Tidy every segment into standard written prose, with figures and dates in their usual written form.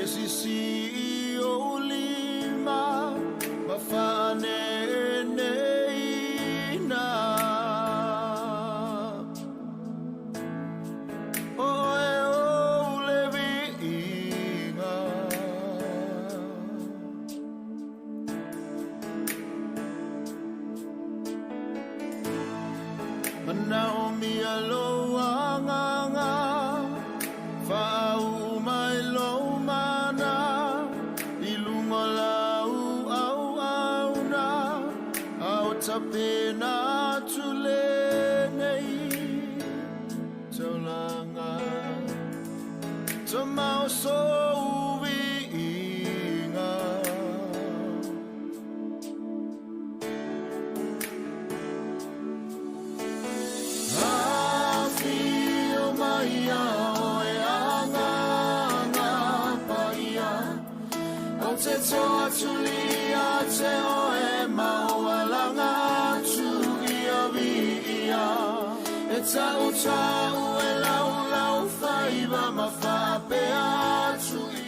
sisi o lima ma whaaneneina. Oe o le viiga. Manao mia lo anganga, whaau mai lo mana, i lunga lau au au na, au tapena tule nei, taulanga, tamau so viiga. Afio mai a oe anganga paia, o te toa tulia te oe maualanga tu ia viia. E tau tau e lau lau whaiva ma whapea tu ia.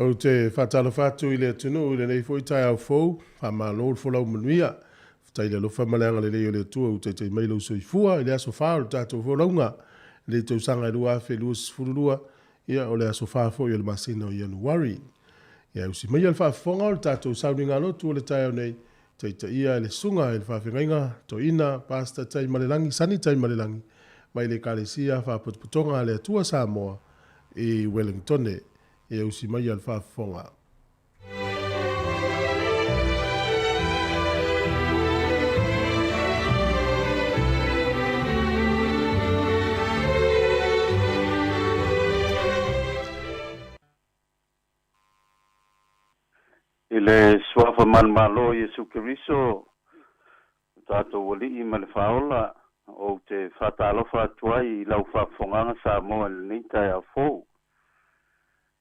Ou te whātalofa atu i le atunuu i lenei foi taeao fou, whamalo le folau manuia. Faafetai le alofa ma le agalelei o le Atua ua taitai mai lou soifua i le aso 4 o le tatou folauga i le tausaga e 2022, ia o le aso 4 foi o le masina o Ianuari. Ia usi maia le faafofoga o le tatou sauniga lotu o le taeao nei, taitaia e le susuga i le faafeagaiga toeaina Pastor Taimalelagi, Sani Taimalelagi, mai le Ekalesia Faapotopotoga a le Atua Samoa i Wellingtone. Ia usi maia le faafofoga. I le suafa manumalo Iesu Keriso, o tatou alii ma le faaola, ou te faatalofa atu ai i lau faafofogaga Samoa i lenei taeao fou.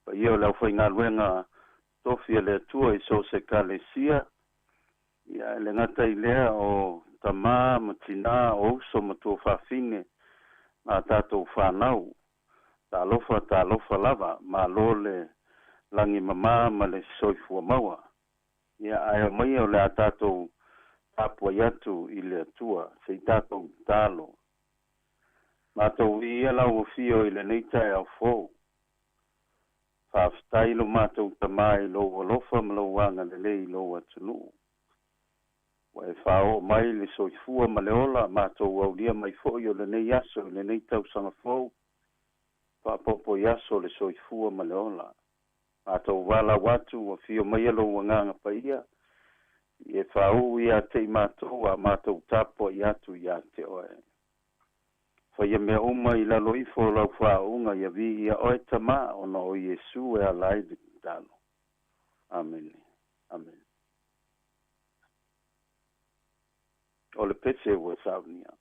Paia o le aufaigaluega tofi a le Atua i so o se ekalesia, ia e le gata i lea o tamā ma tinā, o uso ma tuafafine ma a tatou fanau. Talofa, talofa lava, malo le lagi mamā ma le soifua maua. Ia ae aumaia o le a tatou tapuai atu i le Atua, se i tatou tatalo. Matou viia lau afio i lenei taeao fou. Faafetai lo matou Tamā i lou alofa ma lou agalelei i lou atunuu. Ua e faaoo mai le soifua ma le ola, matou aulia mai foi o lenei aso i lenei tausaga fou, faaopoopo i aso o le soifua ma le ola. Matou valaau atu, afio maia lou agaga paia, E fāū iā te i matou a matou tapuaʻi atu iā te oe. Faia mea uma i lalo ifo o lau faauuga ia viia oe Tamā ona o Iesu e ala ai le tatalo. Amene. Amene. O le pese ua saunia.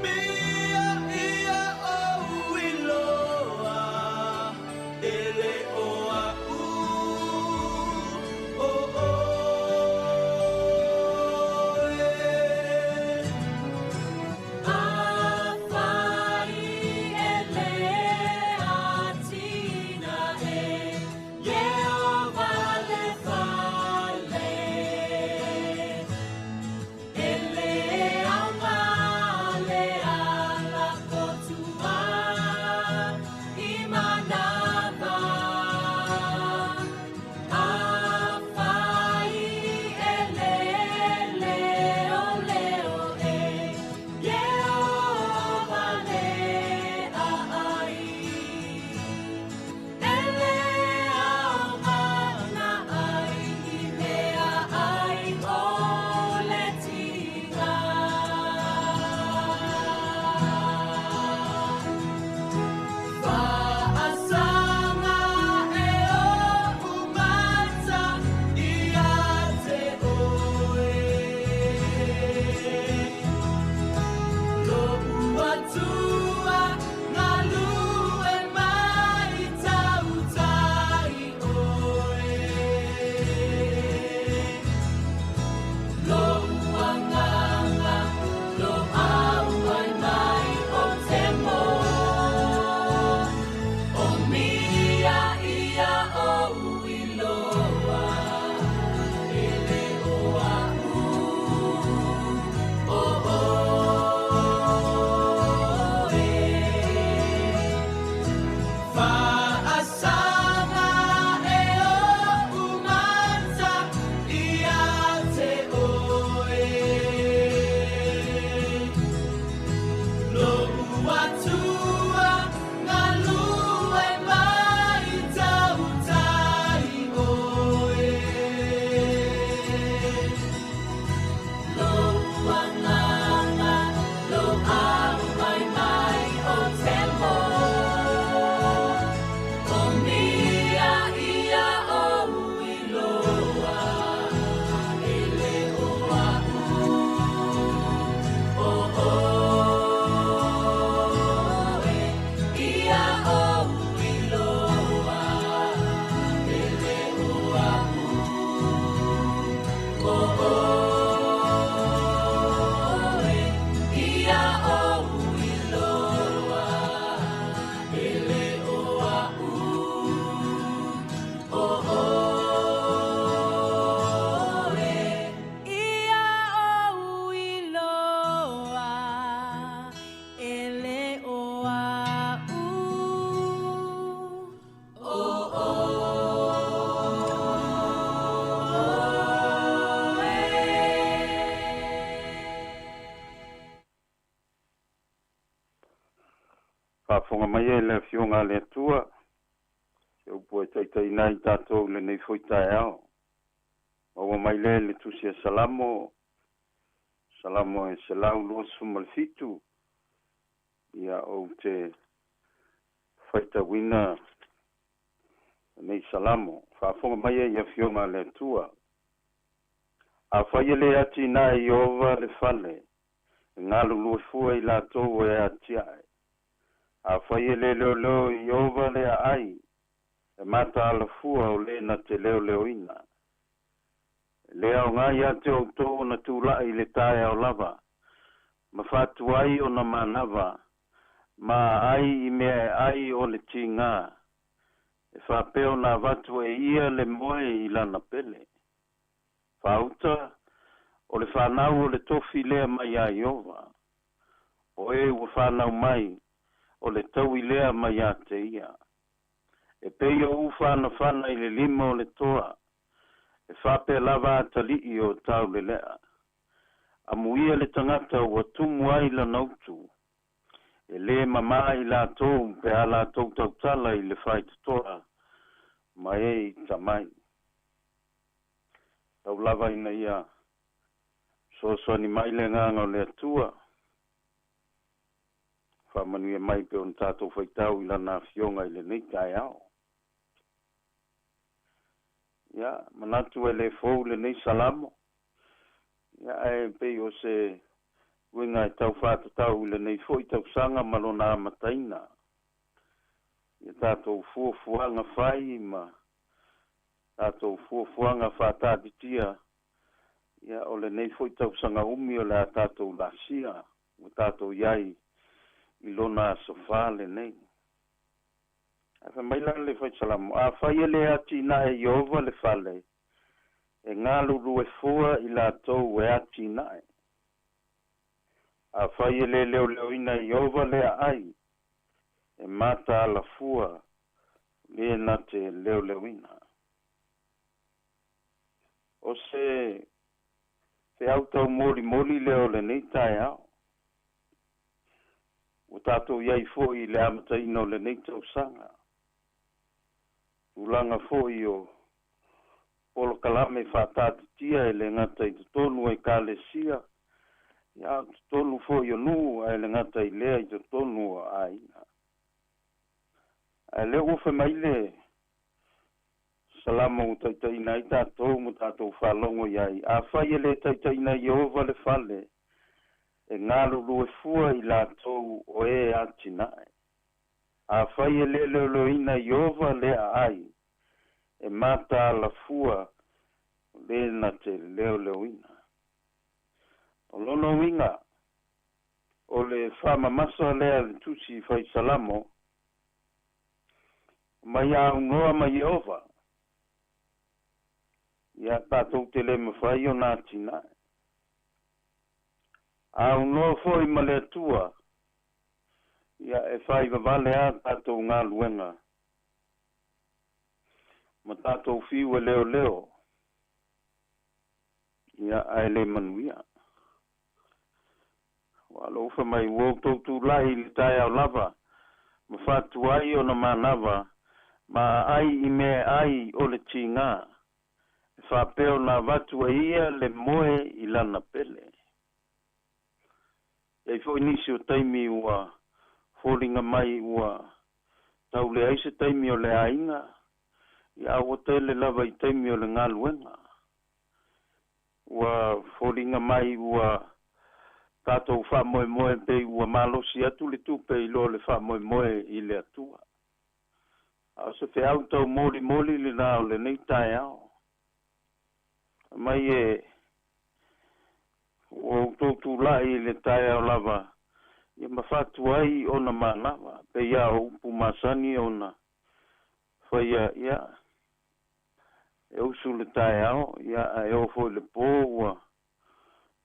Mia ia o iloa e le Faafofoga mai e le Afioga a le Atua, se upu e taitaiina ai tatou i lenei foi taeao. Maua mai lea i le Tusi a Salamo, Salamo e 127, ia ou te faitauina lenei Salamo. Faafofoga mai e i Afioga a le Atua. Afai e lē atinae e Ieova le fale, e galulue fua i latou e atiae. Afai e lē leoleo e Ieova le aai, e mataala fua o lē na te leoleoina. E lē aogā iā te outou ona tula'i i le taeao lava, ma faatuai ona manava, ma aai i mea e ai o le tigā, e faapea ona avatu e ia le moe i lana pele. Faauta, o le fanau o le tofi lea mai iā Ieova. O e ua fanau mai, o le taui lea mai iā te ia. E pei o ufanafana i le lima o le toa, e faapea lava atalii o taulelea. Amuia le tagata ua tumu ai lana utu, e lē mamā i latou pe a latou tautala i le faitotoa ma e i tamai. Tau lava ina ia fesoasoani mai le agaga o le Atua, faamanuia mai pei ona tatou faitau i Lana Afioga i lenei taeao. Ia, manatu e lē fou lenei Salamo, ia ae pei o se uiga e tau faatatau i lenei foi tausaga ma lona amataina. Ia tatou fuafuaga fai ma tatou fuafuaga faataatitia, ia o lenei foi tausaga umi o le a tatou laasia, ua tatou i ai i lona aso fa lenei. Ae fai mai la le Fai Salamo, afai e lē atinae e Ieova le fale, e galulue fua i latou e atinae. Afai e lē leoleoina e Ieova le aai, e mataala fua lē na te leoleoina. O se feau taumolimoli lea o lenei taeao. Ua tatou i ai foi i le amataina o lenei tausaga. Tulaga foi o polokalame faataatitia e lē gata i totonu o ekalesia, ia a o totonu foi o nuu, ae le gata i lea i totonu o aiga. Ae lea ua fai mai le Salamo ua taitaiina ai tatou ma tatou faalogo i ai, afai e lē taitaiina e Ieova le fale, e galulue fua i latou o e atinae. Afai e lē leoleoina e Ieova le aai, e mataala fua o lē na te leoleoina. O lona uiga, o le faamamasa lea a le Tusi Fai Salamo, mai aunoa ma Ieova, ia tatou te lē mafai ona atinae. Aunoa foi ma le Atua, ia e faivavale a tatou galuega ma tatou fiu e leoleo, ia ae lē manuia. Ua lou fai mai ua outou tula'i i le taeao lava, ma faatuai ona manava, ma aai i mea e ai o le tigā, e faapea ona avatu e ia le moe i lana pele. E i ai foi nisi o taimi ua foliga mai ua tau leai se taimi o le aiga, ia a ua tele lava i taimi o le galuega. Ua foliga mai ua tatou faamoemoe pei ua malosi atu le tupe i lo le faamoemoe i le Atua. A o se feau taumolimoli lenā o lenei taeao. Mai e ua outou tula'i i le taeao lava, ia ma faatuai ona manava, pei a o upu masani ona faia, ia e usu le taeao, ia ae oo foi i le pō ua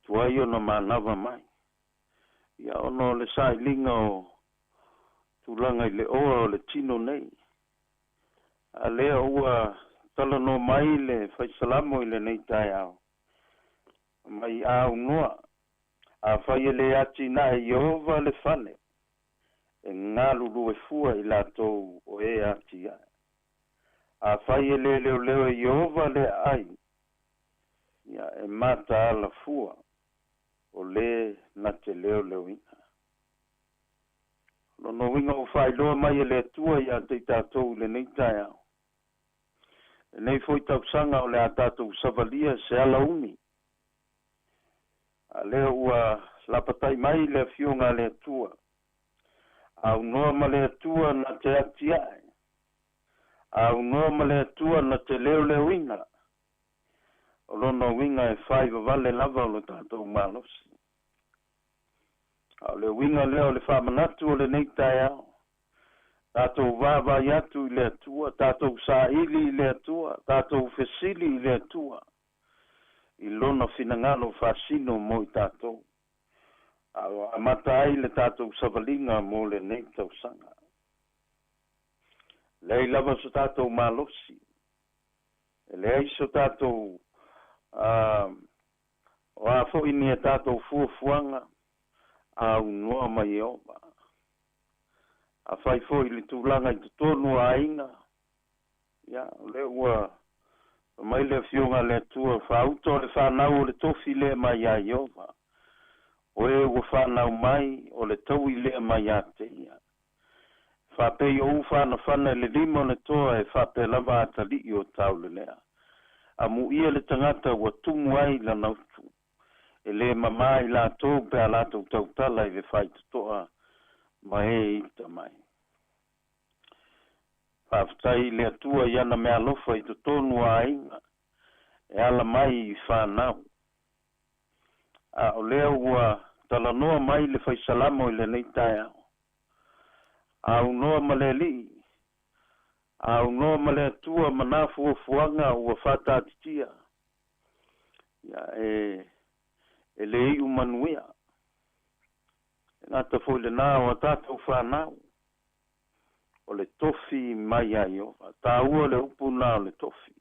tuai ona manava mai. Ia ona o le sailiga o tulaga i le oa o le tino nei. A lea ua talanoa mai le Fai Salamo i lenei taeao, mai aunoa, afai e lē atinae e Ieova le fale, E galulue fua i latou o e atiae. Afai e lē leoleo e Ieova le aai, ia e mataala fua o lē na te leoleoina. O lona uiga ua faailoa mai e le Atua iā te i tatou i lenei taeao. Lenei foi tausaga o le a tatou savalia se alauni. A lea ua lapatai mai le afioga a le Atua. Aunoa ma le Atua na te atiae. Aunoa ma le Atua na te leoleoina. O lona uiga e fai vavale lava o lo tatou malosi. A o le uiga lea o le faamanatu o lenei taeao. Tatou vaavaai atu i le Atua, tatou saili i le Atua, tatou fesili i le Atua i lona finagalo faasino mo i tatou. A ua amata ai le tatou savaliga mo lenei tausaga. Leai lava so tatou malosi. E leai so tatou o a foi ni a tatou fuafuaga aunoa ma Ieova. Afai foi i le tulaga i totonu o aiga, ia, o lea ua fai mai le Afioga a le Atua, faauta o le fanau o le tofi lea mai iā Ieova. O e ua fanau mai o le taui lea mai iā te ia. E faapei o ufanafana i le lima o le toa e faapea lava atalii o taulelea. Amuia le tagata ua tumu ai lana utu. E lē mamā i latou pe a latou tautala i le faitotoa ma e ita mai. Faafetai i le Atua i ana meaalofa i totonu o aiga e ala mai i fanau. A o lea ua talanoa mai le Faisalamo i lenei taeao. Aunoa ma le Alii, aunoa ma le Atua ma na fuafuaga ua faataatitia, ia e e lē iu manuia. E gata foi lenā o a tatou fanau, o le tofi mai iā Ieova. Taua le upu lena o le tofi.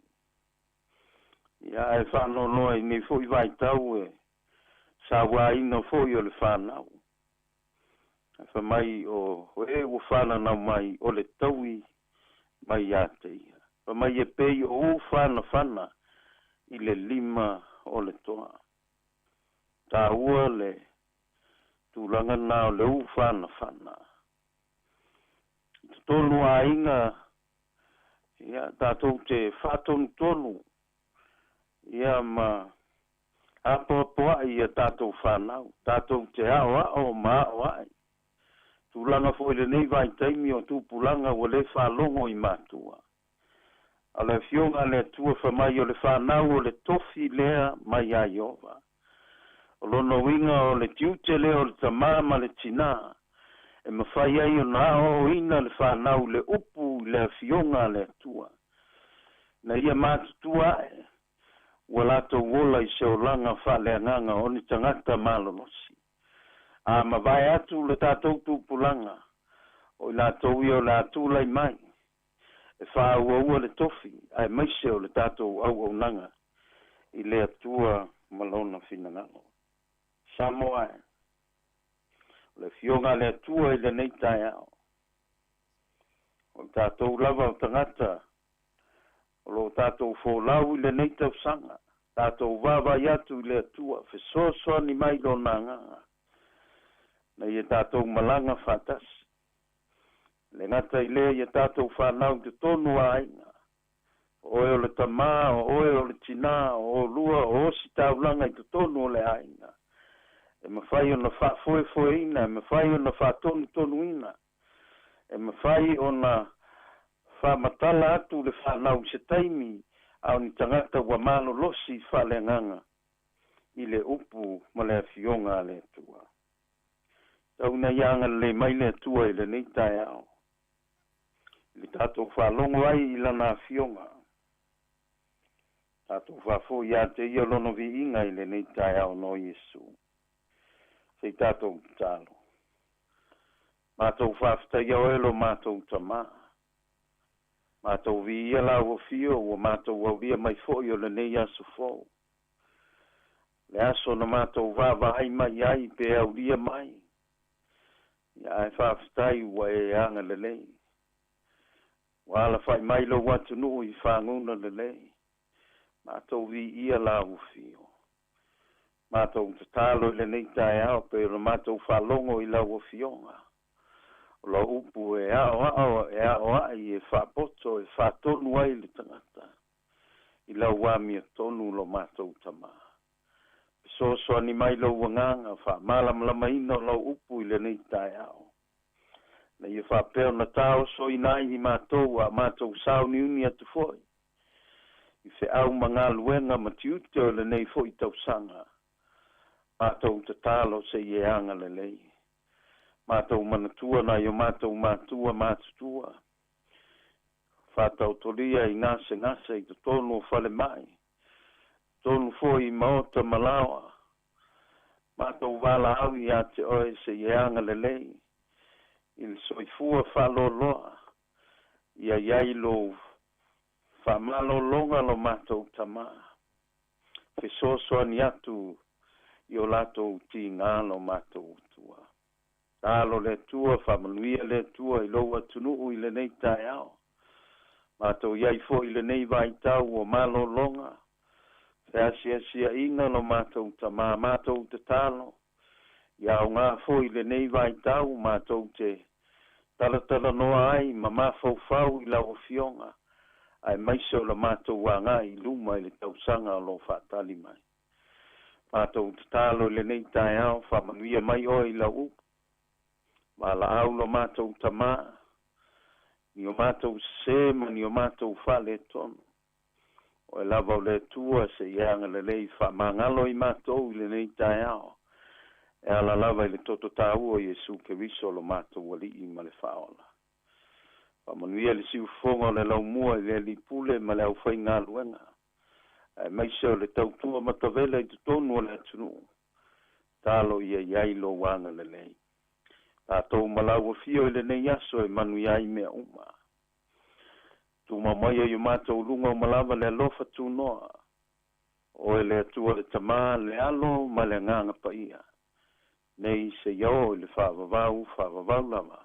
Ia ae faanoanoa i nei foi vaitau e sauaina foi o le fanau. Ae fai mai o e ua fananau mai o le taui mai iā te ia. Fai mai e pei o ufanafana i le lima o le toa. Taua le tulaga lena o le ufanafana. I totonu o aiga, ia, tatou te faatonutonu, ia, ma apoapoai i a tatou fanau, tatou te aoao ma aoai. Tulaga foi i lenei vaitaimi o tupulaga ua le faalogo i matua. A o le Afioga a le Atua fai mai o le fanau o le tofi lea mai iā Ieova. O lona uiga o le tiute lea o le tamā ma le tinā e mafai ai ona aoaoina le fanau i le upu i le Afioga a le Atua. Ina ia matutua ae ua latou ola i se olaga faaleagaga o ni tagata malolosi. A mavae atu le tatou tupulaga, o i latou ia o le a tulai mai e faaauaua le tofi aemaise o le tatou auaunaga i le Atua ma Lona finagalo. Samoa e, o le Afioga a le Atua i lenei taeao, o i tatou lava o tagata o lo o tatou folau i lenei tausaga, tatou vaavaai atu i le Atua, fesoasoani mai Lona Agaga, ina ia tatou malaga faatasi. E le gata i lea ia tatou fanau i totonu o aiga, o oe o le tamā, o oe o le tinā, o oulua o ositaulaga i totonu o le aiga, e mafai ona faafoefoeina, e mafai ona faatonutonuina, e mafai ona faamatala atu le fanau i se taimi a o ni tagata ua malolosi faaleagaga i le upu ma le Afioga a le Atua. Tau ina ia agalelei mai le Atua i lenei taeao, i le tatou faalogo ai i Lana Afioga, tatou faafoi ia te Ia Lona viiga i lenei taeao no Iesu. Se i tatou tatalo. Matou faafetaia Oe lo matou Tamā. Matou viia Lau Afio ua matou aulia mai foi o lenei aso fou. Le aso na matou vaavaai mai ai pe aulia mai. Ia ae faafetai ua e agalelei. Ua alafa'i mai lou atunuu i faguga lelei. Matou viia lau afio. Matou tatalo i lenei taeao pei ona matou faalogo i lau Afioga. O lau upu e aoao e aoai e faapoto e faatonu ai le tagata i lau amiotonu lo matou Tamā. Fesoasoani mai lou Agaga faamalamalamaina o lau upu i lenei taeao. Na ia faapea ona taosoina ai i matou a matou sauniuni atu foi i feau ma galuega ma tiute o lenei foi tausaga. Matou tatalo seia e agalelei. Matou manatua nai o matou matua matutua. Faataotolia i gasegase i totonu o falemai, totonu foi i maota ma laoa. Matou valaau ia te oe seia e agalelei i le soifua faaloaloa. Ia i ai lou faamalologa lo matou Tamā. Fesoasoani atu i o latou tiga lo matou Atua. Talo le Atua, faamanuia le Atua i lou atunuu i lenei taeao. Matou i ai foi i lenei vaitau o malologa, feasiasiaʻiga lo matou Tamā, matou tatalo, ia aogā foi lenei vaitau matou te talatalanoa ai ma mafaufau i lau Afioga, aemaise o le matou agai i luma i le tausaga o lo o faatali mai. Matou tatalo i lenei taeao, faamanuia mai oe i lau upu. Valaau lo matou Tamā, ni o matou sesē ma ni o matou faaletonu. Oe lava o le Atua seia agalelei faamagalo i matou i lenei taeao, e ala lava i le toto taua o Iesu Keriso lo matou Alii ma le Faaola. Faamanuia le siufofoga o le laumua i le alii pule ma le aufaigaluega, aemaise o le tautua matavela i totonu o le atunuu. Talo ia i ai lou agalelei. Tatou ma lau afio i lenei aso e manuia ai mea uma. Tumau maia i o matou luga uma lava le alofa tunoa. Oe le Atua le Tamā, le Alo ma le Agaga Paia, nei seia oo i le faavavau faavavau lava.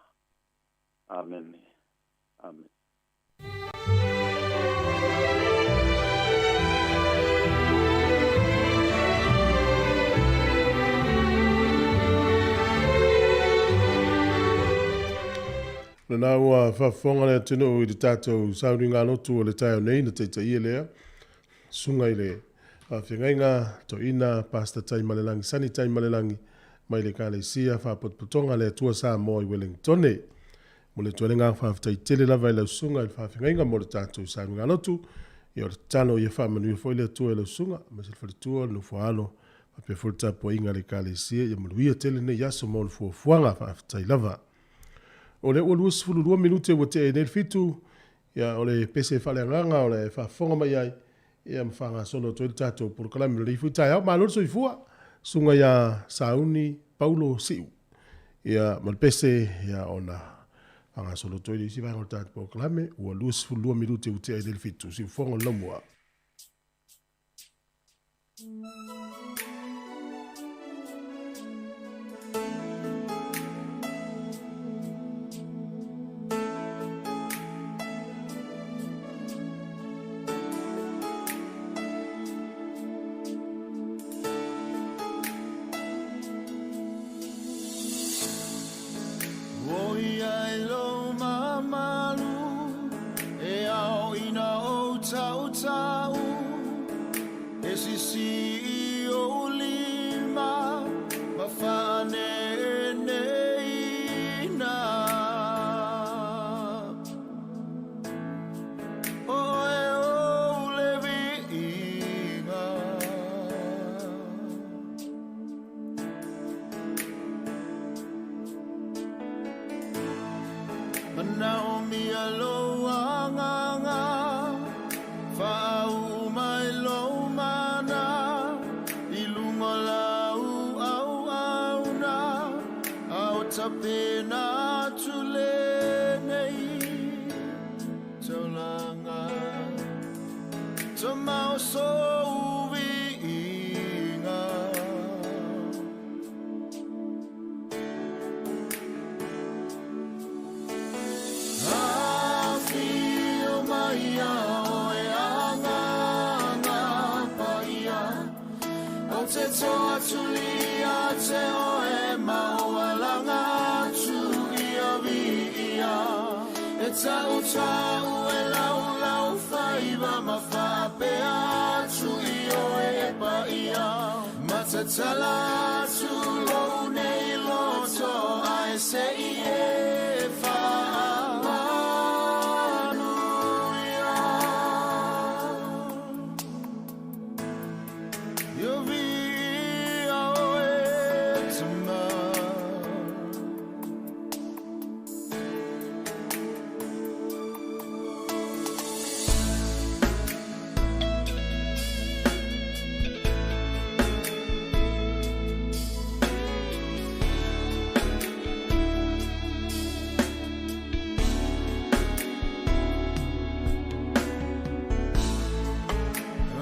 Amene. Amene. Lena ua faafofoga le atunuu i le tatou sauniga lotu o le taeao nei na taitaia lea susuga i le faafeagaiga toeaina Pastor Taimalelagi Sani Taimalelagi mai le Ekalesia Faapotopotoga a le Atua Samoa i Welengitone. Momoli atu ai le agaga faafetai tele lava i lau susuga i le faafeagaiga mo le tatou sauniga lotu. Ia o le tatalo ia faamanuia foi le Atua i lau susuga aemaise le faletua, le nofoaalo faapea foi le tapuaiga a le Ekalesia. Ia manuia tele lenei aso ma ona fuafuaga. Faafetai lava. O lea ua 22 minute ua tea ai nei le fitu, ia o le pese faaleagaga o le faafofoga mai ai, ia ma faagasolo atu ai le tatou polokalame o lenei foi taeao. Malo le soifua, susuga ia Sauni Paulo Siu. Ia ma le pese ia ona faagasolo atu ai le isi vaega o le tatou polokalame ua 22 minute ua tea ai nei le fitu. Siufofoga o le laumua. O ia e lou mamalu e ao ina ou tautau e sisi i ou lima ma faaneeneina. Oe ou le viiga. Manaomia lou agaga, faauu mai lou mana i luga o lau auauna, a o tapena atu lenei taulaga. Tamao sou viiga. te toa tulia te oe ma o alanga atu ia vi ia. E tau tau e lau lau whaiva ma whaapea atu i oe e pa ia. Matatala atu lou nei loto ai se i e whaamanuia. Ia vi ia oe tama.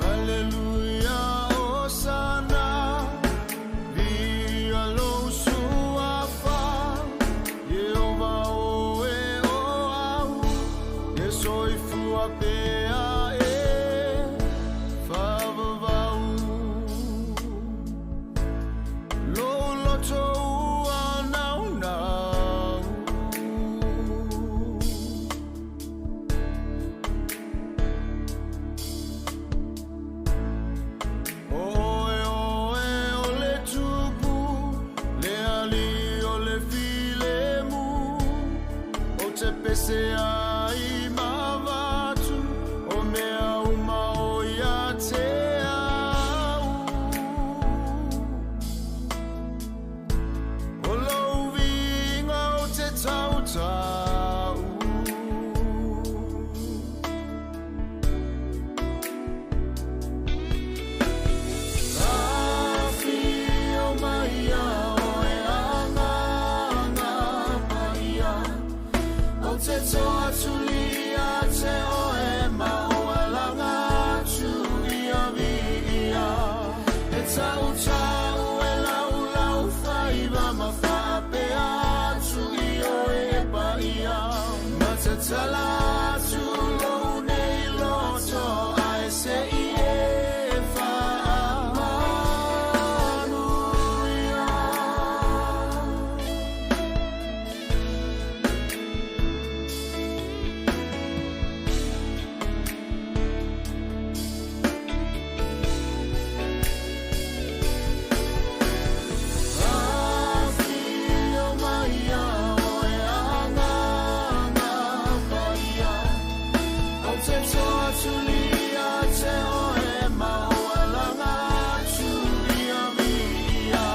Hallelujah, Hosanna, via lou suafa, Ieova oe o au, e soifua pea e faavavau. Lou loto ua naunau. Oe oe o le tupu, le ali o le filemu, o te pese ai mavatu, o mea uma o ia te au. O lou viiga o te tautau. Afio mai a oe agaga paia, o te toa tulia te oe ma o alanga atu ia vi ia. E tau tau e lau lau whaiva ma whaapea atu i oe e pa ia. Matatala atu lou nei loto ai se i e whaamanuia. Afio mai a oe agaga paia, o te toa tulia te oe ma o alanga atu ia vi ia.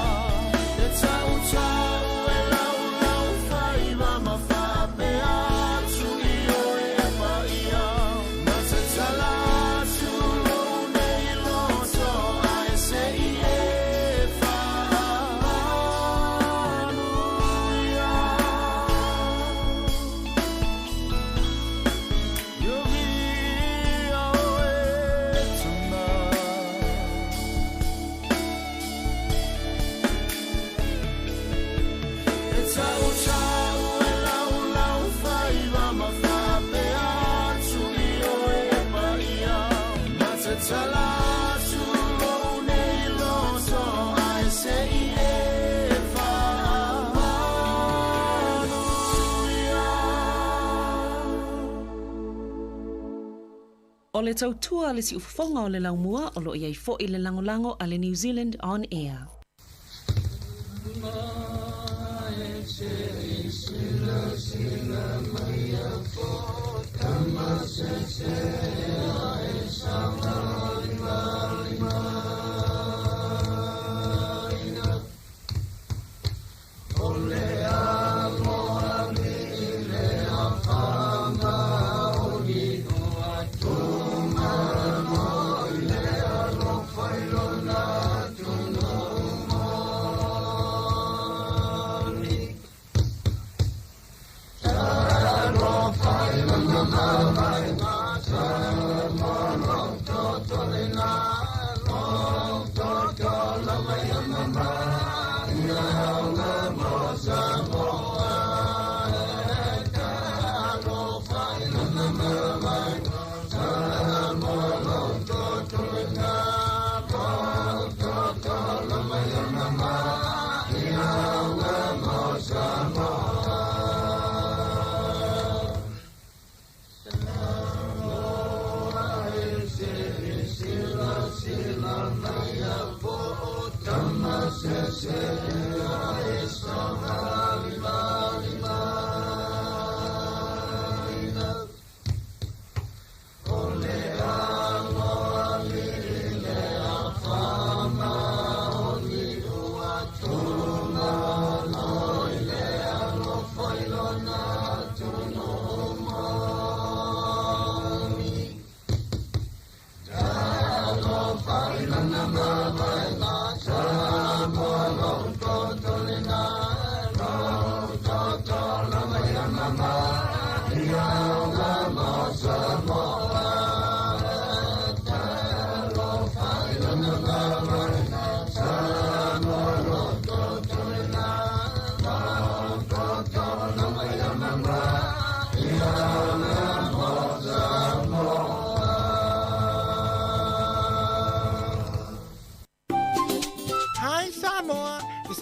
E tau tau e lau lau whaiva ma whaapea atu i oe e pa ia. Matatala atu lou nei loto ai se i e whaamanuia. Ia vi ia oe tama. E tau tau e lau lau whaiva ma whaapea atu i oe e pa ia. Matatala atu lou nei loto ai se i e whaamanuia. O le tautua le siufofoga o le laumua o loo iai fo'i le lagolago a le New Zealand On Air.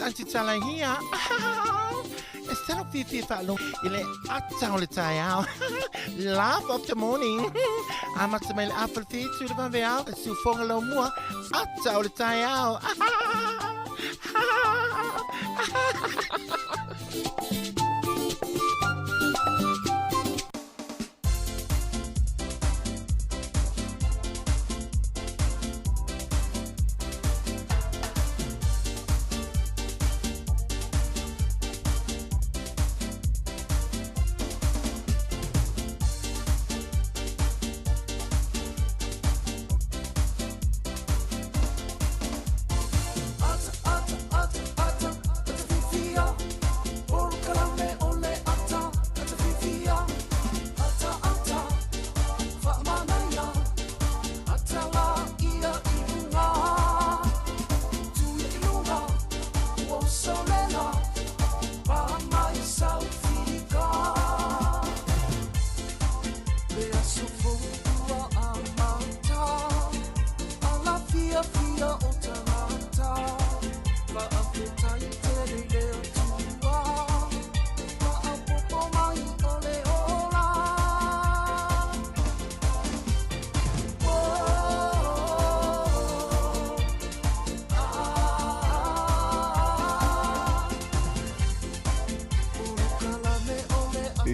Aunty Tala here. E tino fiafia faalogo i le ata o le taeao. Laugh of the morning. Amata mai le afa le whitu i le vaveao, e siufoga lau mua, ata o le taeao.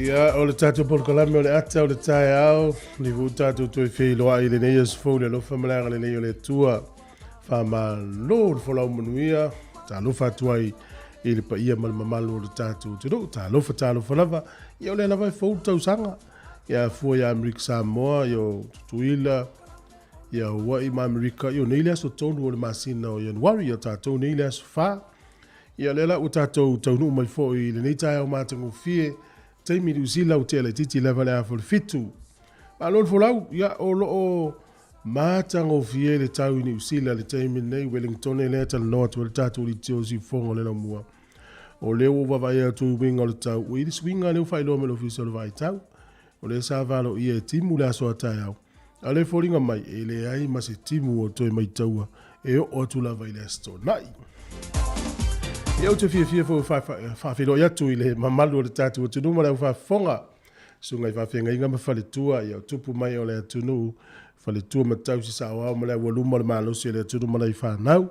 Ia, o le tatou polokalame o le ata o le taeao, le ua tatou toe feiloai i lenei aso fou i le alofa ma le agalelei o le Atua. Faamalo le folau manuia, talofa atu ai i le paia ma le mamalu o le tatou atunuu. Talofa, talofa lava. Ia o lea lava e fou le tausaga. Ia fua ia Amerika Samoa, ia o Tutuila, ia Hawaii ma Amerika. Ia o nei le aso 3 o le masina o Ianuari, ia tatou nei le aso 4. Ia o lea la ua tatou taunuu mai foi i lenei taeao matagofie, taimi Niu Sila ua tea laitiiti lava le afa o le 7. Malo le folau, ia o lo o matagofie le tau i Niu Sila i le taimi lenei, Wellingtone lea e talanoa atu ai le tatou leitio o siufofoga o le laumua. O lea ua ou vaavaai atu i uiga o le tau, ua i ai le suiga lea ua faailoa mai e le Ofisa o le Vaai Tau. O lea sa valoia e timu le aso a taeao, a o lea e foliga mai e leai ma se timu o toe maitaua e oo atu lava i le Aso Toonai. Ia ou te fiafia foi e faafeiloai atu i le mamalu o le tatou atunuu ma le aufaafofoga, susuga i faafeagaiga ma faletua, ia o tupu mai o le atunuu, faletua ma tausi saoao ma le aualuma o le malosi o le atunuu ma nai fanau.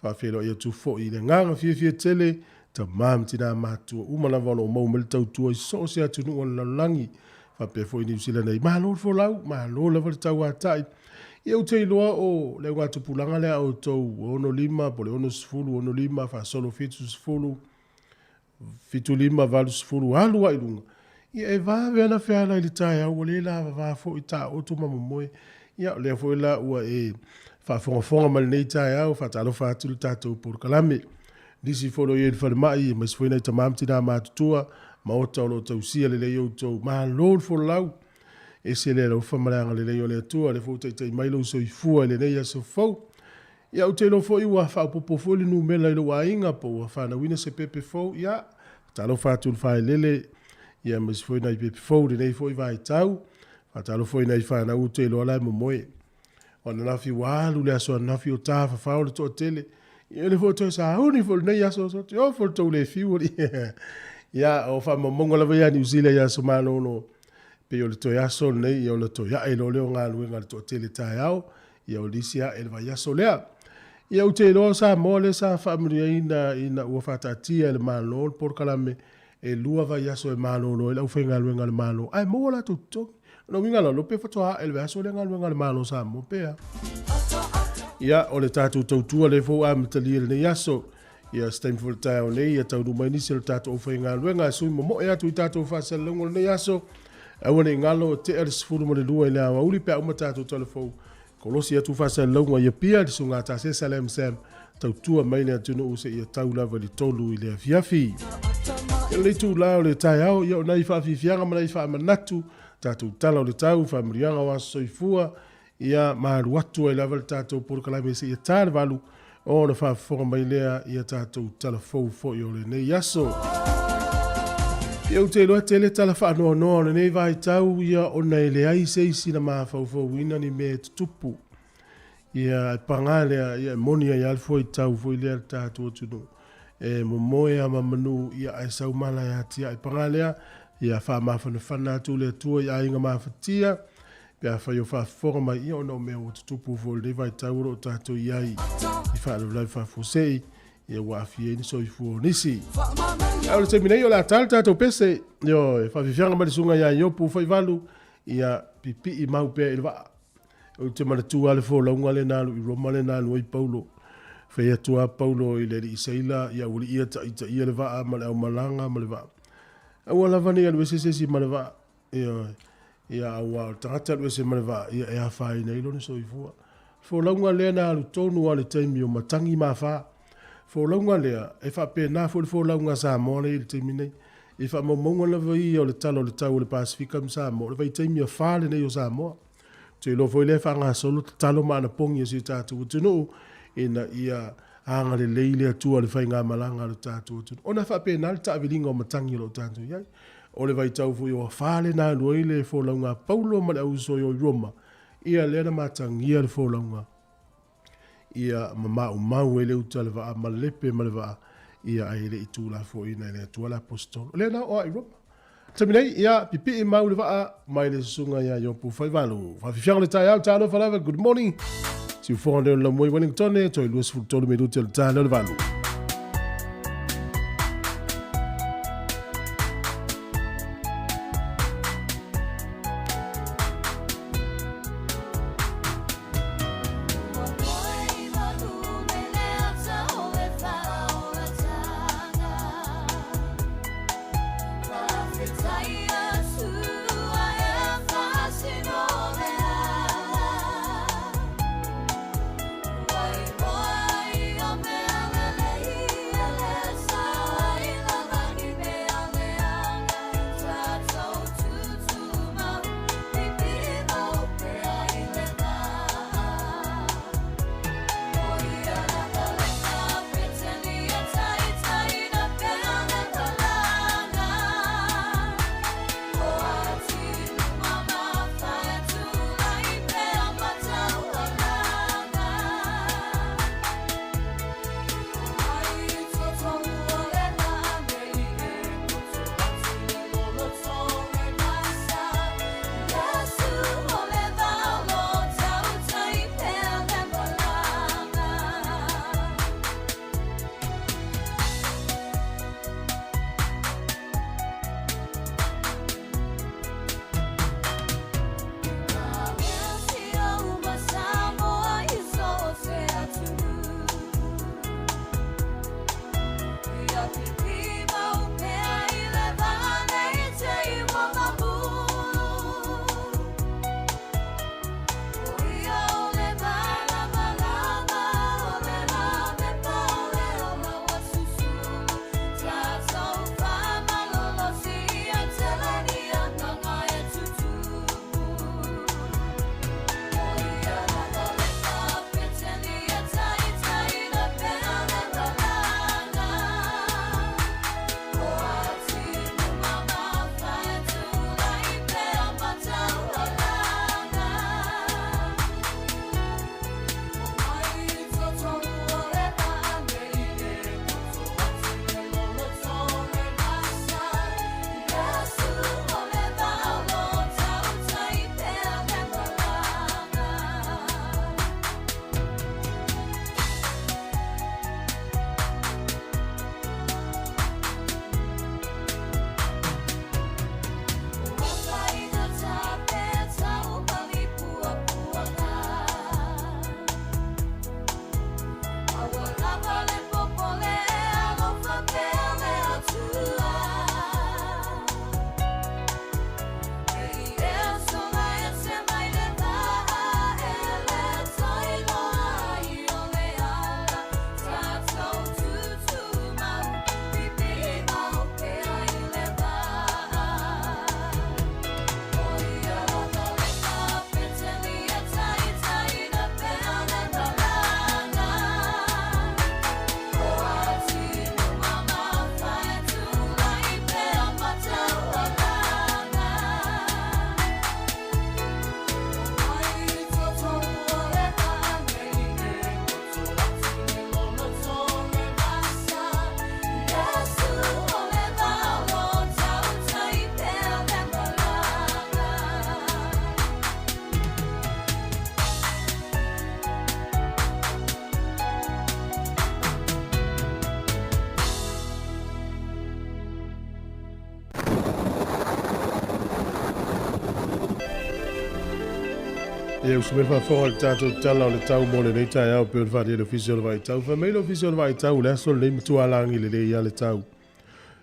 Faafeiloai atu foi i le agaga fiafia tele, tama ma tina matutua uma lava o lo o maua mai le tautua i so o se atunuu o le lalolagi, faapea foi i Niu Sila nei. Malo le folau, malo lava le tauatai. Ia ou te iloa o le augatupulaga lea a outou, 65 po o le 60, 65 faasolo 70, 75, 80, alu lava i luga. Ia e vave lava ona feala i le taeao ua le lavava foi taoto ma momoe. Ia o lea foi la ua e faafogafoga mai lenei taeao, faatalofa atu i le tatou polokalame. Nisi foi o lo o i ai i le falemai, aemaise foi nai tama ma tina matutua, maota o lo o tausia lelei outou. Malo le folau, ese le alofa ma le agalelei o le Atua, o lea foi ua taitai mai lou soifua i lenei aso fou. Ia, ou te iloa foi ua faaopoopo foi le numera i lou aiga po ua fanauina se pepe fou. Ia, faatalofa atu i le faelele, ia aemaise foi nai pepe fou i lenei foi vaitau. Faatalofa foi i nai fanau ou te iloa la e momoe. O ananafi ua alu le aso ananafi o tafafao le toatele. Ia, o lea foi ua toe sauni foi i lenei aso, so te ofo le tou le fiu alii. Ia, o faamaumauga lava ia a Niu Sila i aso malolo, pei o le toe aso lenei, ia ona toe ae loa lea o galuega a le toatele taeao. Ia o nisi ae le vaiaso lea. Ia ou te iloa o Samoa lea sa faamanuiaina ina ua faataatia e le Malo le polokalame e lua vaiaso e malolo ai le aufaigaluega a le Malo ae maua latou totogi. O lona uiga la, iloa pe faatoa ae i le vaiaso lea galuega a le Malo o Samoa pe a. Ia o le tatou tautua lea foi ua amatalia i lenei aso. Ia se taimi foi i le taeao nei ia taunuu mai nisi o le tatou aufaigaluega e sui momoe atu i tatou faasalalauga o lenei aso. Aua ne i galo, tea le 12 i le aoauli pe a uma tatou talafou. Kolosi atu faasalalauga i Apia i le susuga Tasesa Lam Sam, tautua mai le atunuu seia tau lava i le 3 i le afiafi. Ia lenei itula o le taeao, ia o nai faafiafiaga ma nai faamanatu, tatou tala o le tau, faamanuiaga o aso soifua, ia ma alu atu ai lava le tatou polokalame seia ta le 8 ona faafofoga mai lea i a tatou tala fou foi o lenei aso. Ia ou te iloa tele tala faanoanoa o lenei vaitau ia ona e leai se isi na mafaufauina ni mea e tutupu. Ia e paga lea, ia e moni ai lava le fuaitau foi lea a le tatou atunuu. E momoe lava ma manu, ia ae sau mala e atiae. Paga lea, ia faamafanafana atu le Atua i aiga mafatia, pe afai o faafofoga mai, ia ona o mea ua tutupu foi i lenei vaitau o lo o tatou i ai i faalavelave faafuasei, ia ua aafia ai ni soifua o nisi. Ae o le taimi nei o le a ta le tatou pese, ioe, faafiafiaga mai le susuga ia Iopu Faivalu, ia pipii mau pea i le vaa. Ou te manatua lava le folauga lea na alu i Roma lea na alu ai Paulo. Fai atu lava Paulo i le alii seila, ia aua ia taitaia le vaa ma le aumalaga ma le vaa. Aua lava ne i alu ese se isi ma le vaa. Ioe. Ia aua o le tagata e alu ese ma le vaa, ia e afaina ai lona soifua. Folauga lea na alu tonu lava i le taimi o matagi ma afa. Folauga lea, e faapena foi le folauga a Samoa lea e i ai i le taimi nei. I faamaumauga lava ia o le Tala o le Tau o le Pasefika ma Samoa, o le vaitaimi afa lenei o Samoa. Ou te iloa foi lea e faagasolo tatalo ma anapogi a si o tatou atunuu ina ia agalelei le Atua i le faigamalaga a lo tatou atunuu. Ona e faapena le taaviliga o matagi o lo o tatou i ai. O le vaitau foi o afa lea na alu ai le folauga a Paulo ma le auuso i o i Roma, ia lea na matagia le folauga ia ma maumau ai le uta a le vaa ma lepe ma le vaa, ia ae le i tuulafoaiina e le Atua le Aposetolo. O lea na oo lava i Roma. Taimi nei, ia, pipii mau le vaa mai le susuga ia Iopu Faivalu. Faafiafiaga o le taeao, talofa lava, good morning. Siufoga leo le Laumua i Wellington, toe 23 minute o le ta leo le valu. Ia, usu mai le faafofoga i le tatou tala o le tau mo lenei taeao pei ona faaalia e le Ofisa o le Vaitau. Fai mai le Ofisa o le Vaitau i le aso lenei matua lagi lelei lava le tau.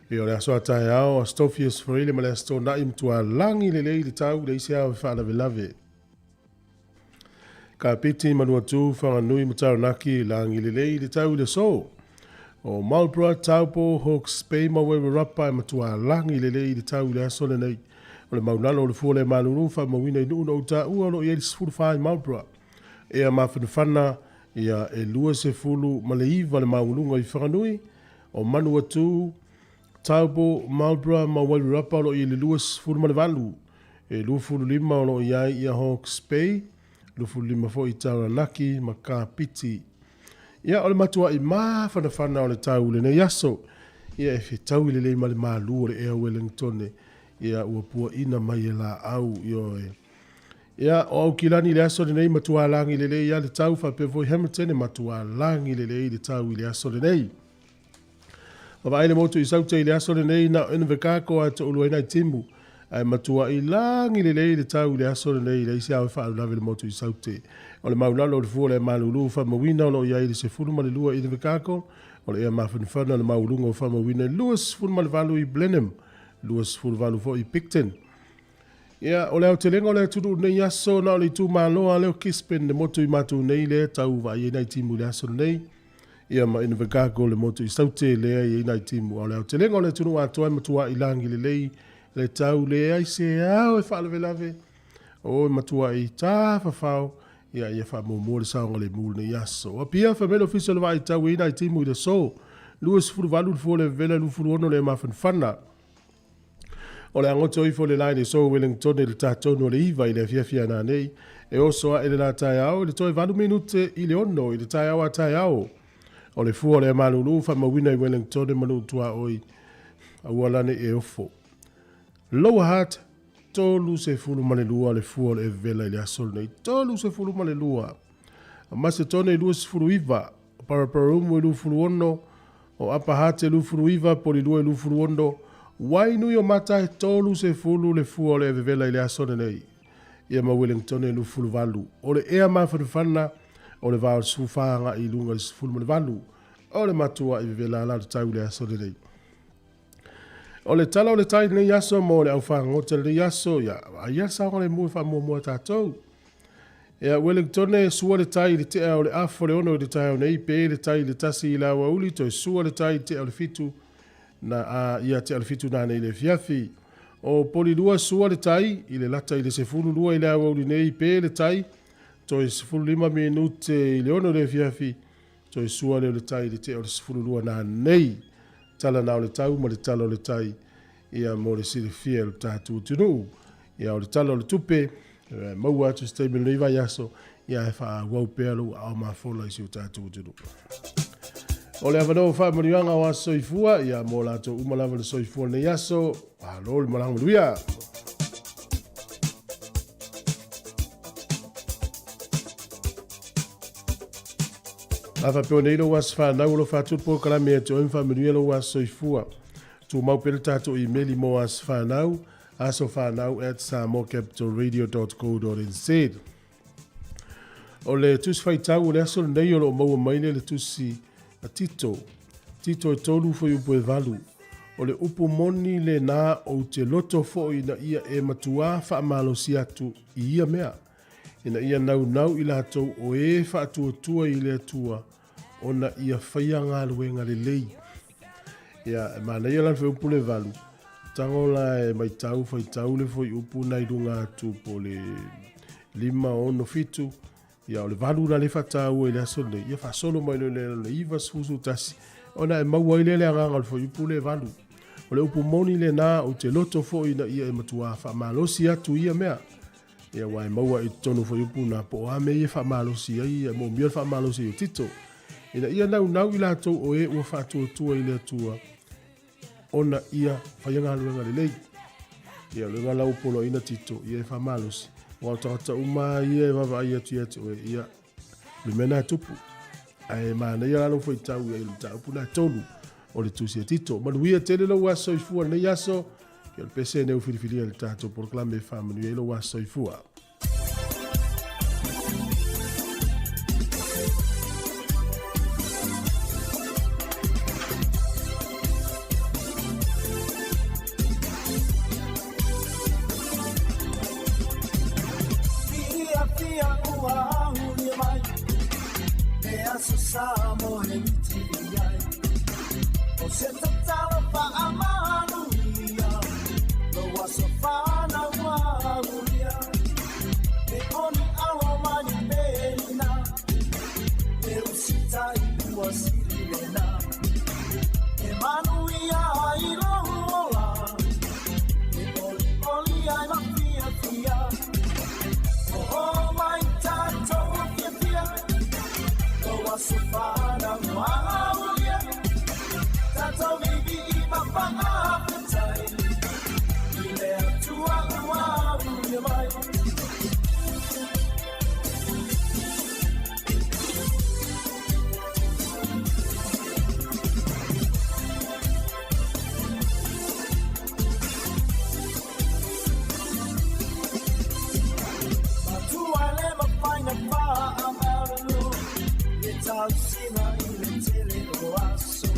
Ia, o le aso a taeao, Aso Tofi, Aso Faraile ma le Aso Toonai matua lagi lelei le tau, leai se ao e faalavelave. Kapiti, Manuatu, Whanganui ma Taranaki, lagi lelei le tau i le aso. O Marlborough, Taupo, Hawke's Bay ma Wairarapa e matua lagi lelei le tau i le aso lenei. O le maulalo o le fua le malulu faamauina i nuu na ou taua o lo o i ai le 14 i Marlborough. Ea mafanafana ia e 29 le maualuga i Whanganui, o Manuatu, Taupo, Marlborough ma Wairarapa o lo o i ai le 28. E 25 o lo o i ai ia Hawke's Bay, 25 foi i Taranaki ma Kapiti. Ia, o le matua'i mafanafana o le tau i lenei aso. Ia, e fetaui lelei ma le malu o le ea Wellingtone. Ia, ua puaʻina mai e laau, ioe. Ia, o Aukilani i le aso lenei, matuā lagi lelei lava le tau, faapea foi Hamilton e matuā lagi lelei le tau i le aso lenei. Vaavaai le motu i Saute i le aso lenei, na o Invercargill a toʻulua ai nai timu. Ae matuaʻi lagi lelei le tau i le aso lenei, leai se ao e faalavelave le motu i Saute. O le maulalo o le fua o le malulu faamauina o lo o i ai i le 12 i Invercargill, o le ea mafanafana o le maualuga o faamauina i le 28 i Blenheim, 28 foi i Picton. Ia, o le aotelega o le atunuu i lenei aso, na o le itumalo lava lea o Gisborne le motu i matou nei lea e tau vaai ai nai timu i le aso lenei. Ia ma Invercargill le motu i Saute lea e i ai nai timu. A o le aotelega o le atunuu atoa e matua'i lagi lelei le tau leai se ao e faalavelave. O e matua'i tafafao ia ia faamuamua le saogalemu i lenei aso. O Apia, fai mai le Ofisa o le Vaai Tau e i ai nai timu i le aso. 28 le fua o le vevela, 26 le mafanafana. O le a goto ifo le la i le so Wellington i le tatonu o le 9 i le afiafi a nanei. E oso ae le la taeao i le toe 8 minute i le 6 i le taeao a taeao. O le fua o le malulu faamauina i Wellington e manu tuaoi aua la nei e ofo. Lower Hutt, 32 le fua o le evela i le aso lenei. 32. Masetone i 29, Paraparaumu i 26, O Apahate 29, Polilua 26, Wainui o Mata e 30 le fua o le vevela i le aso lenei. Ia ma Wellingtone 28. O le ea mafanafana o le va o le 14 agai i luga i le 18. O le matua i vevela ala le tau i le aso lenei. O le tala o le tai lenei aso mo le aufagota lenei aso, ia, aia le saogalemu e faamuamua tatou. Ia, Wellingtone, sua le tai i le tea o le afa o le ono i le taeao nei, pe le tai i le tasi i le aoauli, toe sua le tai i le tea o le fitu, na, a, ia tea o le fitu nanei i le afiafi. O Polilua, sua le tai i le lata i le 12 i le aoauli nei, pe le tai, toe 15 minute i le ono i le afiafi, toe sua lea o le tai i le tea o le 12 nanei. Tala na o le tau ma le tala o le tai, ia mo le silafia e lo tatou atunuu. Ia o le tala o le tupe, e maua atu se taimi o lenei vaiaso, ia e faaauau pea lou aao mafola i si o tatou atunuu. O le avanoa o faamanuiaga o aso soifua, ia mo latou uma lava le soifua lenei aso, malo le malaga manuia. A faapea nei lou aso fanau o lo faatu le polokalame ia te oe ma faamanuia lou aso soifua. Tumau pea le tatou imeli mo aso fanau, asofanau@samoacapitalradio.co.nz. O le tusi faitau o le aso lenei o lo o maua mai lea le tusi a Tito. Tito e tolu fuaiupu e valu. O le upu moni lena ou te loto foi ina ia e matuā faamalosi atu i ia mea, ina ia naunau i latou o e faatuatua i le Atua ona ia faia galuega lelei. Ia, e manaia la le fuaiupu le valu. Tago la e maitau, faitau le fuaiupu nai luga atu po le 5, 6, 7. Ia, o le valu la le faataua i le aso lenei. Ia faasolo mai loa i le 9, 10, 11, ona e maua ai lea le agaga o le fuaiupu le valu. O le upu moni lena, ou te loto foi ina ia e matuā faamalosi atu ia mea. Ia, aua e maua i totonu o fuaiupu na, po o a mea ia e faamalosi ai, e moomia le faamalosi ai o Tito. Ina ia naunau i latou o e ua faatuatua i le Atua, ona ia faia galuega lelei. Ia, o le uiga la ua poloaiina Tito, ia e faamalosi. Aua o tagata uma lava ia e vaavaai atu ia te oe, ia, o le mea lena e tupu. Ae manaia la lou faitau i ai i le mataupu lena e tolu o le tusi a Tito. Manuia tele lou aso soifua i lenei aso. Ia o le pese lenei ua filifilia e le tatou polokalame e faamanuia ai lou aso soifua. ia ua aulia mai Le aso sa mo he miti i ai O se tatalo faamanuia Lou aso fanau ua aulia E oni alo mai ni pelina E usitai ua sili lena E manuia ai lou ola E olioli ai ma fiafia O mai tatou fiafia Lou aso fanau ua aulia Tatou viivii ma faafetai I le Atua ua aulia mai. Matua le mafai na faamalu Le tausiga i le tele o aso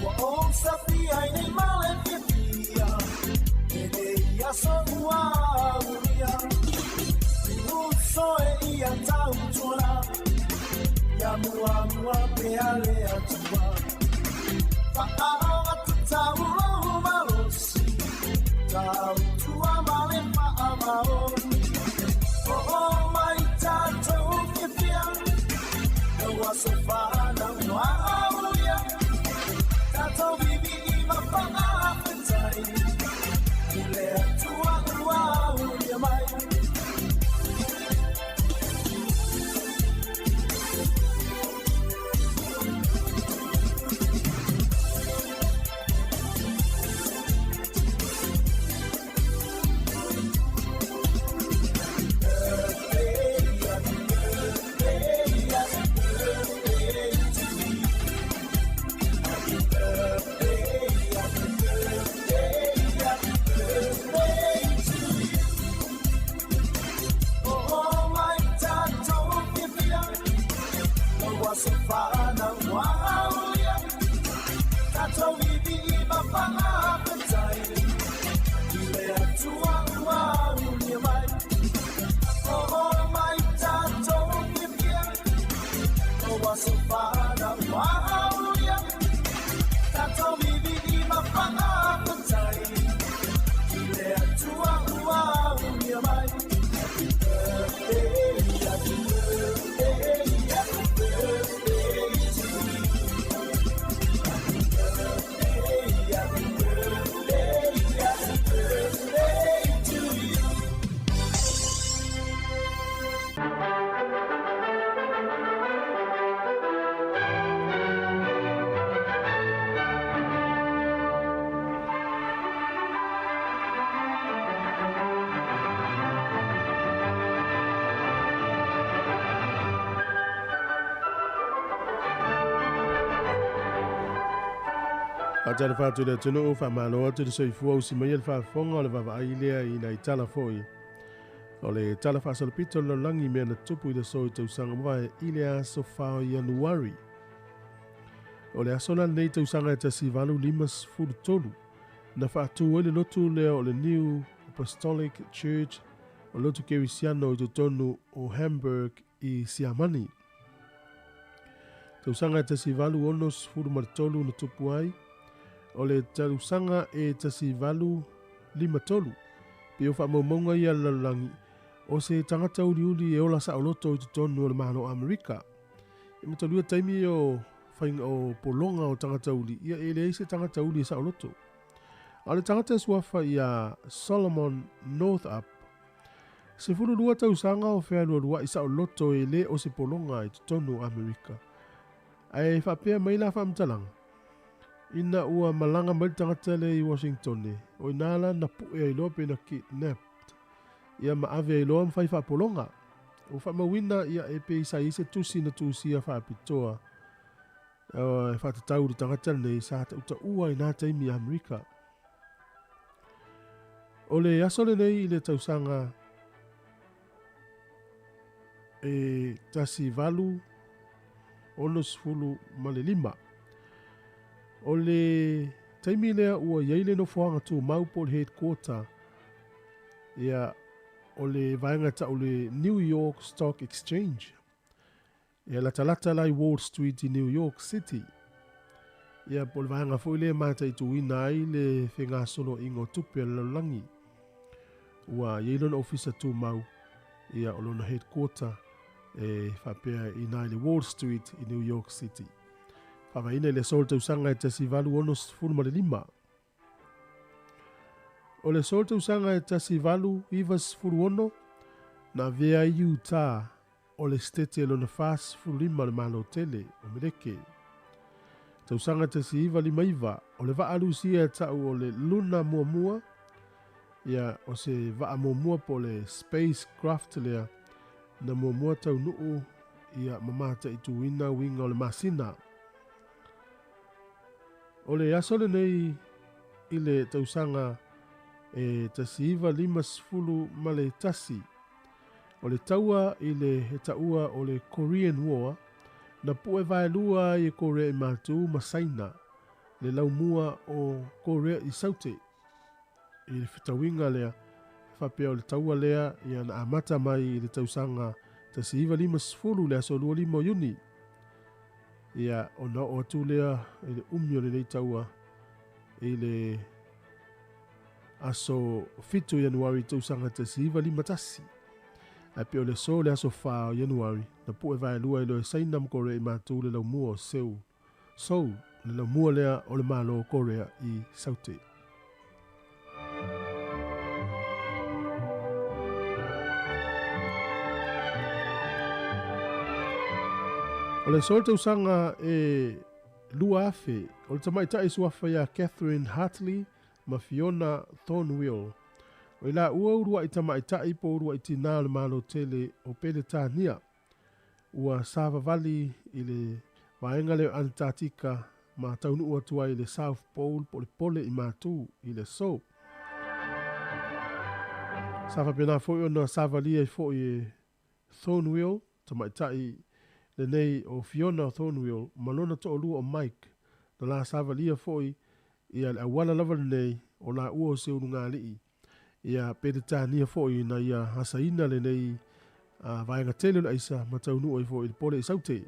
Ua ou safia i nei male fiafia E lenei aso ua aulia Uso e ia tautuana Ia muamua pea le Atua Faaoga tatau lou malosi Tautua ma le faamaoni O mai tatou fiafia Lou aso fanau ua aulia Tatou viivii ma faafetai I le Atua ua aulia mai. O mai tatou fiafia Lou aso fanau ua aulia Tatou viivii ma faafetai I le Atua ua aulia mai O mai tatou fiafia Lou aso fanau ua aulia Tatou viivii ma faafetai I le Atua ua aulia mai. Happy birthday, happy birthday, happy birthday to you. Happy birthday, happy birthday, happy birthday to you. Faatalofa atu i le atunuu, faamalo atu le soifua usi mai le faafofoga o le vaavaai lea i nai tala foi. O le tala faasolopito o le lalolagi mea na tupu i le aso i tausaga mavae i le aso 4 o Ianuari. O le aso la lenei tausaga e 1853 na faatu ai le lotu lea o le New Apostolic Church o le lotu kerisiano i totonu o Hamburg i Siamani. Tausaga e 1863 na tupu ai, o le tausaga e 1853 pe o faamaumauga ia le lalolagi o se tagata uliuli e ola saoloto i totonu o le Malo Amerika. E matalua taimi o whainga o pologa o tagata uli, ia e leai se tagata uli e saoloto. A o le tagata e suafa ia Solomon Northup, 12 tausaga o fealualuai saoloto e le o se pologa i totonu o Amerika. Ae faapea mai la faamatalaga, ina ua malaga mai le tagata lea i Washington, o ina la na pue ai loa pe na kidnapped, ia ma ave ai loa ma fai faapologa. O faamauina ia e pei sa i se tusi na tusia faapitoa e faatatau i le tagata lenei sa tautaua i nā taimi i Amerika. O le aso lenei i le tausaga e 1865. O le taimi lea ua iai le nofoaga tumau po o le headquarter ia o le vaega e ta'u le New York Stock Exchange. Ia latalata la i Wall Street i New York City. Ia po o le vaega foi lea e mataituina ai le fegasoloaiga o tupe a le lalolagi. Ua i ai lona ofisa tumau, ia o lona headquarter e faapea i ina i le Wall Street i New York City. Faavaeina i le aso o le tausaga e 1865. O le aso o le tausaga e 1896, na avea ai Utah o le Setete lona 45 o le Malo Tele o Meleke. Tausaga 1959, o le vaa Lusia e ta'u o le Luna Muamua, ia o se vaa muamua po o le spacecraft lea na muamua taunuu ia ma mataituina uiga o le masina. O le aso lenei i le tausaga e 1951, o le taua i le he taua o le Korean War, na pu'e vaelua ai e Korea i Matu ma Saina le laumua o Korea i Saute. I le fetauiga lea, e faapea o le taua lea ia na amata mai i le tausaga 1950 le aso 25 o Iuni. Ia, ona oo atu lea i le umi o lenei taua i le aso 7 o Ianuari tausaga 1951. Ae pei o le aso le aso 4 o Ianuari, na pu'e vaelua ai loa e Saina ma Korea i Matu le laumua o Seoul, Seoul, le laumua lea o le Malo o Korea i Saute. O le aso o le tausaga e 2000, o le tamaitai suafa ia Catherine Hartley ma Fiona Thornwell. O i laua ulua'i tamaitai po o ulua'i tinā o le Malo Tele o Peretania. Ua savavali i le vaega lea o Antarctica ma taunuu atu ai i le South Pole po o le Pole i Matu i le aso. Sa faapena foi ona savalia ai foi e Thornwell, tamaitai lenei o Fiona Thornwell ma lona toalua o Mike, na la savalia foi ia le auala lava lenei o laua o se ulugalii ia Peretania foi ina ia asaina lenei vaega tele o le aisa ma taunuu ai foi i le pole i Saute.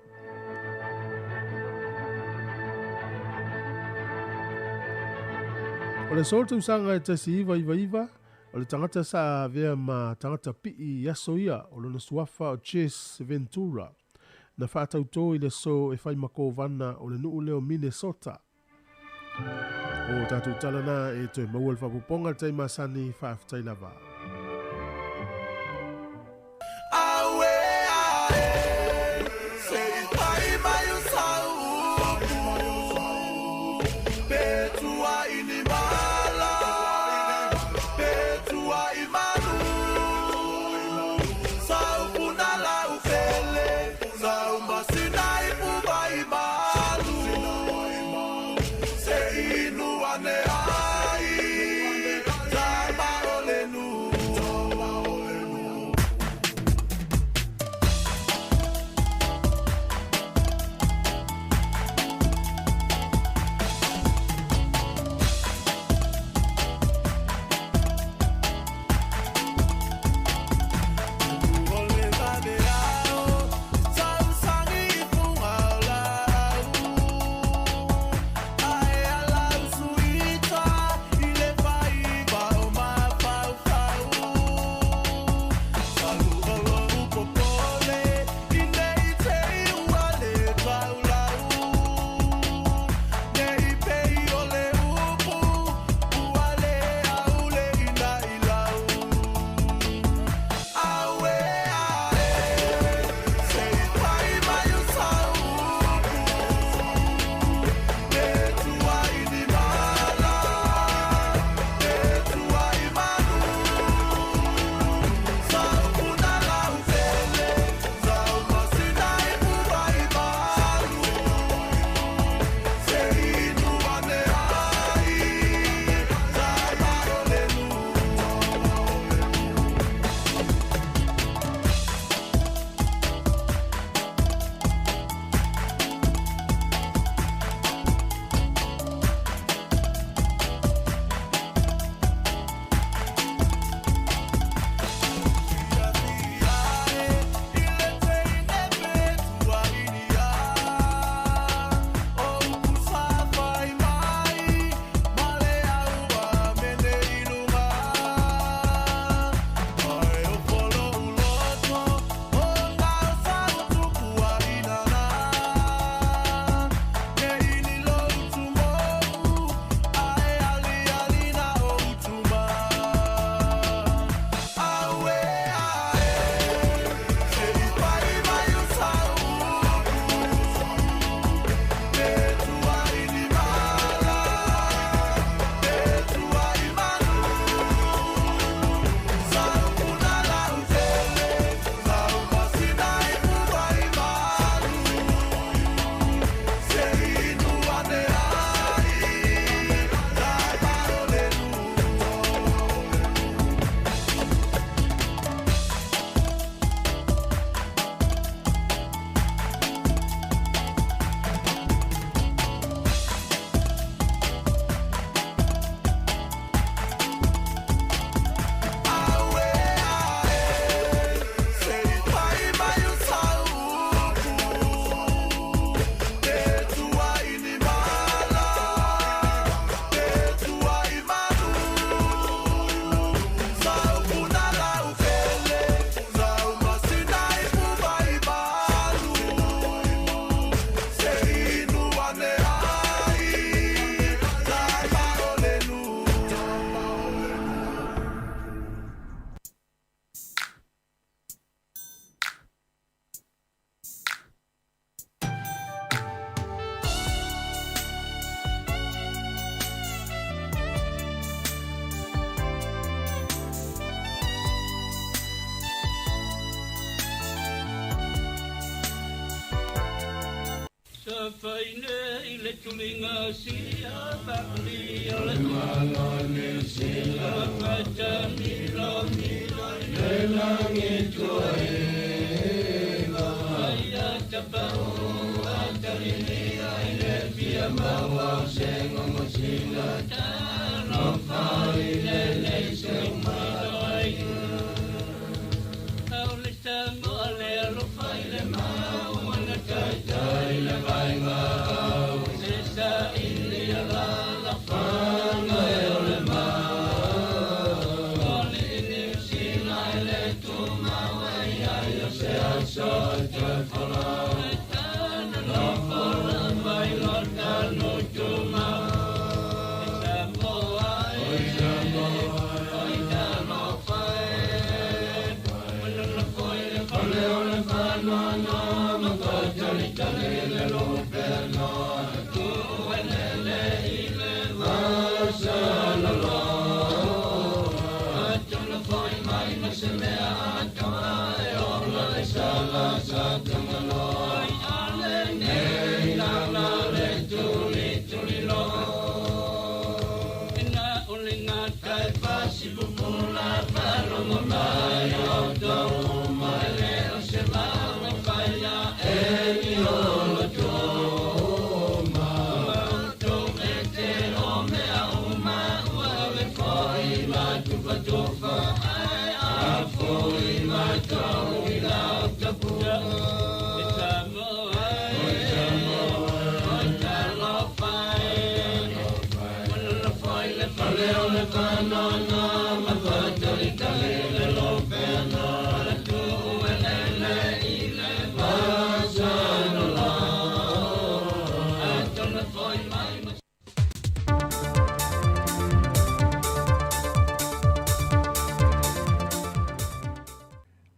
O le aso o le tausaga e 1999, o le tagata sa avea ma tagata pii i aso ia o lona suafa o Jess Ventura, na faatautō i le aso e fai ma kovana o le nuu lea o Minnesota. O tatou tala na e toe maua le faaopoopoga i le taimi masani, faafetai lava.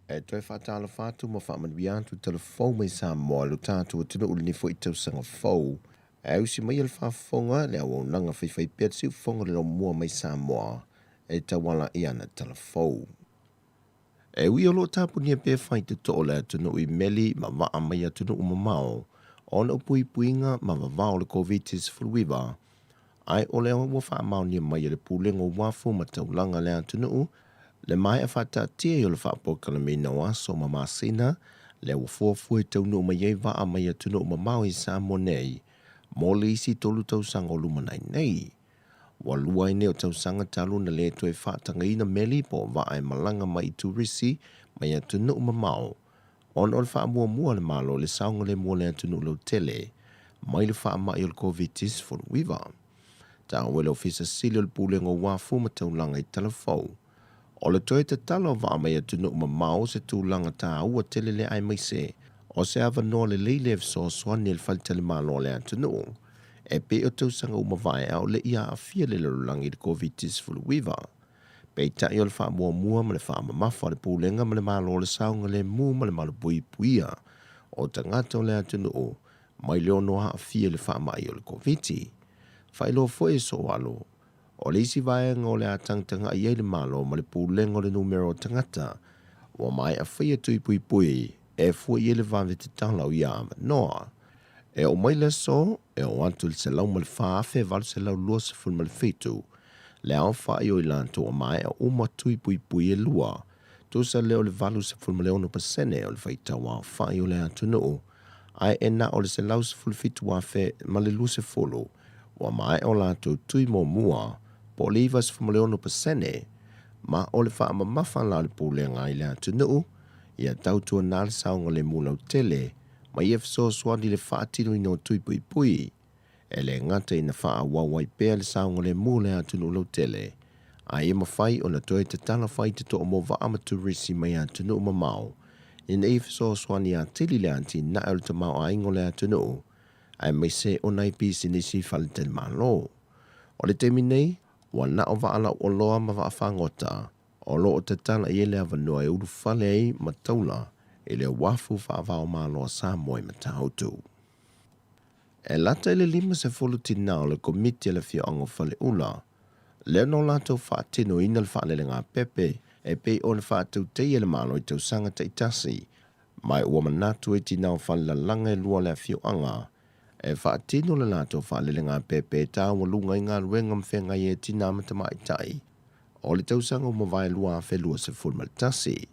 E toe faatalofa atu ma faamanuia atu talafou mai Samoa i lo tatou atunuu i lenei foi tausaga fou. Ae usi maia le faafofoga le auaunaga faifaipea le siufofoga o le laumua mai Samoa e tauala i ana talafou. E ui o lo o tapunia pea faitotoa o le atunuu i meli ma vaa mai atunuu mamao ona o puipuiga ma vavao o le Koviti-19, ae o lea ua faamaonia mai e le Pulega o Uafu ma Taulaga a le atunuu le maea faataatia ai o le faapolokalameina o aso ma masina lea ua fuafua e taunuu mai ai vaa mai atunuu mamao i Samoa nei mo le isi tolu tausaga o lumanai nei. Ua lua ai nei o tausaga talu ona le toe faatagaina meli po o vaa e malaga mai i turisi mai atunuu mamao ona o le faamuamua a le Malo i le saogalemu o le atunuu lautele mai le faamai o le Koviti-19. Taua e le Ofisa Sili o le Pulega o Uafu ma Taulaga i Talafou, o le toe tatala o vaa mai atunuu mamao se tulaga taua tele lea aemaise o se avanoa lelei lea e fesoasoani ai le faletalimalo a le atunuu e pei o tausaga ua mavae a o le i aafia le lalolagi i le Koviti-19. Peitai o le faamuamua ma le faamamafa a le Pulega ma le Malo o le saogalemu ma le malupuipuia o tagata o le atunuu mai le ono aafia i le faamai o le Koviti. Faailoa foi e Soalo, o le isi vaega o le a tagatagai ai le Malo ma le Pulega o le numera o tagata ua maea faia tui puipui e fua i ai le vave tatala o ia avanoa. E oo mai le aso, e oo atu i le 104,827 le aofai o i latou ua maea uma tui puipui e lua, tusa lea o le 86% o le faitau aofai o le atunuu, ae e na o le 117,020 ua maea o latou tui muamua, po o le 96%, ma o le faamamafa la o le Pulega i le atunuu, ia tautuana le saogalemu lautele ma ia fesoasoani i le faatinoina o tui puipui, e le gata ina faaauau ai pea le saogalemu o le atunuu lautele, a ia mafai ona toe tatala faitotoa mo vaa ma turisi mai atunuu mamao ina ia fesoasoani atili le atinae o le tamaoaiga o le atunuu aemaise o nai pisinisi faletalimalo. O le taimi nei, ua na o vaa lauoloa ma vaa fagota o lo o tatala i ai le avanoa e ulufale ai ma taula i le uafu faava-o-Malo a Samoa i Matautu. E lata i le 50 tinā o le Komiti a le Afioaga o Faleula, lea na o latou faatinoina le faalelegāpepe e pei ona faatauteia e le Malo i tausaga taitasi, ma ua manatu ai tinā o falelalaga e lua o le afioaga. E faatino le latou faalelega pepe e taualuga i galuega ma feagai ai tinā ma tamaitai o le tausaga ua mavae 2021.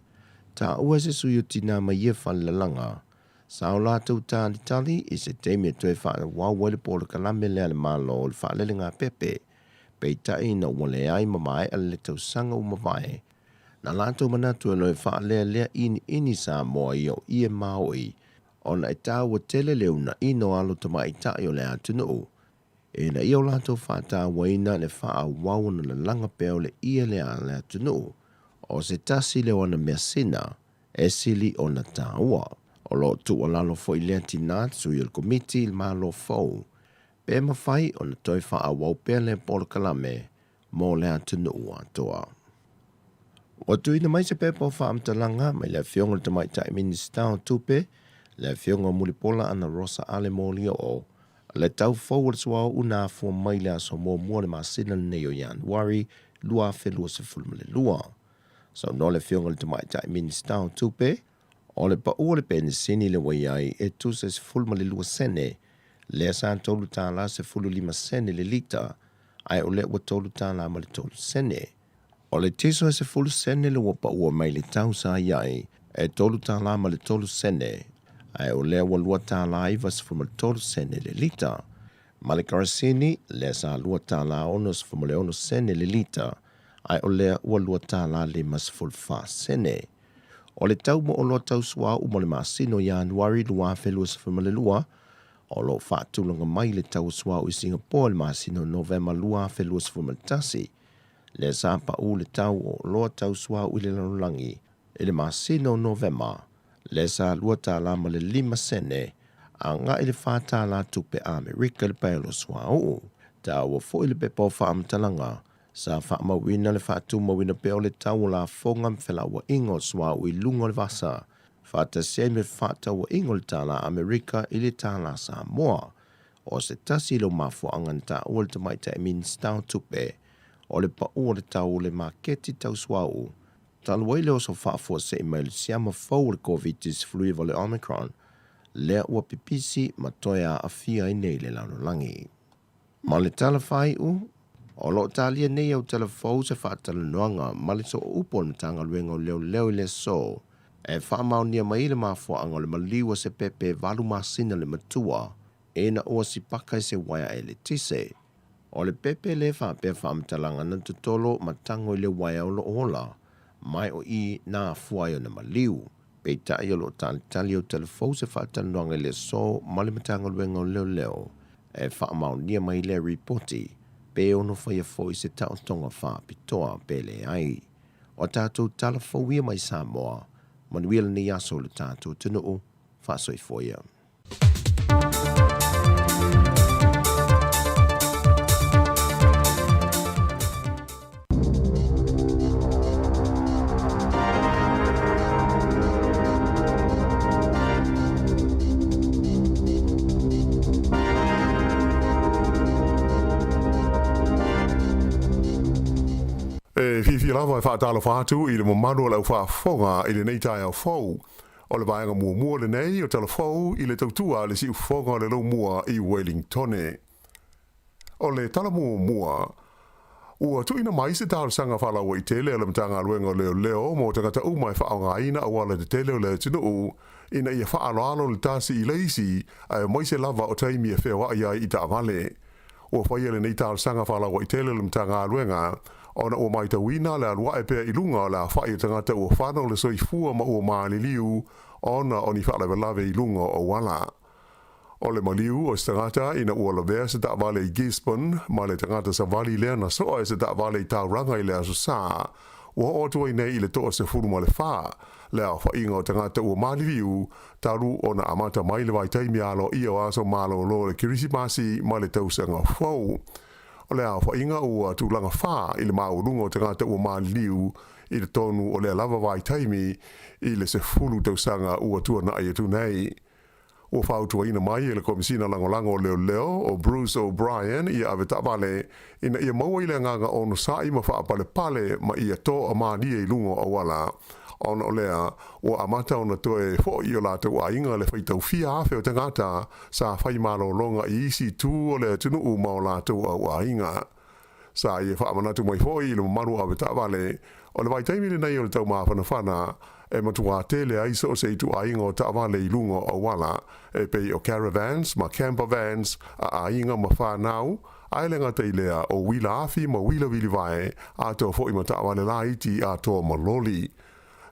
Taua e se sui o tinā mai ia falelalaga, sa o latou talitali i se taimi e toe faaauau ai le polokalame lea a le Malo o le faalelega pepe, peitai ina ua leai ma maea le tausaga ua mavae, na latou manatu e loe faalealea iniini Samoa i o ie maoi ona e taua tele le uunaina o alo tamaitai o le atunuu ina ia o latou faatauaina le faaauau ona lalaga pea o le ie lea a le atunuu o se tasi lea o ana measina e sili ona taua. O lo o tuualalo foi lea tinā sui o le Komiti i le Malo fou pe mafai ona toe faaauau pea lea polokalame mo le atunuu atoa. Ua tuuina mai se pepa o faamatalaga mai le Afioga i le Tamaitai Minisita o Tupe, le Afioga Mulipola Anarosa Ale Molioo, le tau fou o le suauu na afua mai le aso muamua o le masina lenei o Ianuari 2022. Saunoa le Afioga i le Tamaitai Minisita o Tupe, o le pau o le penisini lea ua i ai e tusa e 12 sene, lea sa $3 15 sene le lita, ae o lea ua $3 ma le 3 sene. O le tiso e 10 sene le ua paua mai le tau sa i ai, e $3 ma le 3 sene, ae o lea ua $2 93 sene le lita. Ma le karasini, lea sa $2 66 sene le lita, ae o lea ua $2 54 sene. O le tau mo oloa tau suauu mo le masina o Ianuari 2022, o lo o faatulaga mai le tau o suauu i Singapore i le masina o Novema 2021, lea sa pau le tau o oloa tau suauu i le lalolagi i le masina o Novema, lea sa $2 ma le 5 sene agai i le $4 tupe Amerika le paelo suauu. Taua foi le pepa o faamatalaga sa faamauina le faatumauina pea o le tau o lafoga ma felauaiga o suauu i luga o le vasa, faatasi ai ma le fefaatauaiga o le tālā Amerika i le tālā Samoa. O se tasi lea o mafuaaga na taua e le Tamaitai Minisita o Tupe, o le pau o le tau o le maketi tau suauu, talu ai le oso faafuasei mai o le siama fou o le Koviti-19 o le Omicron, lea ua pipisi ma toe aafia ai nei le lalolagi. Ma le tala faaiu, o lo o talia nei au tala fou se faatalanoaga ma le sooupu o le Matagaluega o Leoleo i le aso e faamaonia mai ai le mafuaaga o le maliu a se pepe e valu masina le matua ina ua sipaka i se uaea eletise. O le pepe lea faapea faamatalaga na totolo ma tago i le uaea o lo o ola mai o i na afua ai ona maliu. Peitai o lo o talitali au tala fou se faatalanoaga i le aso ma le Matagaluega o Leoleo e faamaonia mai lea ripoti pe ono faia foi se taotoga faapitoa pe leai. O a tatou tala fou ia mai Samoa, manuia lenei aso i lo tatou atunuu, faasoifua ia. E fiafia lava e faatalofa atu i le mamalu o le au faafofoga i lenei taeao fou. O le vaega muamua lenei o Tala Fou i le tautua a le siufofoga o le Laumua i Wellingtone. O le tala muamua, ua tuuina mai se talosaga faalauaitele a le Matagaluega o Leoleo mo tagata uma e faaaogaina auala tetele o le atunuu ina ia faaaloalo le tasi i le isi aemaise lava o taimi e feoai ai i taavale. Ua faia lenei talosaga faalauaitele a le Matagaluega ona ua matauina le alu ae pea i luga o le afa'i o tagata ua fano le soifua ma ua maliliu ona o ni faalavelave i luga o auala. O le maliu o se tagata ina ua lavea se taavale i Gisborne ma le tagata savali lea na soa e se taavale i Tauranga i le Aso Sa, ua oo atu ai nei i le 14 le aofaiga o tagata ua maliliu talu ona amata mai le vaitaimi aloaia o aso malolo o le Kerisimasi ma le tausaga fou. O le aofaiga ua tulaga fa i le maualuga o tagata ua maliliu i totonu o lea lava vaitaimi i le 10 tausaga ua tuanai atu nei. Ua fautuaina mai e le Komesina Lagolago o Leoleo o Bruce O'Brien ia ave taavale ina ia maua i le agaga onosai ma faapalepale ma ia toamalie i luga o auala. Ona o lea, ua amata ona toe fo'i i o latou aiga le faitau fia afe o tagata sa fai malologa i isi itu o le atunuu ma o latou auaiga. Sa ia faamanatu mai foi i le mamalu o avetaavale, o le vaitaimi lenei o le taumafanafana e matuā tele ai so o se ituaiga o taavale i luga o auala, e pei o caravans ma camper vans a aiga ma fanau, ae le gata i lea, o uila afi ma uila vilivae, atoa foi ma taavale laiti atoa ma loli.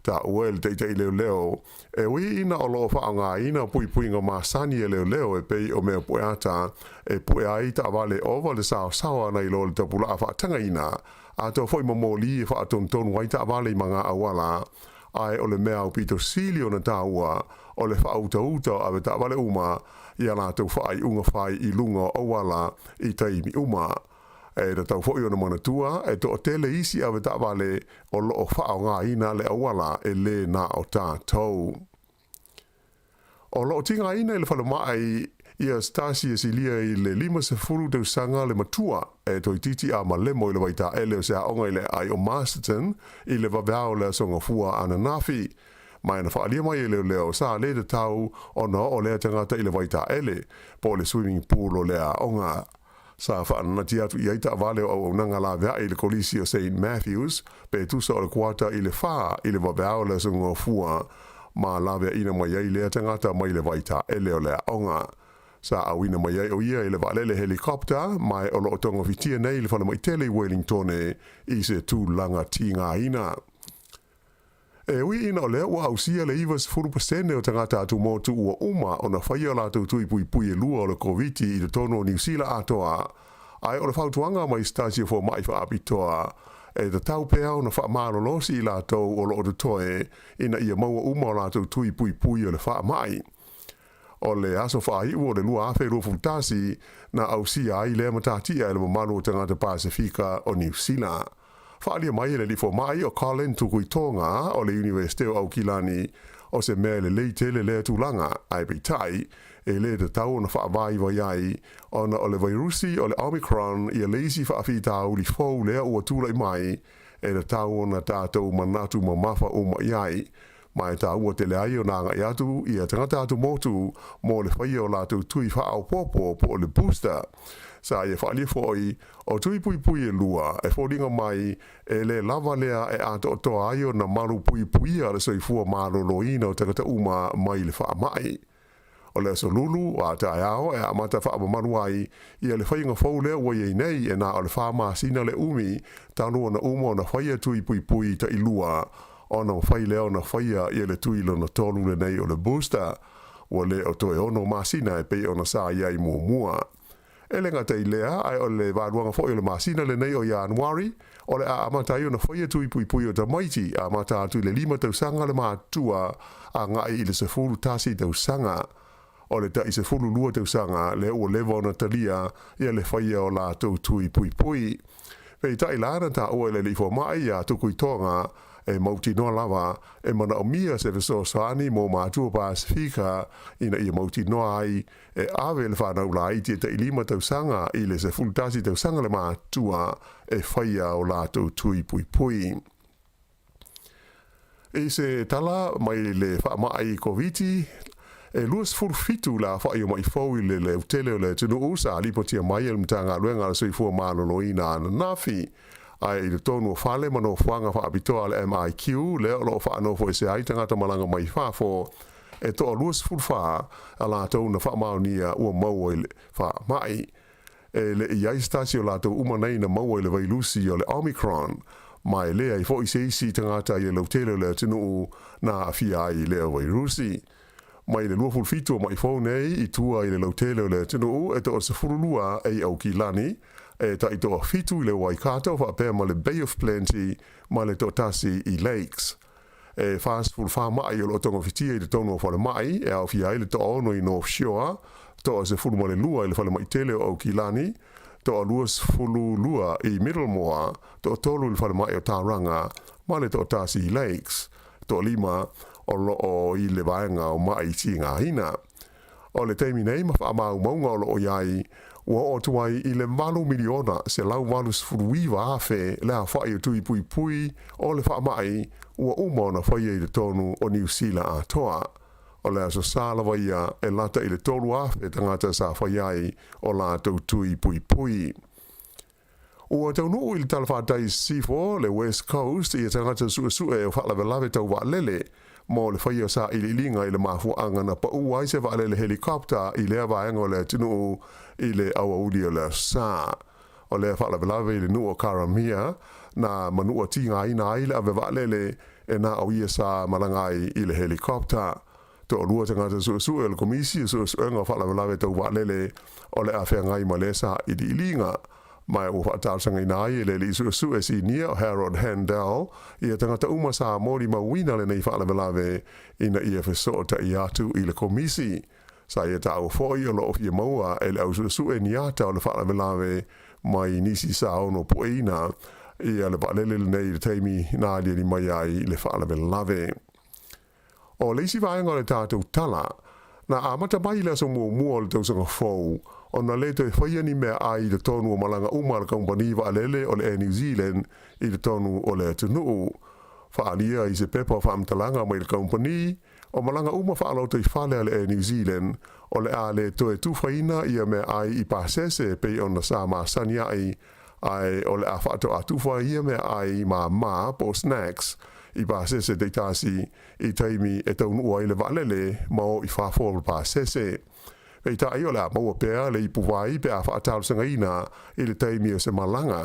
Taua e le taitai leoleo, e ui ina o lo o faaaogaina puipuiga masani a leoleo e pei o mea pueata e pue ai taavale ova le saosaoa nai lo le tapulaa faatagaina, atoa foi ma moli e faatonutonu ai taavale i maga auala, ae o le mea aupito sili ona taua, o le faautauta o avetaavale uma i a latou faaiuga fai i luga o auala i taimi uma. E tatau foi ona manatua, e toatele isi avetaavale o lo o faaaogaina le auala e lē na o tatou. O lo o tigaina i le falemai ia se tasi e silia i le 50 tausaga le matua e toeitiiti a malemo i le vaitaele o se aoga i le aai o Masterton i le vaveao o le Aso Gafua ananafi. Ma na faaalia mai e leoleo sa le tatau ona oo lea tagata i le vaitaele po o le swimming pool o lea aoga. Sa faananati atu i ai taavale o auaunaga laveai i le Kolisi o Saint Matthews pe tusa o le kuata i le fa i le vaveao o le Aso Gafua ma laveaina mai ai lea tagata mai le vaitaele o le aoga. Sa auina mai ai o ia i le vaalele helicopter ma o lo o togafitia nei i le falemai tele i Wellingtone i se tulaga tigaina. E ui ina o lea ua ausia le 90% o tagata atumotu ua uma ona faia o latou tui puipui e lua o le Koviti i totonu o Niu Sila atoa, ae o le fautuaga mai se tasi o fomai faapitoa, e tatau pea ona faamalolosi i latou o lo o totoe ina ia maua uma o latou tui puipui o le faamai. O le aso faaiu o le 2021 na ausia ai lea matatia e le mamalu o tagata Pasefika o Niu Sila. Faaalia mai e le alii fomai o Colin Tukuitonga o le Iunivesite o Aukilani, o se mea e lelei tele lea tulaga, ae peitai, e le tatau ona faavaivai ai ona o le vairusi o le Omicron ia le isi faafitauli fou lea ua tulai mai e tatau ona tatou manatu mamafa uma i ai. Ma e taua tele ai ona agai atu ia tagata atumotu mo le faia o latou tui faaopoopo po o le booster. Sa ia faaalia foi, o tui puipui e lua e foliga mai e le lava lea e atoatoa ai ona malu puipuia le soifua maloloina o tagata uma mai le faamai. O le aso Lulu a taeao e amata faamamalu ai ia le faiga fou lea ua i ai nei e na o le 4 masina le umi talu ona uma ona faia tui puipui tailua ona mafai lea ona faia ia le tui lona tolu lenei o le booster. Ua le o toe 6 masina e pei ona sa i ai muamua. E le gata i lea, ae o le valuaga foi o le masina lenei o Ianuari, o le a amata ai ona faia tui puipui o tamaiti, amata atu i le 5 tausaga le matutua agai i le 11 tausaga. O le tai 12 tausaga lea ua leva ona talia ia le faia o latou tui puipui. Peitai la na taua e le alii fomai ia Tukuitonga e mautinoa lava e manaomia se fesoasoani mo matua Pasefika ina ia mautinoa ai e ave le fanau laiti e tai 5 tausaga i le 11 tausaga le matua e faia o latou tui puipui. I se tala mai le faamai Koviti, e 27 le aofai o ma'i fou i le leutele o le atunuu sa lipotia mai e le Matagaluega a le Soifua Maloloina ananafi. Ae i totonu o fale ma nofoaga faapitoa a le MIQ lea o lo o faanofoesea ai tagata malaga mai fafo, e toa 24 a latou na faamaonia ua maua i le faamai. E le i ai se tasi o latou uma nei na maua i le vailusi o le Omicron, ma e leai foi se isi tagata i le lautele o le atunuu na aafia ai i lea vairusi. Mai le 27 o ma'i fou nei i tua i le lautele o le atunuu e toa 12 e i Aukilani, e taitoa 7 i le Waikato faapea ma le Bay of Plenty ma le toatasi i Lakes. E 44 ma'i o lo o togafitia i totonu o falemai e aofia ai le toaono i North Shore, toa 12 i le falemai tele o Aukilani, toa 22 i Middlemore, toatolu i le falemai o Tauranga ma le toatasi i Lakes, toalima o lo o i le vaega o ma'i tigaina. O le taimi nei ma faamaumauga o lo o i ai, Ua oo atu ai i le 8,189,000 le aofa'i o tui puipui o le faama'i ua uma ona faia i totonu o Niu Sila atoa. O le Aso Sa lava ia e lata i le 3,000 tagata sa faia ai o latou tui puipui. Ua taunuu i le talafatai i sisifo, le West Coast, ia tagata suesue o faalavelave tau vaalele mo le faia o sailiiliga i le mafuaaga na pau ai se vaalele helicopter i lea vaega o le atunuu i le aoauli o le Aso Sa. O lea faalavelave i le nuu o Karamea na manua tigaina ai le ave vaalele e na o ia sa malaga ai i le helicopter. Toalua tagata suesue o le Komisi o Suesuega o Faalavelave Tau Vaalele o le a feagai ma lea sailiiliga. Ma ua faatalosagaina ai e le alii suesue sinia o Harold Handel ia tagata uma sa molimauina lenei faalavelave ina ia fesootai atu i le Komisi. Sa ia taua foi o lo o fia maua e le au suesue ni ata o le faalavelave mai nisi sa ono pueina ia le vaalele lenei i le taimi na aliali mai ai le faalavelave. O le isi vaega o le tatou tala, na amata mai i le aso muamua o le tausaga fou, ona le toe faia ni meaai i totonu o malaga uma a le kamupani vaalele o le Air New Zealand i totonu o le atunuu. Faaalia i se pepa o faamatalaga mai le kamupani, o malaga uma faalotoifale a le Air New Zealand, o le a le toe tufaina ia meaai i pasese e pei ona sa masani ai, ae o le a faatoa tufa ia meaai māmā po o snacks i pasese taitasi i taimi e taunuu ai le vaalele ma o i fafo o le pasese. Peitai o le a maua pea le ipuvai pe a faatalosagaina i le taimi o se malaga.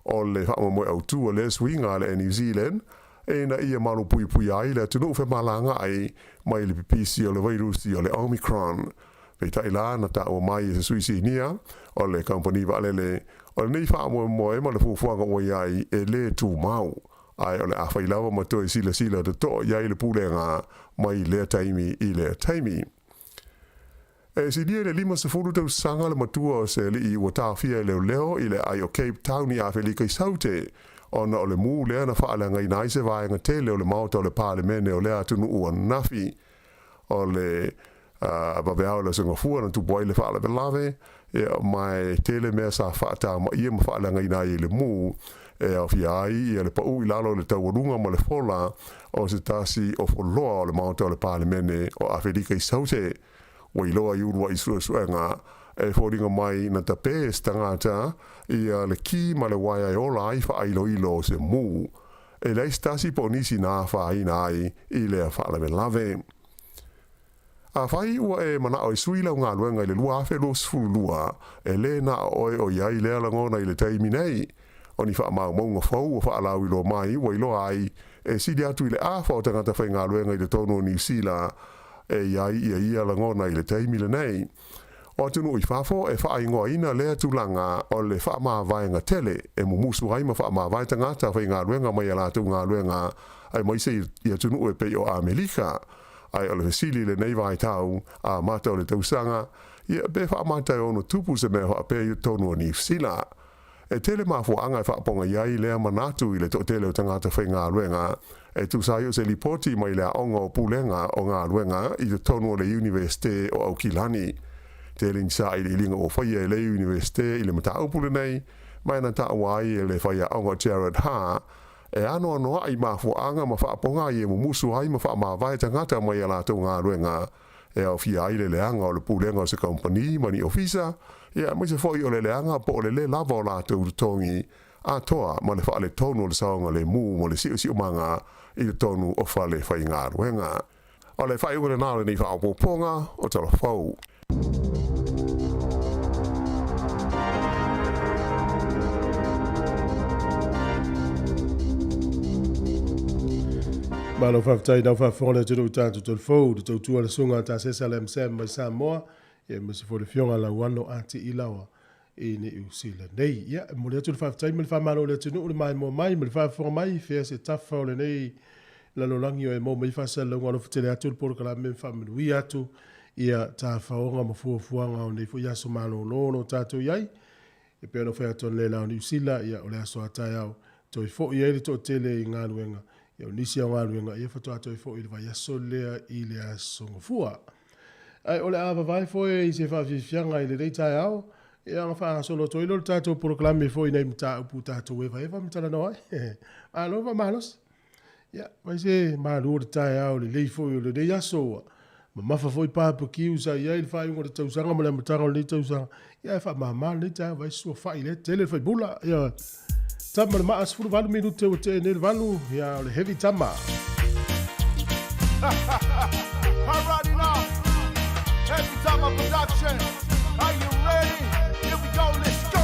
O le faamoemoe autu o lea suiga a le Air New Zealand, ina ia malupuipuia ai le atunuu femalagaai mai le pipisi o le vairusi o le Omicron. Peitai la, na taua mai e se sui sinia o le kamupani vaalele, o lenei faamoemoe ma le fuafuaga ua i ai e le tumau, ae o le a fai lava ma toe silasila totoa i ai le Pulega mai lea taimi i lea taimi. E silia i le 50 tausaga le matua o se alii ua taofia e leoleo i le aai o Cape Town i Afelika i Saute, ona o le mū lea na faaleagaina ai se vaega tele o le Maota o le Palemene o lea atunuu ananafi. O le vaveao o le Aso Gafua na tupu ai le faalavelave, ma e tele mea sa faatamaia ma faaleagaina ai e le mū, e aofia ai le pau i lalo i le taualuga ma le fola o se tasi o foloa o le Maota o le Palemene o Afelika i Saute. Ua iloa i uluai suesuega e foliga mai na tapē e se tagata ia le ki ma le uaea e ola ai faailoilo o se mū. E leai se tasi po o nisi na afaina ai i lea faalavelave. Afai ua e manao e sui lau galuega i le 2022, e lē na o oe o i ai lea lagona i le taimi nei. O ni faamaumauga fou ua faalauiloa mai ua iloa ai e sili atu i le afa o tagata faigaluega i totonu o Niu Sila e i ai ia ia lagona i le taimi lenei. O atunuu i fafo e faaigoaina lea tulaga o le faamavaega tele e mumusu ai ma faamavae tagata faigaluega mai a latou galuega aemaise i atunuu e pei o Amelika. Ae o le fesili i lenei vaitau amata o le tausaga, ia pe faamata e ono tupu se mea faapea i totonu o Niu Sila. E tele mafuaaga e faapogai ai lea manatu i le toatele o tagata faigaluega e tusa ai o se lipoti mai le Aoga o Pulega o Galuega i totonu o le Iunivesite o Aukilani. Tele ni sailiiliga ua faia e le Iunivesite i le mataupu lenei, ma e na taua ai e le faiaoga Gerard Ha, e anoanoai mafuaaga ma faapogai e mumusu ai ma faamavae tagata mai a latou galuega e aofia ai le leaga o le pulega o se kamupani ma ni ofisa, ia aemaise foi o le leaga po o le lē lava o latou totogi atoa ma le faaletonu o le saogalemu ma le siosiomaga i totonu o fale faigaluega. O le faaiuga lena o lenei faaopoopoga o Tala Fou. Malo faafetai lau faafofoga le atunuu i tatou telefou, le tautua le susuga a Tasesa Lam Sam mai Samoa, ia aemaise foi le afioga Lauano Ati Ilaoa i Niu Sila nei. Ia, e momoli atu le faafetai ma le faamalo i le atunuu le maimoa mai ma le faafofoga mai, fea se tafa o lenei lalolagi o e maua mai faasalalauga alofa tele atu le polokalame ma faamanuia atu ia tafaoga ma fuafuaga o nei foi aso malolo o lo o tatou i ai. E pei ona fai atu analeila o Niu Sila, ia o le aso a taeao toe foi ai le toatele i galuega, ia o nisi o galuega ia faatoa toe foi i le vaiaso lea i le aso Gafua. Ae o le a vavae foe i se faafiafiaga i lenei taeao. Ia ona faagasolo atu ai lea o le tatou polokalame foi i nai mataupu tatou evaeva ma talanoa ai. Malo faamalosi. Ia, fai se malu o le taeao lelei foi o lenei aso ua mamafa foi barbecue sa i ai le faaiuga o le tausaga ma le amataga o lenei tausaga. Ia ae faamama lenei taeao vaai se suafa'i lea tele le faimula. Ia, tama le maa 18 minute ua tea nei le valu, ia o le heavy tama. Alrighty now, Heavy Tama Production. Are you ready? Here we go, let's go.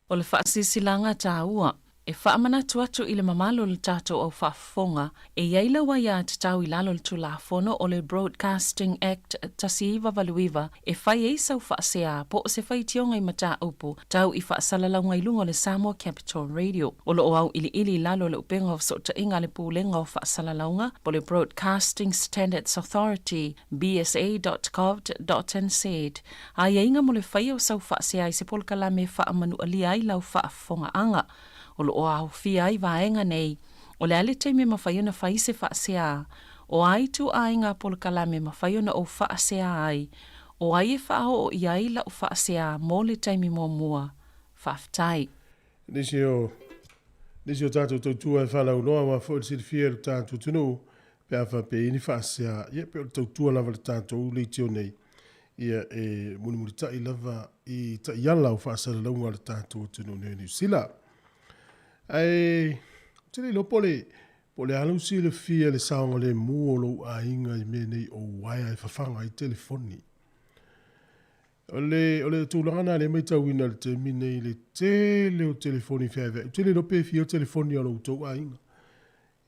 O le faasilasilaga taua e faamanatu atu i le mamalu o le tatou au faafofoga e i ai lau aiatatau i lalo o le Tulafono o le Broadcasting Act 1989 e fai ai sau faasea po o se faitioga i mataupu tau i faasalalauga i luga o le Samoa Capital Radio. O lo o auiliili i lalo o le upega o fesootaiga a le Pulega o Faasalalauga po o le Broadcasting Standards Authority, bsa.govt.nz, Aiaiga mo le faia o sau faasea i se polokalame e faamanualia ai lau faafofogaaga. O lo o aofia ai vaega nei, o le a le taimi e mafai ona fai se faasea, o a ituaiga polokalame e mafai ona ou faasea ai, o ai e faaoo i ai lau faasea mo le taimi muamua. Faafetai. Nisi o nisi o tatou tautua e faalauiloa aua foi le silafia e lo tatou atunuu pe a faapea e i ai ni faasea, ia pei o le tautua lava i le tatou leitio nei, ia e mulimulitai lava i taiala o faasalalauga a le tatou atunuu nei o Niu Sila. Ae ou te le iloa po o le, po o le a lou silafia i le saogalemu o lou aiga i mea nei o uaea e fafaga ai telefoni. O le, o le tulaga lena lea e matauina i le taimi nei i le tele o telefoni feaveai. Ou te le iloa pe fia telefoni a lo outou aiga.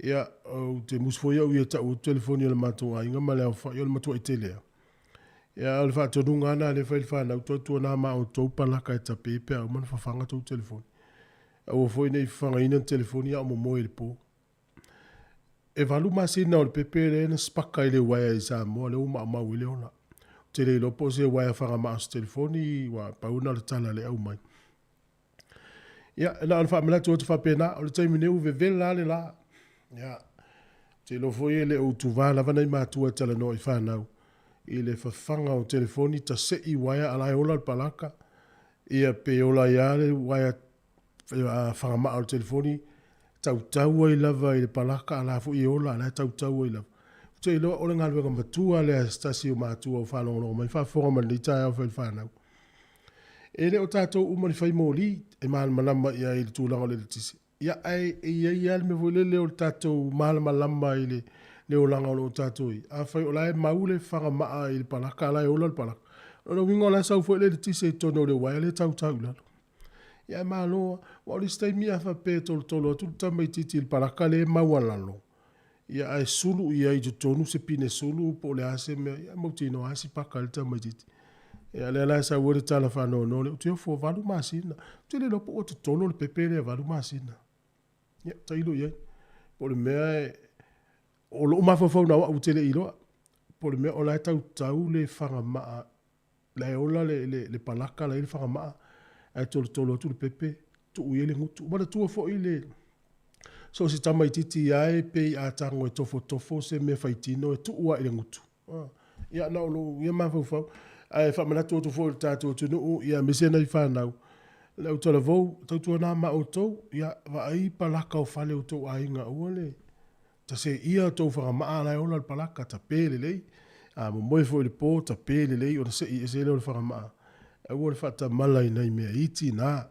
Ia, ou te musu foi au ia e tau atu telefoni a le matou aiga ma le aofai, o le matuai tele lava. Ia, a o le faatonuga lava lena lea e fai i le fanau, tautuana ma outou palaka e tape pe a uma ona fafaga tou telefoni. Aua foi ne i fafagaina ni telefoni a o momoe i le po. E valu masina o le pepe lea na sipaka i le uaea i Samoa lea ua maumau ai le ola. Ou te le iloa po o se uaea fagamaa o se telefoni aua pau lena o le tala lea e aumai. Ia, na ona faamanatu atu faapena, o le taimi nei ua vevela lava le la. Ia, ou te iloa foi e le o utuva lava nai matua e talanoa i fanau i le fafaga o telefoni, tasei uaea a la e ola le palaka, ia pe ola ai lava le uaea fagamaa o le telefoni, tautau ai lava i le palaka a la foi e ola a la e tautau ai lava. Ou te iloa o le galuega matua lea a se tasi o matua o faalogologo mai faafofoga mai i lenei taeao fai le fanau. E le o tatou uma ni fai moli e malamalama i ai i le tulaga o le eletise. Ia ae e i ai lava le mea foi lele o le tatou malamalama i le le olaga o lo o tatou i ai. Afai o la e mau le fagamaa i le palaka a la e ola le palaka, o lona uiga o la e sau foi le eletise i totonu o le uaea lea e tautau i lalo. Ia ae malo lava. Aua o le isi taimi a faapea e tolotolo atu le tamaitiiti i le palaka lea e maualalo, ia ae sulu i ai i totonu se pine sulu po o le a se mea, ia e mautinoa lava e sipaka ai le tamaitiiti. Ia lea la e sau ai le tala faanoanoa lea, ou te ofo 8 masina. Ou te le iloa po ua totolo le pepe lea 8 masina. Ia, tailo i ai. Po o le mea e, o lou mafaufau na o au ou te le i iloa, po o le mea o la e tautau le fagamaa La e ola le, le, le palaka la e i ai le fagamaa, ae tolotolo atu le pepe, tuu i ai le gutu. Manatua foi le, so o se tamaitiiti lava e pei a tago e tofotofo se mea faitino e tuu lava i le gutu. Ia, na o lou ia mafaufau. Ae faamanatu atu foi i le tatou atunuu, ia aemaise nai fanau, le autalavou, tautuana ma outou, ia vaai palaka o fale o tou aiga, aua le Taseia tou fagamaa la e ola le palaka, tape lelei. A momoe foi i le po, tape lelei ona sei ese lea o le fagamaa. Aua le faatamala i nai mea iti na.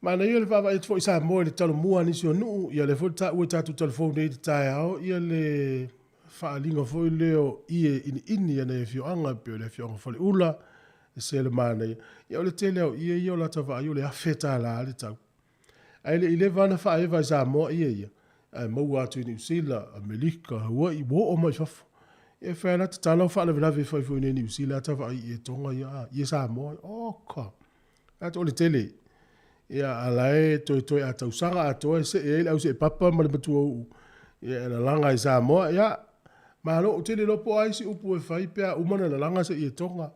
Manaia le vaavaai atu foi i Samoa i le talomua a nisi o nuu, ia lea foi na taua i tatou talafou nei i le taeao ia le faaaliga foi lea o ie iniini a nai afioaga e pei o le afioaga o Faleula, ese le manaia. Ia o le tele lava o ie ia o lata vaai o le $1,000 le tau. Ae le i leva lava ona faaeva e Samoa ie ia, ae maua atu i Niu Sila, Amerika, Hawaii, ua oo mai i fafo. Ia e fai lava la tatala o faalavelave e fai foi i inei i Niu Sila ata vaai i ie Tonga ia, a, ie Samoa, oka! Ata o le tele. Ia, a la e toetoe a tausaga atoa e see ai le auseepapa ma le matuauu, ia e lalaga i Samoa, ia, malo, ou te le iloa po o a isi upu e fai pe a uma ona lalaga se ie Tonga.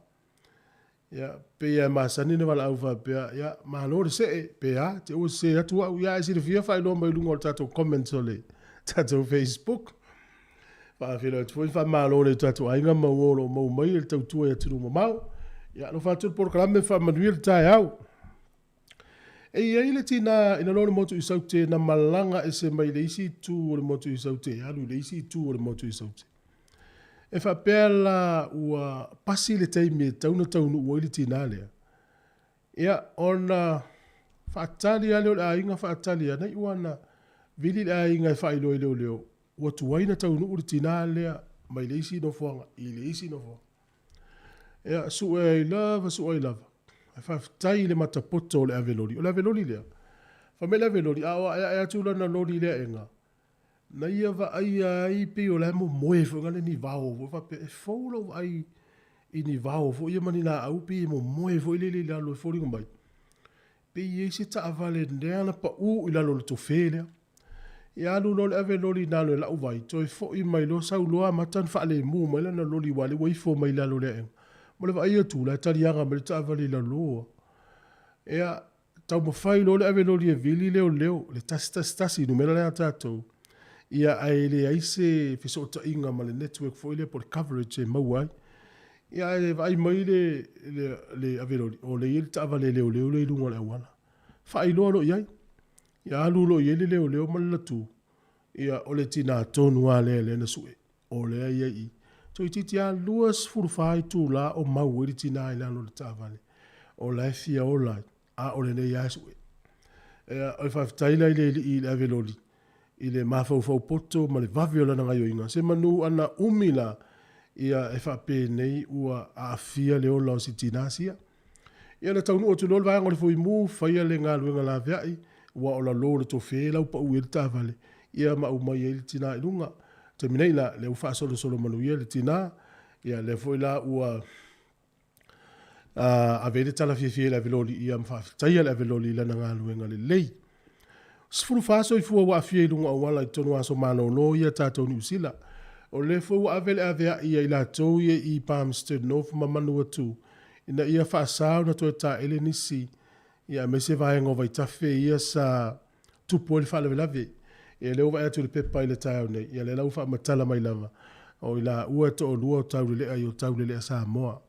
Ia, pei lava e masani ona valaau faapea, ia, malo le see, pe a, te ua sese atu au. Ia, a e silafia, faailoa mai i luga o le tatou comments o le tatou Facebook. Faafeiloai atu foi ma faamalo i le tatou aiga ma uo o lo o maua mai i le tautua i atunuu mamao. Ia, alofa atu le polokalame, faamanuia le taeao. E i ai le tina i lalo o le motu i Saute na malaga ese mai le isi itu o le motu i Saute e alu i le isi itu o le motu i Saute. E faapea la ua pasi le taimi e tatau ona taunuu ai le tina lea. Ia, ona faatali lava lea o le aiga, faatali lava, na iu lava ina vili le aiga e faailoa i leoleo, ua tuai ona taunuu le tina lea mai le isi nofoaga i le isi nofoaga. Ia, sue ai lava, sue ai lava. Ae faafetai i le matapoto o le ave loli. O le ave loli lea, fai mai le ave loli, a o aeae atu lana loli i le aega, na ia vaaia ai pei o la e momoe foi nale ni vao foi faapea, e fou lou vaai i ni vao foi ia ma ni laau pei e momoe foi lele i lalo e foliga mai pei e i ai se taavale lea na pau i lalo o le tofe lea. Ia alu loa le ave loli i lalo e lau vai, toe foi mai loa sau loa amata ona faalemu mai lana loli aua o lea ua ifo mai lalo o le aega. Mo le vaai atu, o la e taliaga mai le taavale i lalo. Ia, taumafai loa le ave loli e vili leoleo, le 111, numera lea a tatou, ia ae leai se fesootaiga ma le network foi lea po o le coverage e maua ai. Ia ae vaai mai le, le, le ave loli, o lea e i ai le taavale leoleo lea i luga o le auala. Faailoa loa i ai. Ia alu loa i ai le leoleo ma le latu, ia o le tina tonu lava lea lea na sue, o lea e i ai i i. Toeitiiti lava 24 itula o mau ai le tina i lalo o le taavale, o la e fia ola ai, a o lenei lava e sue. Ia, o le faafetai la i le alii i le ave loli, i le mafaufau poto ma le vave o lana gaioiga, semanu ana umi la, Ia, e faapenei ua aafia le ola o si tinā sia. Ia na taunuu atu loa le vaega o le Fuimu, faia le galuega laveai, ua o lalo o le tofe la ua pau i ai le taavale, ia ma aumai ai le tinā i luga. Taimi nei la, lea ua faasolosolo manuia le tinā, ia lea foi la ua ave ai le tala fiafia i le aveloli ia ma faafetaia le aveloli i lana galuega lelei. 14 soifua ua aafia i luga o auala i totonu o aso malolo ia tatou Niu Sila. O lea foi ua ave le aveai ia i latou ia i Palmerston North ma Manuatu ina ia faasa ona toe taele nisi ia aemaise vaega o vaitafe ia sa tupu ai le faalavelave. Ia lea ua vaai atu i le pepa i le taeao nei, ia lea la ua faamatala mai lava, o i laua e toalua o Taulelea i o Taulelea Samoa.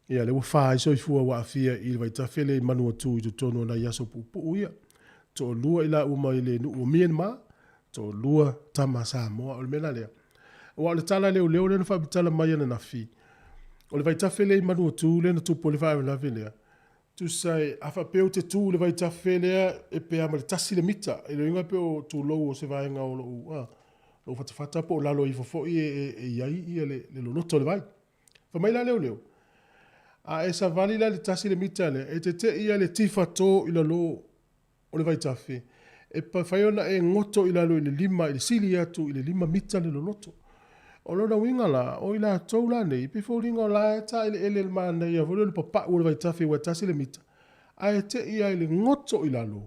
Ia lea ua fa ai soifua ua aafia i le vaitafe lea i Manuatu i totonu o nai aso puupuu ia. Toalua i laua mai le nuu o Myanmar, toalua tama Samoa. O le mea la lea, aua o le tala a leoleo lea na faamatala mai ananafi, o le vaitafe lea i Manuatu lea na tupu ai le faalavelave lea, Tusa e, a faapea ou te tu i le vaitafe lea e pe a ma le 1 le mita, e lona uiga pe o tulou o se vaega o lou, a, lou fatafata po o lalo ifo foi e, e, e i ai ia le, le loloto o le vai. Fai mai la leoleo, a e savali la i le 1 le mita lea, e te te i lava i le tifato i lalo o le vaitafe, e mafai ona e goto i lalo i le lima, i le sili atu i le 5 mita le loloto. O lona uiga la, o i latou la nei, e pei foliga o la e taeleele i le manaia foi lea o le papau o le vaitafe ua tasi le mita, ae te i lava i le goto i lalo.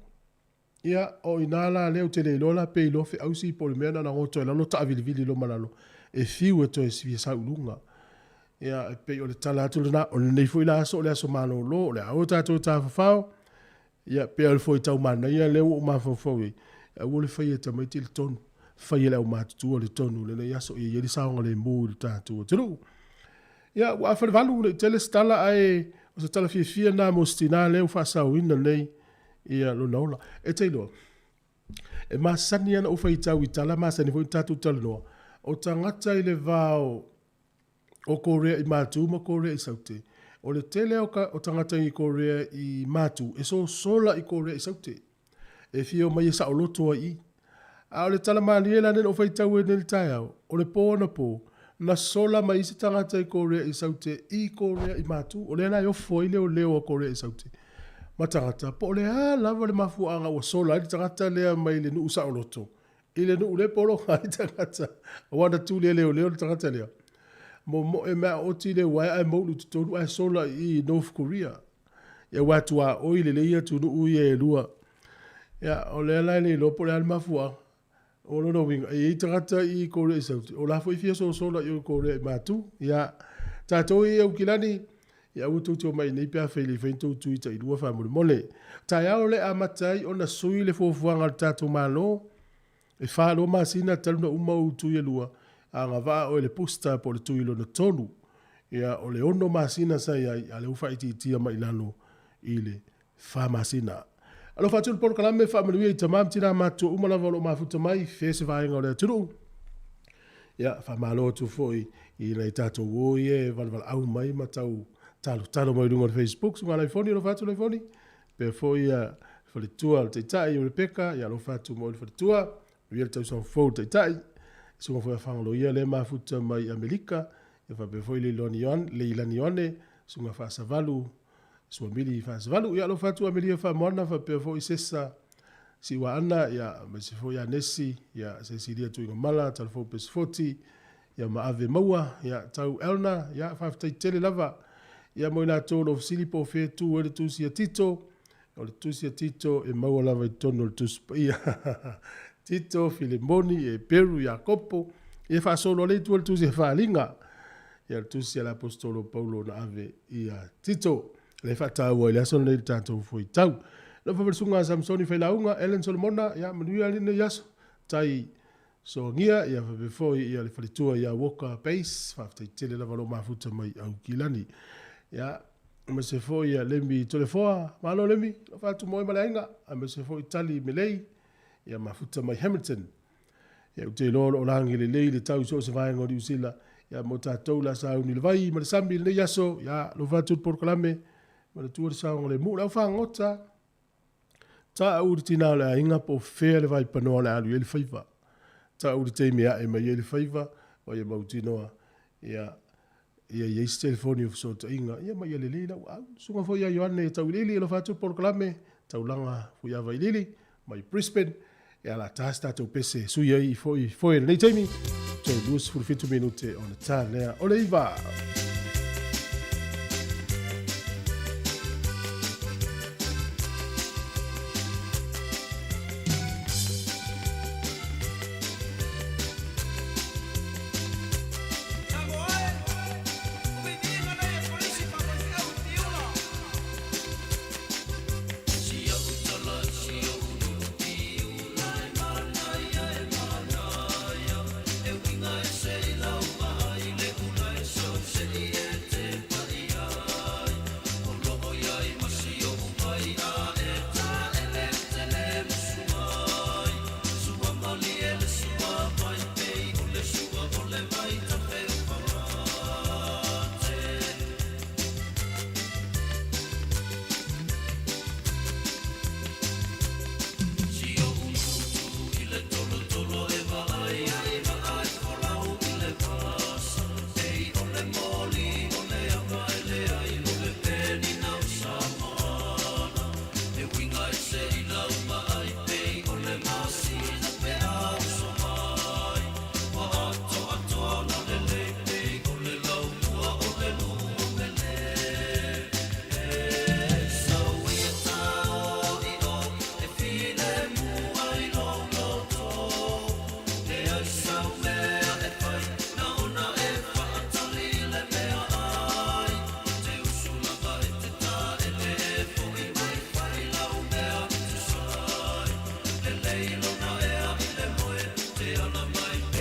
Ia, o i ina la lea ou te le iloa la pe iloa feausi po o le mea na ona goto ai lalo taavilivili loa ma lalo, e fiu e toe fia sau i luga. Ia, e pei o le tala atu lena, o lenei foi la aso o le aso malolo, o le a o tatou tafafao, Ia, pei o le foitau manaia lea ua ou mafaufau i ai, aua le faia e tamaiti le tonu, fai e le aumatutua le tonu i lenei aso ia i ai le saogalemu i le tatou atunuu. Ia, ua afa le valu, ne i tele se tala, ae o se tala fiafia lena mo si tinā lea ua faasaoina nei ia lona ola. E te iloa, e masani lava ona ou faitau i tala, masani foi ona tatou talanoa, o tagata i le va o o Korea i Matu ma Korea i Saute. O le tele o, ka, o tagata i Korea i Matu e sosola i Korea i Saute. E fia omai e saoloto ai i. A o le tala malie la lea na ou faitau ai nei i le taeao, o le pō anapo, na sola mai isi tagata i Korea i Saute i Korea i Matu. O lea la e ofo ai leoleo a Korea i Saute ma tagata, po o le a lava le mafuaaga ua sola ai le tagata lea mai le nuu saoloto I le nuu le pologa ai tagata, aua na tuli e leoleo le tagata lea. Momoe mai a oti le uaea ae moulu i totonu ae sola i i North Korea. Ia aua tuaoi lelei atunuu ia e lua. Ia, o lea la e le iloa po o le a le mafuaaga. O lona uiga, e i ai tagata i Korea i Saute, o la foi e fia sosola i o i Korea i Matu. Ia, tatou ia i Aukilani, Ia aua tou te omai i inei pe afai e le fai ni tou tui tailua faamolemole. Taeao lea e amata ai ona sui le fuafuaga a le tatou Malo, e fa loa masina talu ona uma ou tui e lua, agavaa oe i le booster po o le tui lona tolu. Ia o le ono masina sa i ai, a o lea ua faaitiitia mai i lalo i le fa masina. Alofa atu le polokalame faamanuia i tama ma tina matutua uma lava o lo o mafuta mai fea se vaega o le atunuu. Ia, faamalo atu foi i nai tatou uo ia e valevalaau mai ma tau talotalo mai i luga o le Facebook. Susuga Laifoni, alofa atu Laifoni. Pea foi ia faletua le Taitai o Rebecca, ia alofa atu mo le faletua. Manuia le tausaga fou le Taitai. Susuga foi a Fagaloia lea mafuta mai Amerika. Ia faapea foi Leilani Ioane, Susuga Faasavalu, Suamili Faasavalu. Ia alofa atu Amelia Faamoana faapea foi Sesa Siuaana, ia aemaise foi Anesi, ia Sesilia Tuigamala, Talafou Pesefoti, ia ma Ave Maua, ia Tau Elna, ia faafetai tele lava. Ia mo i latou o lo o fesili po o fea e tu ai le tusi a Tito, o le tusi a Tito e maua lava i totonu o le Tusi Paia. Tito, Filemoni, Eperu, Iakopo, ia faasolo alei tua le tusi a Faaliga. Ia le tusi a le Aposetolo Paulo na ave ia Tito. Lea e faataua i le aso lenei le tatou fuaitau. Lau Faamalasuga a Samsoni Failauga, Ellen Solomona, ia manuia lenei aso. Tai Soagia, ia faapea foi ia le faletua ia Walker Base, faafetai tele lava lou mafuta mai Aukilani. Ia, aemaise foi ia Lemi Tolefoa, malo Lemi, alofa atu mo oe ma le aiga, aemaise foi Tali Melei, ia mafuta mai Hamilton. Ia, ou te iloa o lo o lagi lelei le tau i so o se vaega o Niu Sila. Ia, mo tatou la sauni le vai ma le sami i lenei aso, ia, alofa atu le polokalame, manatua le saogalemu. Le aufagota, ta'u le tinā o le aiga po o fea le vaipanoa o le a alu i ai le faiva. Ta'u le taimi e a'e mai ai le faiva, ma ia mautinoa. Ia, ia i ai se telefoni o fesootaiga, ia ma ia lelei lau aau. Susuga foi ia Ioane Tauiliili, alofa atu le polokalame, taulaga Fuiava-iliili, mai Brisbane. Ia, o le a ta se tatou pese e sui ai foi foe i lenei taimi, toe 27 minute ona ta lea o le 9.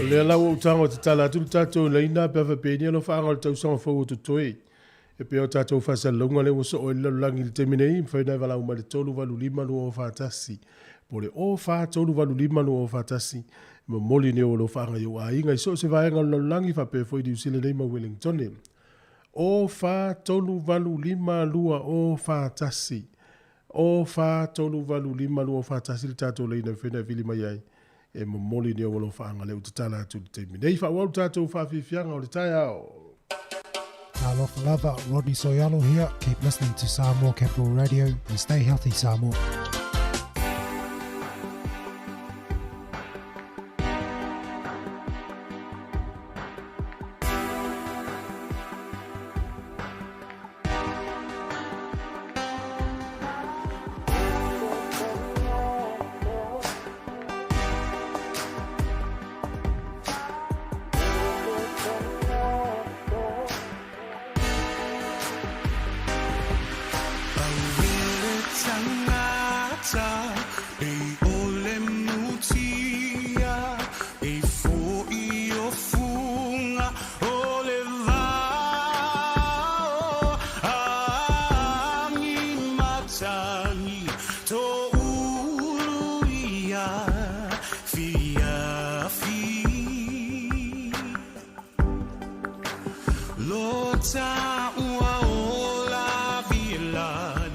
O lea la ua ou tago e tatala atu le tatou laina pe a faapea ni alofaaga o le tausaga fou o totoe. E pei o tatou faasalalauga lea ua soo ai le lalolagi i le taimi nei, e mafai ona e valaau mai i le 385 241 po o le 04 385 241 e momoli nei ou alofaaga i ou aiga i so o se vaega o le lalolagi faapea foi Niu Sila nei ma Wellingtone. 04 385 241 04 385 241 le tatou laina e mafai ona e vili mai ai e momoli nei ou alofaaga lea ua tatala atu i le taimi nei. Faaauau le tatou faafiafiaga o le taeao. Talofa lava, Rodney So'oialo here. Keep listening to Samoa Capital Radio and stay healthy, Samoa.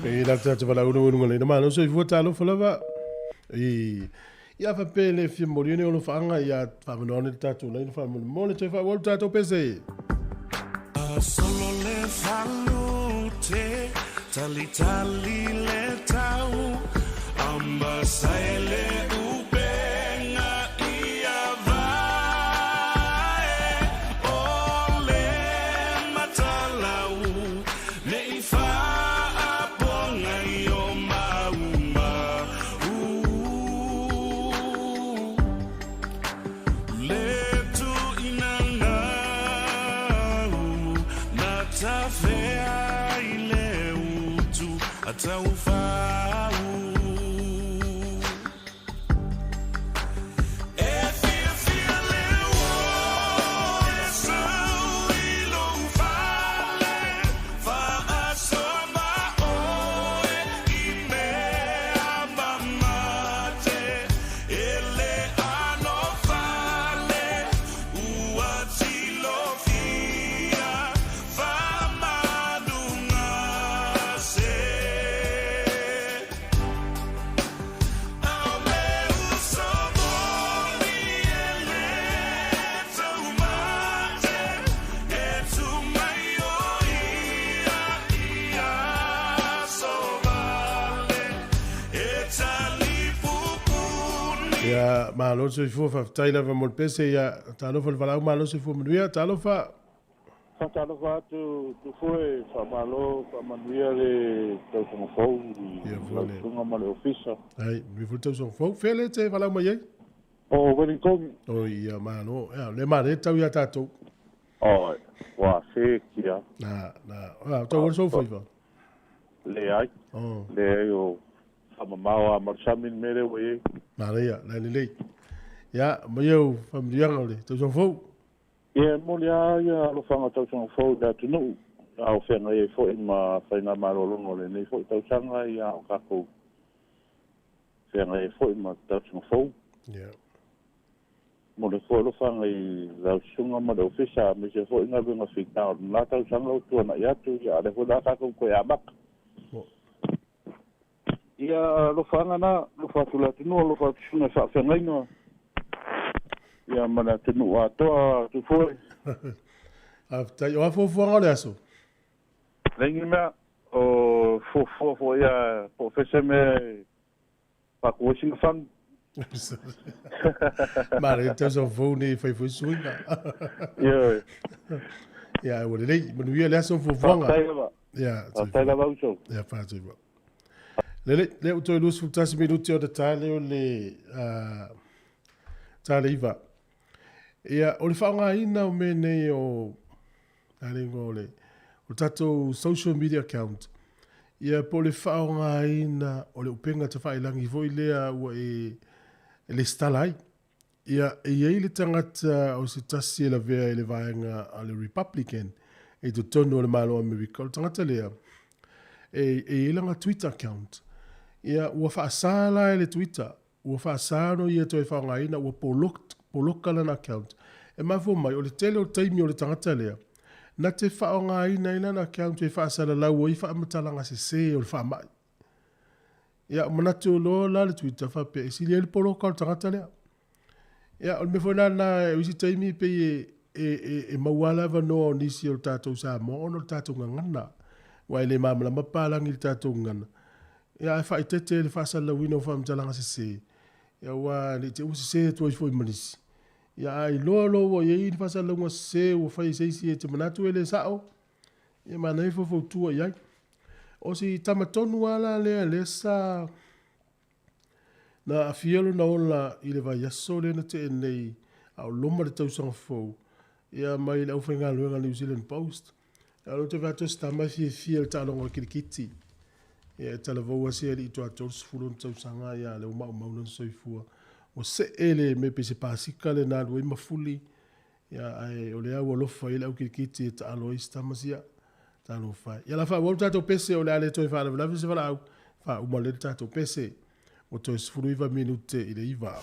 E la tatou valaau ua luga leina malo soifua talofa lava i ia faapea le fia momoli nei o alofaaga ia faamanoa ane le tatou laina faamolemole toe faaauau le tatou pese. Solo le falute, talitali le tau, ambasai le upenga ia vae, o le matalau, ne i faapoga i o mauma u. Le tuuina nau, na tafea i le utu a taufau. E fiafia le uo e sau i lou fale, faasoma oe i mea mamate, e le ano fale, ua tilofia faamanuga se. Ia, malo le soifua, faafetai lava mo le pese. Ia, talofa le valaau, malo le soifua manuia. Talofa. Faatalofa atu Tufue, faamalo, faamanuia le tausaga fou i lau susuga ma le ofisa. Ai, manuia foi le tausaga fou. Fea lea e te valaau mai ai? O Wellington. O ia, malo. Ia, le manaia tau ia tatou. Oi, ua sekia. Na, na, a, tau ua sou faiva. Leai. Oh. Leai o faamamao a ma le sami le mea lea ua i ai. Manaia, la lelei. Ia, mai au faamanuiaga o le tausaga fou. Ia, e momoli lava ia alofaga tausaga fou i le atunuu, a o feagai ai foi ma faigamalologa o lenei foi tausaga, ia, a o tatou feagai ai foi ma tausaga fou. Ia. Momoli atu foi alofaga i lau susuga ma le ofisa, aemaise foi galuega fita o lena tausaga ua tuanai atu, ia, a o lea foi o le a tatou toe amata. Ia, alofaga na, alofa atu i le atunuu, alofa atu i susuga i faafeagaiga, ia ma le atunuu atoa atu foi. Faafetai. O a fuafuaga o le aso? Leai ni mea, o fuafua foi ia po o fea se mea e faatu ai sina fagu. Manaia le tausaga fou nei e fai foi suiga. Ioe. Ia, ua lelei. Manuia le aso ma fuafuaga. Faafetai lava. Ia, Faafetai lava uso. Ia, faafetai. Lelei, lea ua toe 21 minute ona ta lea o le ta le iva. Ia, o le faaaogaina o mea nei o, a le igoa o le, o le tatou social media account, ia po o le faaaogaina o le upega tafailagi foi lea ua e lesitala ai. Ia, e i ai le tagata o se tasi e lavea i le vaega a le Republican i totonu o le Malo o Amerika, o le tagata lea, e, e i ai lana Twitter account. Ia, ua faasa la e le Twitter, ua faasa ona ia toe faaaogaina, ua poloka, poloka lana account. E mafua mai, o le tele o taimi o le tagata lea, na te faaaogaina ai lana account e faasalalau ai faamatalaga sese o le faamai. Ia, manatu loa la le Twitter faapea, e sili ai le poloka o le tagata lea. Ia, o le mea foi la lena, o isi taimi pei e, e, e, e maua lava le avanoa o nisi o le tatou Samoa ona o le tatou gagana. Aua e le malamalama papalagi i le tatou gagana. Ia, ae faaeteete i le faasalalauina o faamatalaga sese, ia aua ne i te i ua sese atu ai foi ma nisi. Ia, a iloa loa ua i ai ni faasalalauga sese ua fai e se isi e te manatu e le sao, Ia manaia faufautua i ai. O si tama tonu lava la lea lea sa na aafia lona ola i le vaiaso lea na tea nei a o loma le tausaga fou, ia mai le aufaigaluega a New Zealand Post. Ia o lea ou te vaai atu o si tama e fiafia i le taaloga o le kirikiti. Ia e talavou lava si alii toa 30 ona tausaga, ia lea ua maumau lona soifua. Ua see le mea pei se pasika lea na alu ai mafuli. Ia, ae o lea ua alofa i ai le au kirikiti e taalo ai si tama sia. Talofa e. Ia la faaauau le tatou pese, o le a le toe faalavelave se valaau, faauma lelei le tatou pese. Ua toe 19 minute i le iva.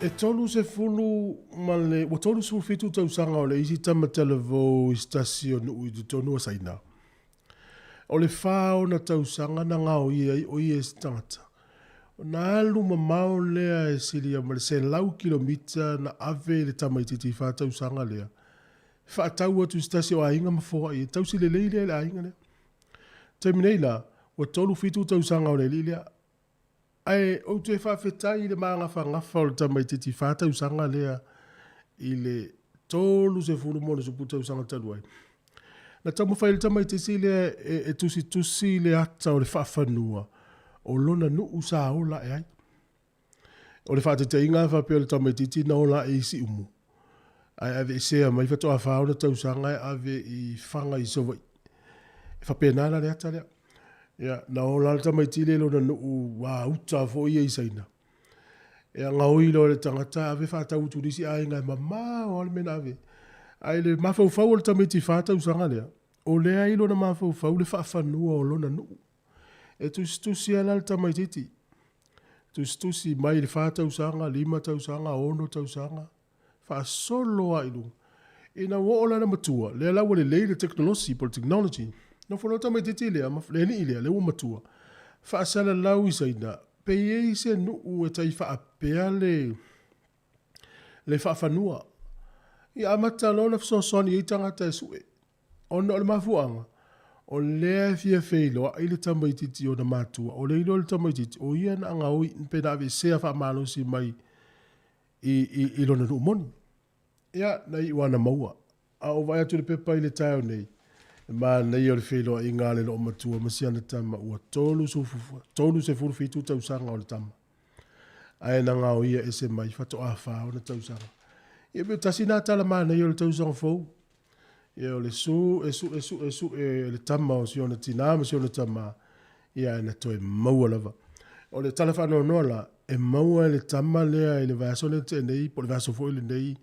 E 30 ma le, ua 37 tausaga o le isi tama talavou i se tasi o nuu i totonu o Saina. O le fa ona tausaga na gaoia ai o ia e se tagata. Ona alu mamao lea e silia ma le 100 kilomita na ave i le tamaitiiti fa tausaga lea, faatau atu i se tasi o aiga ma foai e tausi lelei lea i le aiga lea. Taimi nei la, ua 37 tausaga o le alii lea. Ae ou te faafetai i le magafagafa o le tamaitiiti fa tausaga lea i le 30 ma tausaga talu ai. Na taumafai le tamaitiiti lea e, e tusitusi le ata o le faafanua o lona nuu sa ola ae ai. O le faataitaiga a faapea o le tamaitiiti na ola ae i Siumu, ae aveesea mai faatoa fa ona tausaga e ave i Faga i Savaii. E faapena la le ata lea. Ia, na ola le tamaiti lea i lona nuu a uta foi ia i Saina. Ia, gaoi loa le tagata ave faatau atu i le isi aiga e mamao lava le mea na ave. Ae i le mafaufau o le tamaiti fa tausaga lea, o lea i lona mafaufau le faafanua o lona nuu. E tusitusi lava la le tamaitiiti. Tusitusi mai le fa tausaga, lima tausaga, ono tausaga, faasolo lava i luga. Ina ua oo la ina matua, lea la ua lelei le tekonolosi po o le technology, nofo loa le tamaitiiti lea ma le alii lea, lea ua matua, faasalalau i Saina, pe i ai se nuu e tai faapea le le faafanua. Ia amata loa ona fesoasoani i ai tagata e sue. Ona o le mafuaaga, o lea e fia feiloai le tamaitiiti i ona matua, o le iloa e le tamaitiiti, o ia na gaoi pe na aveesea faamalosi mai i, i, i lona nuu moni. Ia, na iu lava na maua. A ou vaai atu i le pepa i le taeao nei, e manaia o le feiloaiga a le loomatua ma si ana tama ua 37 tausaga o le tama. Ae na gaoia ese mai faatoa fa ona tausaga. Ia pe tasi nā tala manaia o le tausaga fou. Ia o le su e su e su e su e le tama o si ona tinā ma si ona tamā, ia ae na toe maua lava. O le tala faanoanoa la, e maua e le tama lea i le vaiaso lea na tea nei, po o le vaiaso foi lenei,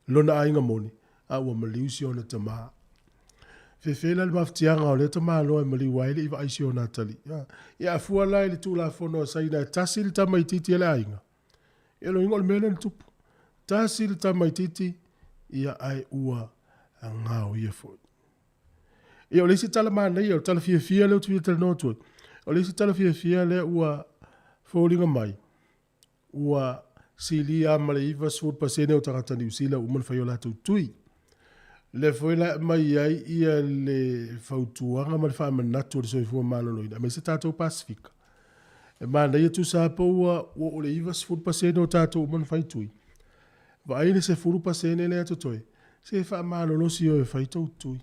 lona aiga moni, a ua maliu si ona tamā. Fefe la le mafatiaga o lea tamaloa e maliu ai e le i vaai si ona atalii. Ia a fua la i le Tulafono a Saina e tasi le tamaitiiti a le aiga, Ia lona uiga o le mea lea na tupu. Tasi le tamaitiiti, ia ae ua gaoia foi. Ia o le isi tala manaia, o le tala fiafia lea ou te fia talanoa atu ai. O le isi tala fiafia lea ua foliga mai, ua silia ma le 90% o tagata Niu Sila ua uma ona fai o latou tui. Lea foi la e aumai ai ia le fautuaga ma le faamanatu o le soifua maloloina, aemaise tatou Pasefika. E manaia tusa lava po ua oo i le 90% o tatou uma na fai tui. Vaai le 10% lea totoe, se faamalolosi o e fai tou tui.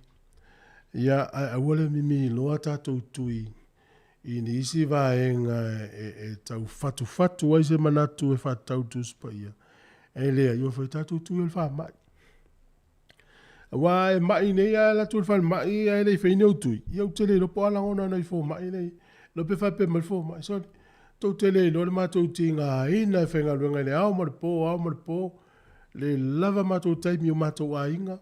Ia, ae aua le mimiloa tatou tui i nisi vaega e, e tau fatufatu ai se manatu e faatatau i le Tusi Paia. E leai, ua fai tatou tui o le faamai. Aua e mai nei ae alu atu i le falemai ae le i faia ni ou tui, ia ou te le iloa po o a lagona a nai fomai nei. Iloa pe faapea mai le fomai, sole, tou te le iloa le matou tigaina e faigaluega i le ao ma le po, ao ma le po, le lava matou taimi i o matou aiga.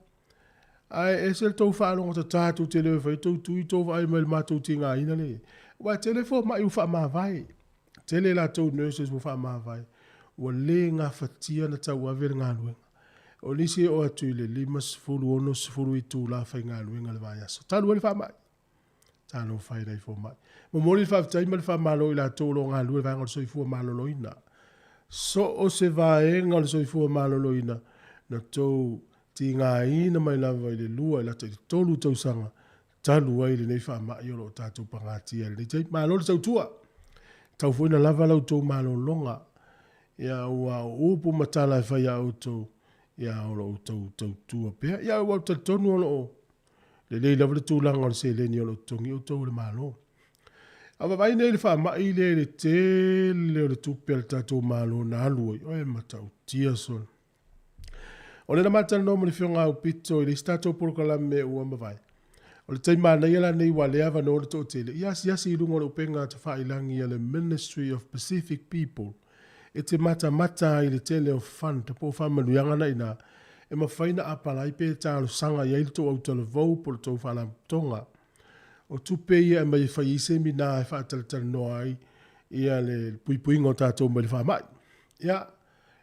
Ae ese le tou faalogotatā tou te le o e fai tou tui tou vaai mai i le matou tigaina lea e i ai. Aua e tele fomai ua faamavae. Tele latou nurses ua faamavae, ua le gafatia ona tauave le galuega. O nisi e oo atu i le 50, 60 itula faigaluega i le vaiaso, talu ai le faamai. Talofa e nai fomai. Momoli le faafetai ma le faamalo i latou o lo o galulue i le vaega o le soifua maloloina. So o se vaega o le soifua maloloina, na tou tigaina mai lava i le lua i lata i le tolu tausaga talu ai lenei faamai o lo o tatou pagatia i lenei taimi. Malo le tautua. Tau foi na lava la outou malologa. Ia aua o upu ma tala e fai a outou, ia o lo outou tautua pea. Ia ua ou talitonu o lo o lelei lava le tulaga o le seleni o lo o totogi outou e le Malo. A vaavaai nei i le faamai lea i le tele o le tupe a le tatou Malo na alu ai, oi e matautia sole. O lea na ma talanoa ma le Afioga Aupito i le isi tatou polokalame ua mavae. O le taimi manaia la lenei ua lea avanoa le toatele, ia asiasi i luga o le upega tafailangi a le Ministry of Pacific People e te matamata ai i le tele o fund po o faamanuiaga na i ina e mafai ona apalai pe talosaga i ai le tou autalavou po o le tou faalapotopotoga. O tupe ia e aumai e fai ai semina e faatalatalanoa ai ia le puipuiga o tatou mai le faamai. Ia,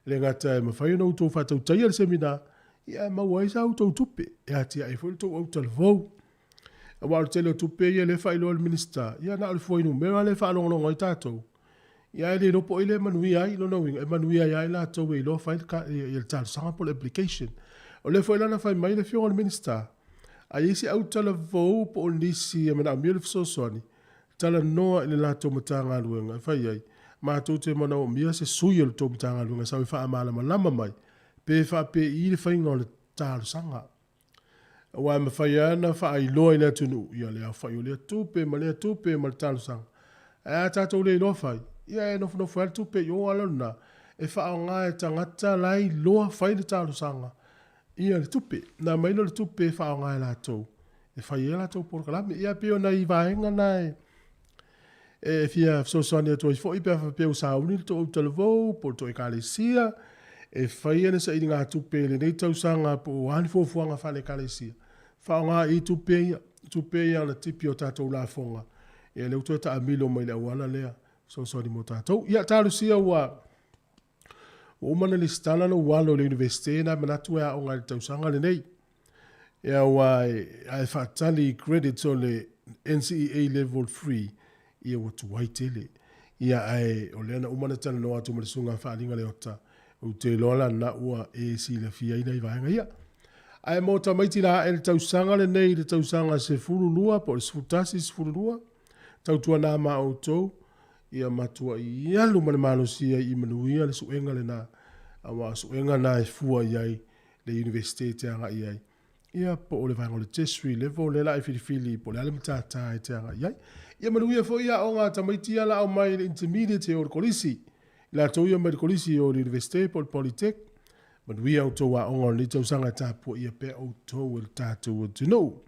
E le gata e mafai ona outou faatautaia le semina, ia ae maua ai sa outou tupe e atiae ai foi le tou autalavou. Aua o le tele o tupe ia lea e faailoa e le Minisita, ia na o le fuainumera lea e faalogologo ai tatou, ia ae le iloa po o ai lea e manuia ai. Lona uiga, e manuia ai lava i latou e iloa fai le talosaga po o le application. O lea foi la na fai mai le Afioga i le Minisita, a i ai se autalavou po o nisi e manaomia le fesoasoani, talanoa i le latou Matagaluega e fai ai, matou te manaomia se sui o le tou Matagaluega e sau e faamalamalama mai pe faapei le faiga o le talosaga. Aua e mafai lava ona faailoa i le atunuu, ia le aofai o lea tupe ma lea tupe ma le talosaga, ae a tatou le iloa fai, ia e nofonofo ai lava le tupe i o, a o lena e faaaoga e tagata la e iloa fai le talosaga ia le tupe. Ona aumai lea o le tupe e faaaoga e latou e fai ai a latou polokalame. Ia pei o nai vaega na e fia fesoasoani atu ai foi pe a faapea ua sauni le tou autalavou po o le tou ekalesia e faia le sailigatupe i lenei tausaga po o a ni fuafuaga faale-ekalesia, faaaoga i tupe ia, tupe ia na tipi o tatou lafoga, ia lea ua toe taamilo mai i le auala lea, fesoasoani mo tatou. Ia talosia ua Ua uma ona lesitala lou alo i le Iunivesite na e manatu e aoga i le tausaga lenei. Ia aua a e faatali i credits o le NCEA Level 3, ia ua tuai tele. Ia ae o lea na uma ona talanoa atu ma le Susuga Faaliga Leota, ou te iloa la na ua e silafia ai nai vaega ia. Ae mo tamaiti la ae i le tausaga lenei i le tausaga 12 po o le 11, 12, tautuana ma outou, Ia matuai alu ma le malosi ai i manuia le suega lena, aua o suega na e fua i ai le Iunivesite e te agai i ai, ia po o le vaega o le tertiary level lea la e filifili po o le a le matata e te agai i ai. Ia manuia foi aoga a tamaiti ia la omai i le intermediate e o i le kolisi, i latou ia mai le kolisi e o i le Iunivesite po o le Polytech, manuia a outou aoga o lenei tausaga e tapuaia pea outou e le tatou atunuu.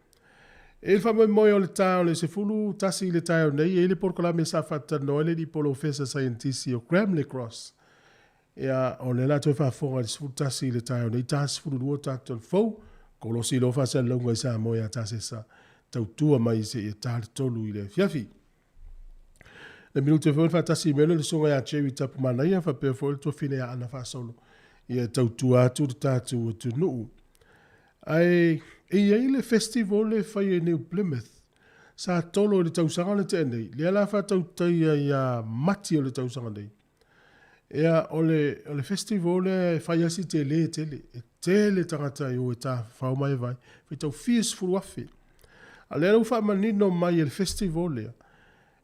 E i le faamoemoe o le ta o le 11 i le taeao nei, e i ai le polokalame sa faatalanoa ai le alii polofesa saienitisi o Graham Le Cross. Ia, o lea o le a toe faafofoga i le 11 i le taeao nei, ta 12 tatou fou, kolosi loa faasalalauga i Samoa ia Tasesa, tautua mai seia ta le 3 i le afiafi. Le minute foi faatasi mai le susuga ia Jerry Tapumanaia faapea foi le tuafine ia Ana Faasolo ia tautua atu le tatou atunuu. Ae e i ai le festival e fai e New Plymouth sa tolo i le tausaga na tea nei, lea la faatautaia ia Mati o le tausaga nei. Ia o le, o le festival lea e fai lava si tele tele, e tele tagata e o e tafafao mai e vai, faitau fia 10,000. A o lea ua faamanino mai e le festival lea,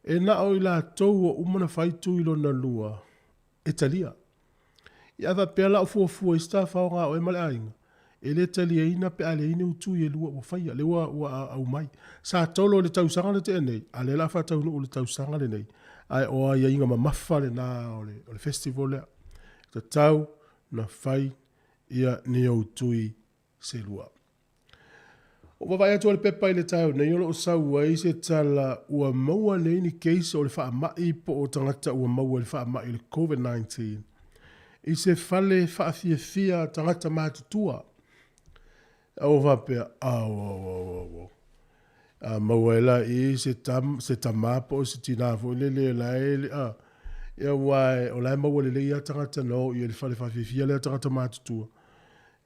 e na o i latou ua uma ona fai tui lona lua e talia. Ia a faapea la o fuafua i se tafaoga a oe ma le aiga, e le taliaina pe a leai ni ou tui e lua ua faia, lea ua, ua aumai. Sa tolo i le tausaga na tea nei, a o lea o le a faataunuu i le tausaga lenei. Ae o aiaiga mamafa lena o le, o le festival lea. E tatau ona fai ia ni ou tui se lua. Ua vaavaai atu le pepa i le taeao nei o lo o sau ai se tala ua maua nei ni case o le faamai po o tagata ua maua i le faamai o le Covid-19 i se fale faafiafia tagata matutua. A ua faapea, au, au, au, au, au. A maua ai la i se, tam, se tama po o se tinā foi lele la e, a, ia aua o la e maua lelei lava tagata na o i le fale faafiafia lea tagata matutua.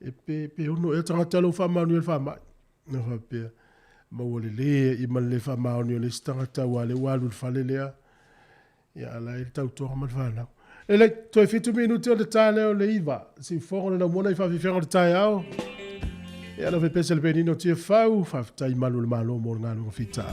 E pe, pe ono ea tagata lou faamaonia le faamai. Na faapea, maua lelei i ma le le faamaoni o le isi tagata aua lea ua alu i le fale lea. Ia, a la e i le tautoga ma le fanau. Lelei, toe 7 minute o le ta lea o le 9. Siufogo le laumona i faafiafiaga o le taeao. Ia, lau fepese le penino tia fau, faafetai malu o le Malo mo le galuega fita.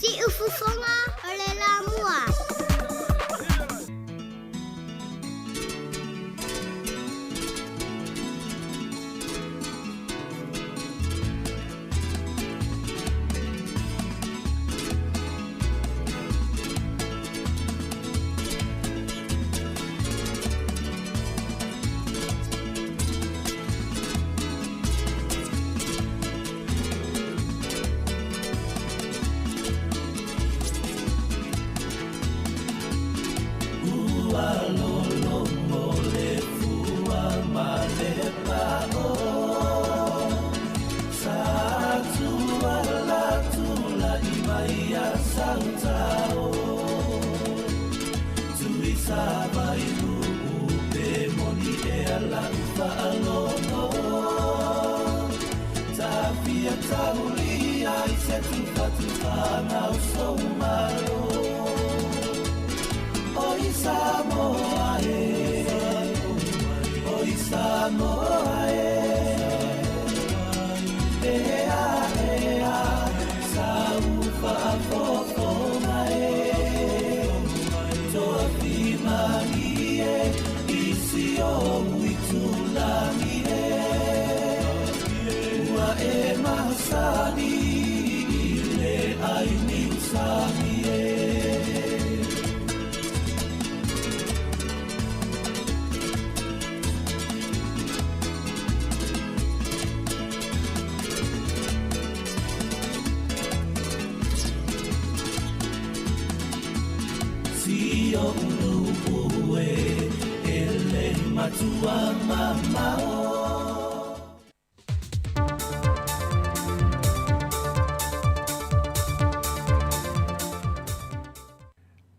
Siufofoga o le lamua.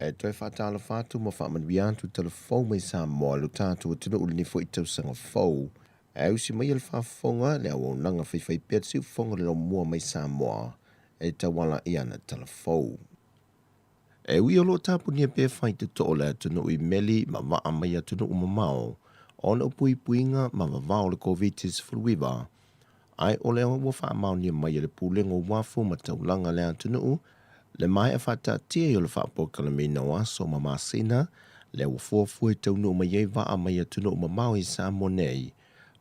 E E toe faatalofa atu ma faamanuia atu talavou mai Samoa i lo tatou atunuu i lenei foi tausaga fou. Ae usi maia le faafofoga le auaunaga faifaipea le siufofoga o le laumua mai Samoa e tauala i ana talavou. E ui o lo o tapunia pea faitotoa o le atunuu i meli ma vaa mai atunuu mamao ona o puipuiga ma vavao o le Koviti-19, ae o lea ua faamaonia mai e le Pulega o Uafu ma Taulaga a le atunuu le maea faataatia ai o le faapolokalameina o aso ma masina lea ua fuafua e taunuu mai ai vaa mai atunuu mamao i Samoa nei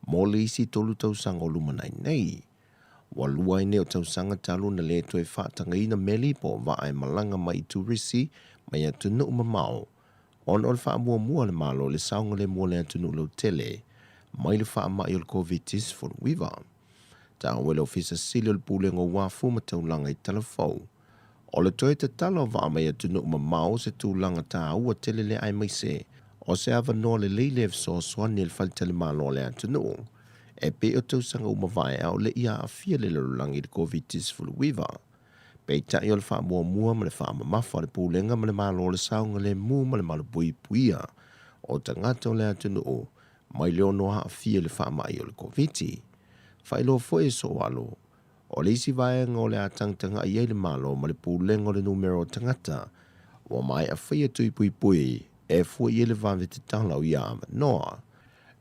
mo le isi tolu tausaga o lumanai nei. Ua lua ai nei o tausaga talu ona le toe faatagaina meli po o vaa e malaga mai i turisi mai atunuu mamao ona o le faamuamua a le Malo i le saogalemu o le atunuu lautele mai le faamai o le Koviti-19. Taua e le Ofisa Sili o le Pulega o Uafu ma Taulaga i Talafou, o le toe tatala o vaa mai atunuu mamao se tulaga taua tele lea aemaise o se avanoa lelei lea e fesoasoani ai le faletalimalo a le atunuu e pei o tausaga ua mavae a o le i aafia le lalolagi i le Koviti-19. Peitai o le faamuamua ma le faamamafa a le Pulega ma le Malo o le saogalemu ma le malupuipuia o tagata o le atunuu mai le ono aafia i le faamai o le Koviti. Faailoa foi e Sooalo, o le isi vaega o le a tagatagai ai le Malo ma le Pulega o le numera o tagata ua maea faia tui puipui e fua i ai le vave tatala o ia avanoa.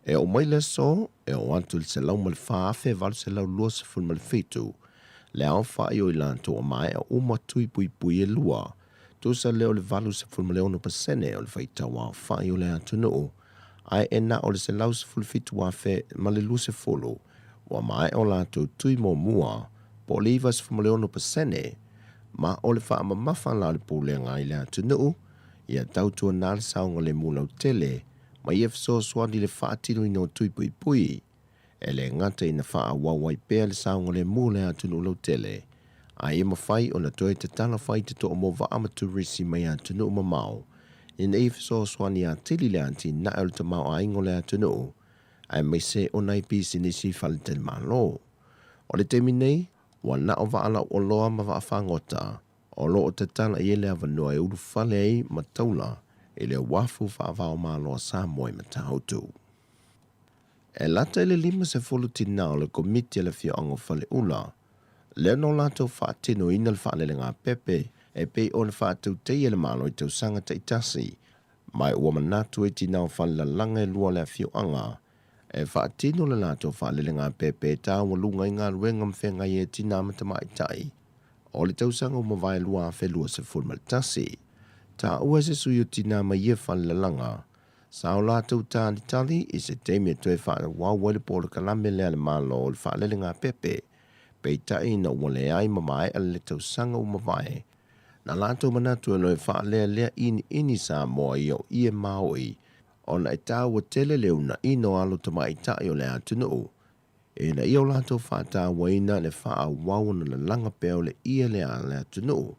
E oo mai le aso, e oo atu i le 104,827 le aofai o i latou ua maea uma tui puipui e lua, tusa lea o le 86% o le faitau aofai o le atunuu, ae e na o le 117,020 ua maea o latou tui muamua, po o le 96%, ma o le faamamafa la o le Pulega i le atunuu, ia tautuana le saogalemu lautele ma ia fesoasoani i le faatinoina o tui puipui, e le gata ina faaauau ai pea le saogalemu o le atunuu lautele, a ia mafai ona toe tatala faitotoa mo vaa ma turisi mai atunuu mamao ina ia fesoasoani atili i le atinae o le tamaoaiga o le atunuu aemaise o nai pisinisi faletalimalo. O le taimi nei, ua na o vaa lauoloa ma vaa fagota o lo o tatala i ai le avanoa e ulufale ai ma taula i le uafu faava-o-Malo a Samoa i Matautu. E lata i le 50 tinā o le Komiti a le Afioaga o Faleula, lea na o latou faatinoina le faalelegapepe e pei ona faatautaia e le Malo i tausaga taitasi, ma ua manatu ai tinā o falelalaga e lua o le afioaga e faatino le latou faalelegapepe e taualuga ai galuega ma feagai ai tinā ma tamaitai o le tausaga ua mavae 2021. Taua e se sui o tinā mai ia falelalaga, sa o latou talitali i se taimi e toe faaauau ai le polokalame lea a le Malo o le faalelegapepe, peitai ina ua leai ma maea le tausaga ua mavae, na latou manatu e loe faalealea iniini Samoa ia o ie maoi ona e taua tele le unaina o alo tamaitai o le atunuu ina ia o latou faatauaina le faaauau ona lalaga pea o le ie lea a le atunuu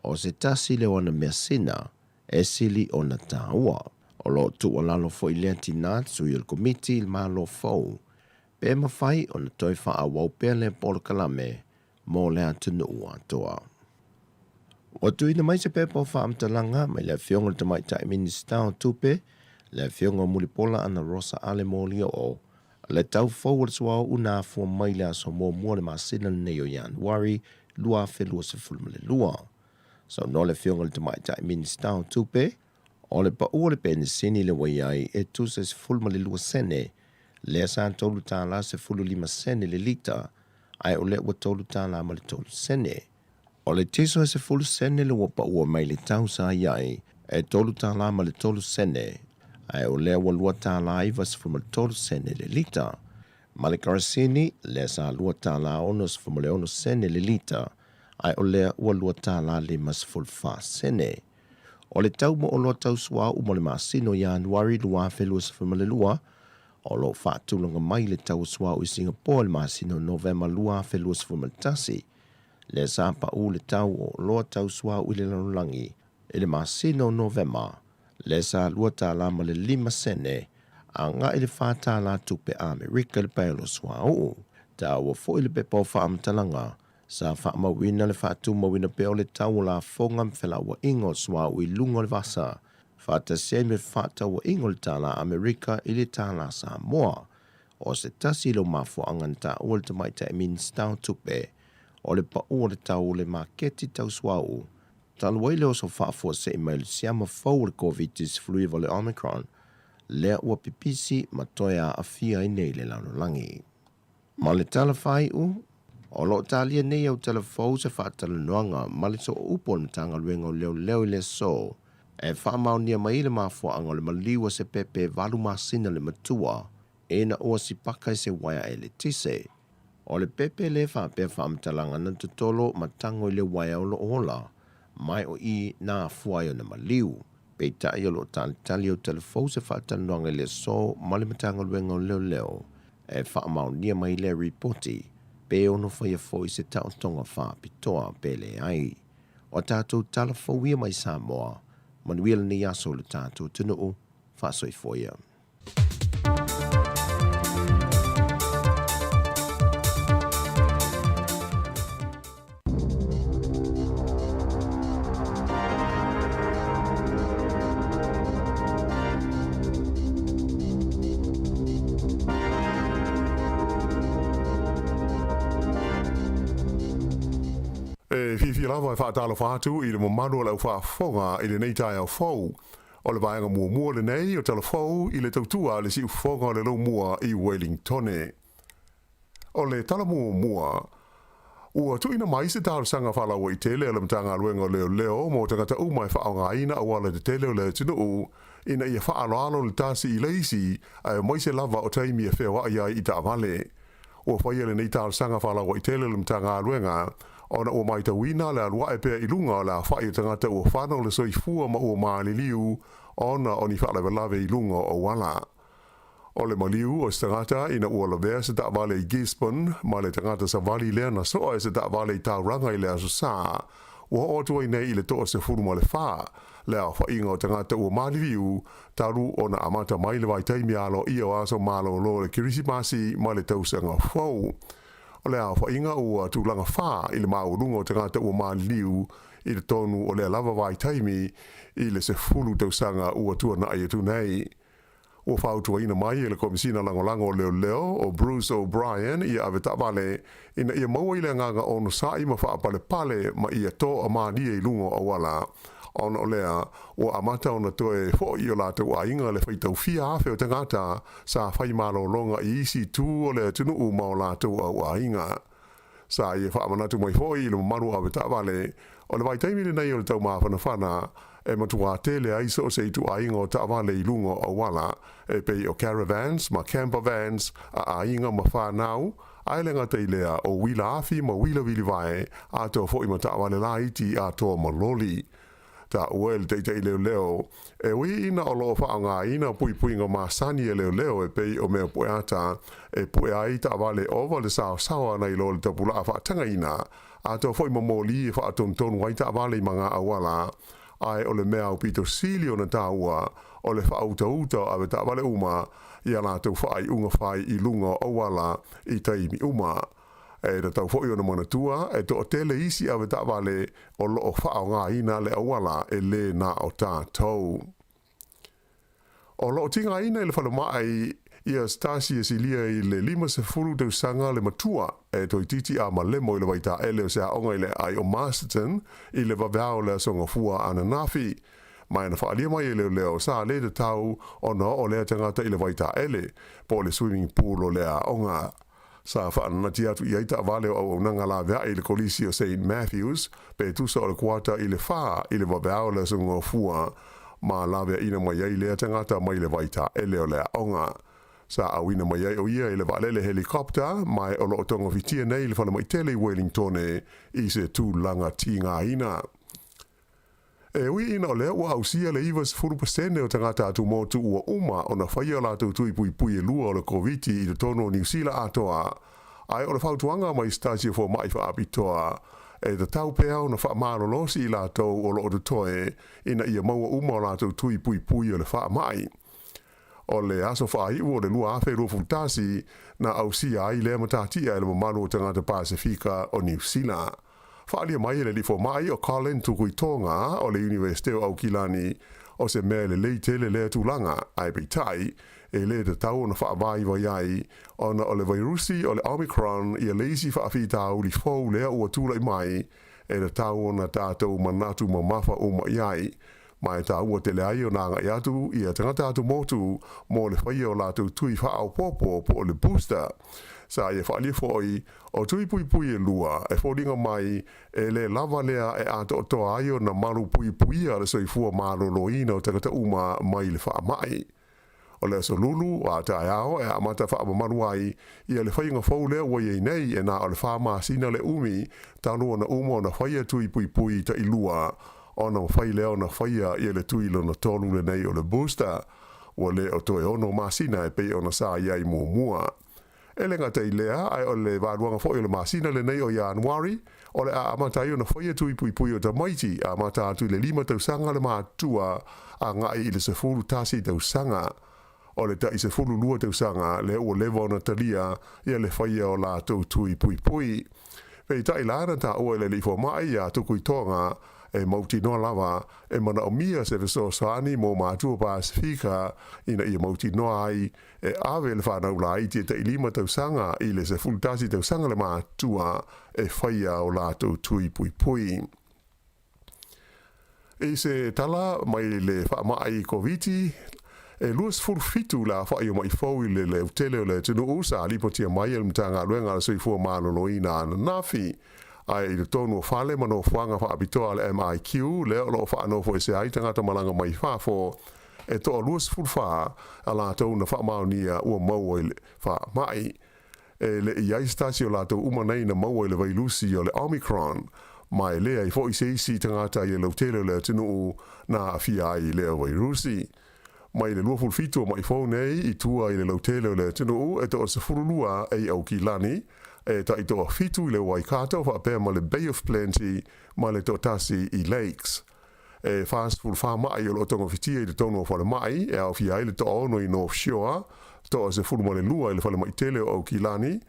o se tasi lea o ana measina e sili ona taua. O lo o tuualalo foi lea tinā sui o le Komiti i le Malo fou pe mafai ona toe faaauau pea lea polokalame mo le atunuu atoa. Ua tuuina mai se pepa o faamatalaga mai le Afioga i le Tamaitai Minisita o Tupe, le Afioga Mulipola Anarosa Ale Molioo, le tau fou o le suauu na afua mai le aso muamua o le masina lenei o Ianuari 2022. Saunoa le Afioga i le Tamaitai Minisita o Tupe, o le pau o le penisini lea ua i ai e tusa i 12 sene, lea sa $3.15 sene le lita, ae o lea ua $3 ma le 3 sene. O le tiso e 10 sene le ua paua mai le tau sa i ai, e $3 ma le 3 sene, ae o lea ua $2.93 sene le lita. Ma le karasini, lea sa $2.66 sene le lita, ae o lea ua $2.54 sene. O le tau mo oloa tau suauu mo le masina o Ianuari 2022, O lo o faatulaga mai le tau o suauu i Singapore i le masina o Novema 2021, lea sa pau le tau o oloa tau suauu i le lalolagi i le masina o Novema, lea sa $2 ma le 5 sene agai i le $4 tupe Amerika le paelo suauu. Taua foi le pepa o faamatalaga. Sa faamauina le faatumauina pea o le tau o lafoga ma felauaiga o suauu i luga o le vasa, faatasi ai ma fefaatauaiga o le tālā Amerika i le tālā Samoa. O se tasi lea o mafuaaga na taua e le Tamaitai Minisita o Tupe, o le pau o le tau o le maketi tau suauu, talu ai le oso faafuasei mai o le siama fou o le Koviti-19 o le Omicron, lea ua pipisi ma toe aafia ai nei le lalolagi. Ma le tala faaiu, o lo o talia nei autala fou se faatalanoaga ma le sooupu o le Matagaluega o Leoleo i le aso e faamaonia mai ai le mafuaaga o le maliu a se pepe e valu masina le matua ina ua sipaka i se uaea eletise. O le pepe lea faapea faamatalaga na totolo ma tago i le uaea o lo o ola mai o i na afua ai ona maliu. Peitai o lo o talitali autala fou se faatalanoaga i le aso ma le Matagaluega o Leoleo e faamaonia mai lea ripoti pe ono faia foi se taotoga faapitoa pe leai. O a tatou tala fou ia mai Samoa, manuia lenei aso i lo tatou atunuu, faasoifua ia. E fiafia lava e faatalofa atu i le mamalu o le aufaafofoga i lenei taeao fou. O le vaega muamua lenei o Tala Fou i le tautua a le siufofoga o le Laumua i Wellingtone. O le tala muamua, ua tuuina mai se talosaga faalauaitele a le Matagaluega o Leoleo mo tagata uma e faaaogaina auala tetele o le atunuu ina ia faaaloalo le tasi i le isi aemaise lava o taimi e feoai ai i taavale. Ua faia lenei talosaga faalauaitele a le Matagaluega ona ua matauina le alu ae pea i luga o le aofai o tagata ua fano le soifua ma ua maliliu ona o ni faalavelave i luga o auala. O le maliu o se tagata ina ua lavea se taavale i Gisborne ma le tagata savali lea na soa e se taavale i Tauranga i le Aso Sa, ua oo atu ai nei i le 14 le aofaiga o tagata ua maliliu talu ona amata mai le vaitaimi aloaia o aso malolo o le Kerisimasi ma le Tausaga Fou. O le aofaiga ua tulaga fa i le maualuga o tagata ua maliliu i totonu o lea lava vaitaimi i le 10 tausaga ua tuanai atu nei. Ua fautuaina mai e le Komesina Lagolago o Leoleo o Bruce O'Brien ia ave taavale ina ia maua i le agaga onosai ma faapalepale ma ia toa malie i luga o auala. Ona o lea, ua amata ona toe fo'i i o latou aiga le faitau fia afe o tagata sa fai malologa i isi itu o le atunuu ma o latou auaiga. Sa ia faamanatu mai foi i le mamalu o avetaavale, o le vaitaimi lenei o le taumafanafana e matuā tele ai so o se ituaiga o taavale i luga o auala, e pei o caravans ma camper vans a aiga ma whanau, ae le gata i lea o uila afi ma uila vilivae, atoa foi ma taavale laiti atoa ma loli. Taua e le taitai leoleo, e ui ina o lo o faaaogaina puipuiga masani a leoleo e pei o mea pueata e pue ai taavale ova le saosaoa nai lo le tapulaa faatagaina, atoa foi ma moli e faatonutonu ai taavale i maga auala, ae o le mea aupito sili ona taua o le faautauta o avetaavale uma i a latou faaiuga fai i luga o auala i taimi uma. E tatau foi ona manatua, e toatele isi avetaavale o lo o faaaogaina le auala e lē na o tatou. O lo o tigaina i le falemai ia se tasi e silia i le 50 tausaga le matua e toeitiiti a malemo i le vaitaele o se aoga i le aai o Masterton i le vaveao o le Aso Gafua ananafi. Ma na faaalia mai e leoleo sa le tatau ona oo lea tagata i le vaitaele po o le swimming pool o lea aoga. Sa faananati atu i ai taavale o auaunaga laveai i le kolisi o Saint Matthews pe tusa o le 3:45 i le vaveao o le Aso Gafua ma laveaina mai ai lea tagata mai le vaitaele o le aoga. Sa auina mai ai o ia i le vaalele helicopter ma o lo o togafitia nei i le falemai tele i Wellingtone i se tulaga tigaina. E ui ina o lea ua ausia le 90% o tagata atumotu ua uma ona faia o latou tui puipui e lua o le Koviti i totonu o Niu Sila atoa, ae o le fautuaga mai se tasi o fomai faapitoa, e tatau pea ona faamalolosi i latou o lo o totoe ina ia maua uma o latou tui puipui o le faamai. O le aso faaiu o le 2021 na ausia ai lea matatia e le mamalu o tagata Pasefika o Niu Sila. Faaalia mai e le alii fomai o Colin Tukuitonga o le Iunivesite o Aukilani, o se mea lelei tele lea tulaga, ae peitai, e le tatau ona faavaivai ai ona o le vairusi o le Omicron ia le isi faafitauli fou lea ua tulai mai e tatau ona tatou manatu mamafa uma i ai. Ma e taua tele ai ona agai atu ia tagata atumotu mo le faia o latou tui faaopoopo po o le booster. Sa ia faaalia foi, o tui puipui e lua e foliga mai e le lava lea e atoatoa ai ona malu puipuia le soifua maloloina o tagata uma mai le faamai. O le aso Lulu a taeao e amata faamamalu ai ia le faiga fou lea ua i ai nei e na o le fa masina le umi talu ona uma ona faia tui puipui tailua ona mafai lea ona faia ia le tui lona tolu lenei o le booster. Ua le o toe ono masina e pei ona sa i ai muamua. E le gata i lea, ae o le valuaga foi o le masina lenei o Ianuari, o le a amata ai ona faia tui puipui o tamaiti, amata atu i le 5 tausaga le matua agai i le 11 tausaga. O le tai 12 tausaga lea ua leva ona talia ia le faia o latou tui puipui. Peitai la na taua e le alii fomai ia Tukuitoga e mautinoa lava e manaomia se fesoasoani mo matua Pasefika ina ia mautinoa ai e ave le fanau laiti e tai 5 tausaga i le 11 tausaga le matua e faia o latou tui puipui. I se tala mai le faamai Koviti, e 27 le aofai o ma'i fou i le leutele o le atunuu sa lipotia mai e le Matagaluega a le Soifua Maloloina ananafi. Ae i totonu o fale ma nofoaga faapitoa a le MIQ lea o lo o faanofoesea ai tagata malaga mai fafo, e toa 24 a latou na faamaonia ua maua i le faamai. E le i ai se tasi o latou uma nei na maua i le vailusi o le Omicron, ma e leai foi se isi tagata i le lautele o le atunuu na aafia ai i lea vairusi. Mai le 27 o ma'i fou nei i tua i le lautele o le atunuu e toa 12 e i Aukilani, e taitoa 7 i le Waikato faapea ma le Bay of Plenty ma le toatasi i Lakes. E 44 ma'i o lo o togafitia i totonu o falemai e aofia ai le toaono i North Shore, toa 12 i le falemai tele o Aukilani,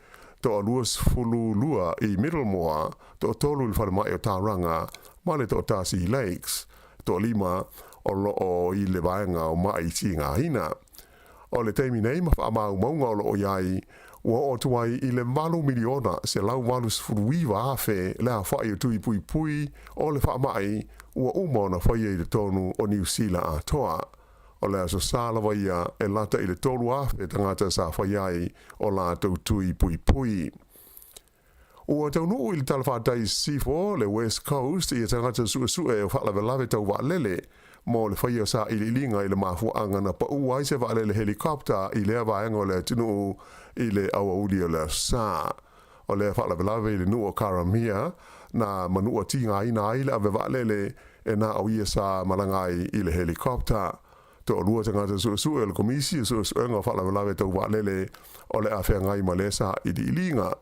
toa 22 i Middlemore, toatolu i le falemai o Tauranga ma le toatasi i Lakes, toalima o lo o i le vaega o ma'i tigaina. O le taimi nei ma faamaumauga o lo o i ai, ua oo atu ai i le 8,189,000 le aofai o tui puipui o le faamai ua uma ona faia i totonu o Niu Sila atoa. O le Aso Sa lava ia e lata i le 3,000 tagata sa faia ai o latou tui puipui. Ua taunuu i le talafatai i sisifo, le West Coast, ia tagata suesue o faalavelave tau vaalele mo le faia o sailiiliga i le mafuaaga na paua ai se vaalele helicopter i lea vaega o le atunuu i le aoauli o le Aso Sa. O lea faalavelave i le nuu o Karamea na manua tigaina ai le ave vaalele e na o ia sa malaga ai i le helicopter. Toalua tagata suesue o le Komisi o Suesuega o Faalavelave Tau Vaalele o le a feagai ma lea sailiiliga.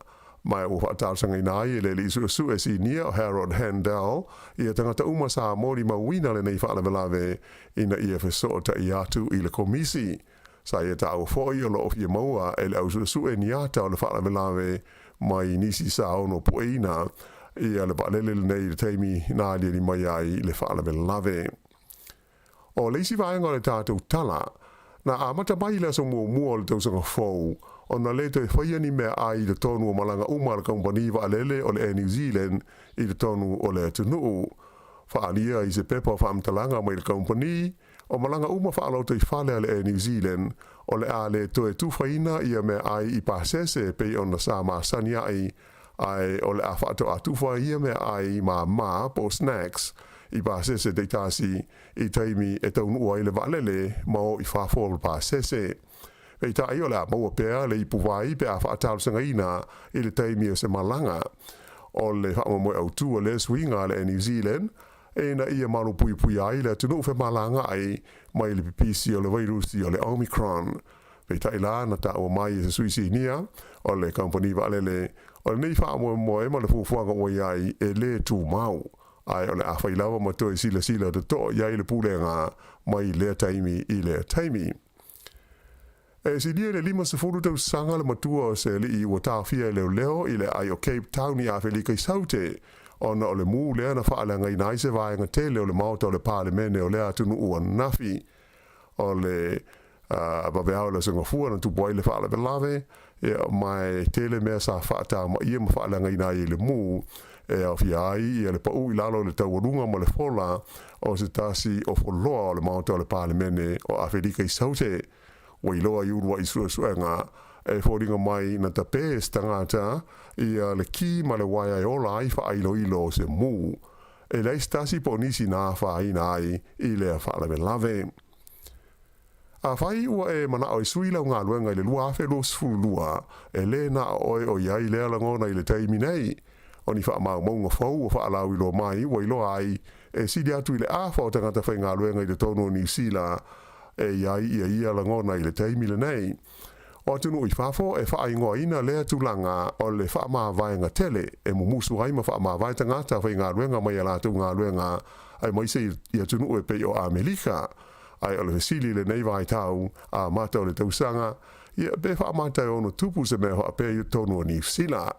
Ma ua faatalosagaina ai e le alii suesue sinia o Harold Handel ia tagata uma sa molimauina lenei faalavelave ina ia fesootai atu i le Komisi. Sa ia taua foi o lo o fia maua e le au suesue ni ata o le faalavelave mai nisi sa ono pueina ia le vaalele lenei i le taimi na aliali mai ai le faalavelave. O le isi vaega o le tatou tala, na amata mai i le aso muamua o le tausaga fou, ona le toe faia ni meaai i totonu o malaga uma a le kamupani vaalele o le Air New Zealand i totonu o le atunuu. Faaalia i se pepa o faamatalaga mai le kamupani, o malaga uma faalotoifale a le Air New Zealand, o le a le toe tufaina ia meaai i pasese e pei ona sa masani ai, ae o le a faatoa tufa ia meaai māmā po o snacks i pasese taitasi i taimi e taunuu ai le vaalele ma o i fafo o le pasese. Peitai o le a maua pea le ipuvai pe a faatalosagaina i le taimi o se malaga. O le faamoemoe autu o lea suiga a le Air New Zealand, ina ia malupuipuia ai le atunuu femalagaai mai le pipisi o le vairusi o le Omicron. Peitai la, na taua mai e se sui sinia o le kamupani vaalele, o lenei faamoemoe ma le fuafuaga ua i ai e le tumau, ae o le a fai lava ma toe silasila totoa i ai le pulega mai lea taimi i lea taimi. E silia i le 50 tausaga le matua o se alii ua taofia e leoleo i le aai o Cape Town i Afelika i Saute, ona o le mu lea na faaleagaina ai se vaega tele o le Maota o le Palemene o lea atunuu ananafi. O le vaveao i le Aso Gafua na tupu ai le faalavelave, ma e tele mea sa faatamaia ma faaleagaina ai e le mu, e aofia ai le pau i lalo o le taualuga ma le fola o se tasi o foloa o le Maota o le Palemene o Afelika i Saute. Ua iloa i uluai suesuega e foliga mai na tapē e se tagata ia le ki ma le uaea e ola ai faailoilo o se mu. E leai se tasi po o nisi na afaina ai i lea faalavelave. Afai ua e manao e sui lau galuega i le 2022, e lē na o oe o i ai lea lagona i le taimi nei. O ni faamaumauga fou ua faalauiloa mai ua iloa ai e sili atu i le afa o tagata faigaluega i totonu o Niu Sila e i ai ia ia lagona i le taimi lenei. O atunuu i fafo e faaigoaina lea tulaga o le faamavaega tele e mumusu ai ma faamavae tagata faigaluega mai a latou galuega aemaise i atunuu e pei o Amelika. Ae o le fesili i lenei vaitau amata o le tausaga, ia pe faamata e ono tupu se mea faapea i totonu o Niu Sila.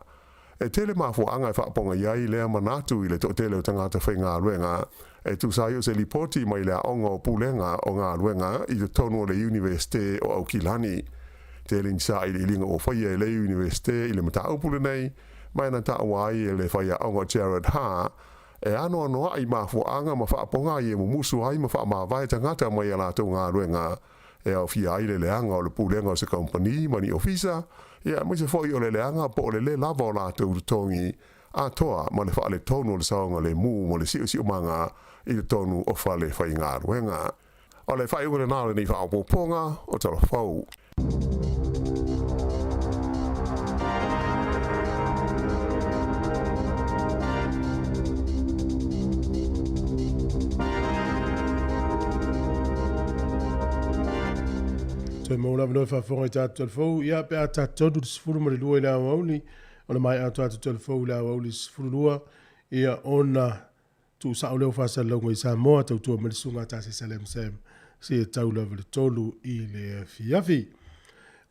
E tele mafuaaga e faapogai ai lea manatu i le toatele o tagata faigaluega e tusa ai o se lipoti mai le Aoga o Pulega o Galuega i totonu o le Iunivesite o Aukilani. Tele ni sailiiliga ua faia e le Iunivesite i le mataupu lenei, ma e na taua ai e le faiaoga Gerard Ha, e anoanoai mafuaaga ma faapogai e mumusu ai ma faamavae tagata mai a latou galuega e aofia ai le leaga o le pulega o se kamupani ma ni ofisa, ia aemaise foi o le leaga po o le lē lava o latou totogi atoa ma le faaletonu o le saogalemu ma le siosiomaga i totonu o fale faigaluega. O le faaiuga lena o lenei faaopoopoga o Tala Fou. Toe maua le avanoa e faafofoga i tatou telefou, ia pe a tatou tonu le 12 i le aoauli, ona maea atu tatou telefou i le aoauli 12, ia ona tuusao lea o faasalalauga i Samoa, tautua mai le susuga a Tasi Salem Sam, seia tau lava le 3 i le afiafi.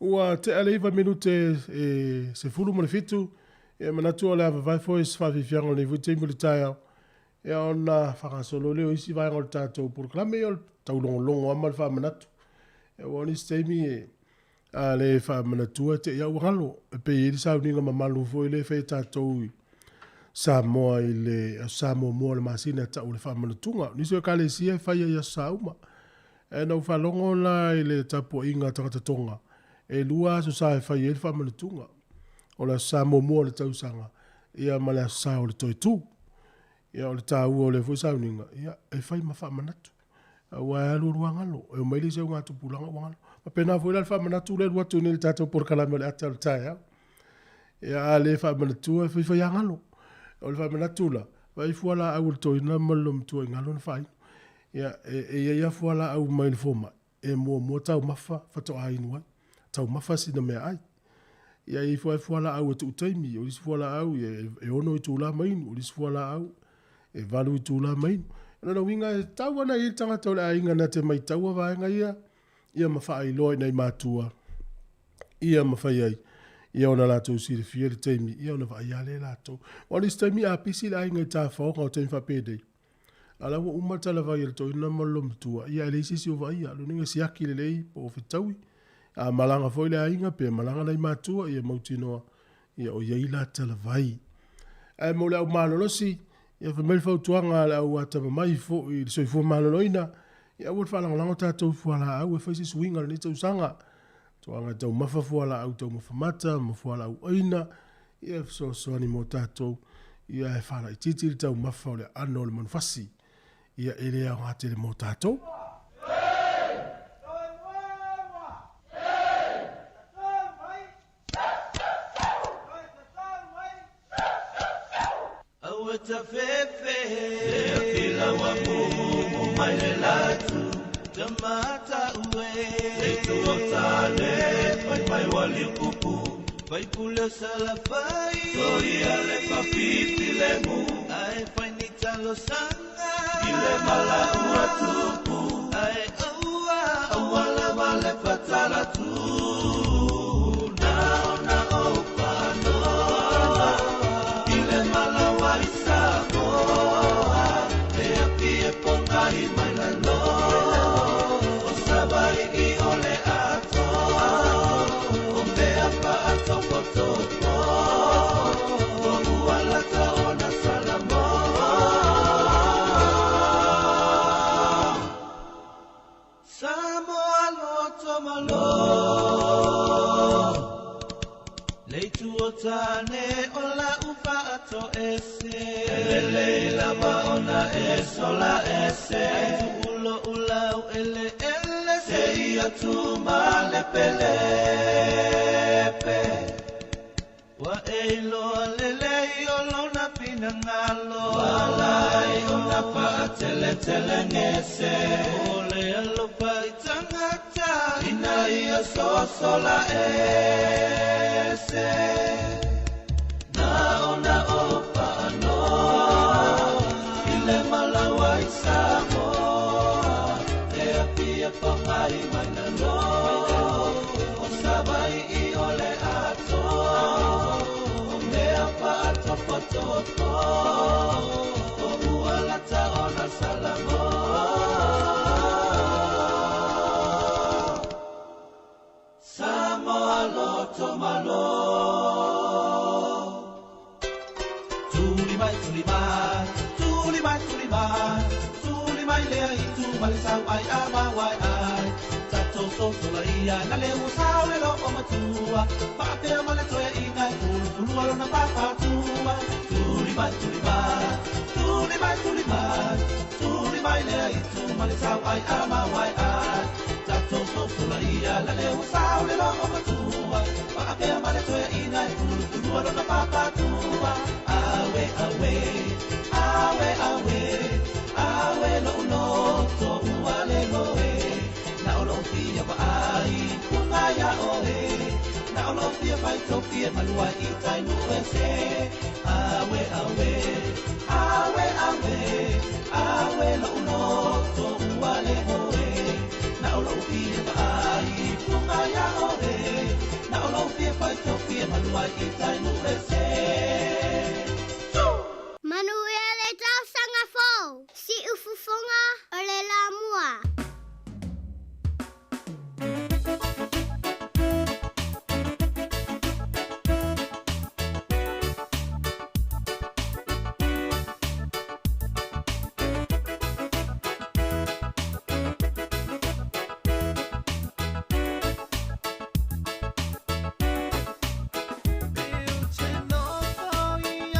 Ua tea le 9 minute e 17, ia manatu o le a vavae foi se faafiafiaga o lenei foi taimi o le taeao, ia ona faagasolo lea o isi vaega o le tatou polokalame, ia o le taulogologo lava ma le faamanatu. Ia aua o nisi taimi e a le faamanatua e te i a ua galo. E pei e i ai le sauniga mamalu foi lea e fai e tatou i Samoa i le Aso Sa muamua o le masina e tau o le faamanatuga. O nisi o ekalesia e fai ai i Aso Sa uma. Ae na ou faalogo la i le tapuaiga a tagata Tonga, e 2 Aso Sa e fai ai le faamanatuga. O le Aso Sa muamua o le tausaga, ia ma le Aso Sa o le toe tu. Ia o le taua o lea foi sauniga, ia e fai ma faamanatu. Aua e alu alu lava galo, e omai le isi augatupulaga ua galo. Faapena foi la le faamanatu lea e alu atu nei i le tatou polokalame o le ata o le taeao. Ia a le faamanatua e faifai lava galo. O le faamanatu la, vaai fualaau a le toeaina ma le loomatua i galo na faainu. Ia e i ai lava fualaau mai le fomai e muamua taumafa faatoa inu ai. Taumafa sina meaai. Ia e i ai foi fualaau e tuu taimi, o isi fualaau e 6 itula ma inu, o isi fualaau e 8 itula ma inu. O lona uiga e tatau ona i ai le tagata o le aiga na te maitaua vaega ia, ia ma faailoa i nai matua, ia ma fai ai, ia ona latou silafia le taimi, ia ona vaaia lea e latou. Aua o nisi taimi a pisi le aiga i tafaoga o taimi faapenei, a o la ua uma le talavai a le toeaina ma le loomatua, ia e leai se isi o vaaia. O lona uiga e siaki lelei po o fetaui. A malaga foi le aiga pe malaga nai matua, ia mautinoa ia o i ai la talavai. Ae mo le au malolosi, ia fai mai le fautuaga a le au atamamai foi i le soifua maloloina, ia aua le faalagolago tatou i fualaau e fai se suiga o lenei tausaga. Toaga e taumafa fualaau taumafa mata ma fualaau aina, ia e fesoasoani mo tatou, ia e faalaitiiti le taumafa o le aano o le manufasi. Ia e le aoga tele mo tatou. Fatalatu na ona o panoa I le malawa i Samoa E api e pongai mai lalo O Savaii o le atoa O mea paatopotopo O ualata ona Salamoa Samoa loto malo Le itu o tane o la ufa ato ese Elele lava ona e sola ese Ai tu ulo ulau ele ele Se ia tu ma le pele pe Wa e iloa lelei o lona finagalo Walai ona paateletele gese O le alofa i tagata Ina ia sosola ese Na ona o paanoa I le malawa i Samoa E apia pongai mai lalo O Savaii o le atoa O mea paatopotopo O ualata ona Salamoa Samoa loto malo Tuli mai, tuli mai, tuli mai, tuli mai, tuli mai lea i tu ma le sau ai a ma wai ai. Tatou soso la ia na le ua sao le lo o matua. Paapea ma le toe inga e pulupulua lona papatua. Tuli mai, tuli mai, tuli mai, tuli mai, tuli mai lea i tu ma le sau ai a ma wai ai. Tatou soso la ia na le ua sao le lo o matua. Paapea ma le toe inga e pulupulua lona papatua. Awe, awe, awe, awe, awe lo uloto ua le loe. Na o lo fia wa ai, punga ia oe. Na o lo fia pai topia malua i tai nu ese. Awe, awe, awe, awe, awe lo uloto ua le loe. Na o lo fia wa ai, punga ia oe. Na o lo fia pai topia malua i tai nu ese. Manuia le tausaga fou. Siufofoga o le Lamua. Te nofo i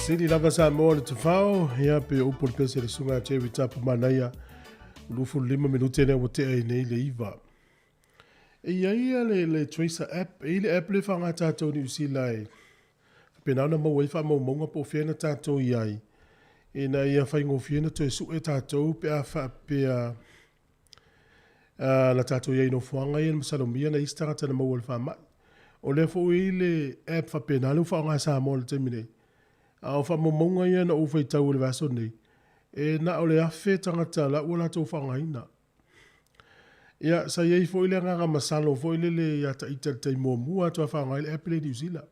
Sili lava Samoa le tafao, ia pe o upu o le pese le susuga a Jerry Tapu Manaia, 25 minute lea ua tea ai nei le 9. E i ai ia le, le Tracer app, e i ai le app lea e faaaoga tatou i Niu Sila e faapena ona maua ai faamaumauga po o fea na tatou i ai, ina ia faigofie ona toe sue tatou pe a faapea na tatou i ai i nofoaga ia na masalomia nai isi tagata na maua i le faamai. O lea foi ua i ai le app faapena lea ua faaaoga e Samoa i le taimi nei. A o faamaumauga ia na ou faitau i le vaiaso nei, e na o le 1,000 tagata la ua latou faaaogaina. Ia, sa i ai foi le agaga masalo foi lele ia ita i le taimi muamua faatoa faaaoga ai le app lea i Niu Sila.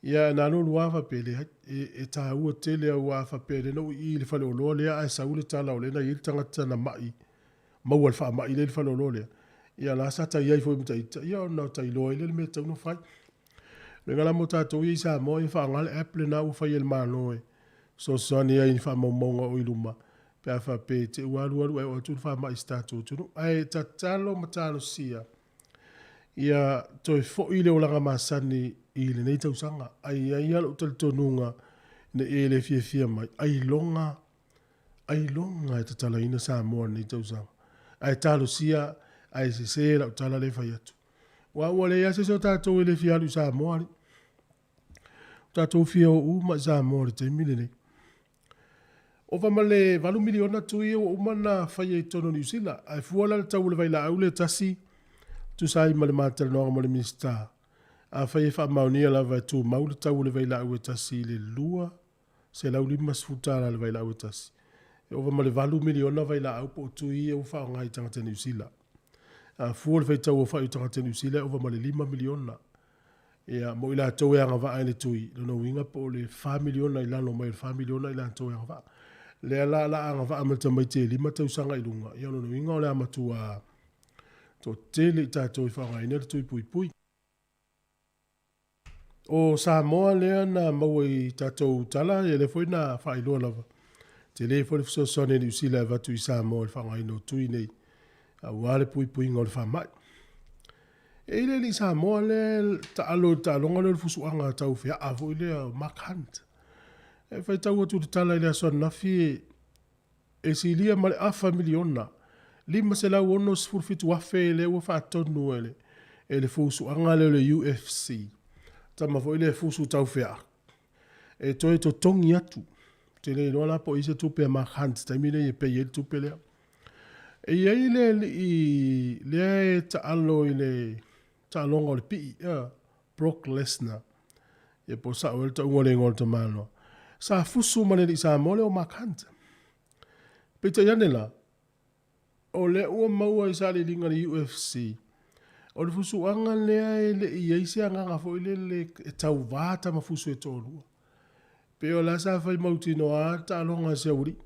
Ia, na alu alu lava faapea, leai, e taua tele aua a faapea lea na ou i i i le faleoloa lea ae sau le tala o lea na i ai le tagata na mai, maua i le faamai lea i le faleoloa lea, ia la sa ta i ai foi ma ita, ia ona ta iloa ai lea o le mea e tatau ona fai. O le uiga la mo tatou ia i Samoa, ia faaaoga le app lena ua fai e le Malo e fesoasoani ai i ni faamaumauga o i luma pe a faapea i te i ua alualu ae oo atu le faamai i si tatou atunuu. Ae tatalo ma talosia ia toe foi le olaga masani i lenei tausaga. Ae i ai lava lou talitonuga ne i e le fiafia mai, ailoga, ailoga e tatalaina Samoa i lenei tausaga. Ae talosia ae sese lau tala lea e fai atu. Aua ua leai lava se isi o tatou e le fia alu i Samoa alii. Ua tatou fia o uma i Samoa i le taimi lenei. Ova ma le 8 miliona tui ia ua uma ona faia i totonu o Niu Sila. Ae fua la le tau o le vailaau lea e tasi, tusa ai ma le ma talanoaga ma le Minisita, afai e faamaonia lava e tumau le tau o le vailaau e tasi i le $250 le vailaau e tasi, e ova ma le 8 miliona vailaau po o tui ia ua faaaoga i tagata Niu Sila. A fua le faitau aofai o tagata Niu Sila e ova ma le 5 miliona. Ia, mo i latou e agavaa i le tui, lona uiga po o le 4 miliona i lalo mai o le 4 miliona i latou e agavaa. Lea la o le a agavaa ma le tamaiti e 5 tausaga i luga, ia o lona uiga o le a matua toatele i tatou e faaaogaina le tui puipui. O Samoa lea na maua i tatou tala, ia lea foi na faailoa lava. Tele foi le fesoasoani a Niu Sila e avatu i Samoa i le faaaogaina o tui nei aua le puipuiga o le faamai. E i ai le alii Samoa lea e taalo i le taaloga lea o le fusuaga tau feaa foi lea o Mark Hunt. E faitau atu i le tala i le aso ananafi e silia ma le afa miliona, 567,000 lea ua faatonu e le, e le fusuaga lea o le UFC. Tama foi lea e fusu tau feaa. E toe totogi atu. Ou te le iloa la po o i ai se tupe a Mark Hunt i le taimi lenei e pay ai le tupe lea. E i ai le alii lea e taalo i le taaloga o le pii, Brock Lesnar. Ia po o sao ea le tauga o le igoa o le tamaloa. Sa fusu ma le alii Samoa lea o Mark Hunt. Peitai ane la, o lea ua maua i sailiiliga a le UFC, o le fusuaga lea e le i i ai se agaga foi lele e tauva tama fusu e toalua. Pei o la sa fai mautinoa lava le taaloga a si aualii.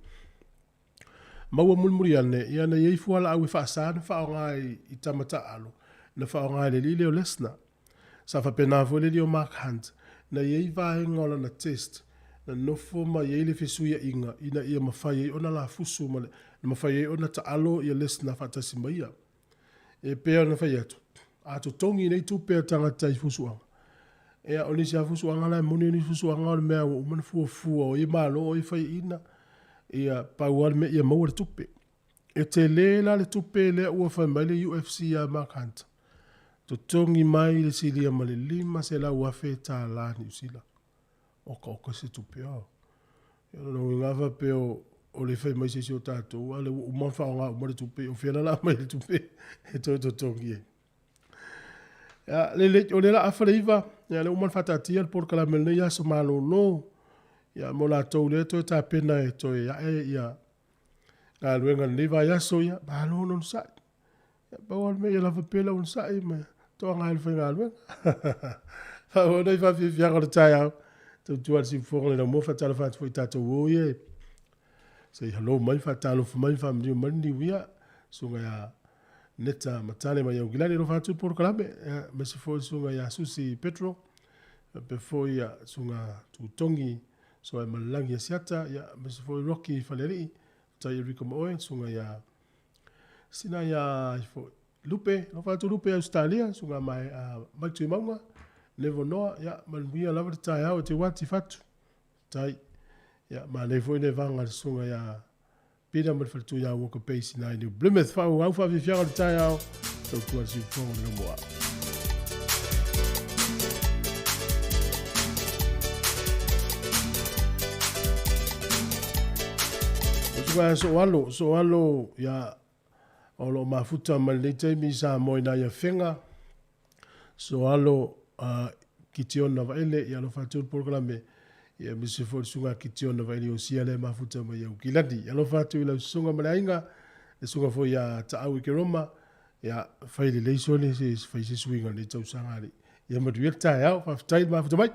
Maua mulimuli ane, ia na i ai fualaau e faasa na faaaoga i tama taaalo, na faaaoga e le alii lea o Lesnar. Sa faapena foi le alii o Mark Hunt, na i ai vaega o lana test na nofo ma i ai le fesuiaiga ina ia mafai ai ona lafusu ma le na mafai ai ona taalo ia Lesnar faatasi ma ia. E pei ona fai atu, a totogi nei tupe a tagata i fusuaga, ia o nisi lava fusuaga la e moni o nisi fusuaga o le mea ua uma ona fuafua o ai e malo o ai e faiaina, ia pau lava le mea ia maua le tupe. E tele la le tupe lea ua fai mai le UFC ia Mark Hunt, totogi mai le silia ma le $500,000 Niu Sila. Oka oka se tupe a. Ia o lona uiga a faapea o le fai mai se isi o tatou, a lea ua uma ona faaaoga uma le tupe, o fea la o le a aumai le tupe e toe totogi ai. Ia, lelei, o lea o le a afa le 9, ia lea ua uma ona faataatia le polokalame o lenei aso malolo. Ia, mo latou lea e toe tapena e toe ae ia galuega i lenei vaiaso, ia, malo le onosai. Ia, pau lava le mea ia lava pea le onosai ma toaga ai le faigaluega. Faaauau nai faafiafiaga o le taeao. Tautua le siufofoga le laumua faatalofa atu foi i tatou o ia e se i hello mai, faatalofa mai, faamanuia mai le niuia. Susuga ia Neta Matale mai Aukilani, alofa atu le polokalame. Ia, aemaise foi le susuga ia Susi Petro, faapea foi ia susuga Tutogi Soaemalelagi Asiata, ia, aemaise foi Rocky Falealii, Tai Erika ma oe, susuga ia Sina ia foi Lupe, alofa atu Lupe Ausetalia, susuga mai Mike Tuimauga, Nevo Noa, ia, manuia lava le taeao e te wati fatu. Faafetai. Ia, manaia foi le vaga a le susuga ia Peter ma le faletua ia Walker Bay i ina i New Plymouth. Faaauau faafiafiaga o le taeao, tautua le siufofoga o le Laumua. Susuga Soalo, Soalo, ia, o lo o mafuta mai lenei taimi i Samoa i nai Afega. Soalo a Kitiona Vaele, ia alofa atu le polokalame, ia aemaise foi le susuga a Kitiona Vaele Iosia lea e mafuta mai Aukilani. Ia alofa atu i lau susuga ma le aiga, le susuga foi ia Taau i Keroma, ia fai lelei sole se fai se suiga o lenei tausaga alii. Ia manuia le taeao, faafetai le mafuta mai.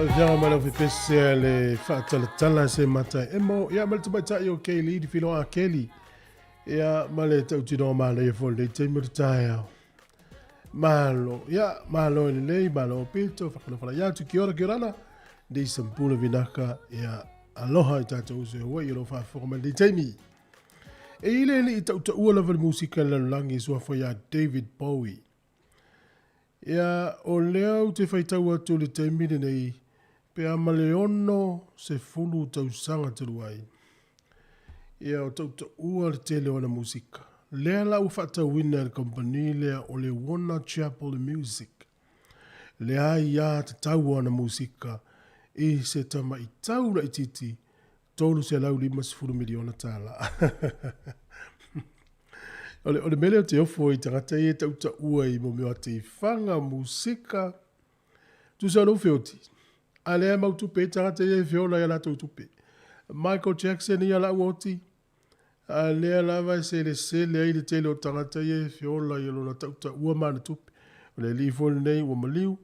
Faafiaga mai lau fepese a le faatalatala se mata e emo ia ma le tamaitai o Kaylee di Filo a Kelly ia ma le tautinoga manaia foi lenei taimi o le taeao. Malo, ia malo e lelei, malo o pito, whakalofala atu, kia ora, kia orana, nei sampula vinaka, ia aloha i tātou uso e Hawaii o lo faafofoga mai lenei taimi. E i le alii tautaua lava le musika i le lalolagi suafa ia David Bowie. Ia, o lea ou te faitau atu i le taimi lenei, pe a ma le 60 tausaga talu ai. Ia, o tautaua le tele o ana musika. Lea la ua faatauina e le kamupani lea o le Warner Chappell Music. Leai a tatau o ana musika i se tamaitau laitiiti $350 miliona tala. O le, o le mea lea ou te ofo i tagata ia e tautaua i mo mea o ateifaga, musika, tusa o lou feoti. A lea e mau tupe ai tagata ia e feola i a latou tupe. Michael Jackson ia la ua oti, a lea lava e selesele ai le tele o tagata ia e feola i lona tautaua ma ana tupe. O le alii foi lenei ua maliu,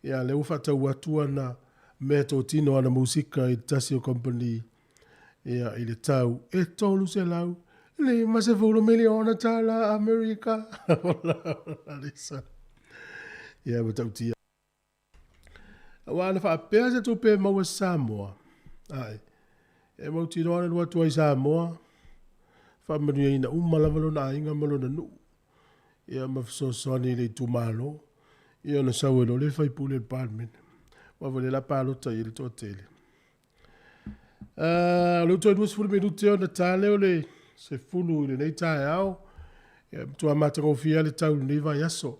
ia lea ua faatau atu ana meatotino ana musika i le tasi o kamupani ia i le tau e $350 miliona tala Amerika. Ola, ola, Lisa. Ia, matautia. Aua ana faapea se tupe e maua e Samoa, ae, e mautinoa le alu atu ai i Samoa, faamanuiaina uma lava lona aiga ma lona nuu, ia ma fesoasoani i le itumalo, ia ona sau ai loa lea sui usufono i le Palemene. Aua foi o lea o le a palota i ai le toatele. O lea ua toe 20 minute ona ta lea o le 10 i lenei taeao. Ia, matua matagofie lava le tau i lenei vaiaso.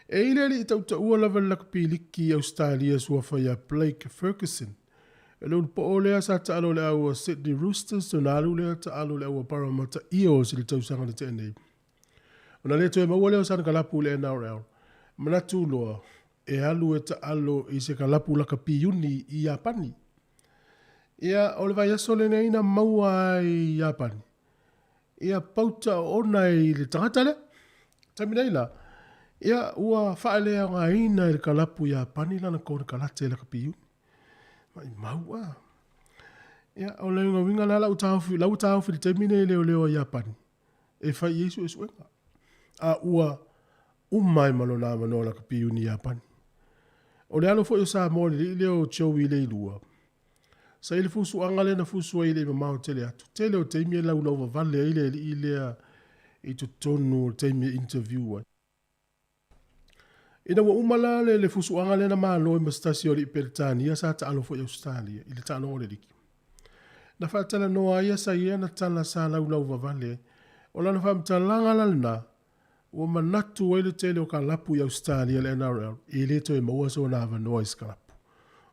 E i le alii tautaua lava le lakapi liki i Ausetalia suafa ia Blake Ferguson. O le ulupoo lea sa taalo i le au a Sydney Roosters ona alu lea taalo i le au a Parramatta Eels i le tausaga na tea nei. Ona le toe maua lea o sana kalapu i le NRL, manatu loa e alu e taalo i se kalapu lakapi iuni i Iapani. Ia, o le vaiaso lenei na maua ai i Iapani, ia pauta oona i le tagata lea. Taimi nei la, ia ua faaleaogaina e le kalapu Iapani lana konekarate lakapi iuni. Maimau a. Ia, o le uiga la lau taofi, lau taofi i le taimi nei e leoleo a Iapani, e fai i ai suesuega. A ua uma ai ma lona avanoa lakapi iuni Iapani. O le alo foi o Samoa i le alii lea o Joey Leilua, Sa i le fusuaga lea na fusu ai e le i mamao tele atu. Tele o taimi e laulau vavale ai le alii lea i totonu o le taimi e interview ai. Ina ua uma la le, le fusuaga lea na malo ai ma se tasi o alii Peretania sa taalo foi i Ausetalia i le taaloga o le liki. Na faatalanoa ai ia sa i ana tala sa laulau vavale ai. O lana faamatalaga la lena, Ua manatu ai le tele o kalapu i Ausetalia le NRL e le toe maua sona avanoa i se kalapu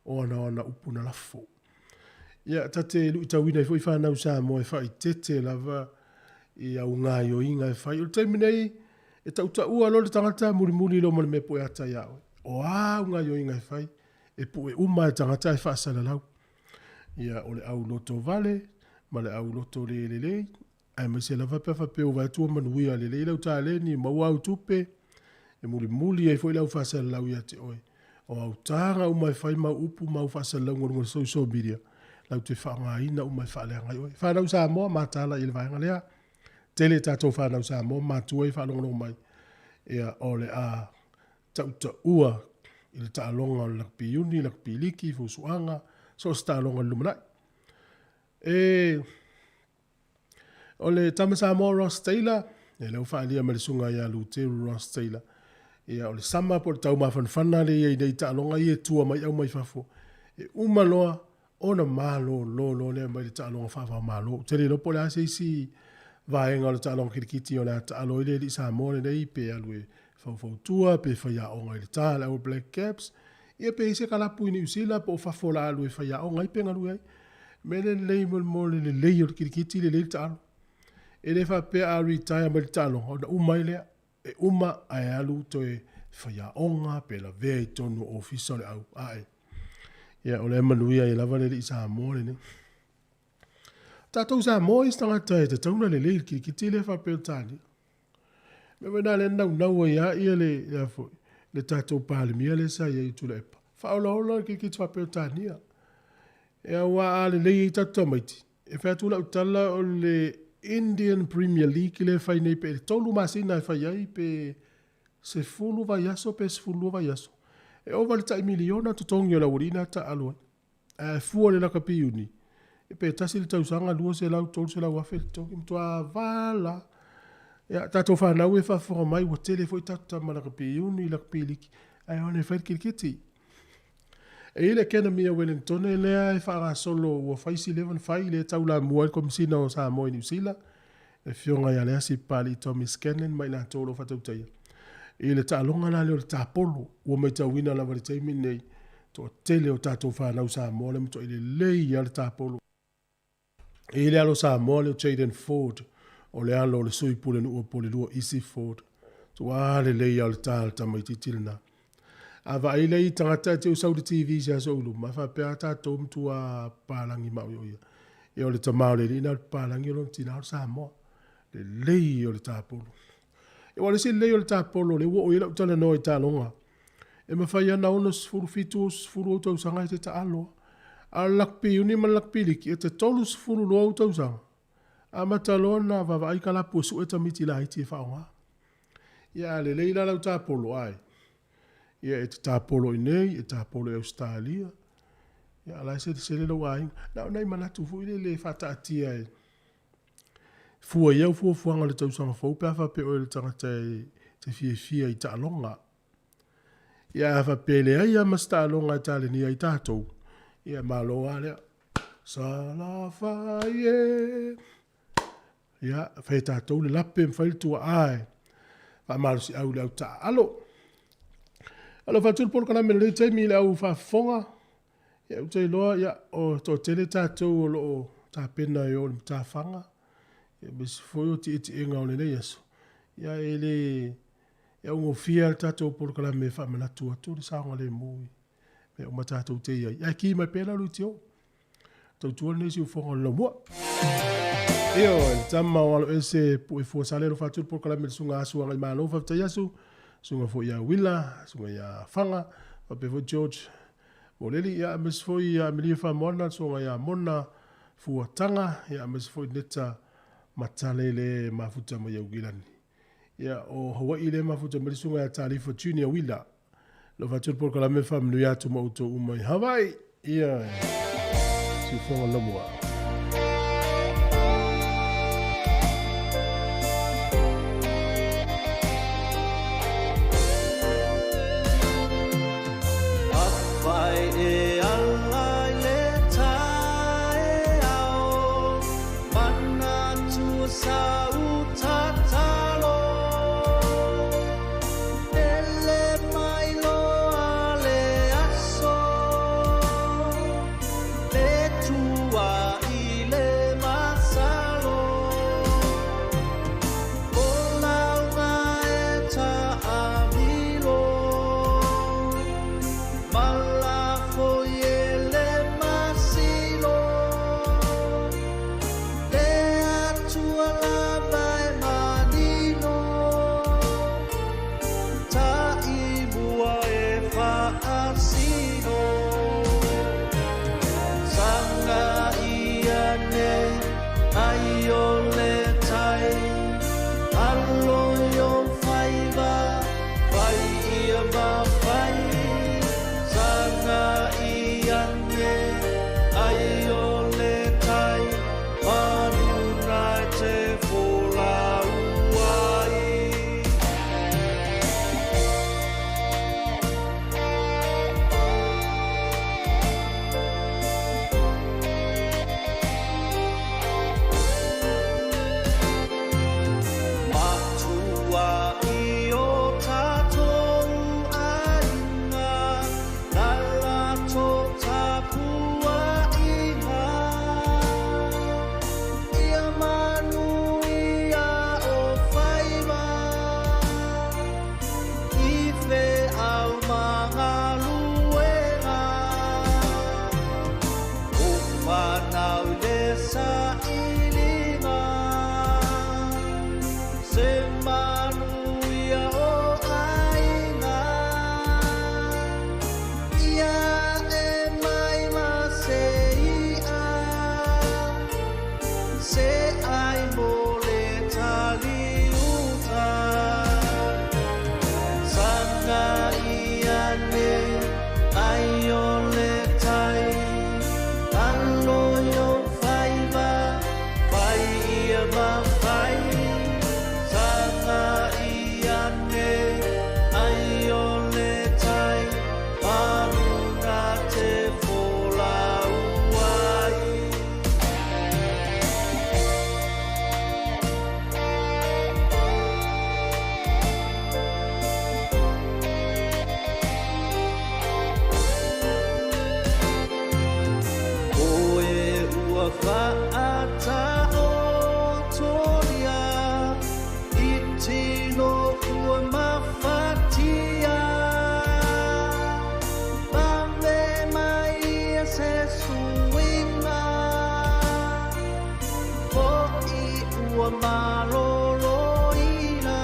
ona o ana upu na lafo. Ia, ta te luitauina ai foi fanau Samoa e faaitete lava i au gaioiga e fai. O le taimi nei, e tautaua loa le tagata mulimuli loa ma le mea e pue ata ia oe. O a au gaioiga e fai, e pue uma e tagata ae faasalalau. Ia, o le au loto vale ma le au loto le lelei, Aemaise lava pe a faapea ua vaai atu ua manuia lelei lau taleni, maua au tupe, e mulimuli ai foi le au faasalalau ia te oe. O au taga uma e fai ma au upu ma au faasalalauga i luga o le social media, latou te faaaogaina uma e faaleaga ai oe. Fanau Samoa, mataala i le vaega lea. Tele tatou fanau Samoa matua e faalogologo mai, ia, o le a tautaua i le taaloga o le lakapi iuni, lakapi liki, fusuaga, so o se taaloga i le lumanai. E O le tama Samoa Ross Taylor, ia lea ua faaalia ma le susuga ia Luteru Ross Taylor. Ia o le sama po o le taumafanafana lea e i ai nei i taaloga ia e tua mai au mai fafo. E uma loa ona malolo loa lea mai le taaloga faava-o-Malo. Ou te le iloa po o le a se isi vaega o le taaloga kilikiti o le a taalo ai le alii Samoa lenei pe alu e faufautua pe faiaoga i le ta a le All Black Caps, ia pe i ai se kalapu i Niu Sila po o fafo o le a alu e faiaoga ai pe galue ai. Mea lea lelei mo le lelei o le kilikiti, lelei le taalo. E le faapea a retire mai le taaloga ona uma ai lea. E uma ae alu toe faiaoga pe lavea i totonu o ofisa o le au ae. Ia o lea e manuia ai lava le alii Samoa lenei. Tatou Samoa isi tagata e tatau ona lelei i le kilikiti lea faapea o le talia. Mea foi na lea na naunau ai lava ia le, le, a foi, le tatou Palemia lea sa i ai o Tuilaepa. Faaolaola le kirikiti faa-Peretania. Ia aua a lelei ai tatou tamaiti, e fai atu lau tala o le Indian Premier League lea e fai nei pe 3 masina e fai ai pe 10 vaiaso pe 12 vaiaso. E ova i le tai miliona totogi o le aualii na taaalo ai. Ae fua i le lakapi iuni, pe tasi le tausaga 200, 300 afe le totogi, e matua vala. Ia, tatou fanau e faafofoga mai, ua tele foi tatou tama lakapi iuni, lakapi liki, ae o ane e fai le kirikiti. E i ai le Academy a Wellingtone lea e faagasolo ua fai si leva ona fai, lea e taulamua ai le Komesina o Samoa i Niu Sila, le Afioga ia Leasi Papalii Tommy Scanlan ma i latou o lo o faatautaia i le taaloga la lea o le tapolo. Ua matauina lava i le taimi lenei, toatele o tatou fanau Samoa lea e matuai lelei lava le tapolo. E i ai le alo Samoa lea o Jayden Ford, o le alo o le sui pulenuu o Polelua Isi Ford. Tuaa lelei lava o le ta o le tamaitiiti lena. A vaai lea i tagata e te sau i le TV i se aso i luma, faapea lava tatou matua papalagi maoioia. Ia o le tama o le alii lena o le papalagi o lona tina o le Samoa. Lelei o le tapolo. Ia aua o le isi lelei o le tapolo, lea ua oo i ai lau talanoa i taaloga, e mafai lava ona 60, 70 ou tausaga e te taalo lava. A o le lakapi iuni ma le lakapi liki, e te 30 loa ou tausaga, amata loa ona vaavaai kalapu e sue tamaiti laiti e faaaoga. Ia a lelei la lau tapolo, ae, ia e te tapolo i inei, e tapolo i Ausetalia, ia a o la e selesele lou aiga. Na o nai manatu foi lele e faataatia e fua i au fuafuaga o le tausaga fou pe a faapea oe o le tagata e te fiafia i taaloga. Ia a faapea e leai lava ma se taaloga e talenia ai tatou, ia malo lava lea. Salafai e. Ia, fai e tatou le lape ma fai le tuaa e faamalosiau i le au taaalo. Alofa atu le polokalame i lenei taimi i le au faafofoga. Ia, ou te iloa, ia, o toatele tatou o lo o tapena e o i le matafaga, ia, aemaise foi o tietiega o lenei aso. Ia, e le e augofie lava le tatou polokalame e faamanatu atu le saogalemu i mea uma tatou te i ai. Ae ki mai pea la leitio. Tautua lenei siufofoga o le laumua. Ioe, le tama o alo ese pue fua sale alofa atu le polokalame le susuga Asu Agaimalo, faafetai Asu, susuga foi ia Wila, susuga ia Faga, faapea foi George Moleli, ia aemaise foi ia Amelia Famoana, le susuga ia Mona Fuataga, ia aemaise foi Neta Matale le mafuta mai Aukilani. Ia, o Hawaii lea e mafuta mai le susuga ia Talifa Junior Wheeler. Alofa atu le polokalame faamanuia atu ma outou uma i Hawaii. Ia, siufoga lamua. suiga Fo'i ua maloloina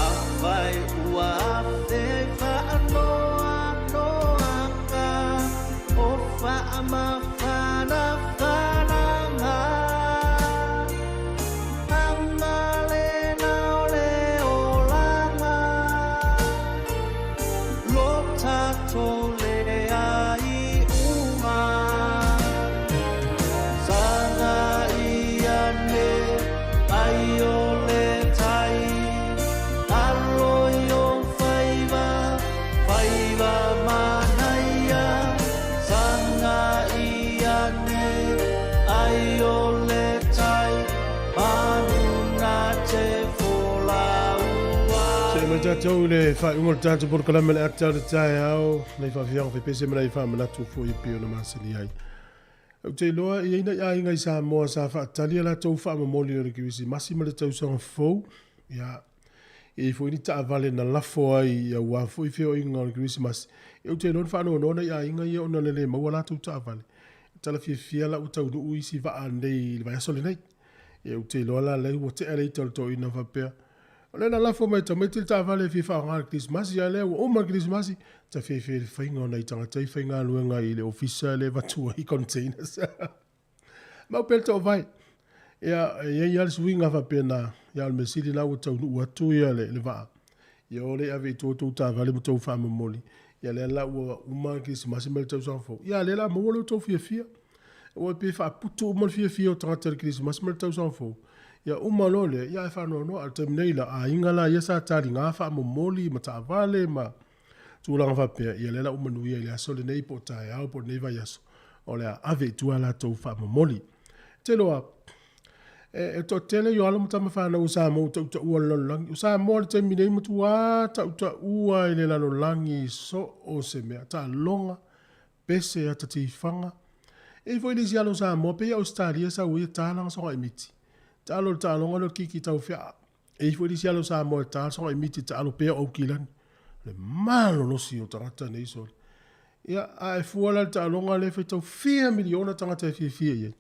Afai ua afe faanoanoaga O faamafanafanaga Agalena o le olaga Lo tatou leai uma Sagai ane ai o le tai Alo i ou faiva, faiva manaia Sagai ane ai o le tai Manu na te folaua. See mai tatou i le faaiuga o le tatou polokalame le ata o le taeao, nai faafiaga faipese ma nai faamanatu foi e pei ona masani ai. Ou te iloa e i ai nai aiga i Samoa sa faatali a latou faamomoli o le Kerisimasi ma le tausaga fou, ia, e i ai foi ni taavale na lafo ai aua foi feoaiga o le Kerisimasi. Ia ou te iloa na faanoanoa nai aiga ia ona le le maua a latou taavale. Tala fiafia la ua taunuu isi vaa nei i le vaiaso lenei. Ia ou te iloa la lea ua tea le ita o le toeaina faapea, O lea na lafo mai e tamaiti le taavale e fia faaaoga i le Kerisimasi, a lea ua uma le Kerisimasi, ta fiafia i le faiga o nai tagata i faigaluega i le ofisa lea e avatu ai containers. Mau pea le toovae. Ia, e i ai lava le suiga faapena, ia o le mea sili la ua taunuu atu ia le, le vaa. Ia o le ave i tua tou taavale ma tou faamomoli. Ia lea la ua uma le Kerisimasi ma le tausaga fou. Ia lea la maua lo tou fiafia. Ua pe faaputu uma le fiafia o tagata i le Kerisimasi ma le tausaga fou. Ia uma loa lea, ia ae faanoanoa. A o le taimi nei la, aiga la ia sa taliga faamomoli ma taavale ma tulaga faapea, ia lea la ua manuia i le aso lenei po o taeao po o lenei vaiaso, o le a ave i tua latou faamomoli. Te iloa, e, e toatele i o alo ma tama fanau o Samoa ua tautaua le lalolagi. O Samoa i le taimi nei matua tautaua i le lalolagi so o se mea. Taaloga, pese, ata tifaga. E i ai foi le isi alo o Samoa, pei ia Ausetalia sau ai e ta lana sogai miti. Taalo i le taaloga lea o le kiki taufeaa. E i ai foi le isi alo o Samoa e ta le sogai miti taalo pea o Aukilani. O le malolosi o tagata nei sole. Ia, a e fua la i le taaloga lea e faitau fia miliona tagata e fiafia i ai.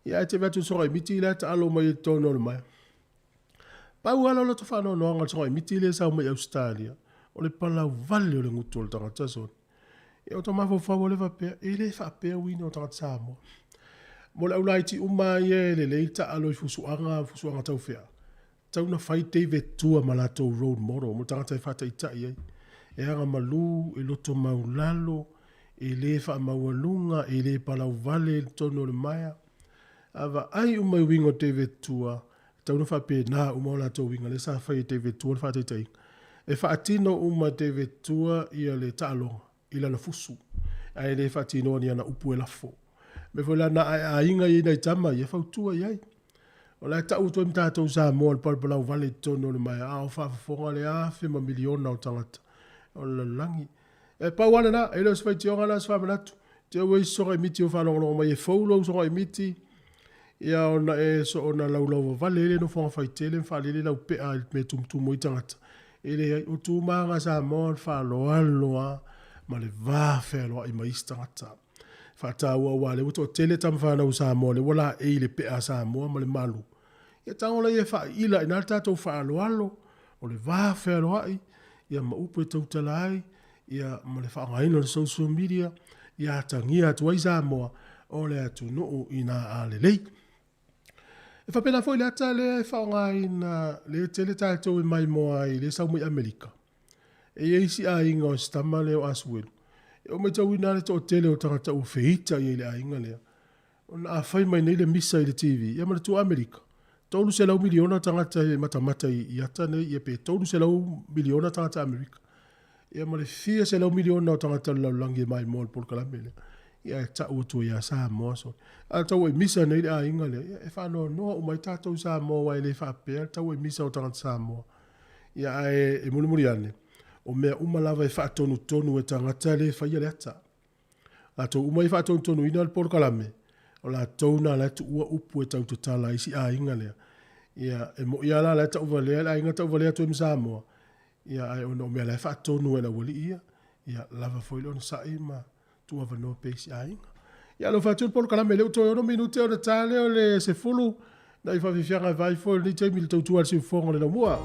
Ia, ae te vaai atu i le sogai miti lea e taalo mai i totonu o le maea. Pau lava la o le latou faanoanoaga i le sogai miti lea e sau mai Ausetalia, o le palau vale o le gutu o le tagata sole. Ia, o ta mafaufau lava lea faapea, e le faapea uiga o tagata Samoa. Mo le aulaiti uma lava ia e lelei taalo i fusuaga, fusuaga taufeaa, tatau ona fai David Tua ma latou role model mo le tagata e faataitai ai. E agamalu, e loto maulalo, e le faamaualuga, e le palauvale i totonu o le maea. A vaai uma i uiga o David Tua, e tatau ona faapena uma o latou uiga lea sa fai e David Tua le faataitaiga. E faatino uma e David Tua ia le taaloga i lana fusu, ae le faatinoa ni ana upu e lafo. Mea foi la na aeaiga i ai nai tama ia, fautua i ai. O la e tau atu ai ma tatou Samoa le palapalau vale i totonu o le maea, a o faafofoga le afe ma miliona o tagata o le lalolagi. E pau lava lena, e le o se faitioga la o se faamanatu. Te ua isi sogai miti o faalogologo mai e fou lou sogai miti, ia ona e soona laulauvavale ai le nofoaga faitele ma faalele lau pea i le mea e tumutumu ai tagata. E leai, o tumaga Samoa o le faaaloalo lava ma le va fealoai ma isi tagata. Faataua aua o lea ua toatele tama fanau a Samoa lea ua laei i le pea a Samoa ma le malu. Ia tago laia e faaiila i ina le tatou faaaloalo, o le va fealoai, ia ma upu e tautala ai, ia ma le faaaogaina o le social media, ia atagia atu ai Samoa o le atunuu ina a lelei. E faapena foi le ata lea e faaaogaina lea e tele tatou e maimoa ai lea e sau mai Amerika. E i ai isi aiga o si tama lea o Asuelu, e ou matauina lava le toatele o tagata ua feita i ai i le aiga lea. Ona a fai mai nei le misa i le TV, ia manatua Amerika, 300 miliona tagata e matamata i ata nei, ia pe 300 miliona tagata Amerika. Ia ma le fia selau miliona o tagata o le lalolagi e maimoa i le polokalame lea. Ia e tau atu ai ia Samoa sole. A tau ai misa nei le aiga lea, ia e faanoanoa uma ai tatou i Samoa aua e le faapea le tau ai misa o tagata Samoa. Ia ae e mulimuli ane, o mea uma lava e faatonutonu e tagata le faia le ata. Latou uma ia faatonutonuina le polokalame, o latou na la e tuua upu e tau tatala ai si aiga lea. Ia, e mo'i lava la la e tauvalea le aiga tauvalea atu ai ma Samoa, ia ae ona o mea la e faatonu e le aualii ia, ia lava foi le onosai ma. Tuavanoa pea isi aiga. Ia alofa atu le polokalame lea ua toe 6 minute ona ta lea o le 10 nai faafiafiaga e vaai foi i lenei taimi i le tautua a le siufofoga o le laumua.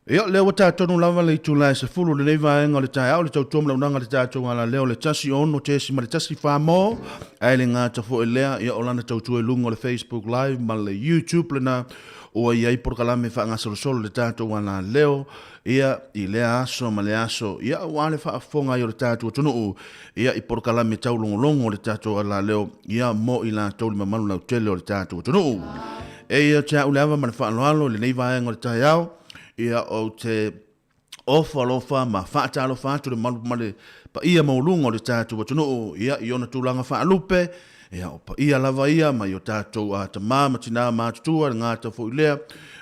Ia, lea ua tā tonu lava le itula e 10 o lenei vaega o le taeao, le tautua ma le auaunaga a le tatou alaleo o le 16.14 mo, ae le gata foi lea, ia o lana tautua i luga o le Facebook Live ma le YouTube lena ua i ai polokalame faagasolosolo i le tatou alaleo, ia, i lea aso ma lea aso, ia aua le faafofoga ai o le tatou atunuu, ia, i polokalame taulogologo o le tatou alaleo, ia, mo i latou le mamalu lautele o le tatou atunuu. E ia te au le ava ma le faaaloalo i lenei vaega o le taeao, ia ou te ofo alofa ma faatalofa atu le malu ma le paia maualuga o le tatou atunuu, ia i ona tulaga faalupe, ia o paia lava ia mai o tatou a tama ma tina ma atutua le gata foi lea,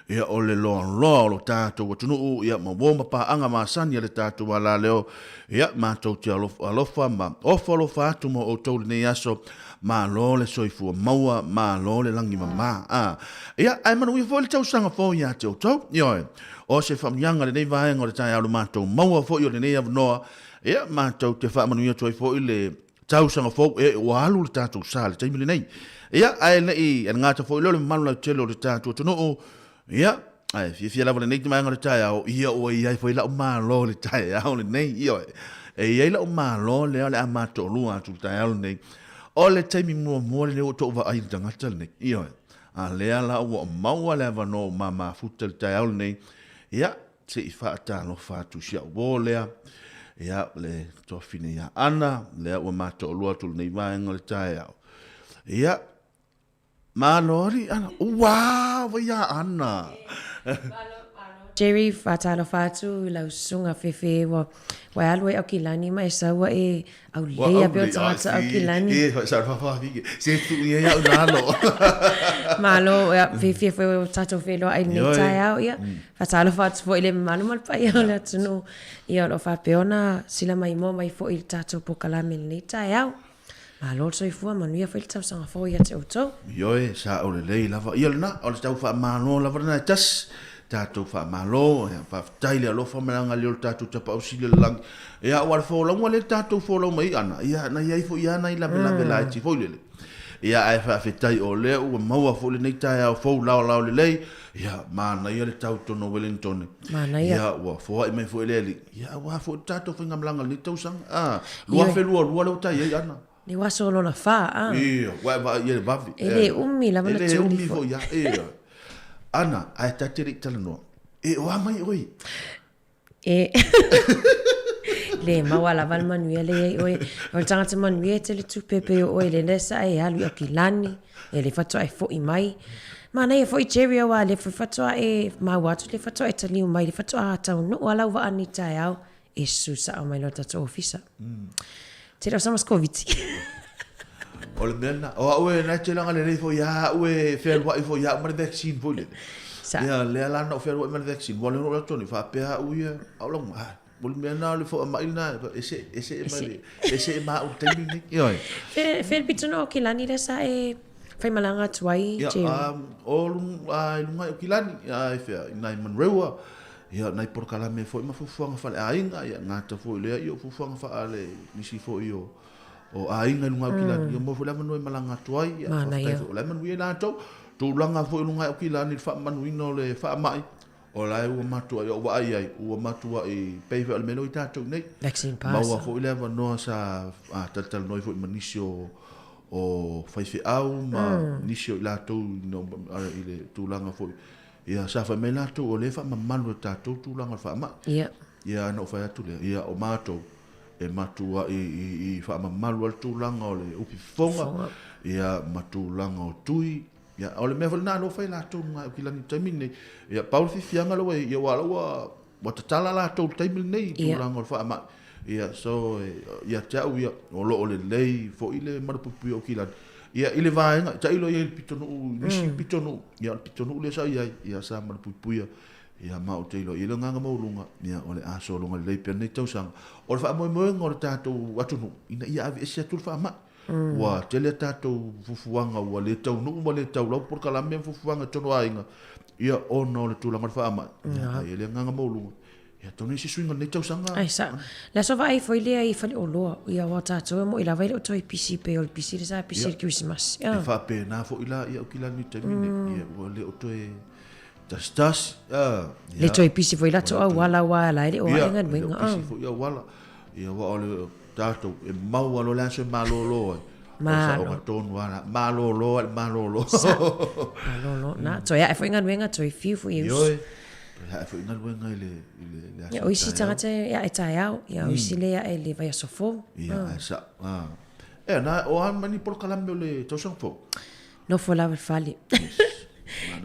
ia o le loaloa o lo tatou atunuu, ia ma uo ma paaga masani a le tatou alaleo, ia matou te alofa ma ofo alofa atu mo outou lenei aso. Malo le soifua maua, malo le lagi mama. A, ia, ae manuia foi le tausaga fou ia te outou. Ioe, o se faamanuiaga lenei vaega o le taeao lo matou maua foi o lenei avanoa, ia, matou te faamanuia atu ai foi le tausaga fou, e, ua alu le tatou sa i le taimi lenei. Ia, ae le i, e le gata foi lea o le mamalu lautele o le tatou atunuu, ia, ae fiafia lava lenei vaega o le taeao, ia ua i ai foi lau malo i le taeao lenei, ioe. E i ai lau malo lea o le a matoolua atu i le taeao lenei. O le taimi muamua lenei ua tou vaai i le tagata lenei, ioe. A lea la ua maua le avanoa ua mamafuta i le taeao lenei, ia, se i faatalofa atu i si au uo lea, ia, le tuafafine ia Ana, lea ua matoolua atu i lenei vaega o le taeao. Ia, Malo alii Ana. Uaa, vai ia Ana. Jerry, faatalofa atu i lau susuga Fefe ua ua e alu ai Aukilani ma e sau ua e aulei a pei o le tagata Aukilani. E, sa fafafi se tu ia iau nalo. Malo, ia, fiafia foi ua tatou feiloai i lenei taeao, ia. Faatalofa atu foi i le mamalu ma le paia o le atunuu, ia o lo o faapea ona sila maimoa mai foi i le tatou polokalame i lenei taeao. Malo le soifua, manuia foi le tausaga fou ia te outou. Ioe, sao lelei lava. Ia lena, o le tau faamalo lava lena e tasi. Tatou faamalo, ia, faafetai le alofa ma le agalelei o le tatou Tapaau Sili o le Lagi. Ia, aua o le folauga lea tatou folau mai ana, ia, na i ai foi lava nai lavelave laiti foi lele. Ia, ae faafetai o lea ua maua foi lenei taeao fou laolao lelei. Ia, manaia le tau tonu o Wellington. Manaia. Ia, ua foai mai foi le Alii. Ia, aua foi le tatou faigamalaga i lenei tausaga. A, 2022 lea ua tai ai, Ana. Lea ua aso lona fa, a. Ia, ua e vaai i ai i le vave. E le umi lava na tuli foi. E le umi foi, ia. Ia. Ana, ae ta te le i talanoa. E, o a mai oe? E. Le maua lava le manuia le i ai oe. O le tagata manuia e tele tupe pei o oe lea sa e alu i Aukilani, ia lea faatoa e foi mai. Manaia foi Jerry auā lea foi faatoa e maua atu lea faatoa e taliu mai lea faatoa taunuu a lau vaa nei taeao e susu sao mai loa le tatou ofisa. Tele o sama se Koviti. O le mea lena, o au e na te laga lelei foi ia au e fealuai foi ia au ma le vaccine foi lele. Sa. Ia lea la na ou fealuai ma le vaccine, ua le loo tonu faapea au ia, au la ah, o le mea lena o le faamai lena e se e se mai le e se ma au taimi nei. Ioe. Fe fe le pito Aukilani lea sa e faimalaga atu ai, Ia, Jerry. o lunga i lunga i Aukilani, ia, i fea, i nai Manurewa, ia, nai polokalame foi ma fuafuaga faaleaiga, ia, gata foi lea, ia, o fuafuaga faale, nisi foi o, o aiga i luga o Aukilani, ia, maua foi le avanoa e malaga atu ai, ia, faafetai foi, o la e manuia i latou. Tulaga foi i luga i Aukilani i le faamanuina o le faamai, o la e ua matuai, ou vaai ai, ua matuai, pei foi o le mea lea ua i tatou nei. Vaccine pass. Maua foi le avanoa sa talatalanoa ai foi ma nisi o, o faifeau ma nisi o i latou i le tulaga foi, ia, sa fai mai latou o lea e faamamalu e tatou tulaga o le faamai. Ia. Ia, ona ou fai atu lea, ia, o matou, e matuai i faamamalu ai le tulaga o le ufi fofoga, ia, ma tulaga o tui, ia, o le mea foi lena alofa i latou i Aukilani i le taimi lenei. Ia, pau le fiafiaga lea ua i ai, ia, aua o la ua, ua tatala latou i le taimi lenei i tulaga o le faamai. Ia, so, ia te au ia, o lo o lelei foi le malupuipuia o Aukilani. Ia, i le vaega, tailo i ai i le pitonuu, i nisi pitonuu, ia, o le pitonuu lea sa i ai, ia, sa malupuipuia. Ia, ma ou te iloa i le agaga maualuga, ia, o le a sologa lelei pea lenei tausaga. O le faamoemoega o le tatou atunuu, ina ia aveese atu le faamai. Ua tele a tatou fuafuaga ua le taunuu ma le taulau polokalame ma fuafuaga i totonu o aiga, ia, ona o le tulaga o le faamai. Ia, ae i ai le agaga maualuga, ia, atonu e i ai se suiga o lenei tausaga. Ai sao. Le aso vaai foi lea i Faleoloa, ia aua o tatou e moi lava e le o toe pisi pei o le pisi lea sa pisi i le Kerisimasi. E faapena foi la i Aukilani i le taimi lenei, ia, ua le o toe. Tasi tasi, a, Le ia. toe pisi foi latou auala aua la e le o ae Ia, e le o galuega, pisi a. foi auala. Ia, aua o le tatou, e maua loa le aso e malolo ai. O le Malo. saoga tonu lava la, malolo lava le malolo. Sa. Malolo, na. Toe ae foi galuega, toe fiu foi e usu. Ioe, toe ae foi galuega i le, i le, le aso Ia, o isi taeao. tagata e ae taeao, ia o isi le ae i le vaiaso fou. Ia, ae sao. A. E, na, o a ma ni polokalame o le tausaga fou? Nofo lava i le fale.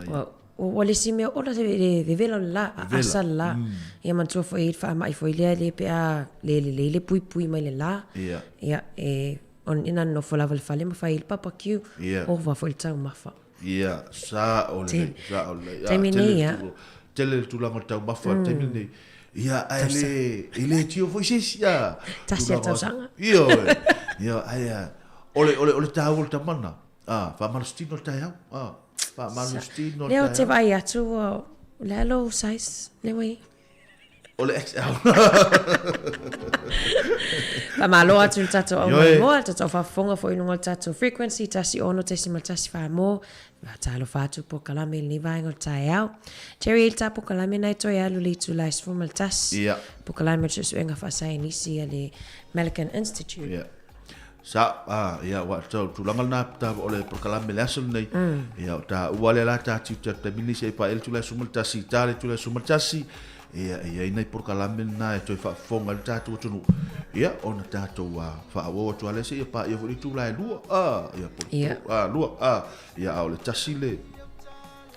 Ua ua le isi mea ola le vevela o le la, aasa le la. Ia manatua foi e i ai le faamai foi lea le pe a le lelei le puipui mai le la. Ia e ona nofo lava i le fale ma fai ai le barbecue, ova foi le taumafa. Ia, sao lelei, sao lelei. Taimi nei ia. Tele le tulaga o le taumafa i le taimi lenei. Ia, ae le, e le tio foi se isi, a. Tasi a tausaga. Ioe, ia, ae, o le, o le, o le taua o le tamana. A, faamalositino le taeao. A, faamalositino le taeao. Lea ou te vaai atu, o le a lou size lea ua i ai? O le XL. Faamalo atu i le tatou au maimoa, le tatou faafofoga foi i luga o le tatou frequency, 16.14 mo. Faatalofa atu polokalame i lenei vaega o le taeao. Jerry, e i le ta polokalame na e toe alu i le itula e 11. Ia. Polokalame o le suesuega faasaienisi a le Millikan Institute. Ia. Sa, a, ia, ua tau tulaga lena ta o le polokalame le aso lenei. Ia, o ta ua lea la ta tiu ta taimi nei se i pae le itula e 11, ta le itula e 11, ia, e i ai nai polokalame lena e toe faafofoga ai le tatou atunuu. Ia, ona tatou a, faaauau atu lava lea seia paia foi le itula e lua, a, ia, po o le a, lua, a, ia, a o le tasi le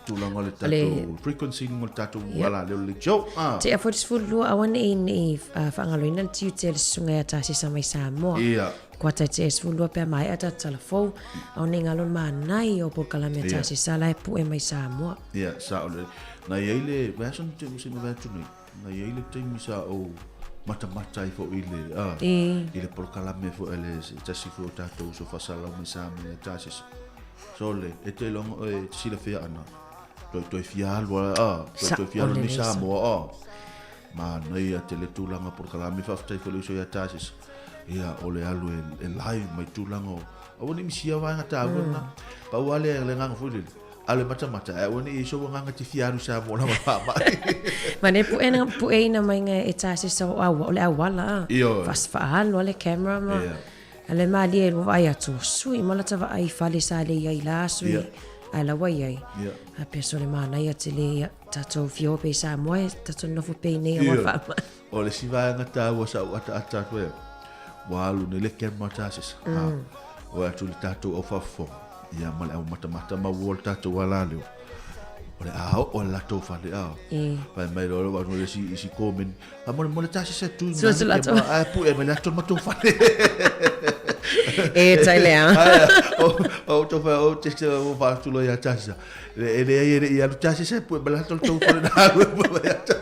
tulaga o le tatou frequency luga o le tatou ala leo le show. Ah. Tea foi le 12 aua ne i ne i faagaloina le tiute a le susuga ia Tasesa mai Samoa. Ia. Kuata e tea 12 pe a maea tatou tala fou, aua ne i galo le manai o polokalame a Tasesa la e pue mai Samoa. Ia, sao lelei. Na i ai le, vaiaso na te se i mavae atu nei, na i ai le taimi sa ou matamata ai foi i le, ah, i le polokalame foi a le se tasi foi o tatou uso faasalalau mai Samoa ia Tasesa. Sole, e te iloa oe e te silafia ana. Toe toe fia alu a, a, toe toe fia alu nei Samoa, a. Manaia tele tulaga polokalame, faafetai foi le uso ia Tarsis. Ia, o le alu e, e live mai tulaga o, aua ne i misia vaega taua lena. Pau lava lea le agaga foi lele, alu e matamata, ae aua ne i i sou agaga te fia alu i Samoa lava faamai. Ma ne puʻena, puʻeina mai e Tarsis o aua, o le auala, a. Ioe. Faaalu a le camera ma. Ia. A le malie ua vaai atu, sui ma lata vaai i fale sa le iai la sui, Ia. ae la ua iai. Ia. A pea so le manaia tele ia tatou fia o pe i Samoa e tatou nofo pe i nei aua Ia. faamai. O le isi vaega taua sa ou ataata atu ai, ua alu nei le camera tasesa, a, o atu i le tatou au faafofoga, ia ma le au matamata ma ua le tatou ala leo. O le a oo i le latou fale, a. Fai mai loa lou anu i le isi, isi komeni, a mo le, mo le tasesa e tu i Sua ngā su le latou. camera, ae pue mai le atu matou fale. E tai lea. Ae, o, o tou fai, o te se o faatu loa ia tasesa. E leai e le i alu tasesa e pue mai le atu le tou fale na alu e pue mai atu.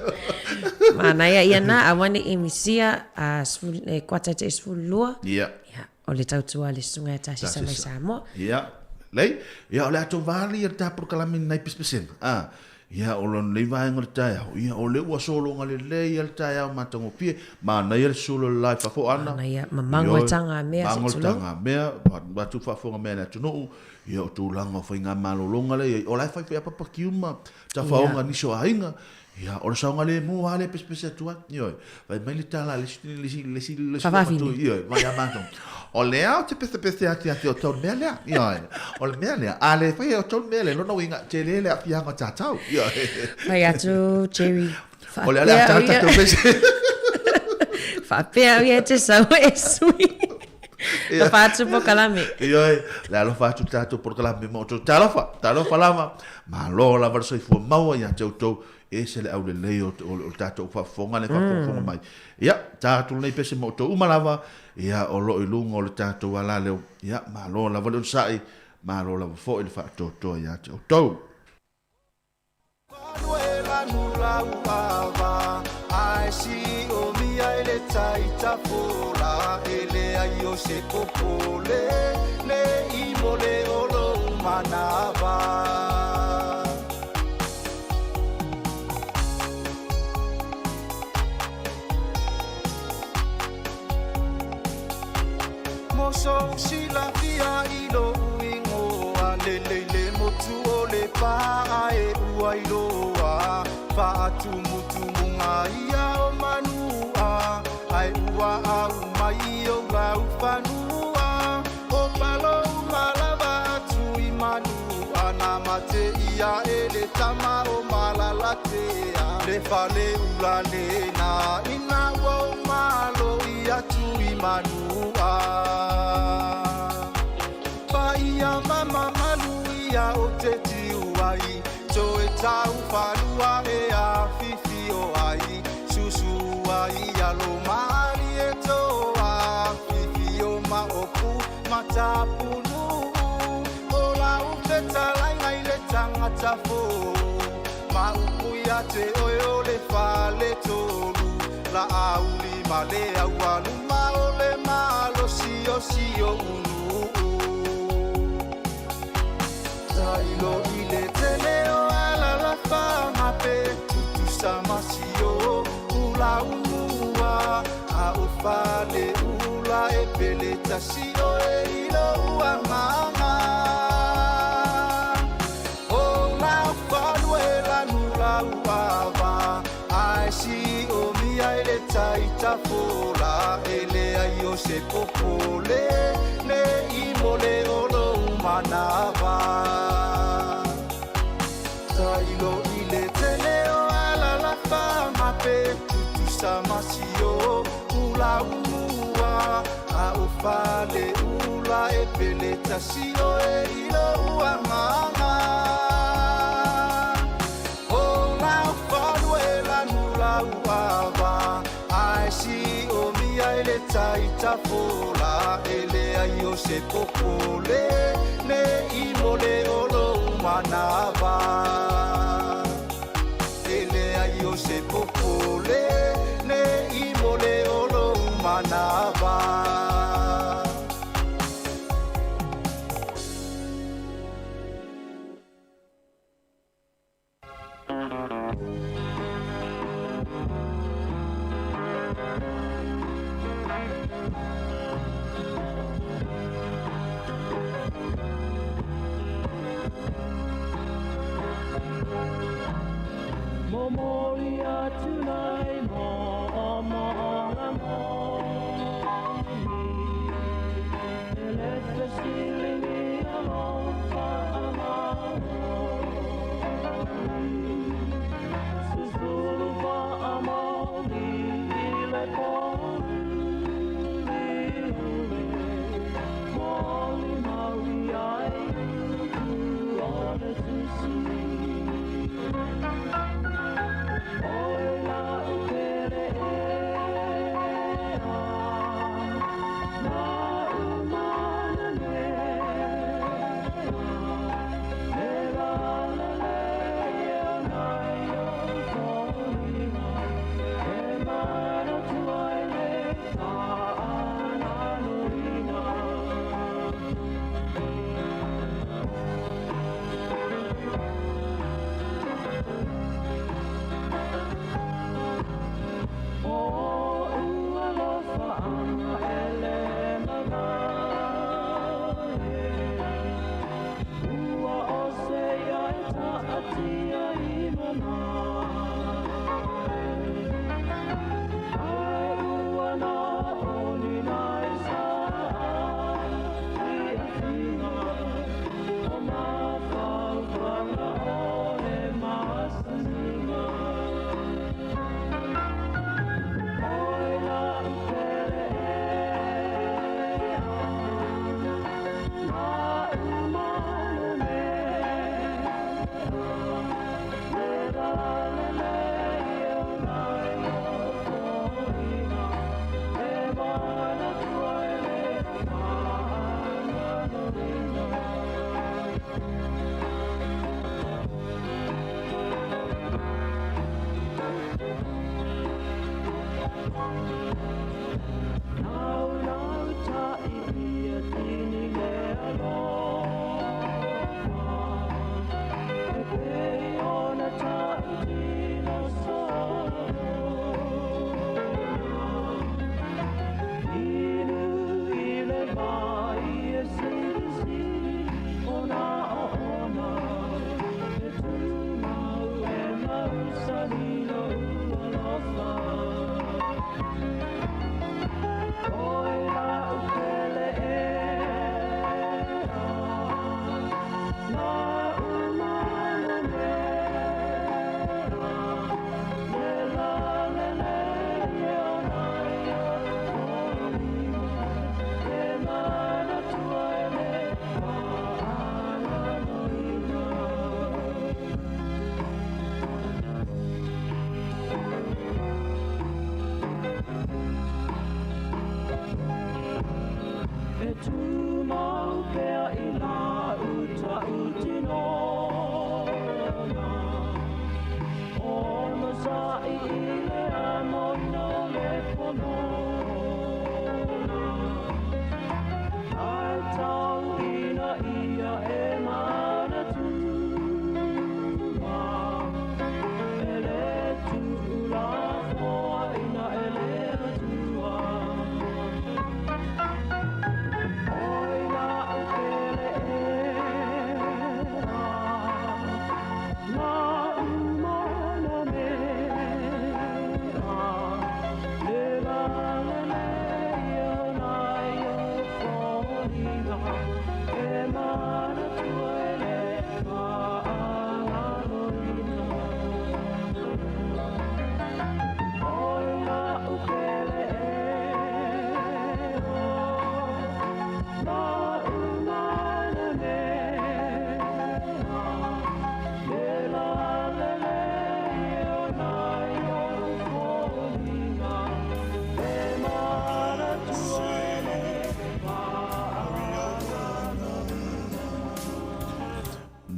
Manaia ia na, aua ne i misia, a sefulu, e kuata te 12. Ia. Ia, o le tautua a le susuga ia Tasesa mai Samoa. Ia, lei, ia o le ato vali ia le tā polokalame ni nai pesepesega. A, ia o lona nei vaega o le taeao, ia o lea ua sologa lelei ia le taeao matagofie, manaia le solo le la i fafo ana. Manaia, mamango e taga a mea, se Mamango e tulou. taga a mea, atu faafofoga mea a le atunuu, ia o tulaga o faigamalologa lea i ai, o la e fai foi a Papa Kiuma, tafaoga nisi o aiga, Ia, o le saogalemu lava lea e pesepese atu ai. Ioe. Fai mai le tala a le isi, le isi, le isi, le isi Faavavine. matua, ioe, mai ia matou. O lea ou te pesepese atu ia te outou le mea lea. Ioe. O le mea lea, a le faia e outou le mea lea, lona uiga, tele le aafiaga o tatou. Ioe. Fai atu, Jerry. O le a le a Faapea tau ia. tatou pese. Faapea ia e te sau e sui. Alofa atu polokalame. Ioe, le alofa atu le tatou polokalame ma outou. Talofa, talofa lava. Malo lava le soifua maua ia te outou. E ese le aulelei o, o, o le tatou faafofoga le faafogafoga mai. Ia, tatou lenei pese ma outou uma lava. Ia, o loo i luga o le tatou alaleo. Ia, malo lava le onosai. Malo lava foi le faatoatoa ia te outou. Tumutumuga ia o manua Ai ua au mai o lau fanua O palo malava atu i manua Na mate ia e le tama o malalatea Le fale ula lena ina ua o malo i atu i manua Paia mama malu ia o te tiuai Toe tau falua e a fifi o ai Susu ai alo maali e toa Fifi o ma opu matapunu O la ufetalaiga i le tagata fou Ma upu ia te oe o le fale tolu La auli ma le aualuma o le malosi o si o unu Tailo i le tele o alalafaga pe tutusa masio ula umua A o fale ula e pele tasi o e ilo uagaga O la falue lanu la uava Ai si o mia e le taitafola E le ai o se popole Ne i mole o lo manava Tailo i le tele o alalafaga pe tutusa masio ula umua A o fale ula e pele tasi o e ilo uagaga O la falue lanu la uava Ai si o mia e le taitafola E le ai o se popole Ne i mole o lo manava E le ai o se popole Ne i mole o lo manava Momoli atu nei mo mo nga mo Ele fesilingi alofa Susulu fa amoni le poli ule Moli maui ai o le tusi Oi la ukele ea Ma umana mea E valele ia nai o foliga E mana tuai le whaanaloina O ua alofa ele mamae Ua o se ia e taatia i manae Ai ua na oni nai sa i awhinga O mawhauwhanga o le masaninga Oi la upele ea Ma umana mea Le valele ia nai o foliga E mana tuai le whaanaloina Nau nau ta i ia tini le alofa E pei ona ta i tino solo Inu i le vai e sili o na o ona E tumau e mausani.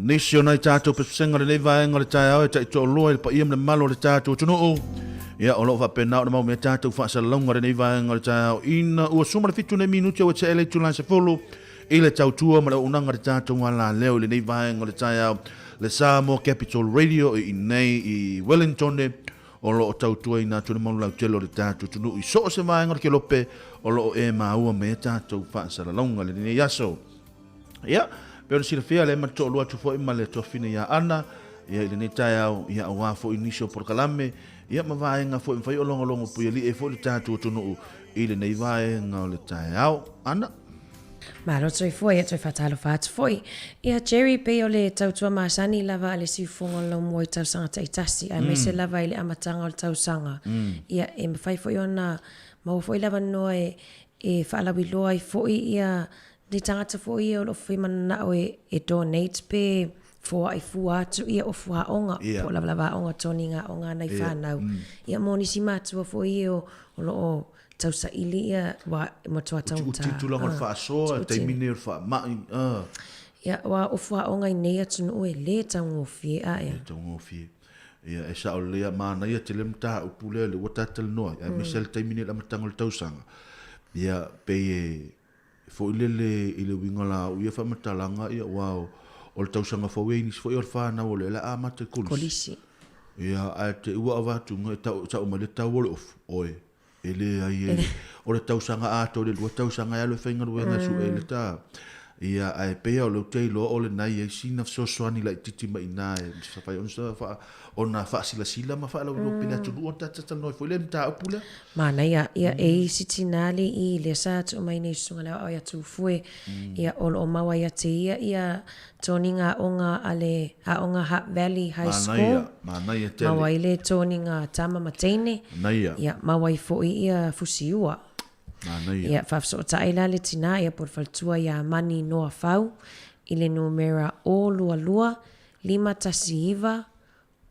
Nisi o nai tātou pesepesega o lenei vaega o le taeao e taitoalua i le paia ma le mamalu o le tātou atunuu. Ia, o lo o faapena ona mau mea tātou faasalalauga o lenei vaega o le taeao ina ua 17 nei minuti ua tea i le itula e 10 i le tautua ma le auaunaga a le tātou alaleo i lenei vaega o le taeao le Samoa Capital Radio i inei i Wellington o lo o tautuaina atu le malu lautele o le tātou atunuu i so o se vaega o le kelope o lo o e maua mai a tātou faasalalauga i lenei aso. Ia, pei ona silafia, lea ma le toalua atu foi ma le tuafafine ia Ana, ia i lenei taeao, ia aua foi nisi o polokalame, ia ma vaega foi mafai o logologo puialii ai foi le tatou atunuu i lenei vaega o le taeao. Ana. Malo soifua, ia toe faatalofa atu foi. Ia Jerry, pei o le tautua masani lava a le siufofoga o le laumua i tausaga taitasi, aemaise lava i le amataga o le tausaga. Ia, e mafai foi ona maua foi le avanoa e faalauiloa ai foi ia Ni tagata foi ia o lo o fai mananao e donate pe foai fua atu ia ofu aoga po o lavalava aoga toniga aoga a nai fanau. Ia mo nisi matua foi ia o lo o tausaili ia ua matua taugata. Utiuti tulaga o le faasoa, taimi nei o le faamai. Ia aua ofu aoga i nei atunuu e le taugofie a ea. Le taugofie. Ia e sao lelei a manaia tele mataupu lea ua ta talanoa ai aemaise le taimi nei i le amataga o le tausaga. Ia pei e Foi lele i le uiga la au ia faamatalaga, ia aua o le tausaga fou e i nisi foi o le fanau o lea o le a amata i kolisi. Kolisi. Ia, ae te i ua avatu e tau, tau mai le tau o le ofu, oe, e leai e, o le tausaga atoa i le lua tausaga e alu e faigaluega e sue le ta. Ia, ae pei lava o lea ou te iloa o lena e i ai sina fesoasoani laitiiti mai i ina e mafai ona faasilasila ma faalauiloa pele atunuu ona tatou talanoa ai foi i le mataupu lea. Manaia, ia e i isi tinā le i lea sa tuu mai nei susuga le aoao ia Tufue, ia o lo o maua ia te ia ia toniga aoga a le aoga Hutt Valley High School. Manaia, manaia tele. Maua ai le toniga tama ma teine. Manaia. Ia maua ai foi ia fusiua. Manaia. Ia faafesootai la le tinā ia po o le faletua ia Mani Noa Fau i le numera 022 519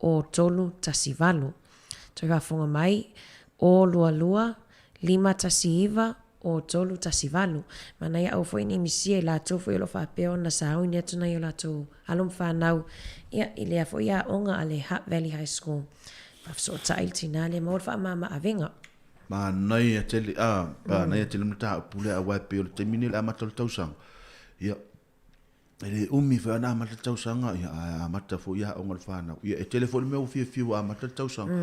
o 318. Toe faafofoga mai, o 22 519 o 318. Manaia aua foi ne i misia i latou foi o lo o faapea ona sauni atu nai o latou alo ma fanau ia i lea foi aoga a le Hutt Valley High School. Faafesootai le tinā lea, maua le faamama avega. Manaia tele, a, manaia tele mataupu lea aua e pei o le taimi nei o le amata o le tausaga. Ia, E le umi foi ana amata le tausaga, ia, ae amata foi aoga a le fanau. Ia, e tele foi le mea ua fiafia ua amata le tausaga.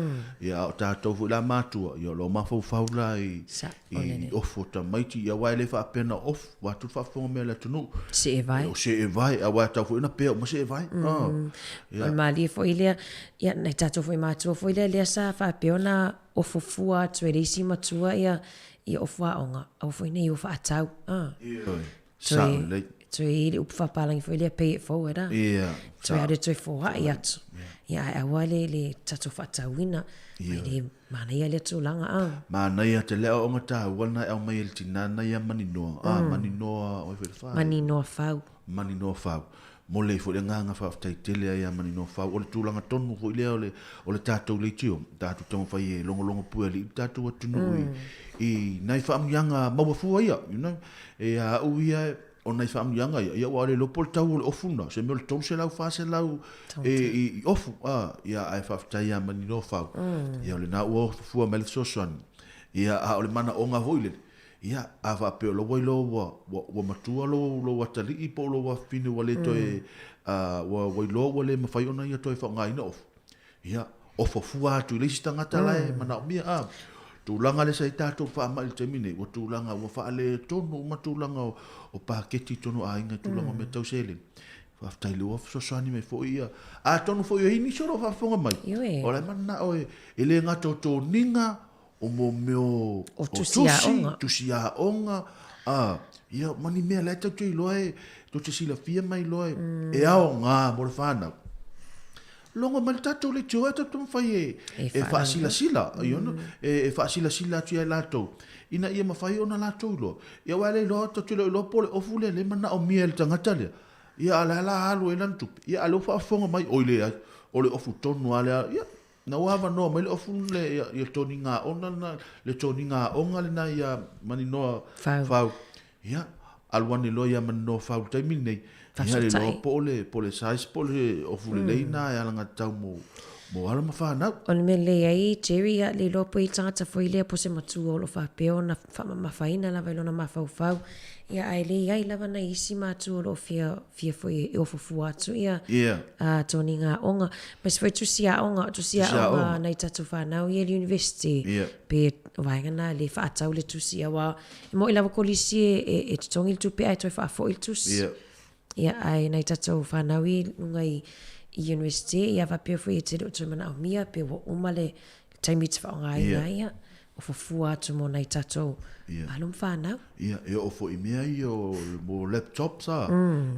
Ia, a o tatou foi la matua, ia, o lo o mafaufau la i, i ofu o tamaiti, ia, aua e le faapea na o ofu, vaeatu le faafofoga mai a le atunuu. Seevae. O seevae, aua e tatau foi ona pea uma seevae. Ia. O le malie foi lea, ia, nai tatou foi matua foi lea, lea sa faapea ona ofo fua atu e le isi matua ia, ia ofu aoga, aua foi ne i o faatau. Ioe. Sao lelei. Toe i ai le upu faapalagi foi lea, pay it forward a. Ia. Toe alu e toe foai atu. Ia, ae aua le, le tatou faatauina. Ia. E le manaia lea tulaga a. Manaia te le aoaoga taua lena e aumai e le tina lena ia Maninoa. A, Maninoa, o ai foi le fa? Maninoa Fau. Maninoa Fau. Momoli ai foi le agaga faafetai tele ai ia Maninoa Fau. O le tulaga tonu foi lea o le, o le tatou leitio, tatou taumafai e logologo puealii le tatou atunuu i, i nai faamanuiaga maua fua ia, you know. E a au ia, o nai faamanuiaga ia, ia ua le iloa po o le tau o le ofu lena, o se mea o le 300, 400 e, i, i ofu, a, ia, ae faafetai ia Maninoa Fau. Ia o lena ua ofu fua mai le fesoasoani. Ia, a o le manaoga foi lele, Ia, a faapea o la ua iloa ua, ua, ua matua lou, lou atalii po o lou afafine ua le toe, a, ua, ua iloa ua le mafai ona ia toe faaaogaina ofu, ia, ofo fua atu i le isi tagata la e manaomia, a. Tulaga lea sa i ai tatou faamai i le taimi nei, ua tulaga, ua faaletonu uma tulaga o, o paketi i totonu o aiga i tulaga o mea tau seleni. Faafetai lea ua fesoasoani mai foi ia. Atonu foi o i ai nisi o lo o faafofoga mai, o la e mananao e, e le gata o toniga, o mo mea o, o tusi aoga, tusi aoga, a, ia, ma ni mea la e tatou te iloa e, tou te silafia ma iloa e, e aoga mo le whanau. Logo mai le tatou leitioa e tatou taumafai e, e faasilasila, you know, e, e faasilasila atu ia i latou, ina ia mafai ona latou iloa. Ia aua e le iloa, tatou te le o iloa po o le ofu lea lea e manaomia e le tagata lea, ia a o le a la alu ai lana tupe, ia a o lea ua faafofoga mai, oi leai, o le ofu tonu lava lea, ia, Na ua avanoa mai le ofu le ia ia toniga aoga lena le toniga aoga lena ia Maninoa Fau. Fau. Ia, Alu ane loa ia Maninoafau i le taimi lenei, ia le iloa po o le, po o le size po o le ofu lelei na e alagatatau mo, mo alo ma fanau. O le mea lelei ai Jerry, ia le iloa po i ai le tagata foi lea po o se matua o lo o faapea ona faamamafaina lava i lona mafaufau, ia ae le i ai lava nai isi matua o lo o fia, fia foi e ofo fua atu ia toniga aoga. Aemaise foi tusi aoga, o tusi aoga a nai tatou fanau ia i le university, pe o vaega na e le faatau le tusi aua E moi lava kolisi e, e, e totogi le tupe ae toe faafoi le tusi. Ia. Ia, ae nai tatou whanau i lunga i, i university, ia faapea foi e te le o toe manaomia, pe ua uma le taimi te whaongaina Ia. ia, o fofua atu mo nai tatou Ia. alo ma whanau. Ia, e oo foi i mea ia o, mo laptops a,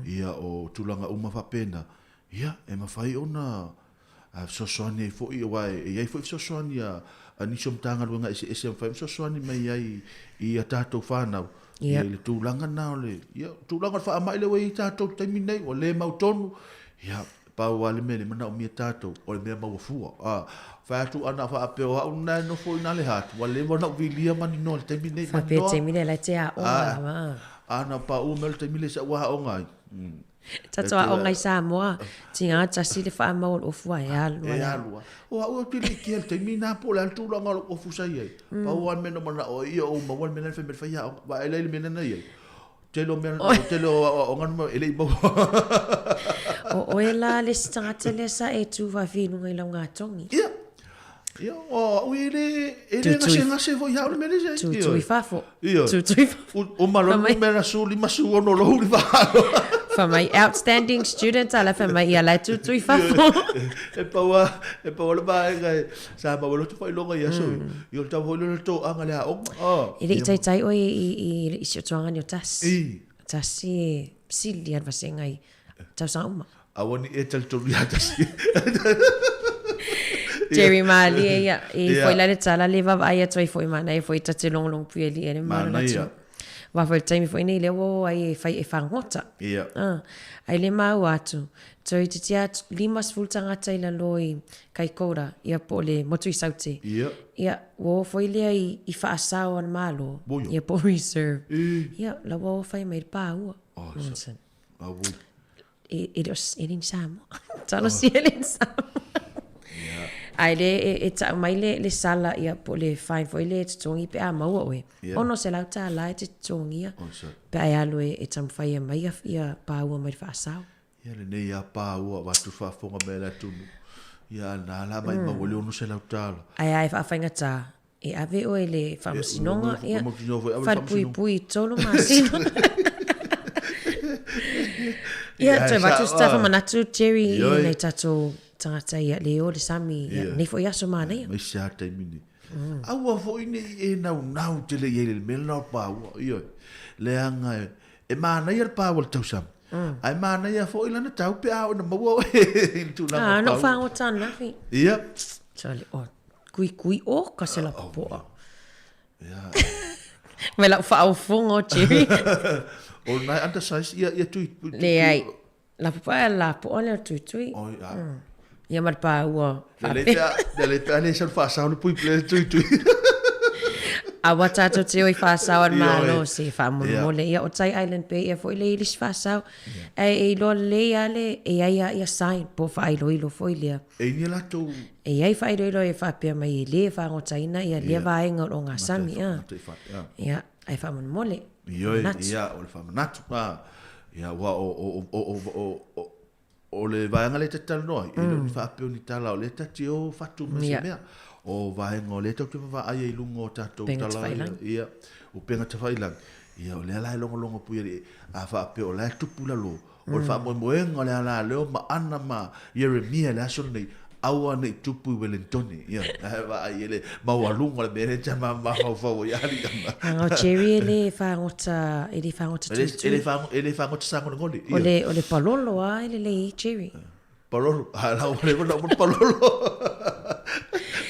ia o tulaga uma faapena, ia, e mafai ona a fesoasoani ai foi, aua e i ai foi fesoasoani a, a nisi o Matagaluega eseese e mafai ona fesoasoani mai ai i a tatou fanau, Ia. i le tulaga lena o le, ia, tulaga o le faamai lea ua i ai tatou i le taimi lenei, ua le mautonu, ia, pau lava le mea lea e manaomia tatou, o le mea maua fua. A, fai atu ana faapea o au lena e nofo i ina le hat, ua leva ona ou vilia maninoa i le taimi lenei, Faapea maninoa. taimi lea la e te aoga lava. Ana paʻu mai o le taimi lea sa ou aoga ai. Tatou aoga i Samoa, tiga tasi le faamau o le ofu ae alu E alu lava. O au ou te le ikia i le taimi lena po o le a le tulaga o lou ofu sa i ai. Pau lava le mea na ou manao ai, ia ou maua le mea lena e fai mai le faiaoga. Vaai la i le mea lena na i ai. Tele o mea, tele o aoaoga na e le i maua. O oe la le isi tagata lea sa e tu faafiluga i lau gatogi. Ia. Ia, o au e le, e le gasegase foi ia au le mea lea. Tutu i fafo. Ia. Tutu i fafo. O malo numera 16 lou le fahalo. Fai mai, outstanding student ala fai mai, ia la e tutu i fafo. E pau a, e pau a le vaega e, sa maua loto faailoga i aso ia. Ia o le tau foi lea o le toaga le aoga. E le i taitai oe i, i, i si o tuanga ni o tasi. I. Tasi e sili a le vasenga i tausaga uma. Aua ne i e talitonu ia tasi. Jerry Malie ia, i foi la le tala le vaavaai atu ai foi manaia foi ta te logologo pui alii ai le mamalu o le atunuu. Aua foi le taimi foi nei lea ua o ai e fai e fagota. Ai le maua atu, toeitiiti lava 50 tagata i lalo i Kaikoura, ia po o le motu i Saute. Ia, ua o foi lea i faasao a le Malo, ia po o reserve. Ia, la ua o fai mai le pāua. Nonsense. E, e le o, e le ni Samoa. Talosia e le ni Samoa. Ae le e, e tau mai le, le sala ia po o le fine foi le e totogi pe a maua oe. $600 e te totogia pe a e alu e, e taumafai e aumai ia, ia pāua mai le faasao. Ia lenei a pāua avatu faafofoga mai e le atunuu. Ia na la maimau ai le $600. Ae a e faafaigata, E ave oe i le faamasinoga, ia, falepuipui i tolu masina. Ia, toe avatu se tafa manatu, Jerry, i nai tatou tagata ia le o le sami, ia, nei foi aso manaia. Mai se a taimi nei. Aua foi nei e naunau tele i ai le mea lena o le paua, ioe. Leaga e, e manaia le paua i le tausami, ae manaia foi lana tau pe a oo ina maua oe i le tulaga o paua. Ah, na ou fagota ananafi. Ia. Sole, oh, Kuikui o ka se lapopoa. Mai lau faaofoga o Jerry. O nai undersize ia ia tui. Leai. Lapopoa e lapoa lea o tuitui. Oi a. Ia ma le pāua. Lelei pe a, lelei pe a le sau faasao le pui le tuitui. Aua tatou te o i faasao a le Malo se faamolemole. Ia o Tai Island Bay ia foi le i le isi faasao. Ae e iloa lelei lava le e i ai lava ia sign po o faailoilo foi lea. E i ni latou E i ai faailoilo e faapea mai e le fagotaina ia lea vaega o lo o gasami a. Ia, ae faamolemole. Ioe, ia, o le faamanatu. Ia, ua o, o, o, o, o, o, o le vaega lea ta te talanoa ai, e le o ni faapea o ni tala o lea ta te o fatu ma se mea. O vaega o lea tatou te vaavaai ai i luga o tatou tala ia, ia, upega tafailagi. Ia, o lea la e logologo pui alii, a faapea o la e tupu i lalo, O le faamoemoega o le alaleo ma Ana ma Ieremia i le aso lenei, aua ne i tupu i Welentone. Ia, ae vaai i le maualuga o le mea lea e mafaufau ai alii ana. Leaga o Jerry e le fagota, e le fagota tuitui. E le fagota sagolegole. O le, o le palolo lava e lelei ai Jerry. Palolo, a la ua leva ona uma le palolo.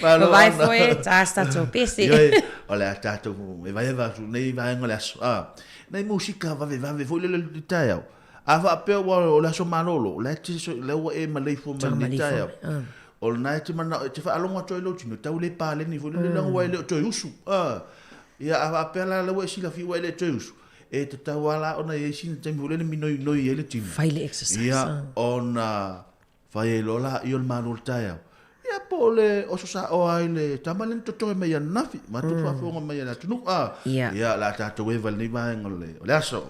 Malo Vai foi, tā se tatou pese. Ioe, o le a tatou, e vai ava atu nei vaega o le aso. Ah, nei musika vavevave foi lele i le taeao. A faapea ua o le aso malolo, o la e te, lea ua e maleifua mai lenei taeao. O lena e te manao, e te faalogo atu ai lou tino, tau le paleni foi lele, leaga ua e le o toe usu. Ah, ia a faapea la lea ua e silafia ua e le o toe usu. e tatau lava la ona i ai sina taimi foi lele minoinoi ai le tino. Fai le exercise. Ia, ona fai ai loa laia o le malu o le taeao. Ia po o le oso saoa ai le tama lea na totoe mai ananafi, matou faafofoga mai a le atunuu a. Ia. Ia, o le a tatou eva i lenei vaega o le, o le aso.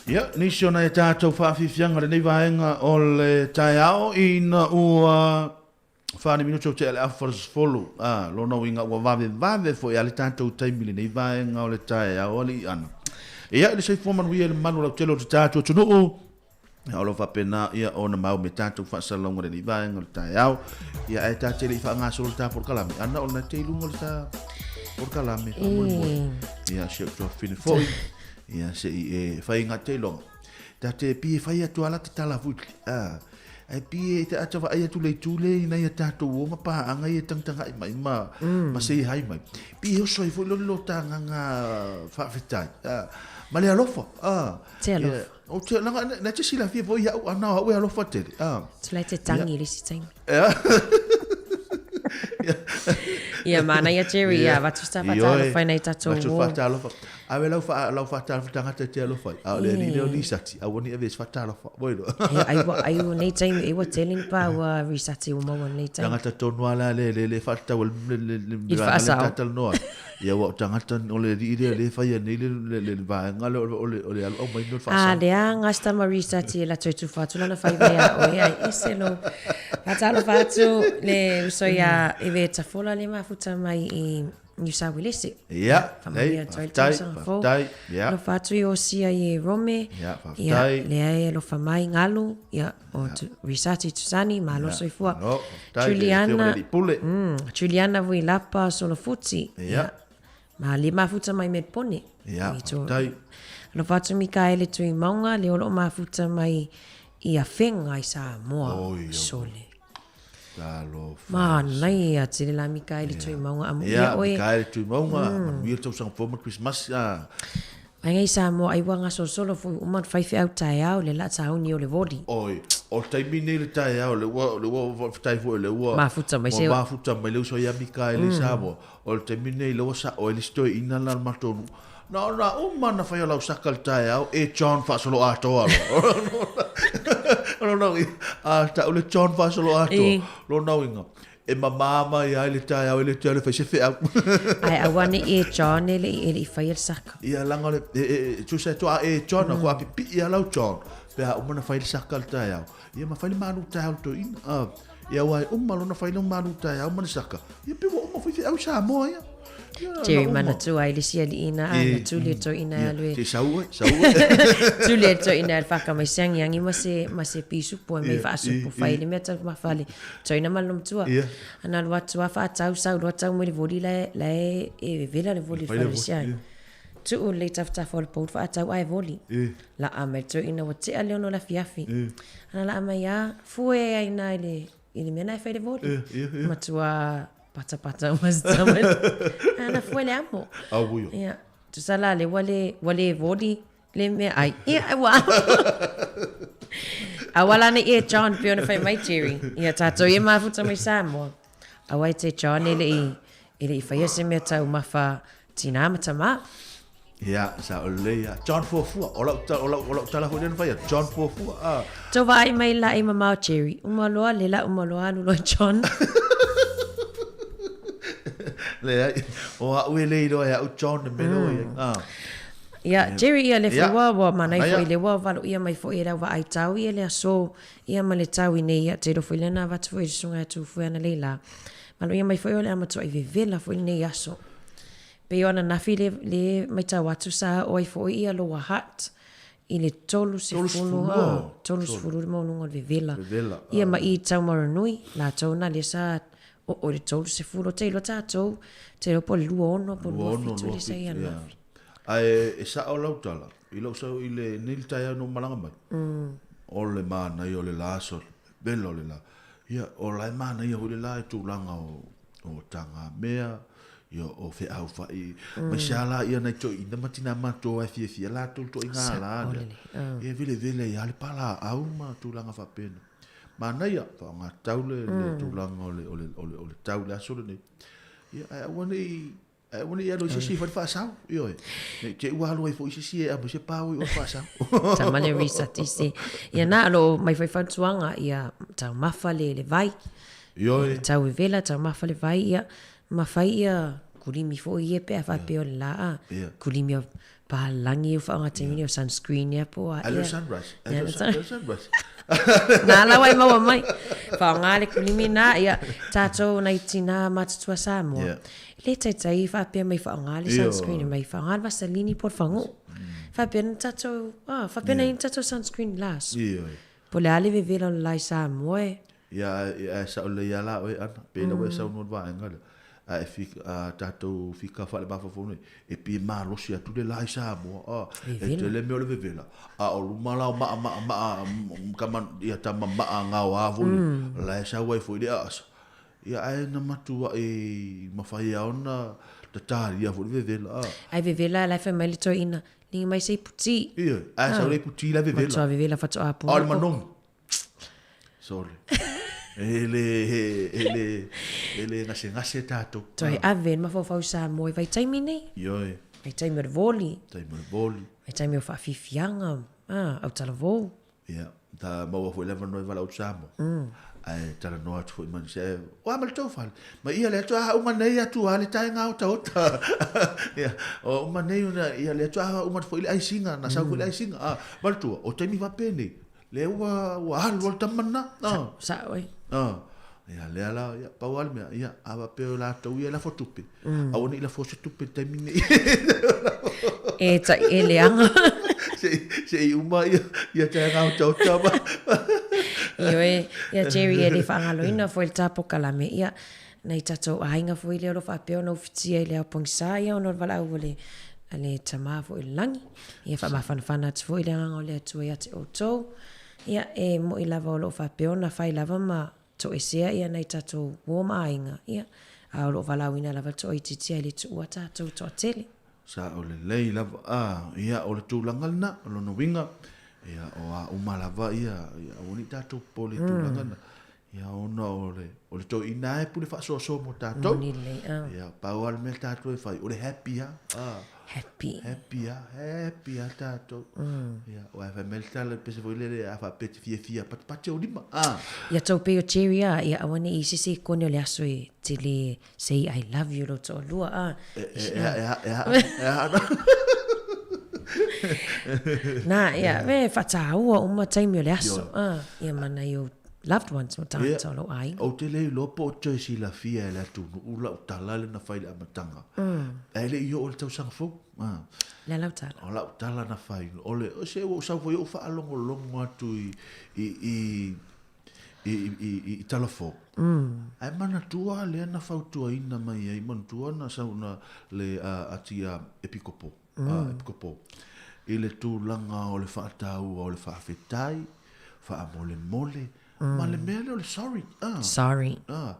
Ia, nisi o nai a tātou faafiafiaga lenei vaega o le taeao ina ua 4 minute o tea le afa 40. A, lona uiga ua vavevave foi a le tātou taimi lenei vaega o le taeao alii ana. Ia, i le soifua manuia i le malu lautele o te tātou atunuu, Ia, o lo o faapena ia ona mau me tātou faasalalauga lenei vaega o le taeao. Ia, ae tā te le i faagasolo le tā polokalame. Ana o lena te i luga o le tā polokalame faamolemole. Ia, si ou tuafafine foi. Ia, se i e whai ngā te iloga. Tā te pi e whai atu ala te tala fui. Ah, ai pi e te ata wa ai atu le tule i nei a tātou o ma anga i e tangtanga i mai ma, ma se i hai mai. Pi e oso ai foi lo lo tā ngā whaawhetai. Ah, ma le alofa. Ah, Te alofa. Ia, O te, langa, na te silafia foi ia'u ana o a'u e alofa tele. Ah. Tula e te tangi i le isi taimi. Ia, manaia Jerry, ia, avatu sa faatalofa i nai tatou uo. Avatu faatalofa. Ave lau wha, lau faatalofa tangata e te alofa ai. A o le alii lea o Lisati, aua ne i ave e se faatalofa. Voi loa. Ia, ai ua, ai ua nei taimi, ai ua tele ni pa ua Risati ua maua nei taimi. Tangata tonu a la le, le, le whaatatau le, le, le, le, I le faasao. le talanoa ai. Ia ua o tagata o le alii lea lea e faia nei le, le, le, le vaega lea o le, o le, o le alu au mai o le A faasao. lea gasta ma Risati e latou tufa atu lana faiva iā oe ai ese lou faatalofa atu le uso iā Eve Tafola le mafuta mai i Niu Sauelese. Ia, Faamanuia nei, atu ai le faafetai, tausaga fou. faafetai, ia. Alofa atu i Osia i e Rome. Ia, Ia, faafetai. lea e alofa mai Galu, ia, o tu, Risati Tusani, malo Ia, soifua. malo, faafetai, le afioga i le Alii Pule. Juliana Vuilapa Solofuti. Ia. Ma le mafuta mai Melpone. Ia, I tō- faafetai. Alofa atu Mikaele Tuimauga, le o loo mafuta mai i Afega i Samoa. Oi, oi. Sole. Talofa. Manaia tele la Mikaele Tuimauga amuia Ia, oe. Mikaele Tuimauga, manuia le tausaga fou ma le Krismasi. Ah. Ai ngai Samoa ai ua gasolosolo foi uma ona fai feau taeao le la tauni o le voli. Oi, o le taimi nei le taeao le ua le ua faafetai foi le ua Mafuta mai se ua mafuta mai le uso ia Mikaele i Samoa. O le taimi nei le ua sa'o ai le isi toeaina la le matou nuu. Na ona uma ona fai o lau saka le taeao e John faasoloatoa loa. Lona uiga, a ta'u le John faasoloatoa, lona uiga, e mamā mai ai le taeao e le toe alu e fai se feau. Ae aua ne i e John e le i e le i faia le saka. Ia leaga o le, e, e, e, tusa e to'a e John, mm. kua pipi'i a lau John, pe a uma na fai le saka le taeao. Ia ma fai le malu taeao le toeaina. Ah, ia aua e uma lona fai le malu taeao ma le saka. Ia pe ua uma foi feau i Samoa ia. Jerry manatua ai le isi alii ina a na tuli e toeaina e alu e. Se sau e, sau e. Tuli e toeaina e alu whaka mai se angiangi ma se, ma se pisupo e mei whaasupo whai le mea tau mawhale. Toeaina ma le matua. Ana alu atu a whaatau sau loa tau mai le voli la e, la e, e vevela le voli le whale se ai. Tuu le tafatafa o le pou whaatau ai voli. La a mai toeaina ua tea le ono le afiafi. Ana la a mai a fue ai na i le, i le mea na e whai le voli. Matua patapata ma se tama. Ana fue le amo. Au io. Ia. Tusa la le ua le, ua le voli le mea ai. Ia, ua amo. Aua la nei e John, pe ona whai mai Jerry. Ia, tātou e mafuta mai Samoa. Aua e te John e le i, e le i whaia se mea tau mawha tinā ma tamā. Ia, sa o lelei ia. John Fuafua, o lau, o lau, o lau tala foi lea na fai atu, John Fuafua, ah. Tau vaai mai la e mamao Jerry. Uma loa le la uma loa alu loa John. Leai, o a'u e le iloa e a'u John e mea loa ia. Ah. Ia, Jerry ia le fua ua manai foi le ua valoia mai foi e lau vaai tau ia le aso ia ma le tau i nei ia te ilo foi lea na avatu foi e le susuga ia Tūfue ana lei la. Valoia mai foi o le a matuai vevela foi lenei aso. Pei o ananafi le, le maitau atu sa oo ai foi ia Lower Hutt i le 30, a, 30 le maualuga o le vevela. Vevela, Ia ma i Taumaranui, latou na lea sa oo i le 30, te iloa tatou, te iloa po o le 26 po o le 27 lea sa i ananafi. Ae e sa'o lau tala, i lou sau i le, nei le taeao na ou malaga mai, o le manaia o le la sole, vela o le la. Ia, o la e manaia foi le la i tulaga o, o tagamea, ia o feau fa'i, mai se a la ia nai toeaina ma tinā matutua e fiafia latou i toaiga la lea. Ia e velevele ai lava le palaau ma tulaga faapena. Manaia, faaaogatau le, le tulaga o le, o le, o le, o le tau i le aso lenei. Ia, ae aua ne i, ae aua ne i alu ai se isi e fai le faasao, ioe. Ne i te i ua alu ai foi se isi e aumai se pao i o le faasao. Tama le Risa Tisi. Ia na, o lo o mai foi fautuaga, ia taumafa le, le vai. Ioe. Tau vevela, taumafa le vai, ia, ma fai ia kulimi foi ia pe a faapea o le la, a. Ia. Kulimi o Palagi e faaaoga taimi nei o sunscreen ea po o a ea. Alo sunrise, alo sunrise. Nā la ua e maua mai. Faaaoga le kulimi nā, ia, tātou nai tinā matutua Samoa. Yeah. Le taitai i faapea mai faaaoga le sunscreen, mai faaaoga le vaseline po o le fagoo. Faapea na tātou, ah, faapea na i ni tātou sunscreen i la aso. Po o le a le vevela o le la i Samoa e. Ia, ae sao lelei lava la oe Ana, pei la ua e saunoa i le vaega lea, a e fika, a tatou fika faalemafaua nei, e pei e malosi atu le la i Samoa, a, e tele mea o le vevela, a o luma la o maa maa maa tama, ia tama maa gaoa foi lea, la e sau ai foi le aasa. Ia ae na matuai mafai lava ona tatalia foi le vevela, a. Ae vevela la e fai mai le toeaina, ligi mai se ipu ti. Ioe, ae sau le ipu ti la e vevela. Matua vevela faatoa puna. A o le manogi. Sorry. E le, e le, e le gasegase tātou. Toe ave le mafaufau i Samoa i vaitaimi nei. Ioe. Vaitaimi o le voli. Vaitaimi o le voli. Vaitaimi o faafiafiaga, ah, autalavou. Ia, ta maua foi le avanoa e valaau Samoa. Ae talanoa atu foi ma nisi, ae, o a ma le tou fale? Ma ia le atu a uma nei atu a le taenga otaota. Ia, o uma nei ona, ia le atu a uma foi le aisiga, na sau foi le aisiga. Ah, manatua, o taimi faapenei, Lea ua, ua alu a le tama lena. Ah. Sao ai. Ah. Ia, lea la, ia, pau lava le mea, ia, a faapea o latou ia e lafo tupe, mm. aua ne i lafo se tupe i le taimi nei. E tai e leaga. Se, se i uma ia, ia taenga otaota ma. Ioe, ia Jerry e le faagaloina foi le tā pokalame, ia, nai tatou aiga foi lea o lo o faapea ona ufitia i le ao pogisa ia ona o le valaau a le, a le Tama foi o le lagi. Ia faamafanafana atu foi le agaga o le Atua ia te outou. Ia e mo'i lava o lo o faapea ona fai lava ma toesea ia nai tatou uo ma aiga, ia, a o lo o valaauina lava le toaitiiti ae le tuua tatou toatele. Sao lelei lava, a, ia, o le tulaga lena, o lona uiga, ia, o a uma lava ia, ia aua ne i tatou popole i tulaga na. Ia ona o le, o le toeaina lava e pule faasoasoa mo tatou. Moni lelei, ah. Ia, pau lava le mea tatou e fai, o le happy lava. Ah. Happy. Happy lava, happy lava tatou. Ia, aua e fai mai le tala, le pese foi lele, a faapea e te fiafia, patipati ou lima. Ah. Ia tou pei o Jerry ah, ia aua ne i se sekone o le aso e te le say I love you lou toalua ah. E, e, e, e, e, e, e, Nā, ia, e whataua uma taimi o le aso. Ah, ia ma nai ou loved ones ma tagata o lou aiga. Ou te le iloa po o toe silafia e le atunuu lau tala lea na fai i le amataga. Ae le i oo i le tausaga fou. Le a lau tala? O lau tala na fai, o le, se ua ou sau foi ou faalogologo atu i, i, i, i, i, i, i Talafou. Ae manatua lea na fautuaina mai ai, manatua na sau na le a, ati a Epikopo, a Epikopo, i le tulaga o le faataua o le faafetai, faamolemole, ma le mea lea o le sorry. Ah. Sorry. Ah.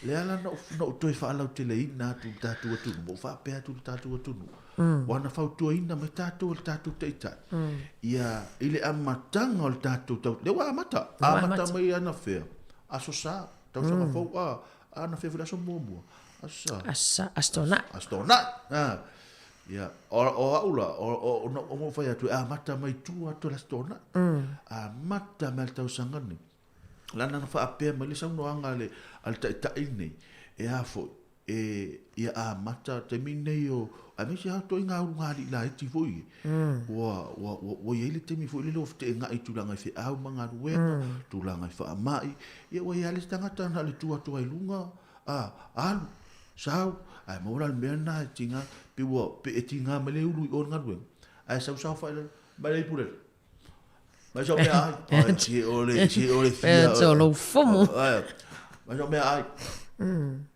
Lea la na ou toe faalauteleina atu i le tatou atunuu, ma ou faapea atu i le tatou atunuu, ua na fautuaina mai tatou e le tatou Taitai, ia, i le amataga o le tatou tau, lea ua amata, amata mai anafea, Aso Sa, tausaga fou, a, anafea foi le aso muamua, Aso Sa. Aso Sa, Aso Toonai. Aso Toonai, a. Ia, o, o au la, o, o, o, o, o fai atu, e amata mai tua atu le Aso Toonai. Amata mai le tausaga nei. Lana na faapea mai le saunoaga a le, a le Taitai lenei, e a foi, e, ia amata taimi nei o, aemaise lava ituaiga ulugalii laiti foi e, ua, ua, ua, ua i ai le taimi foi lele ua feteenai i tulaga i feau ma galuega, tulaga i faamai, ia ua i ai lava le isi tagata na o le tu atu lava i luga, a, alu, sau, ae maua la le mea lena e tiga, pei ua, pei e tiga mai le ulu i o i le galuega, ae sau saofai i lalo, mai le ipu lele. Mai sau mea ai. Ai, si o le, si o le fia. E lou fomo. Ai, mai sau mea ai.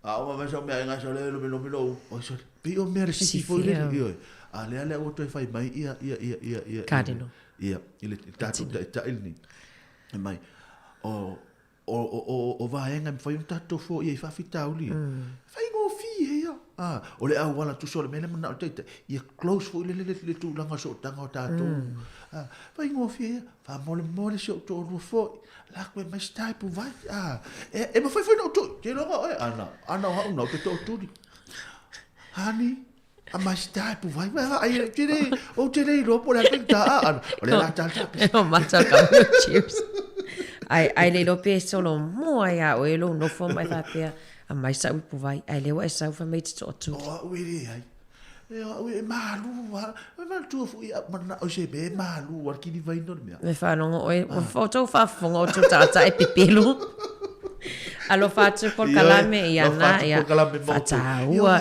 A o mai sau mea ai ngai sau le lomi lomi lou. Oi sau, pei o mea le sisi foi le ioe. A lea lea ua toe fai mai ia ia ia ia ia. Cardinal. Ia, i le tatou taitai lenei. E mai, o o, o, o, o vaega e mafai ona tatou foia i faafitauli ia, faigofie ia. Ah, o le auala tusa o le mea lea manao le taitai, ia close foi le, le, le, le tulaga o sootaga o tatou. Ah, faigofie ia, faamolemole si ou toalua foi, la koe mai se taipu vai. Ah, e, e mafai foi ona ou tui, te iloa oe, ana, ana o au na ou te tootuli. Honey, A mai se taipu vai, vai, ai, ou te le, ou te le iloa po o le a le faigata, a, ana, o lea la tala tala. E o mata ka mea, cheers. Ai, ai le iloa pe solo mua iā oe lou nofo ma e faapea, a mai sa'u ipu vai, ae lea ua e sau fai mai e te toatuli. O au e leai. E au e malu a, e manatua foi au manao i se mea e malu a le kilivaina o le mea. Me faalogo oe, o outou faafofoga o outou tagata e pepelo. Alofa atu polokalame, ia na, ia, faataua,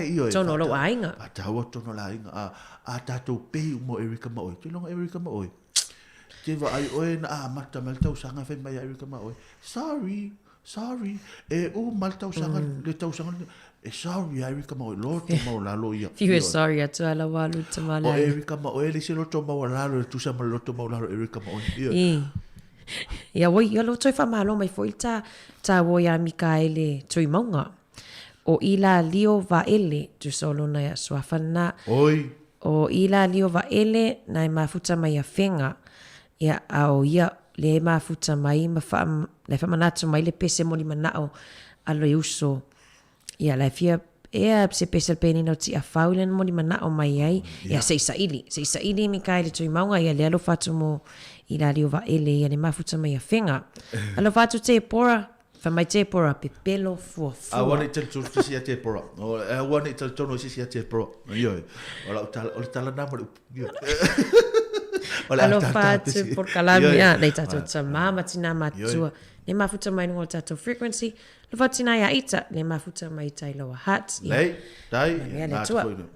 ia, totonu o lou aiga. Faataua totonu o le aiga. A, a tatou pei uma o Erika ma oe. Te iloga Erika ma oe. Te vaai oe na amata mai le tausaga fai mai ia Erika ma oe. Sorry, Sorry, e uma le tausaga, le tausaga, e sorry a Erika ma oe, loto maualalo ia. Fiu e sorry atu a lau alu i tama le O Erika ma oe, le se loto maualalo, le tusa ma le loto maualalo Erika ma oe. Ia. I. Ia oi, ia lo toe whamalo mai foi ta, ta wo ia Mikaele Tuimauga. O ila lio vaele, tu solo na ia suafa na. Oi. O ila lio vaele, na e mafuta mai a whenga. Ia, a o ia lea e mafuta mai ma wha, la e whamanatu mai le pese moli manao a le uso. Ia, la e fia ea se pese le penina o Tiafau i lana moli manao mai ai. Ia, se i saili. Se i saili Mikaele Tuimauga, ia le alofa atu mo i la lio vaele, ia le mafuta mai a Whenga. Alofa atu Tepora, Fai mai Tepora, pepelo fuafua. Aua ne i talitonu se isi ia Tepora. Aua ne i talitonu se isi ia Tepora. Ioe. O lau tala, o le tala nā ma le upu. Ioe. O le Alofa atu polokalame, ia, nei tātou tamā ma tinā matua. Nei mafuta mai lunga o tātou frequency. Alofa atu tinā ia Ita, nei mafuta mai tai Lower Hutt. Ia. Nei, tai, ia, nā te whaina.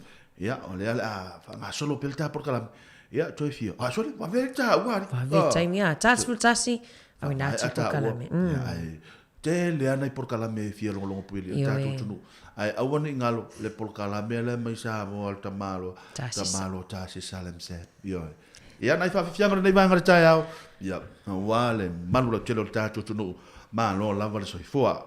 Ia, o lea le a whangasolo pele tā polokalame. Ia, toi fia. A, sorry, wawere tā, ua. Wawere taimi, ia. Tā 11, Auina atu polokalame. Ia, ai, tele ana i polokalame e fia logologo puili o tātou tunu. Ai, aua ne i ngalo le polokalame lea mai Samoa le tamaloa, tamaloa tasi Salem Sam. Ioe. Ia, nai whaawhiwhianga lenei vaega o le taeao. Ia, ua le malu lautele o le tātou atunuu. Malo lava le soifua.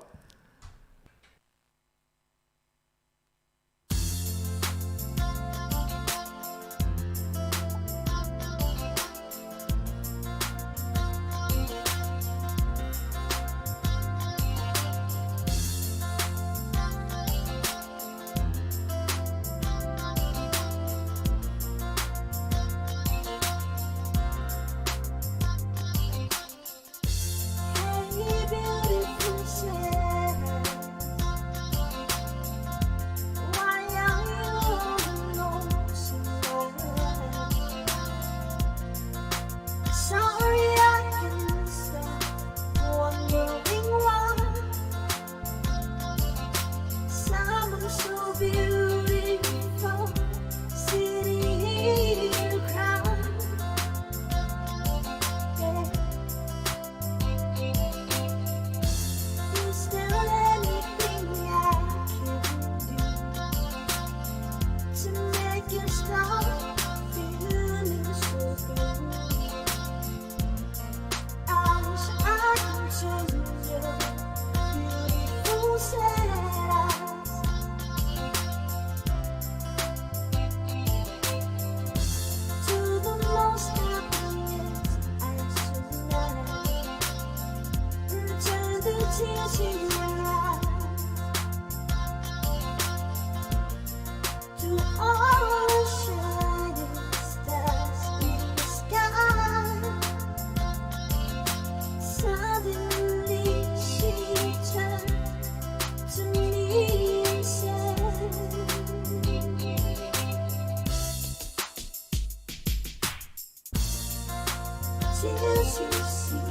Tears you see,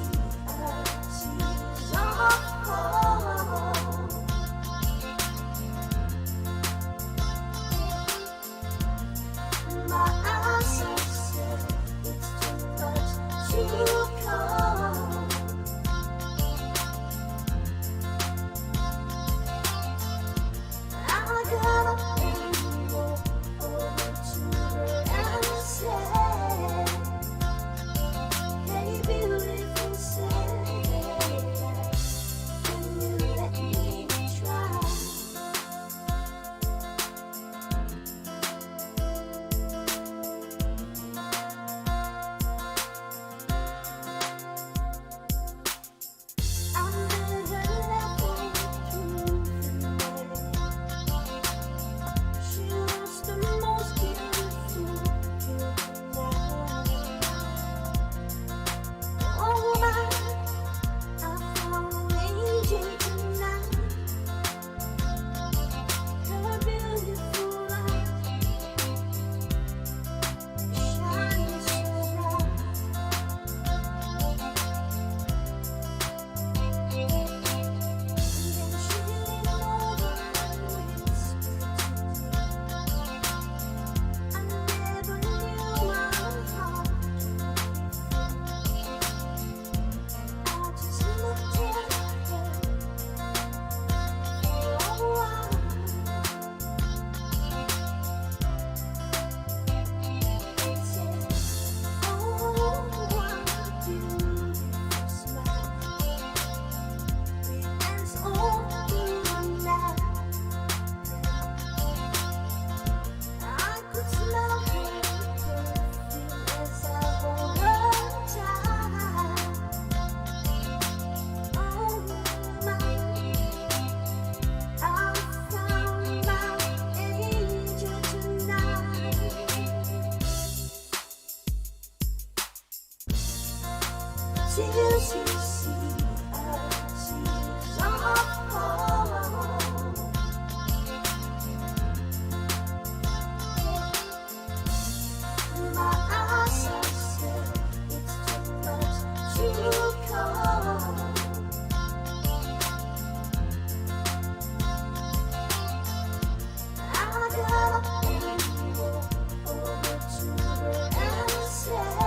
tears are falling. Tears you see are tears of hope. My eyes are set, it's too much to call. I got up and walked over to her and said,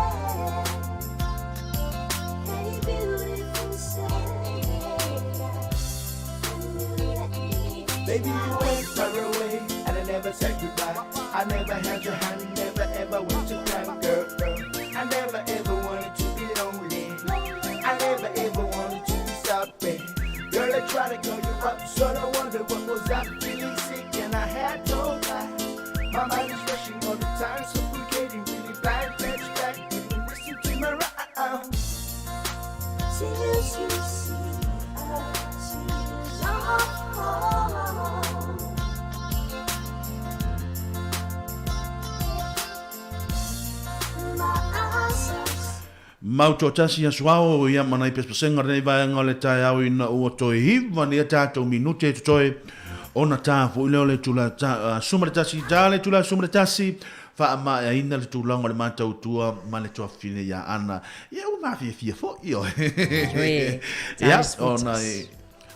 Hey, beautiful, say, can you let me Baby, you went far away, and I never said goodbye. I never held your hand, never ever went to cry, girl. I never ever wanted to be lonely. I never ever wanted to be sorry. Girl, I tried to call you up, so I wonder what was I feeling sick, and I had no time. My mind is rushing all the time, suffocating, really bad, flashback. Reminiscing to my round. Tears you see are tears of hope. My eyes are Mautoatasi aso ao ia ma nai pesepesega o lenei vaega o le taeao ina ua toe hiva nei a tatou minute e totoe ona ta foi lea o le itula ta, 11 ta le itula 11 faamaeaina le tulaga o le matautua ma le tuafafine ia Ana. Ia ua mafiafia foi oe. Ioe, Ia, ta ona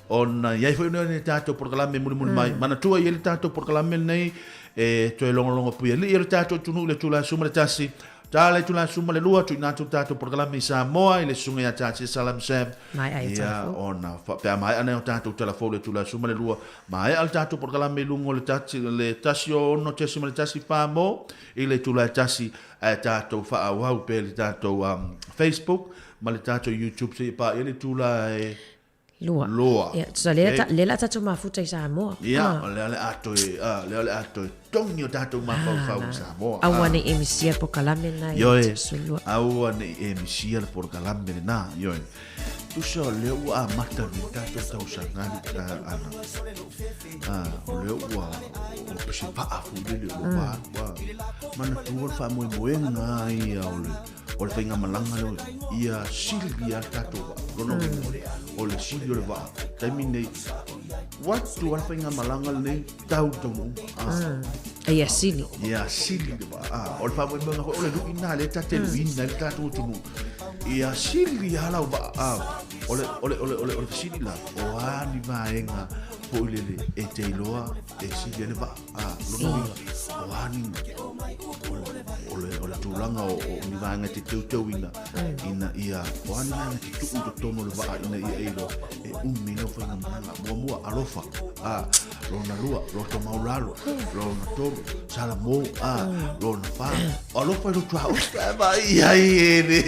ona i ai foi nei le tatou polokalame mulimuli mai. Manatua i ai le tatou polokalame lenei e toe logologo puialii o le tatou atunuu i le itula 11 Ta le itula 12, tuuina atu le tatou polokalame i Samoa i le susuga ia Tatia Salam Sam. Maea i Ia, tala fou. ona fa, pe a maea nei o tatou tala fou le itula 12, maea le tatou polokalame i luga o le tati, le 16.1 whāmō i le itula e tasi, ae tatou faaauau pea i le tatou Facebook ma le tatou YouTube seia paia le itula e Lua. Lua. Ia, tusa lea, Okay. ta, lea la tatou mafuta i Samoa. Ia, Ah. o lea o le a toe, ah, lea o le a toe tongi o tatou mafaufau i Samoa. Aua Ah. ne i e misia le polokalame lena i Ioe, te sulua. aua ne i e misia le polokalame lena, ioe. Tusa o lea ua amata nei le tatou tausaga li, ah, ana. Ah, o lea ua, o pese vaa foi lele o lo valu, ah. Manatua le faamoemoega ia o le, o le faigamalaga lea ia sili a le tatou vaa. Lona uiga, o le sili o le vaa. Taimi nei, ua atu a le faigamalaga lenei tau i le taunuuga. Ah. Ia sili. Ia sili le vaa. Ah, o le faamoemoega foi, o le lu'i lena lea ta te luiina ai le tatou atunuu. Ia sili a lau vaa. Ah, o le, o le, o le, o le, o le fesili la, o a ni vaega foi lele e te iloa e sili ai le vaa. Ah, lona uiga, o a ni o le, o le tulaga o, o ni vaega e te teuteuina ina ia, o a ni vaega e te tuu i totonu o le vaa ina ia e iloa e umi lau faigamalaga. Muamua, alofa. Ah, lona lua, loto maulalo. Lona tolu, salamo. Ah, lona whā, alofa i lo tuaoi. E mai ai e le.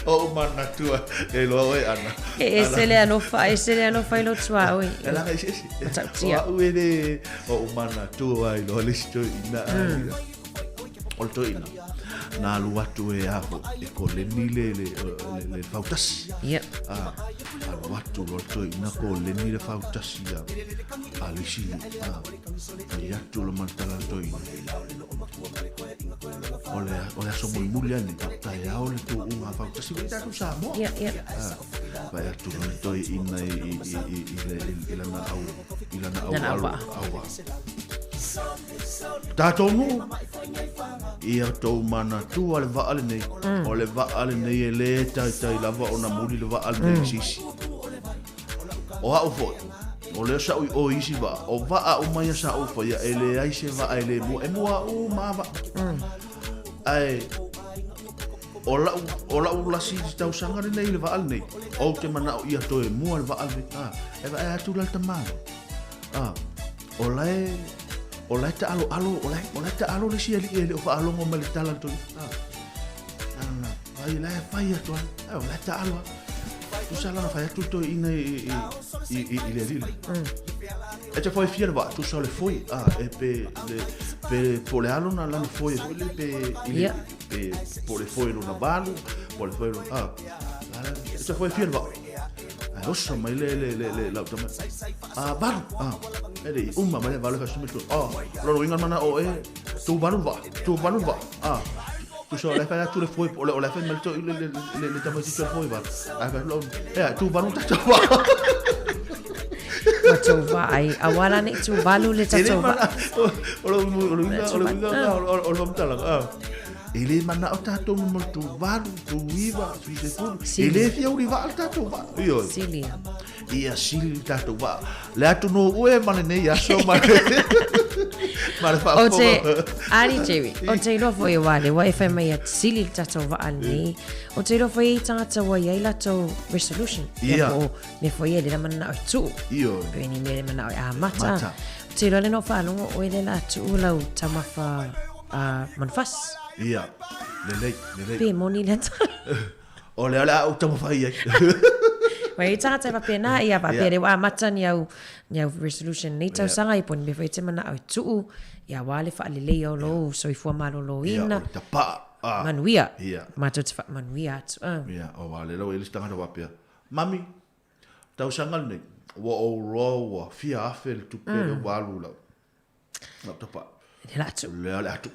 O manatua e loa oe ana. E ese le alofa, ese le alofa i lo tuaoi. E langa ese ese. Matautia. O au e le, o manatua i loa le isi toeaina. O le toeaina, na alu atu e aho, e koleni le, le, le, le fautasi. Yep. Ah, alu atu loa le toeaina koleni le fautasi a, a le isi, ah, fai atu loa ma le tala le toeaina. O le, o le aso mulimuli ane, taeao le tuuga a fautasi, ua i tatou Samoa. Yep, yep. Ah, fai atu loa le toeaina i, i, i, i, i, le, i lana au, i lana au Lana alo, auvaa. auvaa. Tatou nuu, ia tou manatua le vaa lenei. O le vaa lenei e lē taitai lava ona muli le vaa lenei i se isi. O au foi, o lea sa ou i o i isi vaa, o vaa uma ia sa ou faia, e leai se vaa e lē mua, e mua uma lava vaa. Ae, o lau, o lau lasi tausaga lenei i le vaa lenei, ou te manao ia toe mua le vaa lenei. Ah, e vaai atu la le tama. Ah, o lae, o lae taaloalo, o lae, o lae taalo le isi alii e le o faalogo mai le tala a le toeaina. Ah, ana, fai, lae fai atu ai. Ah, o lae taalo lava. Tusa la na fai atu le toeaina i, i, i, i, i le alii lea. E te foe fia le vaa, tusa o le foe, ah, e pe, le, pe, po o le a lona, lana foe foi lele, pe, i le, Ia. pe, po o le foe lona valu, po o le foe lona, ah, e te foe fia le vaa. Ae oso mai le, le, le, le, lau tama. Ah, valu, ah, e le i uma mai le valu e fai atu, ah, lona uiga le manao e, tuvalu le vaa, tuvalu le vaa, ah, Tusa o le fai atu le foe, o le fai mai le le le le tamaitiiti o le foe valo. Ae fai atu lau, ea, Tuvalu tatou vaa. Ua tou vaa ai, aua la ne i Tuvalu le tatou vaa. O le o le uiga, o le uiga, o le faamatalaga, ah. E le manao tatou mo le Tuvalu, Tuiva, Tuisefulu. E le fia ulivaa le tatou vaa. Ioe. Sili. Ia sili le tatou vaa. Le atunuu e ma lenei aso ma le ma le faafofoga. Ou te, Ali Jerry, ou te iloa foi aua lea ua e fai mai ia sili le tatou vaa lenei. Ou te iloa foi e i ai tagata ua i ai latou resolution. Ia po o mea foi ia lea mananao e tuu. Ioe. Pe ni mea le manao e amata. Mata. Ou te iloa lea na ou faalogo oe lea la tuu lau taumafa manufasi. Ia, lelei, lelei. Pe moni lea tala. O lea o le a ou taumafai ai. Ua i ai tagata e faapena, ia faapea lea ua amata ni au, ni au resolution nei tausaga, ia po o ni mea foi e te manao e tuu, ia aua le faaleleia o lou soifua maloloina. Ia, o le tapaa. Manuia. Ia. Matou te faamanuia atu. Ia, aua lea ua i ai le isi tagata faapea, Mami, tausaga lenei, ua ou loa ua fia afe le tupe lea ua alu i lau. Lau tapa. Lea la atu. Lea le atu.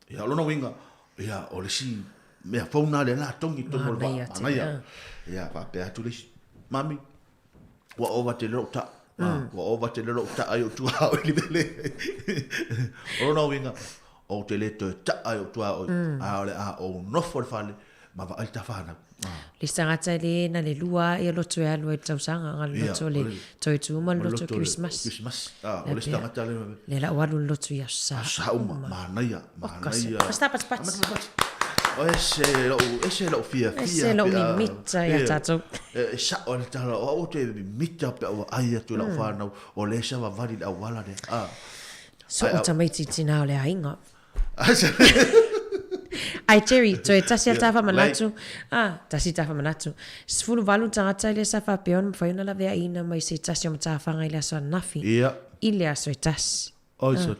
Ia, o lona uiga, ia, o le isi mea fou na lea la togi tonu o le vaa. Manaia. Ia, faapea atu le isi, mami, ua ova tele lou taa. Ua ova tele lou taa i ou tuaoi i le mea lea. O lona uiga, ou te le toe taa i ou tuaoi, a o le a ou nofo i le fale, ma vaai le ta fanau. Le isi tagata e le na le lua ia loto e alu ai le tausaga, na le loto le Toitū ma le loto Christmas. Christmas. Ah, o le isi tagata le. Le la alu le loto i aso sa. Aso sa uma, manaia, manaia. Basta pats pats. O ese lou, ese lou fia fia. Ese lou mimita ia tatou. E sao le tala, o au te mimita pe ua ai atu i lau whanau, o le savavali le auala lea. Ah. So o tamaiti tina o le aiga. Ai Jerry, toe tasi a tafa manatu, ah, tasi tafa manatu. 18 tagata i le sa faapea ona mafai ona laveaiina mai se tasi o matafaga i le aso ananafi. Ia. I le aso e tasi. Oi ah,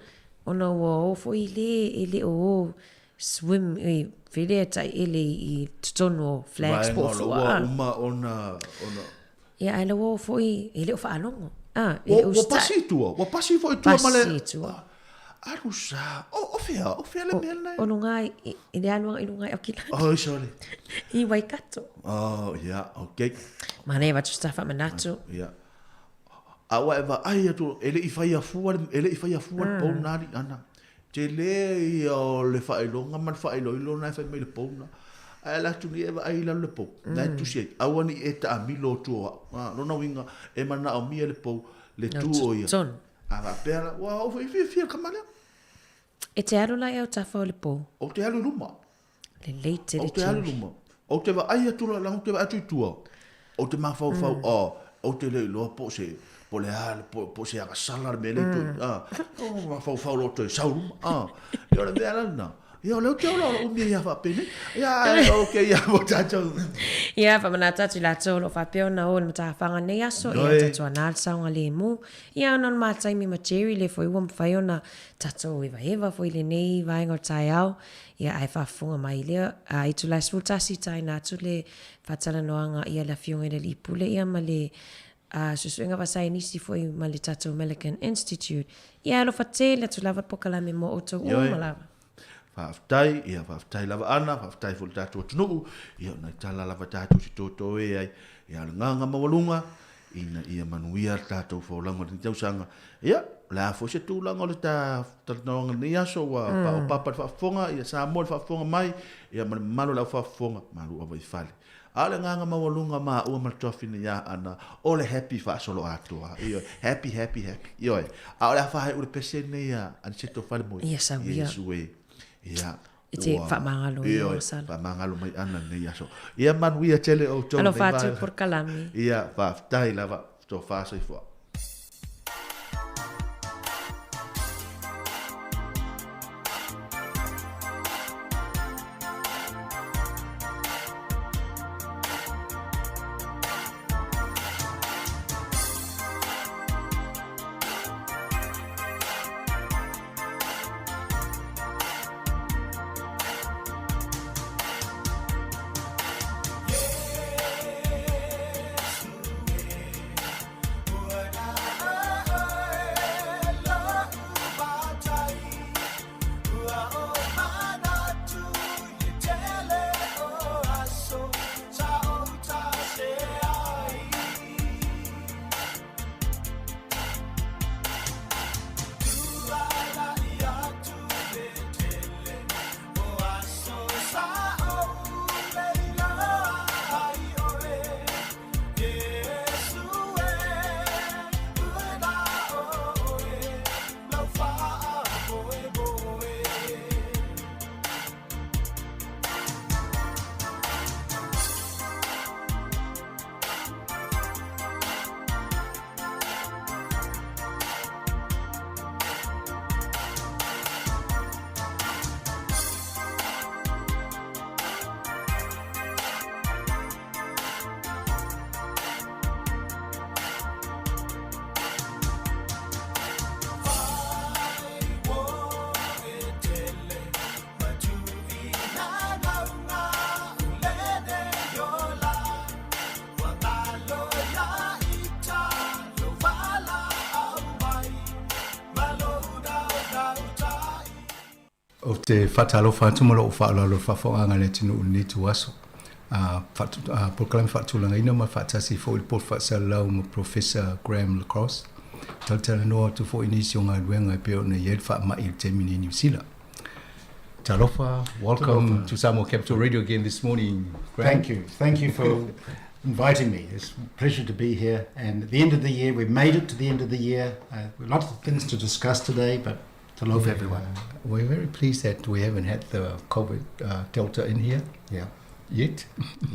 ona ua o foi le, e le o o swim, e, fele e tai ele i totonu o flags po o fua. Ua uma ona, ona. Ia, ae la ua o foi, e le o faalogo. Ah, e le o Ua pasi i tua, ua pasi foi i tua ma le... Pasi i tua. Alu sa, o, o fea, o fea le mea lenei? O luga i, i le alu i luga i Aukilani. Oh, sorry. I Waikato. Oh, yeah, okay. Manaia avatu se tafa manatu. Yeah. A ua e vaai atu, e le i faia fua, e le i faia fua le pou nā li ana. Tele ia o le faailoga ma le faailoilo na e fai mai le pou na. Ae ala atu nei e vaai i lalo le pou, na e tusi ai, aua ne i e taamilo o tua o au. A, lona uiga, e manaomia le pou, le tu o ia. A faapea la, ua ou foi fiafia i le tama lea. E te alu la i autafa o le pou? Ou te alu i luma. Lelei tele Ou te alu i luma. Ou te vaai atu la, ou te vaai atu i tua. Ou te mafaufau, oh, ou te le iloa po o se, po o le a, po, po o se agasala le mea lea i tua. Ah, ou mafaufau loa toe sau luma. Ah, ia o le mea la lena. Ia o lea ou te ola o lou mea ia faapenei. Ia, okay, ia, mo tatou. Ia, faamanatu atu i latou o lo o faapea ona o i le matafaga nei aso, ia tatou ana le saogalemu. Ia, ona o le ma taimi ma Jerry, lea foi ua mafai ona tatou evaeva foi i lenei vaega o le taeao. Ia, ae faafofoga mai lea, a itula e 11 taina atu le faatalanoaga ia le Afioga i le Alii Pule ia ma le Suesuega Faasaienisi foi ma le tatou Millikan Institute. Ia, alofa tele atu lava le pokalame mo outou uma lava. Faafetai, ia faafetai lava Ana, faafetai foi i le tatou atunuu, ia o nai tala lava tatou te totoe ai, ia o le agaga maualuga, ina ia manuia le tatou folauga i lenei tausaga. Ia, o le a foi se tulaga o le ta talanoaga i lenei aso, ua paopapa le faafofoga, ia Samoa le faafofoga mai, ia ma le mamalu o le au faafofoga, malu ava i fale. A o le agaga maualuga maua ma le tuafine ia Ana, o le happy faasoloatoa. Ioe, happy, happy, happy. Ioe, a o le a faaiu le pese lenei a Aniceto Falemoe. Ia sau ia. Iesu e. Ia. E te faamagalo ia masalo. Faamagalo mai Ana lenei aso. Ia manuia tele outou. Alofa atu i polokalame. Ia, faafetai lava. Tofa soifua. Ou te faatalofa atu ma lou faaaloalo i le faafofogaaga a le atunuu i lenei ituaso. A polokalame faatulagaina ma faatasi foi i le poto faasalalau ma Professor Graham Le Cros. Talatalanoa atu foi i nisi o galuega e pei ona i ai le faamai i le taimi nei i Niu Sila. Talofa, welcome to Samoa Capital Radio again this morning, Graham. Thank you. Thank you for inviting me. It's a pleasure to be here. And at the end of the year, we've made it to the end of the year. Uh, lots of things to discuss today, but to love yeah. everyone. We're very pleased that we haven't had the COVID uh, Delta in here. Yeah. Yet.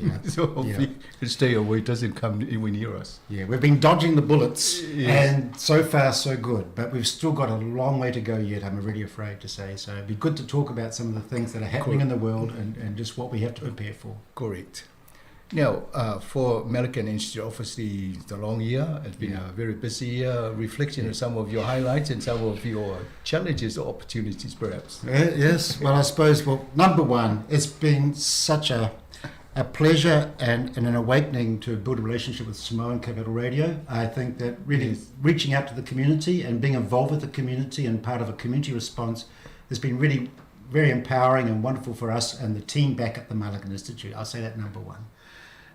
Yeah. so hopefully yeah. it'll stay away, it doesn't come anywhere near us. Yeah, we've been dodging the bullets yes. and so far so good, but we've still got a long way to go yet, I'm really afraid to say. So it'd be good to talk about some of the things that are happening Correct. in the world and, and just what we have to prepare for. Correct. Now, uh, for Melican Institute, obviously the long year, it's been yeah. a very busy year, reflection yeah. on some of your highlights and some of your challenges or opportunities, perhaps. Yes, well, I suppose, well, number one, it's been such a, a pleasure and, and an awakening to build a relationship with Samoan Capital Radio. I think that really yes. reaching out to the community and being involved with the community and part of a community response has been really very empowering and wonderful for us and the team back at the Mulligan Institute. I'll say that number one.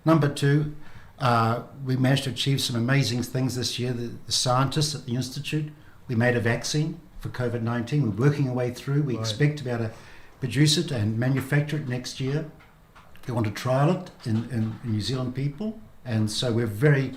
Number two, uh, we managed to achieve some amazing things this year. The, the scientists at the Institute, we made a vaccine for COVID 19. We're working our way through. We right. expect to be able to produce it and manufacture it next year. We want to trial it in, in, in New Zealand people. And so we're very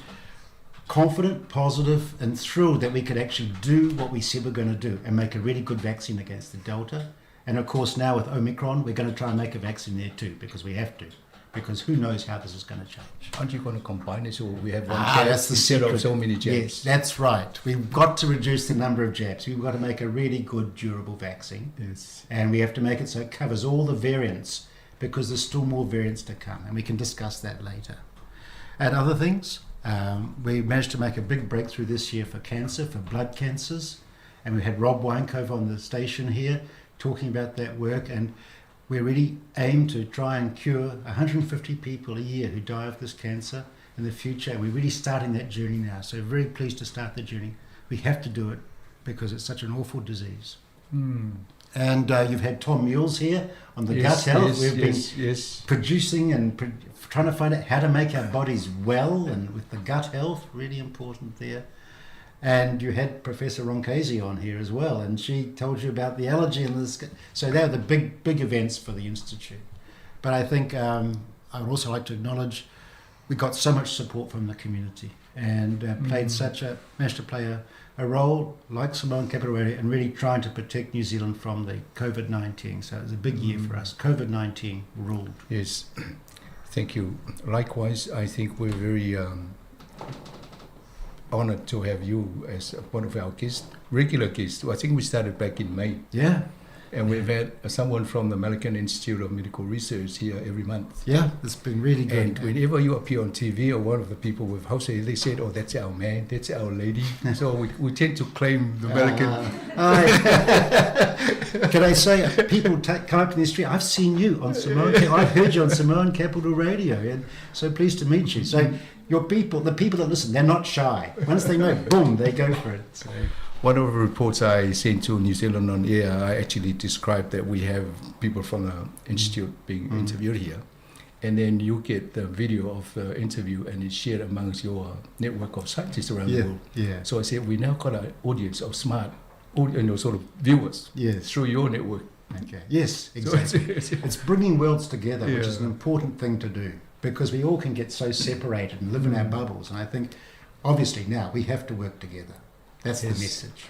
confident, positive, and thrilled that we could actually do what we said we're going to do and make a really good vaccine against the Delta. And of course, now with Omicron, we're going to try and make a vaccine there too, because we have to because who knows how this is going to change. Aren't you going to combine it so we have one ah, jab that's the instead secret. of so many jabs? Yes, that's right. We've got to reduce the number of jabs. We've got to make a really good, durable vaccine. Yes. And we have to make it so it covers all the variants because there's still more variants to come, and we can discuss that later. And other things, um, we managed to make a big breakthrough this year for cancer, for blood cancers, and we had Rob Weinkove on the station here talking about that work and we really aim to try and cure 150 people a year who die of this cancer in the future, and we're really starting that journey now. So very pleased to start the journey. We have to do it because it's such an awful disease. Mm. And uh, you've had Tom Mules here on the yes, gut health. Yes, We've yes, been yes. producing and pro- trying to find out how to make our bodies well, and with the gut health, really important there. And you had Professor Ronchese on here as well, and she told you about the allergy and this. So they're the big, big events for the Institute. But I think um, I would also like to acknowledge we got so much support from the community and uh, played mm. such a, managed to play a, a role like Samoan Capital Radio in really trying to protect New Zealand from the COVID 19. So it was a big year for mm. us. COVID 19 ruled. Yes, thank you. Likewise, I think we're very um, honored to have you as one of our guests, regular guests. I think we started back in May. Yeah. And we've had someone from the American Institute of Medical Research here every month. Yeah, it's been really good. And whenever you appear on TV or one of the people with Jose, they said, oh, that's our man, that's our lady. so we, we tend to claim the American. Uh, I, can I say, people take, come up to the street, I've seen you on Samoan, I've heard you on Samoan Capital Radio, and so pleased to meet you. So your people, the people that listen, they're not shy. Once they know, boom, they go for it. So. One of the reports I sent to New Zealand on air, I actually described that we have people from the institute being mm. interviewed here. And then you get the video of the interview and it's shared amongst your network of scientists around yeah, the world. Yeah. So I said, we now got an audience of smart, you know, sort of viewers yes. through your network. Okay. Yes, exactly. So it's, it's bringing worlds together, yeah. which is an important thing to do because we all can get so separated and live in our mm. bubbles. And I think, obviously, now we have to work together. That's yes. the message.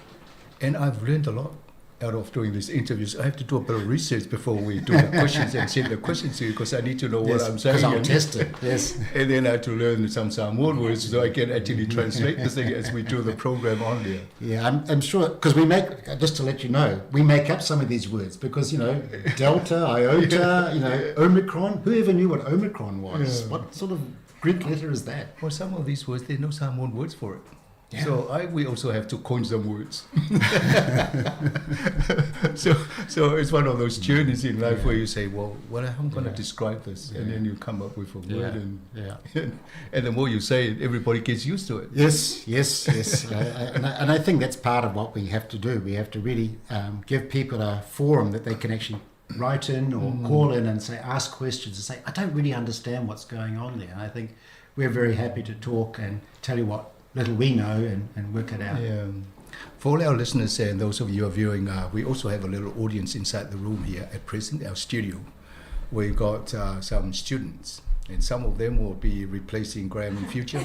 And I've learned a lot out of doing these interviews. I have to do a bit of research before we do the questions and send the questions to you because I need to know yes, what I'm saying. I'll test it. Yes. And then I have to learn some Samoan words so I can actually translate the thing as we do the program on there. Yeah, I'm, I'm sure because we make just to let you know we make up some of these words because you know Delta, Iota, you know Omicron. Who ever knew what Omicron was? Yeah. What sort of Greek letter is that? Well, some of these words there's no Samoan words for it. Yeah. So I, we also have to coin some words. so so it's one of those journeys in life yeah. where you say, well, what I'm going to yeah. describe this, yeah. and then you come up with a word, yeah. and, yeah. and and the more you say it, everybody gets used to it. Yes, yes, yes. I, I, and, I, and I think that's part of what we have to do. We have to really um, give people a forum that they can actually write in or mm. call in and say, ask questions and say, I don't really understand what's going on there. And I think we're very happy to talk and tell you what little we know and, and work it out. Yeah. For all our listeners and those of you who are viewing, uh, we also have a little audience inside the room here at present, our studio. We've got uh, some students, and some of them will be replacing Graham in future.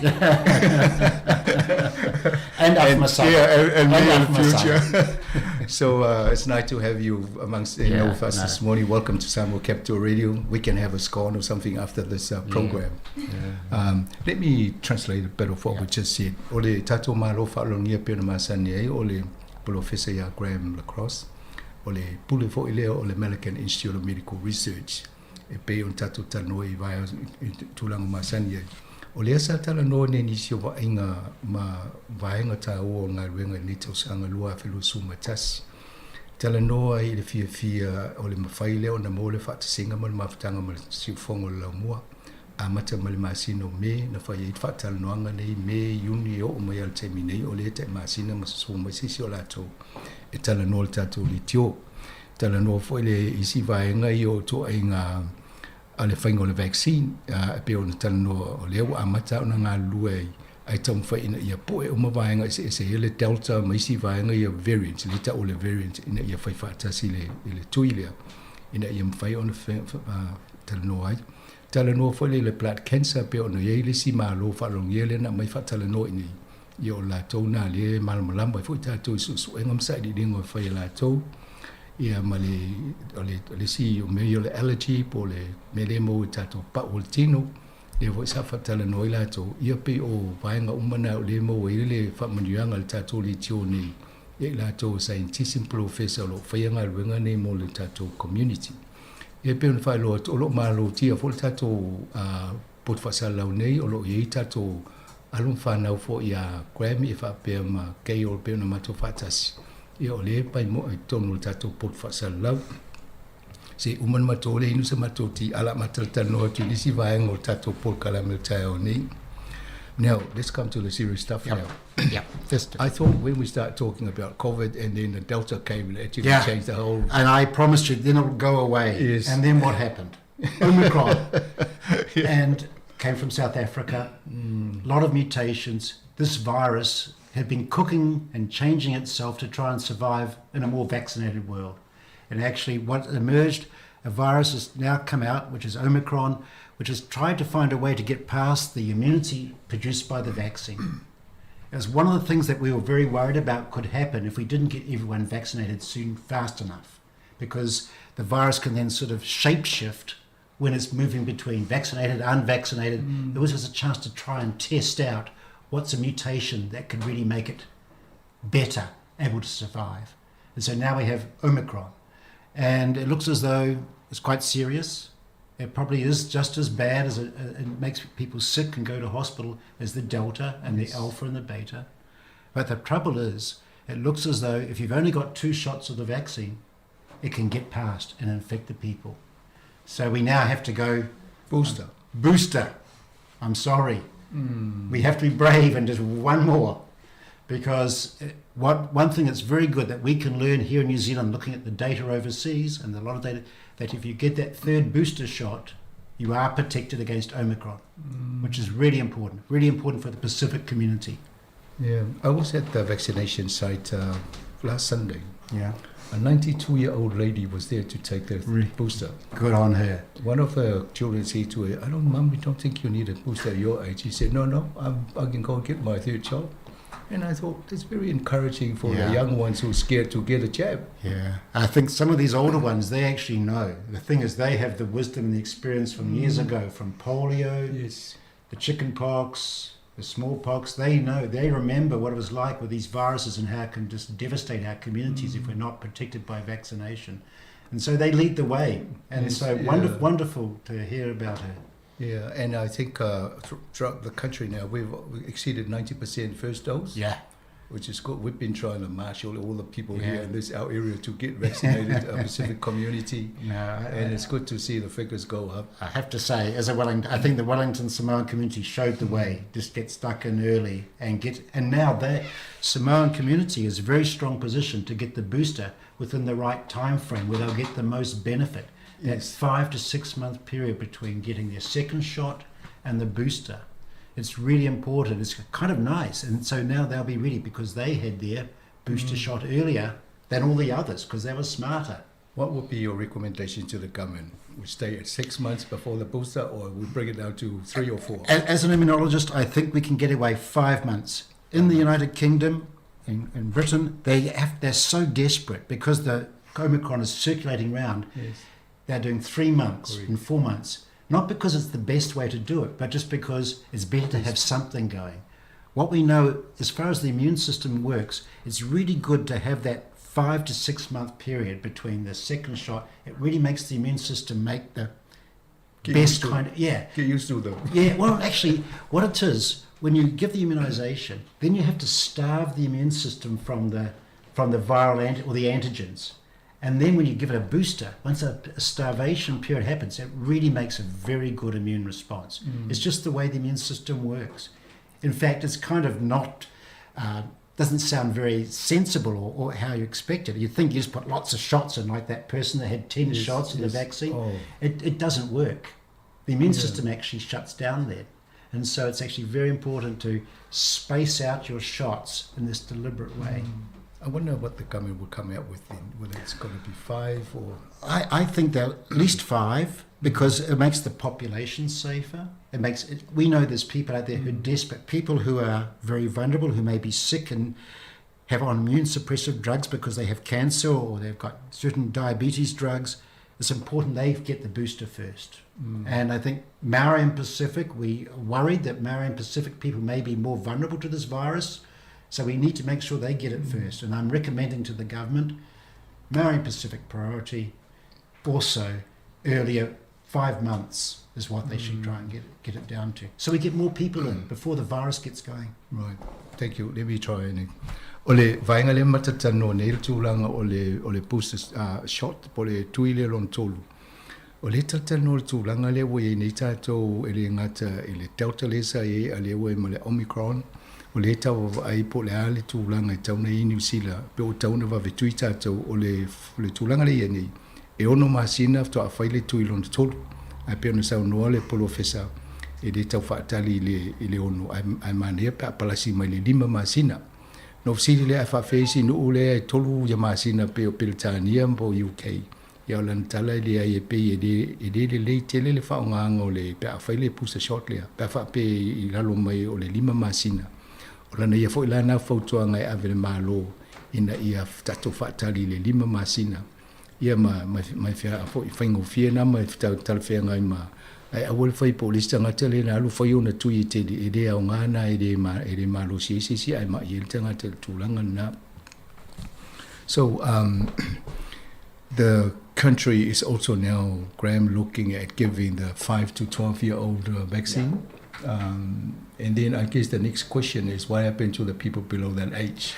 and and myself. Yeah, and, and, and me in future. so uh, it's nice to have you amongst you yeah, know, with us no. this morning. Welcome to Samoa Capital Radio. We can have a scone or something after this uh, program. Yeah. Yeah. Um, let me translate a bit of what yeah. we just said. Ole tato malo whaalogia pena masani ai, ole Professor ya Graham Lacrosse, ole pule fo ilea ole American Institute of Medical Research e pei ona tatou talanoa i vaea i tulaga masani ai. O lea sa talanoa nei nisi o vaaiga ma vaega taua o le galuega i lenei tausaga 2021. Talanoa ai i le fiafia o le mafai lea ona maua le faatasiga ma le mafutaga ma le siufofoga o le laumua. Amata mai le masina o Me na fai ai le faatalanoaga nei, Me, Iuni e oo mai lava i le taimi nei o lea e tai masina ma sosoo mai se isi o latou e talanoa i le tatou leitio. Talanoa foi le isi vaega ia o ituaiga a le faiga o le vaccine, e pei ona talanoa o lea ua amata ona galulue ai, ae taumafai ina ia poe uma vaega eseese ia le Delta ma isi vaega ia variants, lea e tau o le variant ina ia fai faatasi i le, i le tui lea, ina ia mafai ona talanoa ai. Talanoa foi le i le blood cancer pei ona i ai le isi malo faalogia lea na aumai faatalanoa i inei, ia o latou na lea e malamalama ai foi tatou i suesuega ma sailiiliga e fai e latou. Ia ma le, o le, o le isi o mea ia o le allergy po o le mea lea e maua i tatou pau o le tino, lea foi sa faatalanoa ai latou, ia pei o vaega uma na o lea e maua ai le faamanuiaga a le tatou leitio nei ia i latou o scientist ma polofesa o lo o faia galuega nei mo le tatou community. Ia e pei ona faailoa atu, o lo o malotia foi le tatou uh, poto faasalalau nei, o lo o i ai tatou alo ma fanau foi ia Grammy e faapea ma Gail e pei ona matou faatasi. Ia o lea e paimoa i totonu o le tatou poto faasalalau. Se i uma ona matou le inu sa matou ti ala matalatalanoa atu i nisi vaega o le tatou polokalame o le taeao nei. Now, let's come to the serious stuff yep. now. Yep. I thought when we start talking about COVID and then the Delta came and actually yeah. changed the whole... And I promised you, then it'll go away. Yes. And then what happened? Omicron. yeah. And came from South Africa. Mm. A lot of mutations. This virus had been cooking and changing itself to try and survive in a more vaccinated world. And actually, what emerged, a virus has now come out, which is Omicron, which has tried to find a way to get past the immunity produced by the vaccine. It was one of the things that we were very worried about could happen if we didn't get everyone vaccinated soon, fast enough, because the virus can then sort of shapeshift when it's moving between vaccinated, unvaccinated. Mm. It was just a chance to try and test out what's a mutation that could really make it better able to survive. And so now we have Omicron. And it looks as though it's quite serious. It probably is just as bad as it, it makes people sick and go to hospital as the Delta and Yes. the Alpha and the Beta. But the trouble is, it looks as though if you've only got two shots of the vaccine, it can get past and infect the people. So we now have to go booster. Booster. I'm sorry. Mm. We have to be brave and just one more. Because eh, what one thing that's very good that we can learn here in New Zealand, looking at the data overseas and a lot of data, that if you get that third booster shot, you are protected against Omicron, which is really important, really important for the Pacific community. Yeah, I was at the vaccination site uh, last Sunday. Yeah. A 92 year old lady was there to take the booster. Good on her. One of her children said to her, I don't, Mum, we don't think you need a booster at your age. She said, No, no, I'm, I can go get my third shot. And I thought that's very encouraging for Yeah. the young ones who are scared to get a jab. Yeah, I think some of these older ones, they actually know. The thing is, they have the wisdom and the experience from years Mm. ago, from polio, yes. the chicken pox, the smallpox. They know, they remember what it was like with these viruses and how it can just devastate our communities if Mm. we're not protected by vaccination. And so they lead the way. And Yes, so yeah. wonderful, wonderful to hear about her. Yeah, and I think throughout the country now we've exceeded 90% first dose. Yeah. Which is good. We've been trying to marshal all the people Yeah. here in this our area to get vaccinated, our Pacific community. No, and it's good to see the figures go up. I have to say, as a Wellington, I think the Wellington Samoan community showed the way. Just get stuck in early and get. And now the Samoan community is very strong position to get the booster within the right time frame where they'll get the most benefit. That Yes. 5 to 6 month period between getting their second shot and the booster. It's really important. It's kind of nice. And so now they'll be ready because they had their booster shot earlier than all the others because they were smarter. What would be your recommendation to the government? We stay at 6 months before the booster, or we bring it down to 3 or 4? As an immunologist, I think we can get away 5 months. In the United Kingdom, in Britain, they're so desperate because the Omicron is circulating round. Yes. They're doing 3 months Correct. and 4 months. Not because it's the best way to do it, but just because it's better to have something going. What we know, as far as the immune system works, it's really good to have that 5 to 6 month period between the second shot. It really makes the immune system make the Get best used to kind it. of, yeah. Get used to them. Yeah, well, actually, what it is, when you give the immunisation, then you have to starve the immune system from the viral or the antigens. And then when you give it a booster, once a starvation period happens, it really makes a very good immune response. It's just the way the immune system works. In fact, it's kind of not, doesn't sound very sensible or how you expect it. You'd think you just put lots of shots in, like that person that had 10 shots in the vaccine. Oh. It doesn't work. The immune Yeah. system actually shuts down there. And so it's actually very important to space out your shots in this deliberate way. I wonder what the government will come out with then, whether it's going to be 5 or... I think that at least 5, because it makes the population safer. It makes it, we know there's people out there who are desperate, people who are very vulnerable, who may be sick and have on immune suppressive drugs because they have cancer or they've got certain diabetes drugs. It's important they get the booster first. And I think Maori and Pacific, we are worried that Maori and Pacific people may be more vulnerable to this virus. So we need to make sure they get it first. And I'm recommending to the government, Maori and Pacific priority, also earlier, 5 months is what they should try and get it down to. So we get more people in before the virus gets going. Right. Thank you. Let me try. And o le vaenga le matatano nei le tūlanga o le booster shot po le tui le lona tolu. O le tatano le tūlanga le ua i nei tātou e le ngata i le Delta le sa e a le ua i ma le Omicron. O le tau ai po le a le tūlanga i tauna i New Zealand, pe o tauna wa vetui tātou o le tūlanga le ia nei. E ono masina to a whai le tui lona tolu. Ai pe ona saunoa le polofesa e le tau whaatali i le ono. Ai manea pe a palasi mai le 5 masina. No sili le a whaafeisi no ule e 3 ia masina pe o Peretania mpo UK. Ia o lana tala i le ai e pe e le le tele le whaongaanga o le pe a whai le booster shot lea. Pe a whaape i lalo mai o le 5 masina. O lana ia foi lana fautuanga e ave le malo ina ia tatou whaatali le 5 masina. Ia ma whia foi whaingofia na ma talawhea ngai ma. Ai awal whai po lista ngata le na alu whai ona tui i te e le au ngana e le malo si si si ai ma i le tangata le tūlanga na. So the country is also now, Graham, looking at giving the 5 to 12 year old vaccine. Yeah. And then I guess the next question is what happened to the people below that age?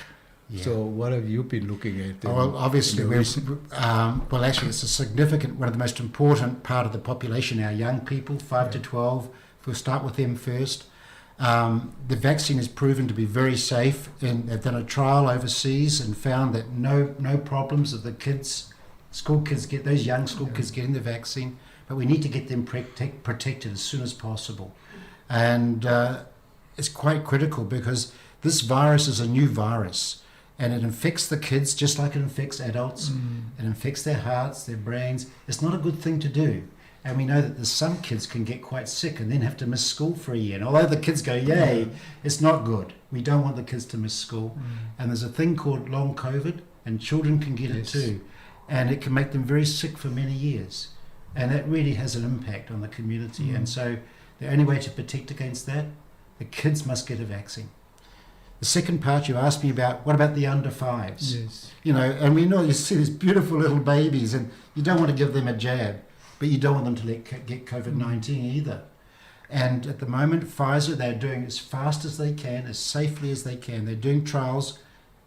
Yeah. So what have you been looking at? Well, obviously, well, actually, it's a significant, one of the most important part of the population, our young people, 5 to 12. If we'll start with them first. The vaccine has proven to be very safe, and they've done a trial overseas and found that no problems of the kids, school kids get, those young school kids getting the vaccine, but we need to get them protected as soon as possible. And it's quite critical because this virus is a new virus. And it infects the kids just like it infects adults. It infects their hearts, their brains. It's not a good thing to do. And we know that there's some kids can get quite sick and then have to miss school for a year. And although the kids go, yay, it's not good. We don't want the kids to miss school. And there's a thing called long COVID, and children can get it too. And it can make them very sick for many years. And that really has an impact on the community. And so the only way to protect against that, the kids must get a vaccine. The second part you asked me about, what about the under fives? Yes. You know, and we know you see these beautiful little babies and you don't want to give them a jab, but you don't want them to get COVID-19 either. And at the moment, Pfizer, they're doing as fast as they can, as safely as they can. They're doing trials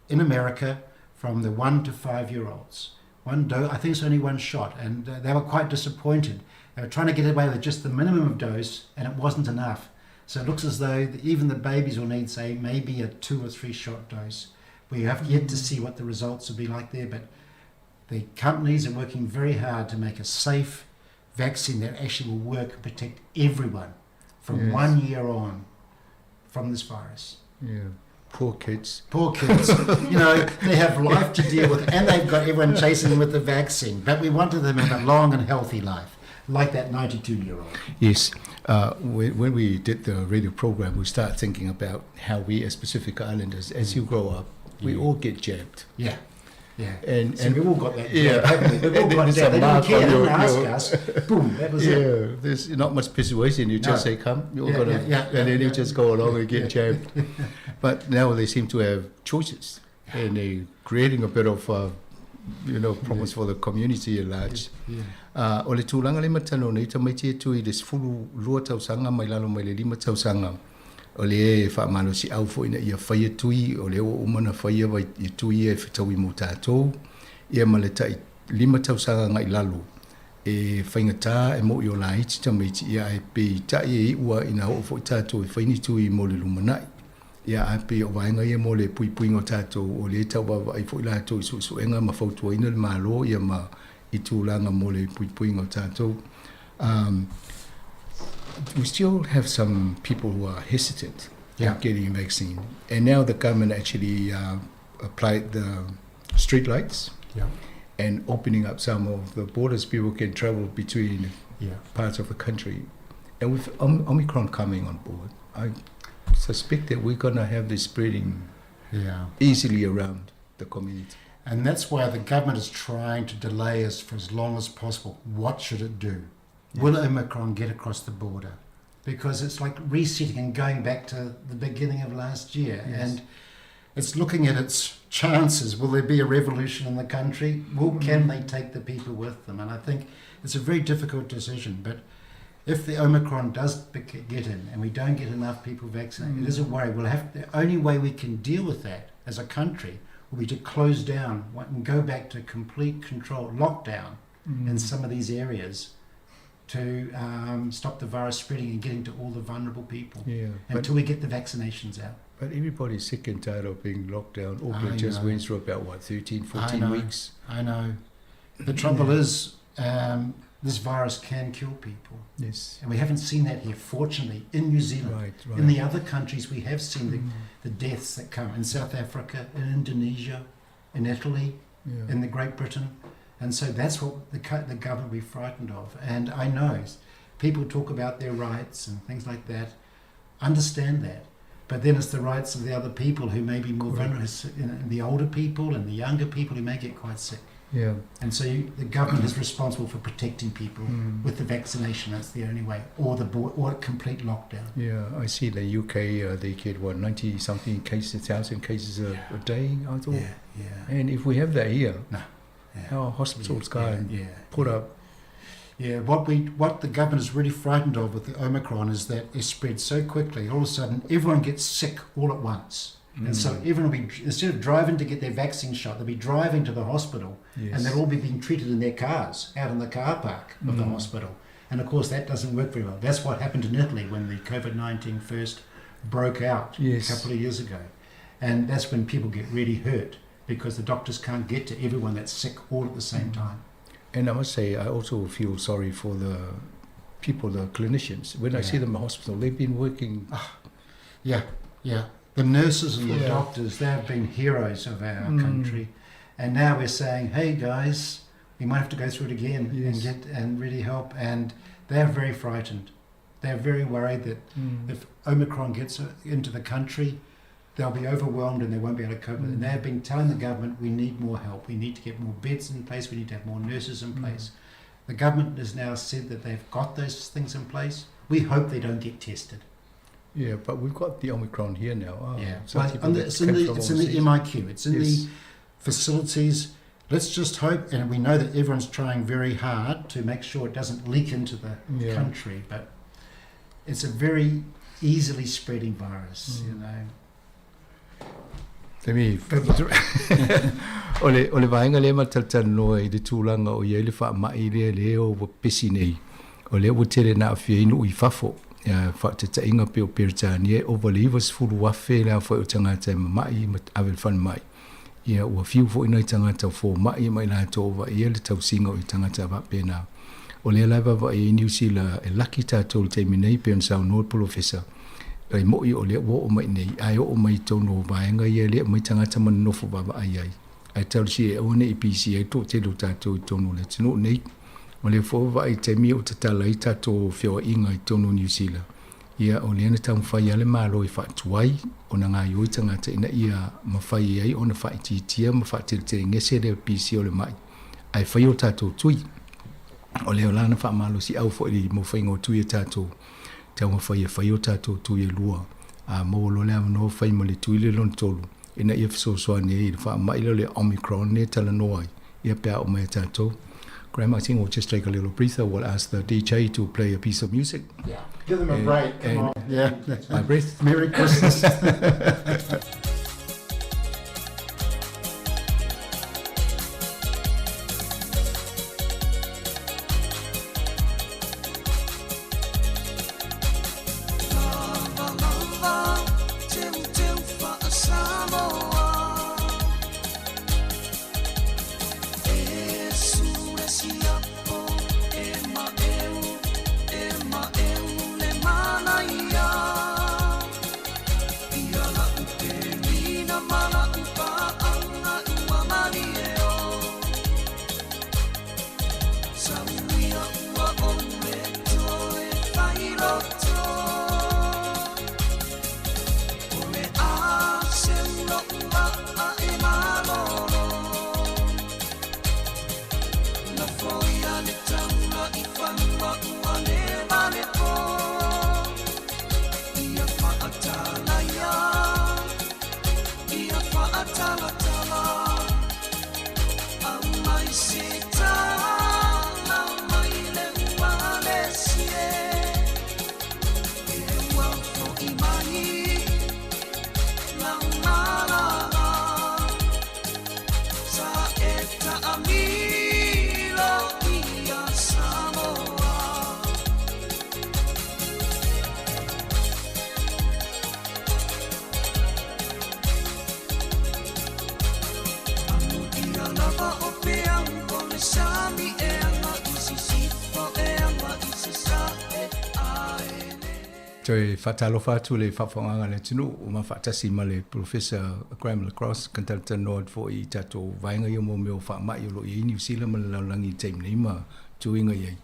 in America from the 1 to 5 year olds. One dose, I think it's only one shot, and they were quite disappointed. They were trying to get away with just the minimum of dose, and it wasn't enough. So it looks as though even the babies will need, say, maybe a 2 or 3 shot dose. We have yet to see what the results will be like there, but the companies are working very hard to make a safe vaccine that actually will work and protect everyone from 1 year on from this virus. Yeah. Poor kids. Poor kids. They have life to deal with, and they've got everyone chasing them with the vaccine. But we wanted them to have a long and healthy life, like that 92-year-old. Yes. When we did the radio program, we started thinking about how we as Pacific Islanders, as you grow up, we all get jabbed. Yeah. Yeah. So we all got that jab, haven't we? We've all And got there's jabbed. a They didn't mark care. on They didn't ask your us. Boom, that was it. Yeah, there's not much persuasion. You just No. say, come, you're going to, and then you just go along and get jabbed. But now they seem to have choices, and they're creating a bit of problems for the community at large. O le tulaga le matano nei tamaiti e tui le 12 tausaga mai lalo mai le 5 tausaga. O le e whaamalo si au fo ina ia whaia tui, o le o umana whaia vai i tui e whitawi mō tātou. Ia ma le tai 5 tausaga ngai lalo. E whaingata e mo i o la iti tamaiti ia e pe i tai e iua ina o fo i tātou e whaini tui mō le lumanai. Ia a pe o vaenga ia mō le pui pui ngō tātou o le tau wawa ai fo i lātou i suesuenga ma fautuaina le malo ia ma i tūlanga mō le pui pui ngō tātou. We still have some people who are hesitant in getting a vaccine. And now the government actually applied the street lights and opening up some of the borders. People can travel between parts of the country. And with Omicron coming on board, I suspect that we're going to have this spreading easily around the community. And that's why the government is trying to delay us for as long as possible. What should it do? Will Omicron get across the border? Because it's like resetting and going back to the beginning of last year. And it's looking at its chances. Will there be a revolution in the country? Can they take the people with them? And I think it's a very difficult decision. But if the Omicron does get in and we don't get enough people vaccinated, it is a worry. The only way we can deal with that as a country will be to close down and go back to complete control, lockdown in some of these areas to stop the virus spreading and getting to all the vulnerable people until we get the vaccinations out. But everybody's sick and tired of being locked down. Auckland I just know. went through about, what, 13, I 14 know. weeks? I know. The trouble is this virus can kill people. And we haven't seen that here, fortunately, in New Zealand. In the other countries, we have seen the deaths that come in South Africa, in Indonesia, in Italy, in the Great Britain. And so that's what the government will be frightened of. And I know people talk about their rights and things like that. Understand that. But then it's the rights of the other people who may be more vulnerable, the older people and the younger people who may get quite sick. And so the government is responsible for protecting people with the vaccination. That's the only way, or the or a complete lockdown. Yeah, I see the UK, they get, what, 90-something cases, 1,000 cases a day, I thought. And if we have that here, No. Our hospitals can't put up. Yeah, what the government is really frightened of with the Omicron is that it spreads so quickly. All of a sudden, everyone gets sick all at once. And so everyone will be, instead of driving to get their vaccine shot, they'll be driving to the hospital, and they'll all be being treated in their cars, out in the car park of the hospital. And of course, that doesn't work very well. That's what happened in Italy when the COVID-19 first broke out a couple of years ago. And that's when people get really hurt, because the doctors can't get to everyone that's sick all at the same time. And I must say, I also feel sorry for the people, the clinicians. When I see them in the hospital, they've been working. Yeah, yeah. The nurses and the doctors, they have been heroes of our country. And now we're saying, hey guys, we might have to go through it again and get and really help. And they're very frightened. They're very worried that if Omicron gets into the country, they'll be overwhelmed and they won't be able to cope with it. And they have been telling the government, we need more help. We need to get more beds in place. We need to have more nurses in place. The government has now said that they've got those things in place. We hope they don't get tested. Yeah, but we've got the Omicron here now. Yeah. Some people that came from It's in the overseas. MIQ. It's in the facilities. Let's just hope, and we know that everyone's trying very hard to make sure it doesn't leak into the country, but It's a very easily spreading virus, mm. you know. Taimi, o le, o le vaega lea ma talatalanoa i le tulaga o i ai le faamai lea lea ua pesi nei, o lea ua tele na aafia ai nuu i fafo. Ia, faataitaiga pei o Peretania e ova le 90,000 le aofai o tagata e mamai ma ave i le falemai. Ia, ua fiu foi nai tagata o fomai ma i latou o vaaia le tausiga o i tagata faapena. O lea la e vaavaai ai Niu Sila e laki tatou i le taimi nei pei ona saunoa le polofesa, e mo'i o lea ua oo mai i nei, ae oo mai i totonu o vaega ia e le aumai tagata ma nonofo vaavaai ai, ae talosia e aua ne i pisi ai le toatele o tatou i totonu o le atunuu nei. O lea foi ua vaai i taimi o tatala ai tatou feoaiga i totonu o Niu Sila, ia o lea na taumafai lava le Malo e faatuai ona gaoioi tagata ina ia mafai ai ona faaitiitia ma faateletelegese le pisi o le mai, ae fai o tatou tui. O lea la na faamalosiau foi i mo faiga o tui a tatou, taumafai e fai o tatou tui e lua, a maua loa le avanoa fai ma le tui lea lona tolu, ina ia fesoasoani ai i le faamai lea o le Omicron lea e talanoa ai, ia pe a oo mai ia tatou. Graham, I think we'll just take a little breather. We'll ask the DJ to play a piece of music. Yeah. Give them a break. Come on. Yeah. My breath. Merry Christmas. Toe faatalofa atu le faafofogaaga a le atunuu ua ma faatasi ma le Polofesa Graham Le Cross ka talatalanoa atu foi i tatou vaega ia mo mea o faamai o lo o i ai Niu Sila ma le lalolagi i le taimi nei ma tuiga i ai.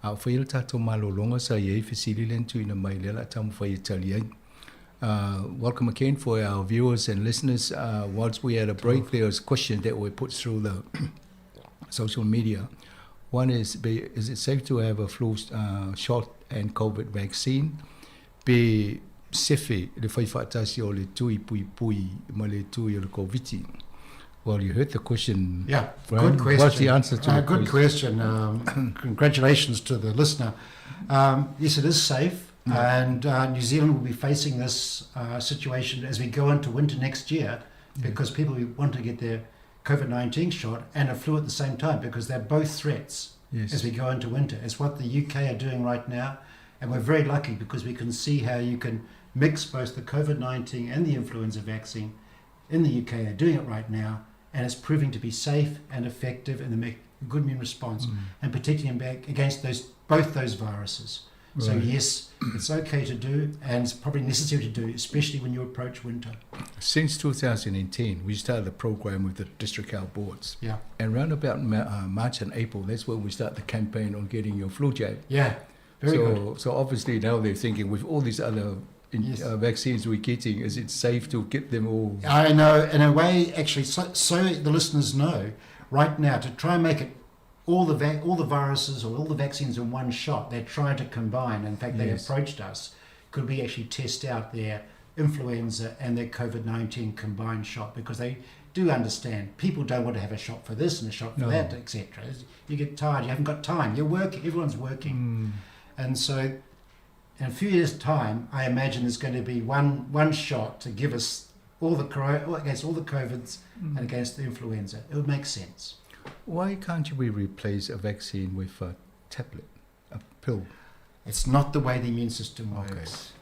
A o faia le tatou malologa sa i ai fesili lea na tuuina mai lea o le a taumafai e tali ai. Uh, welcome again for our viewers and listeners. Uh, whilst we had a break, there was a question that we put through the social media. One is, is it safe to have a flu uh, shot and COVID vaccine? Pe sefe le fai faatasi o le tui puipui ma le tui o le Koviti. Well, you heard the question. Yeah, Graham. good question. What's the answer to the Good question. Congratulations to the listener. Yes, it is safe. And New Zealand will be facing this situation as we go into winter next year because people want to get their COVID-19 shot and a flu at the same time because they're both threats as we go into winter. It's what the UK are doing right now. And we're very lucky because we can see how you can mix both the COVID-19 and the influenza vaccine in the UK. They're doing it right now, and it's proving to be safe and effective and they make a good immune response and protecting them back against both those viruses. So yes, it's okay to do, and it's probably necessary to do, especially when you approach winter. Since 2010, we started the program with the district health boards. Yeah. And round about March and April, that's when we start the campaign on getting your flu jab. Yeah, very good. So obviously now they're thinking with all these other vaccines we're getting, is it safe to get them all? I know, in a way, actually, so the listeners know, right now, to try and make it all the viruses or all the vaccines in one shot, they're trying to combine. In fact, they approached us. Could we actually test out their influenza and their COVID-19 combined shot? Because they do understand people don't want to have a shot for this and a shot for that, etc. You get tired, you haven't got time. You're working, everyone's working. And so In a few years' time, I imagine there's going to be one, one shot to give us all the corona, against all the COVIDs and against the influenza. It would make sense. Why can't we replace a vaccine with a tablet, a pill? It's not the way the immune system works.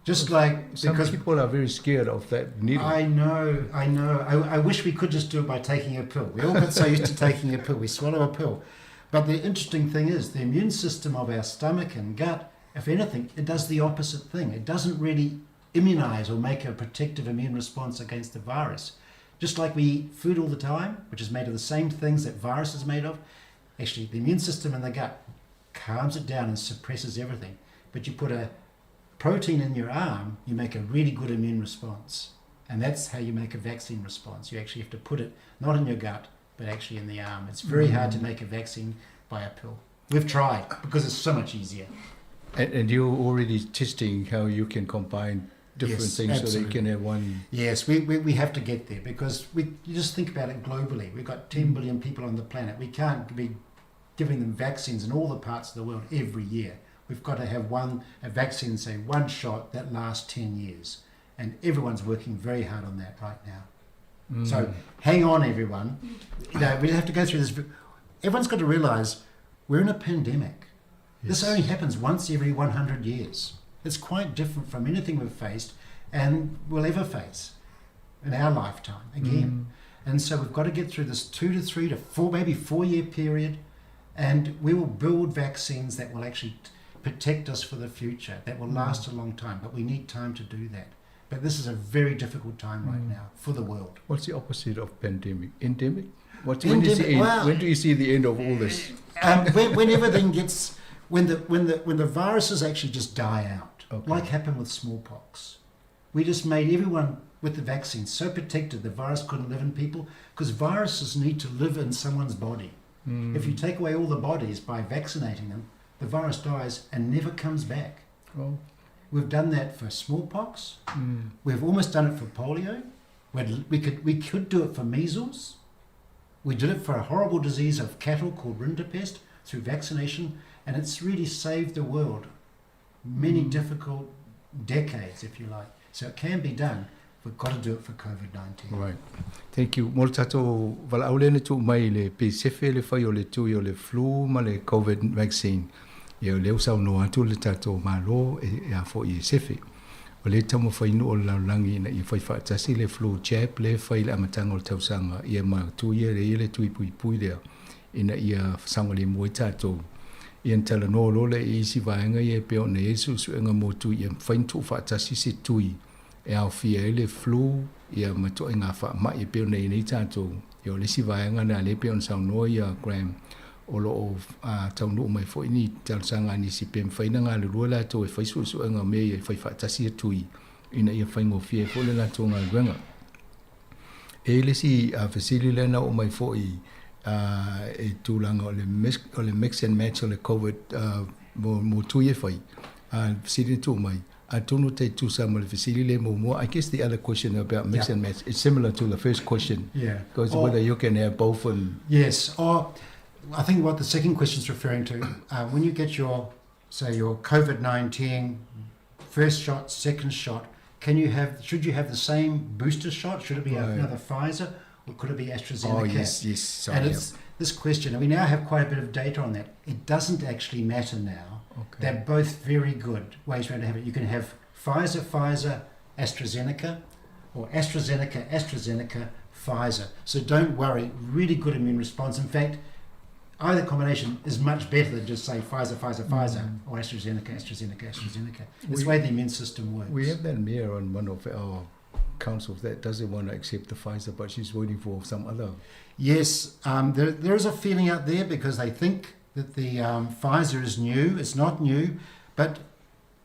Just like Some because people are very scared of that needle. I know, I know. I, I wish we could just do it by taking a pill. We all got so used to taking a pill. We swallow a pill. But the interesting thing is, the immune system of our stomach and gut, if anything, it does the opposite thing. It doesn't really immunize or make a protective immune response against the virus. Just like we eat food all the time, which is made of the same things that virus is made of, actually, the immune system in the gut calms it down and suppresses everything. But you put a protein in your arm, you make a really good immune response. And that's how you make a vaccine response. You actually have to put it not in your gut, but actually in the arm. It's very hard to make a vaccine by a pill. We've tried because it's so much easier. And, and you're already testing how you can combine different Yes, things so that you absolutely. can have one. Yes, we, we, we have to get there because we you just think about it globally. We've got 10 billion people on the planet. We can't be giving them vaccines in all the parts of the world every year. We've got to have one a vaccine, say one shot that lasts 10 years. And everyone's working very hard on that right now. So hang on, everyone. You know, we have to go through this. Everyone's got to realize we're in a pandemic. This only happens once every 100 years. It's quite different from anything we've faced and will ever face in our lifetime again. And so we've got to get through this two to three to four, maybe four year period, and we will build vaccines that will actually protect us for the future, that will last a long time. But we need time to do that. But this is a very difficult time right now for the world. What's the opposite of pandemic? Endemic? What's, when, is the Endemic, end, well- when do you see the end of all this? when, when everything gets when the when the when the viruses actually just die out, like happened with smallpox, we just made everyone with the vaccine so protected the virus couldn't live in people because viruses need to live in someone's body. If you take away all the bodies by vaccinating them, the virus dies and never comes back. Oh. We've done that for smallpox. We've almost done it for polio. We'd, we could we could do it for measles. We did it for a horrible disease of cattle called rinderpest through vaccination, and it's really saved the world many difficult decades, if you like. So it can be done. We've got to do it for COVID 19. Right. Thank you. Mo le tātou valaau lea na tuu mai le PSF le whai o le tui o le flu ma le COVID vaccine. Ia o lea ua saunoa atu le tātou Malo e, e a foi e sefe. O le taumafai nuu o le lalolagi ina ia fai faatasi le flu jab lea e fai i le amataga o le tausaga ia ma tui ia le ia le tui puipui lea ina ia saogalemu ai tatou. Ia na talanoa loa lea i isi vaega ia e pei ona i ai suesuega mo tui ia mafai ona tuufaatasi se tui e aofia ai le flu ia ma toaiga faamai e pei ona i ai nei tatou. Ia o le isi vaega lena lea e pei ona saunoa ia Graham o lo o taunuu mai foi ni talosaga a nisi pe mafai ona galulue latou e fai suesuega o mea ia e fai faatasi atu ina ia faigofie ai foi le latou galuega. E i ai le isi fesili lea na oo mai foi i tulaga o le mix, o le mix and match o le COVID mo, mo tui e fai. Fesili na tuu mai, atonu te tusa ma le fesili lea muamua. I guess the other question about mix and match is similar to the first question. Because whether you can have both and... Yes, or I think what the second question is referring to, when you get your, say, your COVID-19 first shot, second shot, can you have, should you have the same booster shot? Should it be another Pfizer or could it be AstraZeneca? Oh, yes, yes. Sorry, And it's this question, and we now have quite a bit of data on that. It doesn't actually matter now. They're both very good ways around to have it. You can have Pfizer, Pfizer, AstraZeneca, or AstraZeneca, AstraZeneca, Pfizer. So don't worry, really good immune response. In fact, either combination is much better than just say Pfizer, Pfizer, Pfizer, or AstraZeneca, AstraZeneca, AstraZeneca. It's the way the immune system works. We have that mayor on one of our councils that doesn't want to accept the Pfizer, but she's waiting for some other. Yes, there, there is a feeling out there because they think that the Pfizer is new. It's not new, but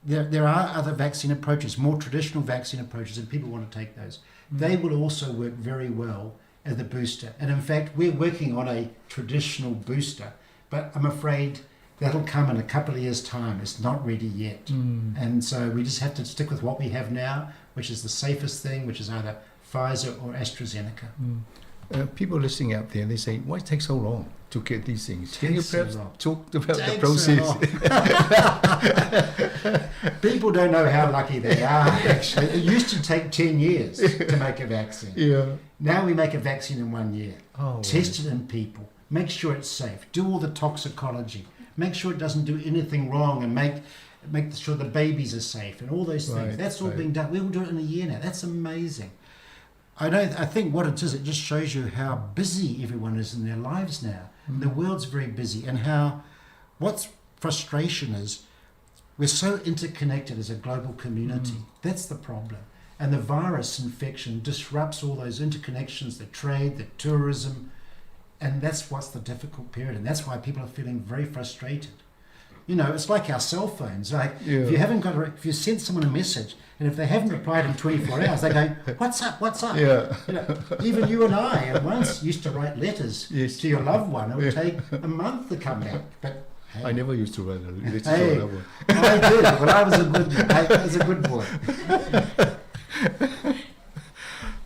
there, there are other vaccine approaches, more traditional vaccine approaches, and people want to take those. They will also work very well as the booster. And in fact, we're working on a traditional booster, but I'm afraid that'll come in a couple of years' time. It's not ready yet. And so we just have to stick with what we have now, which is the safest thing, which is either Pfizer or AstraZeneca. People listening out there, they say, why it take so long to get these things? Can you Takes so perhaps long. talk about the Takes so process? long. People don't know how lucky they are, actually. It used to take 10 years to make a vaccine. Yeah. Now we make a vaccine in 1 year. Oh, Test it in people. Make sure it's safe. Do all the toxicology. Make sure it doesn't do anything wrong, and make sure the babies are safe and all those things. That's all being done. We will do it in a year now. That's amazing. I don't. I think what it is, it just shows you how busy everyone is in their lives now. The world's very busy, and how what's frustration is we're so interconnected as a global community. That's the problem. And the virus infection disrupts all those interconnections, the trade, the tourism, and that's what's the difficult period. And that's why people are feeling very frustrated. It's like our cell phones. Like if you haven't got, a, if you sent someone a message and if they haven't replied in 24 hours, they go, What's up? What's up? Even you and I at once used to write letters to your loved one. It would take a month to come back. But hey. I never used to write a letter to Hey, a loved one. I did. Well, I was a good, I was a good boy.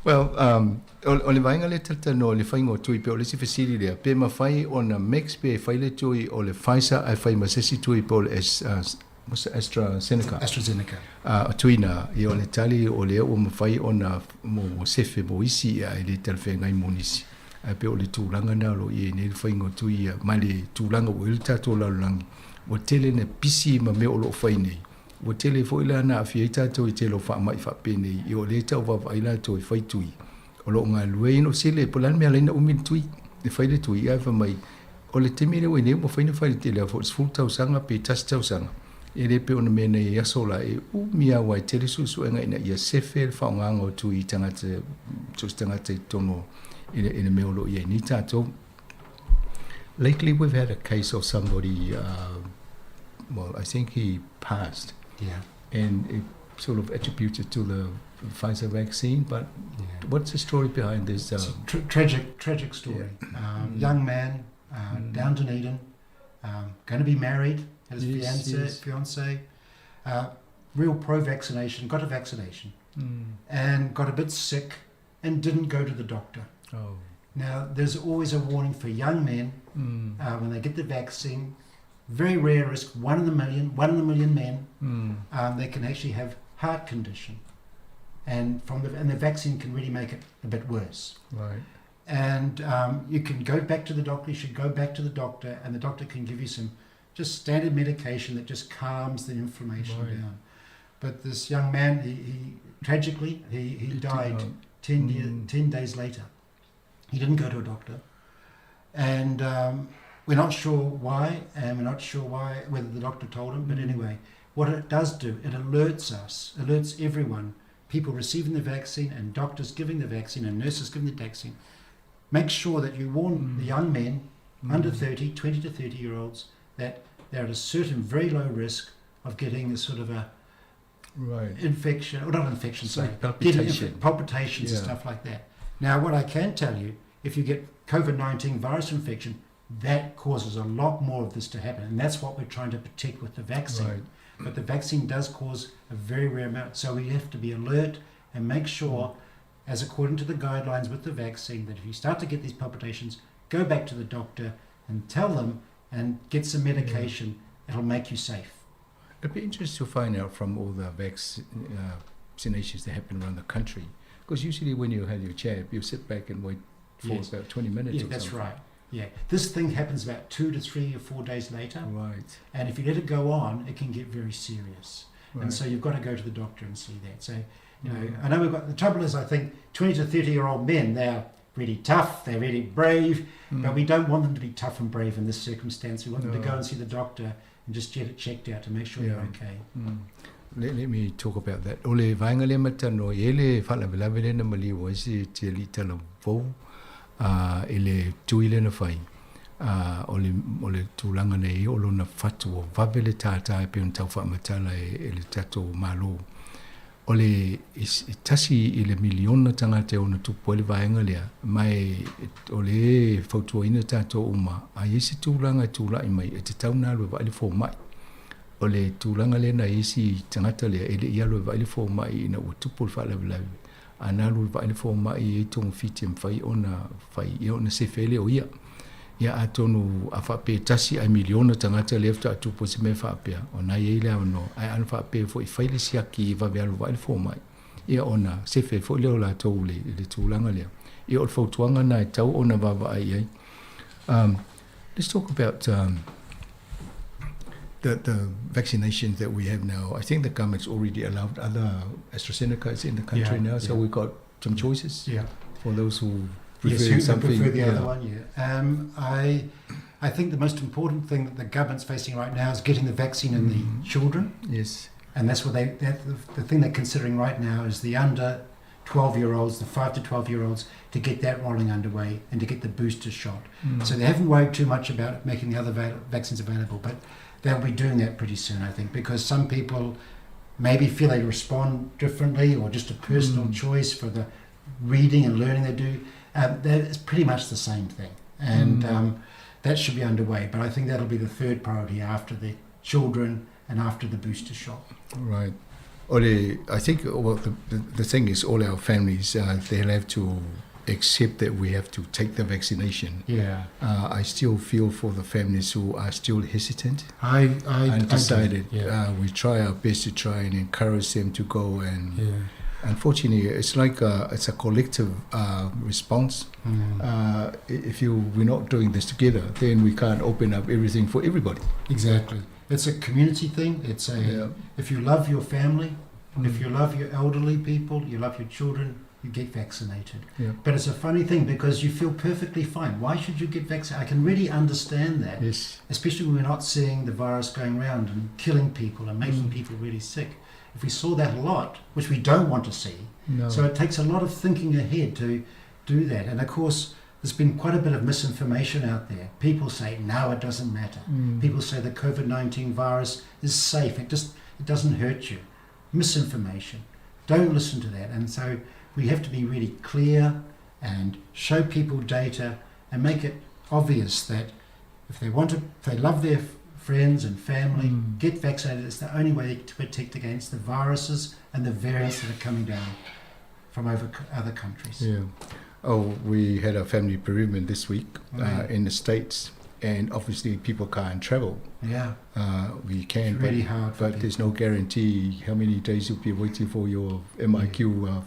Well, o le vaenga le tata no le whainga o tui pe o le si fesili lea, pe mawhai o na mix pe e whai le tui o le Pfizer ai whai ma sesi tui pe o le what's the AstraZeneca? AstraZeneca. O tui nā, i o le tali o le o mawhai o na mo sefe mo isi ia e le talwhe ngai mo nisi. Ai pe o le tūlanga nā lo i e nei le whainga o tui ia, mai le tūlanga o ele tātou lalulangi. O tele na pisi ma mea o lo whai nei. O tele fo ila na awhi e tātou i te lo wha mai wha pēnei. I o le tau wawa ai lātou i whai tui. O lo ngā lue ino sele, po lan mea leina umi le tui. E whai le tui, ai wha mai. O le temi le wene, mo whaina whai le tele, a fo sful tau sanga, pe tas tau sanga. E le pe ona mea nei aso la, e umi a wai tele susu enga ina ia sefe le whaonganga o tui i tangata, tōs tangata i tono i le mea o lo i e ni tātou. Lately we've had a case of somebody, well, I think he passed. And it sort of attributed to the Pfizer vaccine, but what's the story behind this? It's a tragic story. Young man, down Dunedin, going to be married, had his fiance, real pro-vaccination, got a vaccination, and got a bit sick and didn't go to the doctor. Now, there's always a warning for young men when they get the vaccine. Very rare risk, 1 in a million, one in a million men, they can actually have heart condition, and the vaccine can really make it a bit worse. And you can go back to the doctor. You should go back to the doctor, and the doctor can give you some just standard medication that just calms the inflammation down. But this young man, he tragically he He did died not. 10 days later. He didn't go to a doctor, and we're not sure why, and we're not sure why whether the doctor told him. But anyway, what it does do, it alerts us, alerts everyone, people receiving the vaccine and doctors giving the vaccine and nurses giving the vaccine. Make sure that you warn the young men under 30, 20 to 30-year-olds, that they're at a certain very low risk of getting a sort of a infection, or not infection, It's like sorry, getting palpitation. palpitations and stuff like that. Now, what I can tell you, if you get COVID-19 virus infection, that causes a lot more of this to happen, and that's what we're trying to protect with the vaccine. But the vaccine does cause a very rare amount, so we have to be alert and make sure, as according to the guidelines with the vaccine, that if you start to get these palpitations, go back to the doctor and tell them and get some medication. It'll make you safe. It'd be interesting to find out from all the vaccinations that happen around the country, because usually when you have your jab, you sit back and wait for about 20 minutes Yeah, or that's something. right. Yeah, this thing happens about 2 to 3 or 4 days later. And if you let it go on, it can get very serious. And so you've got to go to the doctor and see that. I know we've got, the trouble is, I think 20 to 30-year-old men, they're really tough, they're really brave, but we don't want them to be tough and brave in this circumstance. We want them to go No. and see the doctor and just get it checked out to make sure they're okay. Let me talk about that. O le vaenga le matano, e le whaalavelave le na mali o ese te li tala vau, e le tui le na whai. O le tūlanga nei, o lona whatu o wawe le tātā e pe un tau whaamatala e le tato malo. O le e tasi i le miliona tangata e ona tupu le vaenga lea, mai o le fautua ina tātou uma, a isi tūlanga e tūlai mai, e te tau nā lue vai le fō mai. O le tūlanga lea na isi tangata lea, e le ia lue vai le fō mai ina ua tupu le whaalavelave. Ana alu e vaai le fomai e i ai togafiti e mafai ona fai ia ona sefe ai lea o ia. Ia atonu a faapea e tasi ae miliona tagata lea faatoa tupu ai se mea faapea, o na i ai le avanoa. Ae ana faapea foi e fai le siaki e vave alu e vaai le fomai, ia ona sefe ai foi lea o latou i le tulaga lea. Ia o le fautuaga lena e tatau ona vaavaai i ai. Um, let's talk about um, the, the vaccinations that we have now. I think the government's already allowed other AstraZeneca is in the country now, so we've got some choices for those who prefer Yes, who something. prefer the other yeah. one, yeah. I think the most important thing that the government's facing right now is getting the vaccine in the children. Yes. And that's what they, that, the thing they're considering right now is the under 12-year-olds, the 5 to 12-year-olds, to get that rolling underway and to get the booster shot. So they haven't worried too much about making the other vaccines available, but they'll be doing that pretty soon, I think, because some people maybe feel they respond differently or just a personal choice for the reading and learning they do. It's pretty much the same thing. And that should be underway. But I think that'll be the third priority after the children and after the booster shot. Right. Ole, I think well, the thing is all our families, they'll have to accept that we have to take the vaccination. I still feel for the families who are still hesitant. I do, Undecided. yeah. We try our best to try and encourage them to go. And unfortunately, it's like a, it's a collective response. If we're not doing this together, then we can't open up everything for everybody. Exactly. It's a community thing. If you love your family, if you love your elderly people, you love your children, you get vaccinated. But it's a funny thing because you feel perfectly fine. Why should you get vaccinated? I can really understand that. Especially when we're not seeing the virus going round and killing people and making people really sick. If we saw that a lot, which we don't want to see, No. so it takes a lot of thinking ahead to do that. And of course, there's been quite a bit of misinformation out there. People say, no, it doesn't matter. People say the COVID-19 virus is safe. It doesn't hurt you. Misinformation. Don't listen to that. And so we have to be really clear and show people data and make it obvious that if they want to, if they love their friends and family, get vaccinated. It's the only way to protect against the viruses and the variants that are coming down from over other countries. Yeah. Oh, we had a family bereavement this week, in the States, and obviously people can't travel. We can, It's really hard for but there's no guarantee how many days you'll be waiting for your MIQ.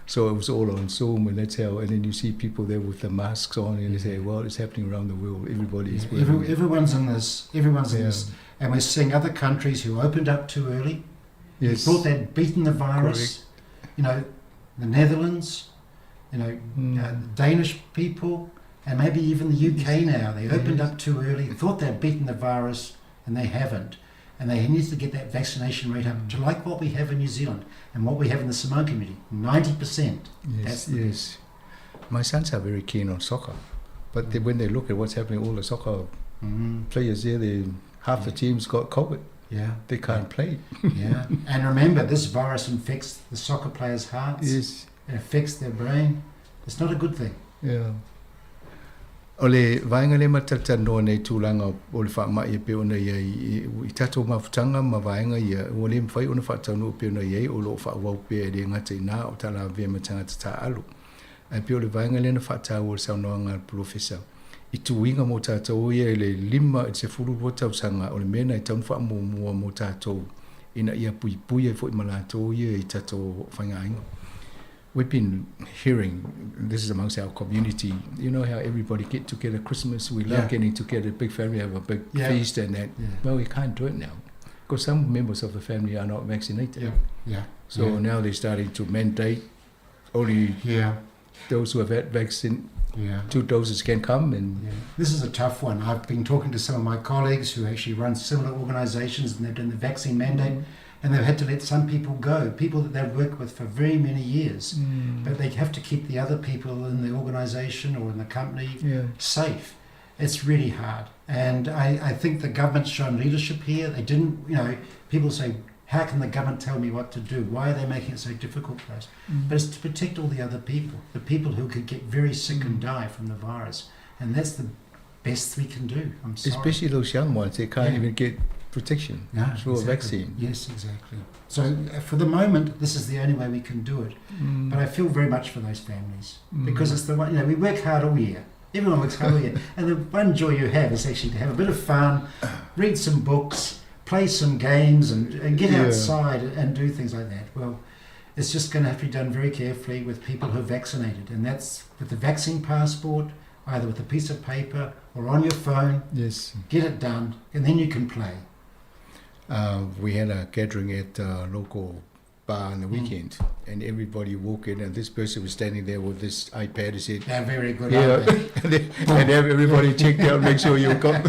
So it was all on Zoom, and that's how. And then you see people there with the masks on, and they say, Well, it's happening around the world. Everybody is wearing it. Everyone's in this. Everyone's in this, and we're seeing other countries who opened up too early. Thought they'd beaten the virus. The Netherlands, the Danish people, and maybe even the UK now. They opened up too early, thought they'd beaten the virus, and they haven't. And they need to get that vaccination rate up to like what we have in New Zealand and what we have in the Samoan community, 90%. That's the My sons are very keen on soccer, but when they look at what's happening, all the soccer players there, half the team's got COVID. They can't play. And remember, this virus infects the soccer players' hearts. It affects their brain. It's not a good thing. O le vaega lea matalatalanoa nei tulaga o le faama'i e pei ona i ai i tatou mafutaga ma vaega ia ua le mafai ona faataunuu e pei ona i ai o loo faaauau pea e le gata iinā o talavea ma tagata taaalo. Ae pei o le vaega lea na faataua i le saunoaga a le polofesa i tuiga mo tatou ia i le 5 i le 12 tausaga o le mea na e tatau ona faamuamua mo tatou ina ia puipui ai foi ma latou ia i tatou faigaaiga. We've been hearing, this is amongst our community, you know how everybody get together Christmas, we love getting together, big family, have a big feast and that. Well, we can't do it now because some members of the family are not vaccinated. So now they're starting to mandate only those who have had vaccine, 2 doses can come. And This is a tough one. I've been talking to some of my colleagues who actually run similar organisations and they've done the vaccine mandate. And they've had to let some people go, people that they've worked with for very many years. But they have to keep the other people in the organisation or in the company safe. It's really hard. And I think the government's shown leadership here. They didn't, you know, people say, how can the government tell me what to do? Why are they making it so difficult for us? But it's to protect all the other people, the people who could get very sick and die from the virus. And that's the best we can do. I'm sorry. Especially those young ones, they can't even get protection Yeah, through exactly. a vaccine. Yes, exactly. So for the moment, this is the only way we can do it. But I feel very much for those families because it's the one, you know, we work hard all year. Everyone works hard all year. And the one joy you have is actually to have a bit of fun, read some books, play some games, and get outside and do things like that. Well, it's just going to have to be done very carefully with people who are vaccinated. And that's with the vaccine passport, either with a piece of paper or on your phone. Get it done, and then you can play. We had a gathering at a local bar on the weekend, and everybody walked in, and this person was standing there with this iPad and said, They're very good, Yeah, aren't they? and everybody checked out, make sure you got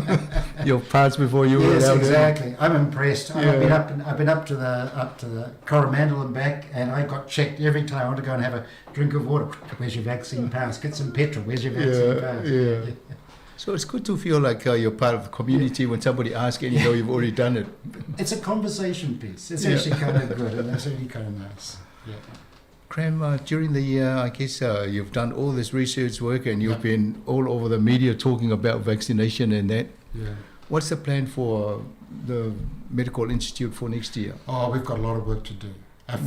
your pass before you were Yes, allowed in. exactly. I'm impressed. I've been up and I've been up to the Coromandel and back, and I got checked every time I want to go and have a drink of water. Where's your vaccine pass? Get some petrol. Where's your vaccine pass? So it's good to feel like you're part of the community when somebody asks and you know you've already done it. It's a conversation piece. It's actually kind of good, and it's really kind of nice. Yeah. Graham, during the year, I guess you've done all this research work and you've been all over the media talking about vaccination and that. What's the plan for the Medical Institute for next year? Oh, we've got a lot of work to do.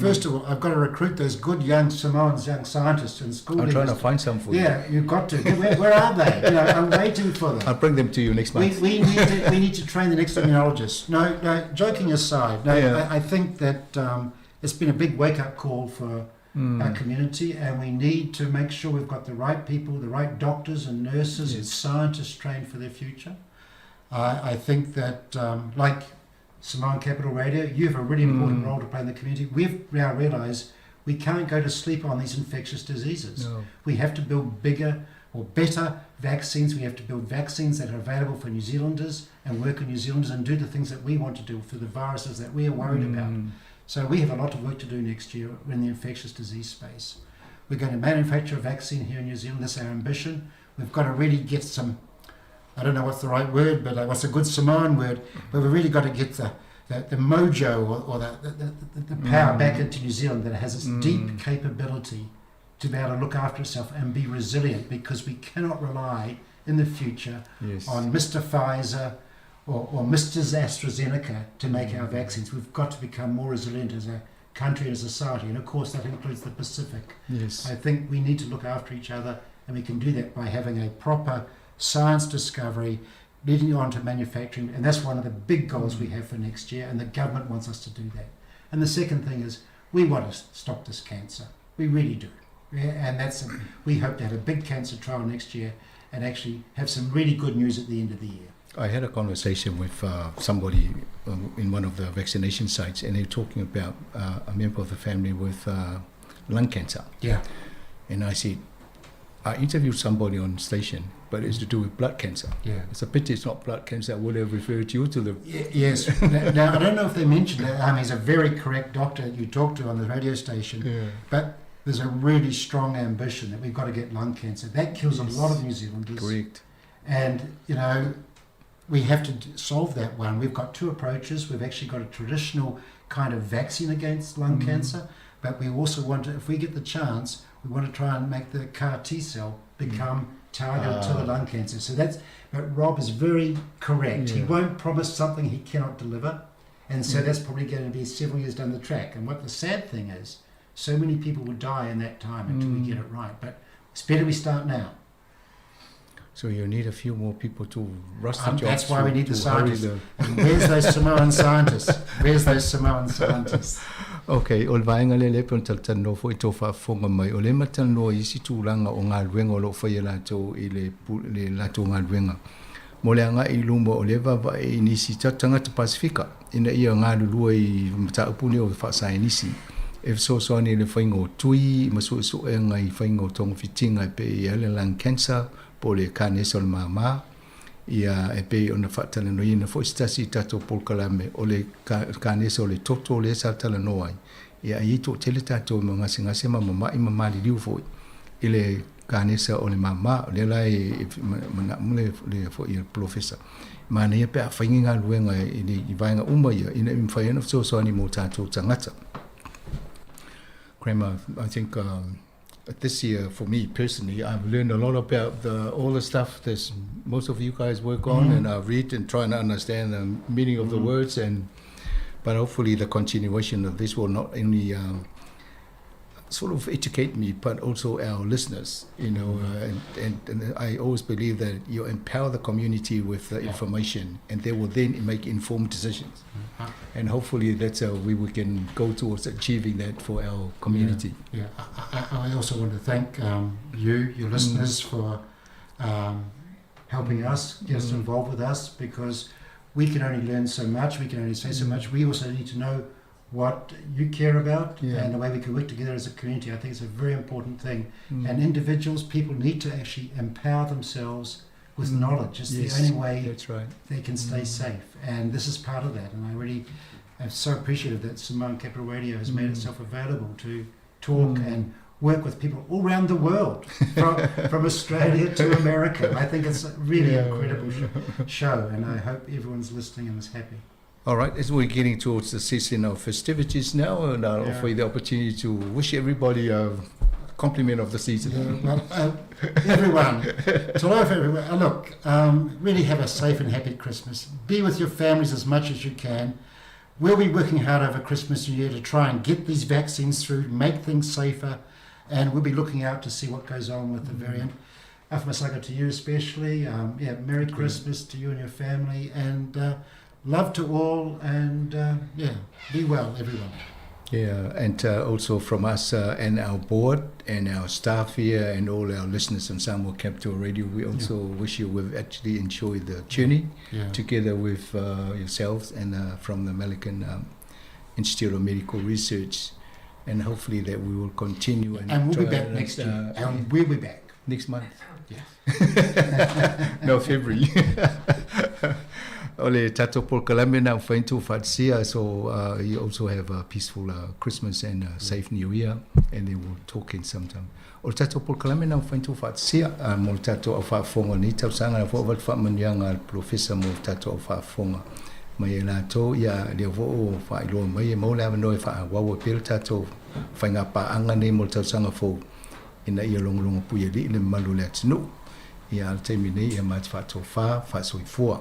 First of all, I've got to recruit those good young Samoans, young scientists in school. I'm trying to leaders. find some for you. Yeah, you've got to. Where are they? You know, I'm waiting for them. I'll bring them to you next We month. need to train the next immunologist. No, no. Joking aside, no. I think that it's been a big wake-up call for our community, and we need to make sure we've got the right people, the right doctors and nurses and scientists trained for their future. I think that, like Samoan Capital Radio, you have a really important role to play in the community. We've now realised we can't go to sleep on these infectious diseases. No. We have to build bigger or better vaccines. We have to build vaccines that are available for New Zealanders and work on New Zealanders and do the things that we want to do for the viruses that we are worried about. So we have a lot of work to do next year in the infectious disease space. We're going to manufacture a vaccine here in New Zealand. That's our ambition. We've got to really get some, I don't know what's the right word, but what's a good Samoan word, but we've really got to get the mojo or the power back into New Zealand that has its deep capability to be able to look after itself and be resilient, because we cannot rely in the future on Mr. Pfizer or Mr. AstraZeneca to make our vaccines. We've got to become more resilient as a country and a society, and of course that includes the Pacific. I think we need to look after each other, and we can do that by having a proper science discovery leading on to manufacturing, and that's one of the big goals we have for next year, and the government wants us to do that. And the second thing is we want to stop this cancer. We really do. And we hope to have a big cancer trial next year and actually have some really good news at the end of the year. I had a conversation with somebody in one of the vaccination sites, and they were talking about a member of the family with lung cancer. And I said, I interviewed somebody on station, but it's to do with blood cancer. It's a pity it's not blood cancer. I would have referred you to the... Yes. Now, I don't know if they mentioned that. He's a very correct doctor you talked to on the radio station. But there's a really strong ambition that we've got to get lung cancer. That kills a lot of New Zealanders. And we have to solve that one. We've got two approaches. We've actually got a traditional kind of vaccine against lung cancer, but we also want to, if we get the chance, we want to try and make the CAR T cell become targeted to the lung cancer. But Rob is very correct. He won't promise something he cannot deliver. And so that's probably going to be several years down the track. And what the sad thing is, so many people will die in that time until we get it right. But it's better we start now. So you need a few more people to rush the jobs. That's why we need the to hurry scientists. the And where's those Samoan scientists? Where's those Samoan scientists? Okay, o le vaenga le le pe talatalanoa foi tau faafofoga mai. O le matalanoa i isi tulaga o galuega o loo faia latou i le le latou galuega. Mo le agai i luma o le vaavaai i nisi tagata Pasifika ina ia galulue i mataupu nei o faasaenisi. E fesoasoani i le faiga o tui ma suesuega i faiga o togafitiga e pei ai le lung cancer po o le kanesa o le māmā. Ia e pei ona faatalanoaina foi se tasi i tatou polokalame o le kanesa o le toto lea sa talanoa ai. Ia ai toatele tatou ma gasegase ma mama'i ma maliliu foi i le kanesa o le māmā. O lea la e manaʻo le foi le polofesa. Manaia pe a fai galuega i le i vaega uma ia ina ia mafai ai ona fesoasoani mo tatou tagata. Grandma, I think this year, for me personally, I've learned a lot about the, all the stuff that most of you guys work on, and I read and try and understand the meaning of the words. And but hopefully, the continuation of this will not only sort of educate me, but also our listeners. You know, and I always believe that you empower the community with the information, and they will then make informed decisions. And hopefully, that's how we can go towards achieving that for our community. Yeah, I also want to thank you, your listeners, for helping us, get us involved with us, because we can only learn so much, we can only say so much. We also need to know what you care about and the way we can work together as a community. I think it's a very important thing. And individuals, people need to actually empower themselves with knowledge. It's the only way that's right. they can stay safe. And this is part of that. And I really am so appreciative that Samoan Capital Radio has made itself available to talk and work with people all around the world, from Australia to America. I think it's a really incredible show, and I hope everyone's listening and is happy. All right, as we're getting towards the season of festivities now, and I'll offer you the opportunity to wish everybody a compliment of the season. Yeah, well, everyone, to love everyone. Look, really have a safe and happy Christmas. Be with your families as much as you can. We'll be working hard over Christmas and New Year to try and get these vaccines through, make things safer, and we'll be looking out to see what goes on with the variant. Afamasaga to you especially. Merry Thank you. Christmas to you and your family, and love to all, and be well, everyone. Yeah, and also from us and our board and our staff here and all our listeners on Samoa Capital Radio, we also wish you will actually enjoy the journey together with yourselves and from the Melican Institute of Medical Research, and hopefully that we will continue. And, And we'll be try back and, next year. And we'll be back. Next month. Yes. No, February. Ole tato polokalame na whaintu whatia, so you also have a peaceful Christmas and a safe New Year, and then we'll talk in some time. O tato polokalame na whaintu whatia, mo tato au whaafonga ni tausanga na wha wha manianga al professor mo tato au whaafonga. Mai e lātou, ia lea fo o whailoa mai e maule awa noe wha wawa pere tato whainga paanga nei mo tausanga fo ina ia longolongo pui ali le malu le atunu. Ia al taimi nei ia mate whaatofā, whaasoifua.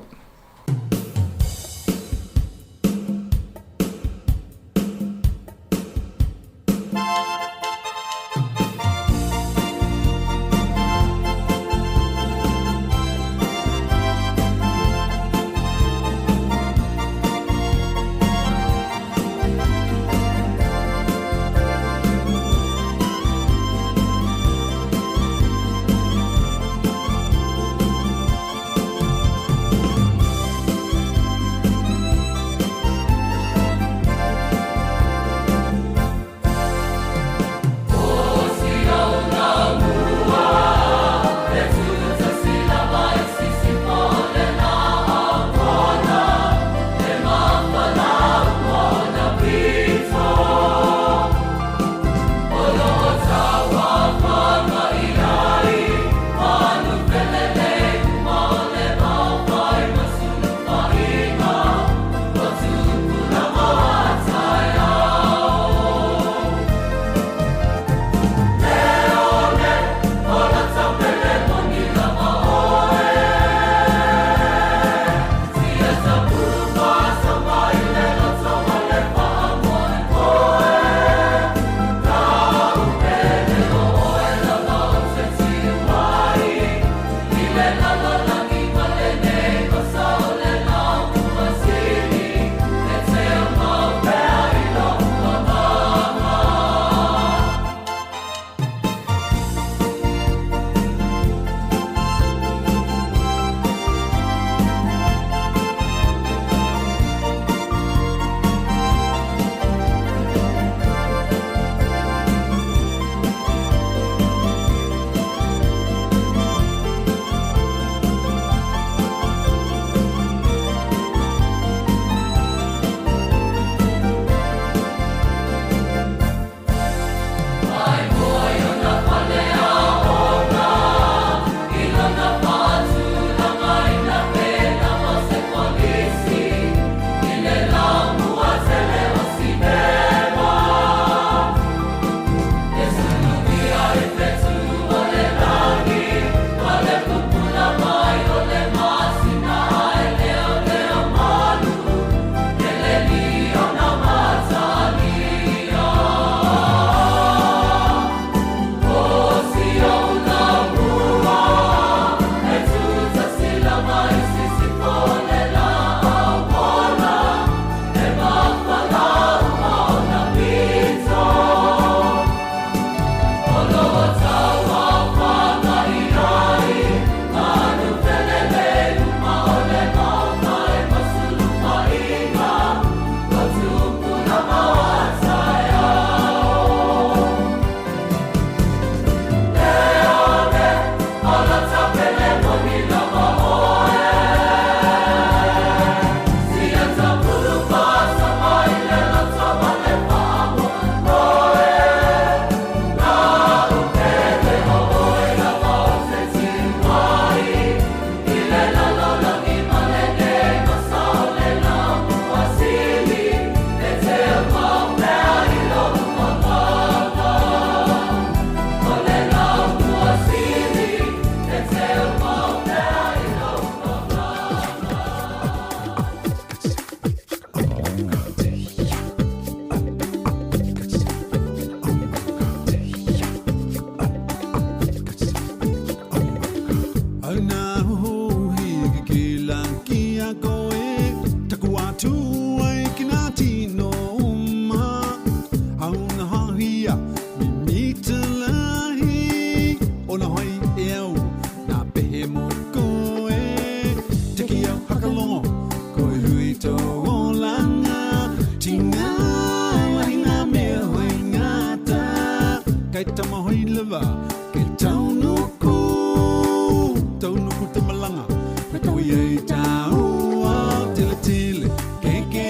ai tāua Tele tele, ke ke,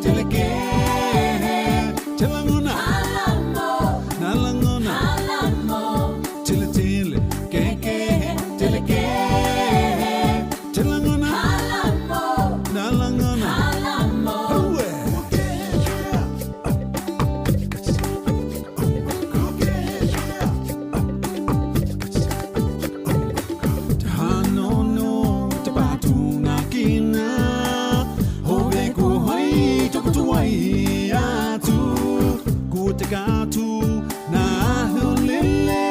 tele ke Telangona, nalangona Tele tele, ke ke, tele ke Telangona, nalangona Aue. Te hanono, te pātuna kina Hore ku hoi, toko tuai atu Ku te kātu, nā hulele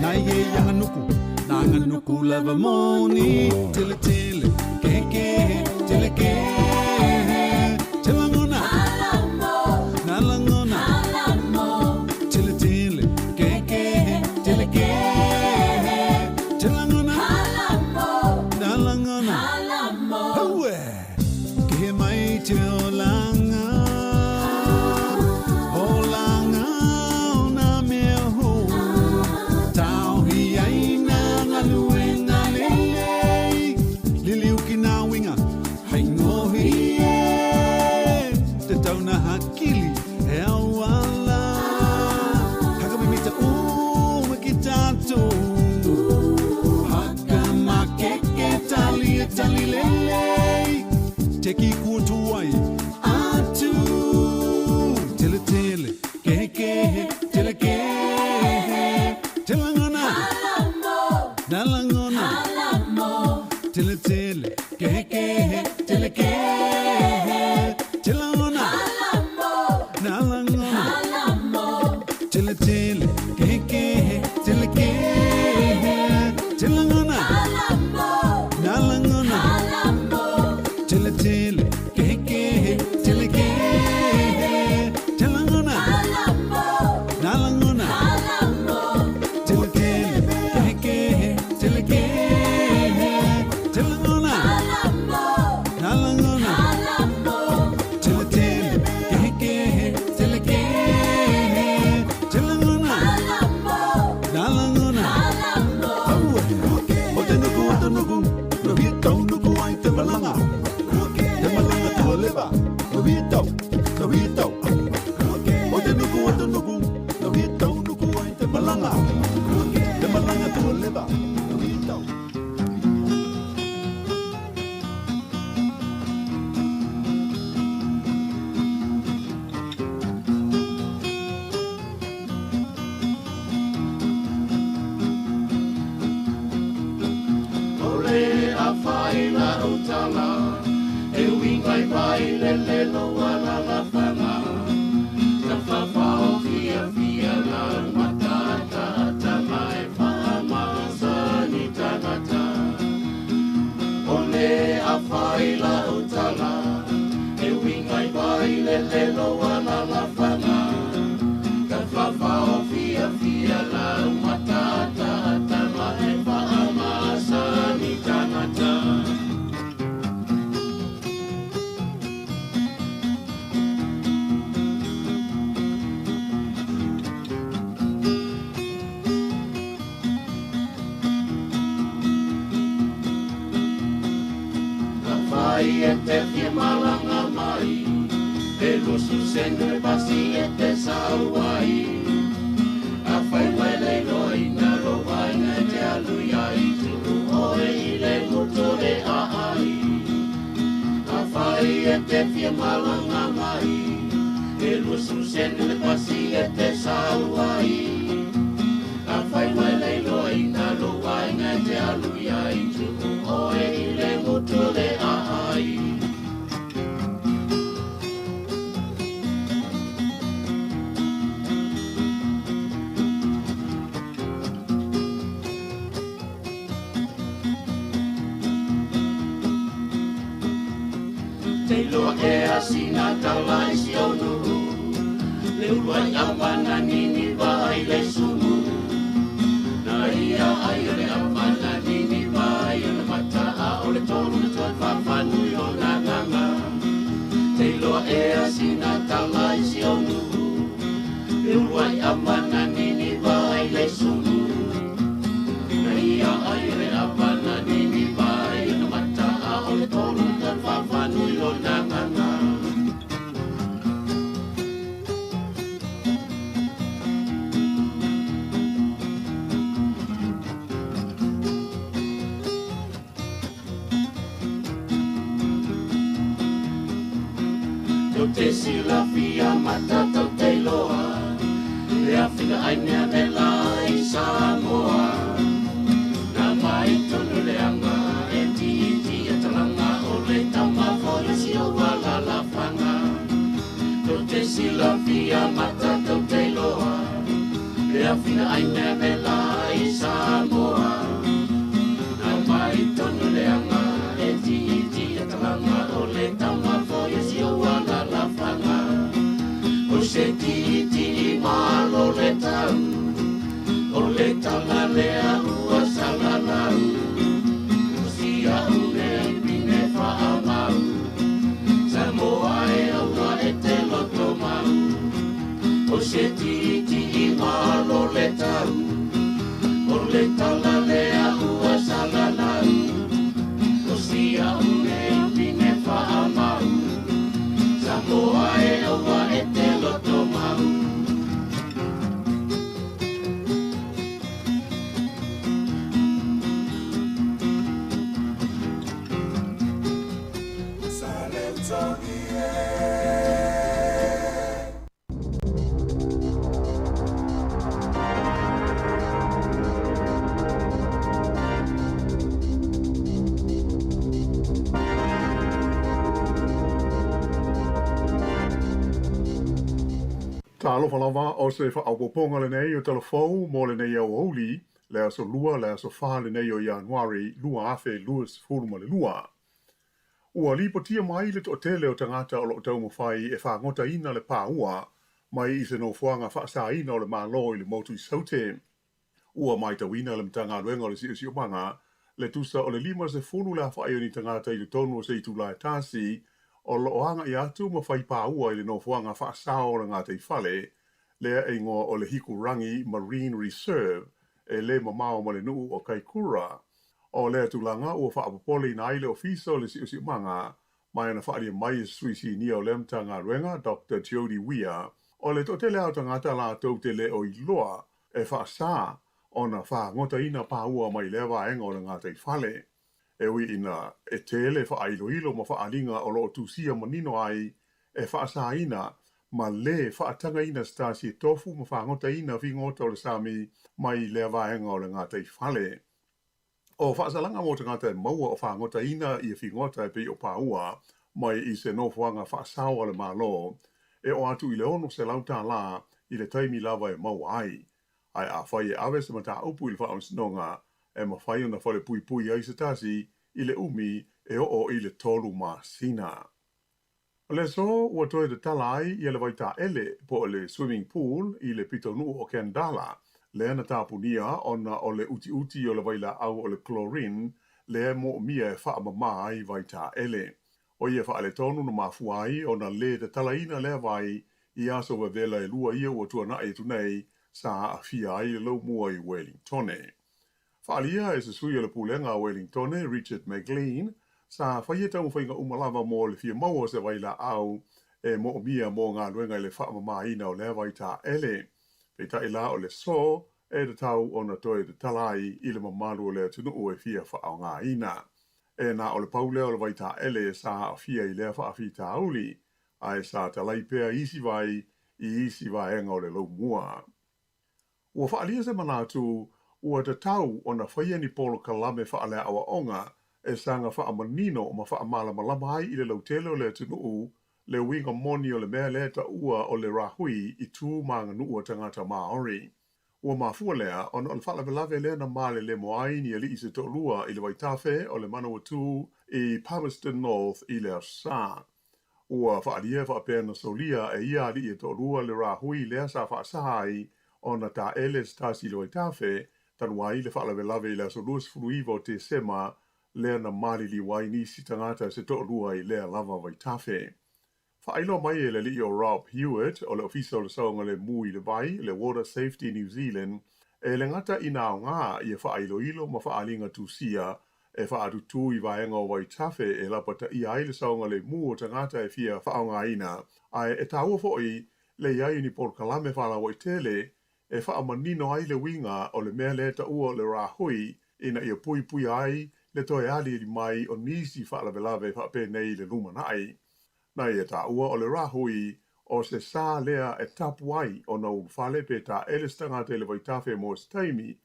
Nā ie ianga nuku, nā ngā nuku lava moni Tele tele, ke ke, tele ke Te langona, nā langona Tele tele, ke ke, tele ke Te langona, nā langona Aue! Ke he mai te olanga Olanga o nā mea hou Tauhi ai nā ngaluenga lelei Liliu ki nā winga, hei ngohi e Te tauna hakili, he auala Hakamimita uma ki tātou Haka makeke tali e tali lele Te ki kutuai atu Tele tele, ke ke, tele ke Telangona, nalangona Tele tele, ke ke, tele ke Telangona, nalangona Tele tele, ke ke, tele ke Telangona, nalangona Tele tele, ke ke, tele ke Telangona, nalangona Tele tele, ke ke, tele ke Telangona, nalangona Tele tele, ke ke, tele ke Telangona, nalangona Aue. O te nuku, o te nuku, no hia tau nuku ai te malanga. Te malanga tua leva, no hia tau, no hia tau. O te nuku, o te nuku, no hia tau nuku ai te malanga. Te malanga tua leva, no hia tau. Ole a whai la utala, e wingai vai le le loa la la whanga. Ta whawhao fia fia la mata ta ta mai whaamasa ni tangata. Ole a whai la utala, e wingai vai le le loa la la whanga. Ta whawhao fia fia la mata ta ta mai whaamasa ni tangata. Ka whai e te whia malanga mai, e lusu senu e pasi e te sauai. A whai wele loi nā lo wainga e te alu iai, turu oe i le ngutu le a ai. A whai e te whia malanga mai, e lusu senu e pasi e te sauai. A whai wele loi nā lo wainga e te alu iai, turu oe i le ngutu le a ai. Te loa e asina tala i si au nuu, le uluai amana nini vai le sumu. Na ia ai o le amana nini vai o le mata a o le tolu le toi whawhanui o ngā nganga. Te loa e asina tala i si au nuu, le uluai amana nini vai le sumu. Na ia ai o le amana nini vai o le mata Tou te silafia ma tatou te iloa le afiga ai mea vela i Samoa. Na mai tonu leaga e tiitia talaga o le tama foi o si ou alalafaga. Tou te silafia ma tatou te iloa le afiga ai mea vela i Samoa. Na mai tonu leaga e tiitia talaga o le tama foi o si ou alalafaga. O se tiitii malo le tau, o le tala lea ua salalau. O si au nei pine faamau, Samoa e aua e te loto mau. O se tiitii malo le tau, o le tala lea ua salalau. O si au nei pine faamau, Samoa e aua e te loto mau. Talofa lava, o se faaopoopoga lenei o Tala Fou mo lenei aoauli, le aso Lua, le aso 4 lenei o Ianuari 2022. Ua lipotia mai le toatele o tagata o lo o taumafai e fagotaina le paua mai i se nofoaga faasaina o le Malo i le motu i Saute. Ua matauina e le Matagaluega o le Siosiomaga le tusa o le 50 le afa'i o ni tagata i totonu o se itulā e tasi o lo o aga'i atu ma fai paua i le nofoaga faasao o le gataifale lea e igoa o le Hikurangi Marine Reserve e le mamao ma le nuu o Kaikoura. O lea tulaga ua faapopoleina ai le Ofisa o le Siosiomaga ma na faaalia mai e se sui sinia o lea Matagaluega, Doctor Jody Weir, o le toatele lava o tagata latou te le o iloa e faasa ona fagotaina paua mai lea vaega o le gataifale. E ui ina e tele faailoilo ma faaaliga o lo o tusia manino ai e faasaina ma lē faatagaina se tasi e tofu ma fagotaina figota o le sami mai lea vaega o le gataifale. O faasalaga mo tagata e maua o fagotaina ia figota e pei o paua mai i se nofoaga faasao a le Malo e oo atu i le $600 i le taimi lava e maua ai. Ae afai e ave se mataupu i le faamasinoga, e mafai ona falepuipui ai se tasi i le umi e oo i le 3 masina. O le aso ua toe tatala ai ia le vaitaele po o le swimming pool i le pitonuu o Kendala, lea na tapunia ona o le utiuti o le vailaau o le chlorine lea e moomia e faamama ai vaitaele. O ia faaletonu na mafua ai ona lē tatalaina lea vai i aso vevela e lua ia ua tuana'i atu nei sa aafia ai le laumua i Wellingtone. Faaalia e se sui o le Pulega a Wellingtone, Richard McLean, sa faia taumafaiga uma lava mo le fia maua o se vailaau e moomia mo galuega i le faamamaina o lea vaitaele. Peitai la o le aso e tatau ona toe tatala ai i le mamalu o le atunuu e fia faaaogaina. E na o le pau lea o le vaitaele sa aafia i lea faafitauli, ae sa talai pea isi vai i isi vaega o le laumua. Ua faaalia se manatu ua tatau ona faia ni polokalame faaleaoaoga e saga faamanino ma faamalamalama ai i le lautele o le atunuu le uiga moni o le mea lea e taua o le rahui i tu ma aganuu a tagata Māori. Ua mafua lea ona o le faalavelave lea na malelemo ai ni alii se toalua i le vaitafe o le Manawatū i Palmerston North i le Aso Sa. Ua faaalia faapea na solia e ia alii e toalua le rahui lea sa faasa ai ona taele se tasi i le vaitafe, talu ai le faalavelave i le aso 29 o Tesema lea na maliliu ai nisi tagata se toalua i lea lava vaitafe. Faailoa mai e le alii o Rob Hewitt o le Ofisa o le Saogalemu i le Vai, le Water Safety New Zealand, e le gata ina aoga ia faailoilo ma faaaliga tusia e faatutū i vaega o vaitafe e lapataia ai le saogalemu o tagata e fia faaaogaina, ae e taua foi le i ai o ni polokalame faalauaitele e faamanino ai le uiga o le mea lea e taua o le rahui ina ia puipuia ai le toe aliali mai o nisi faalavelave faapenei i le lumanai. Na ia taua o le rāhui o se sa lea e tapu ai ona ulufale pe taele se tagata i le vaitafe mo se taimi,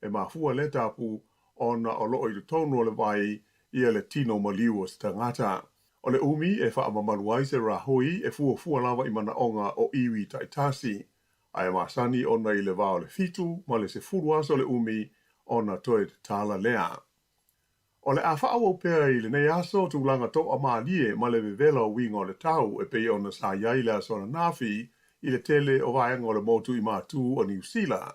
e mafua lea tapu ona o loo i totonu o le vai ia le tino maliu o se tagata. O le umi e faamamalu ai se rāhui e fuafua lava i manaoga o iwi taitasi, ae masani ona i le va o le 7 ma le 10 aso le umi ona toe tatala lea. O le a faaauau pea i lenei aso tulaga toamalie ma le vevela o uiga o le tau e pei ona sa i ai le aso ananafi i le tele o vaega o le motu i matu o Niu Sila.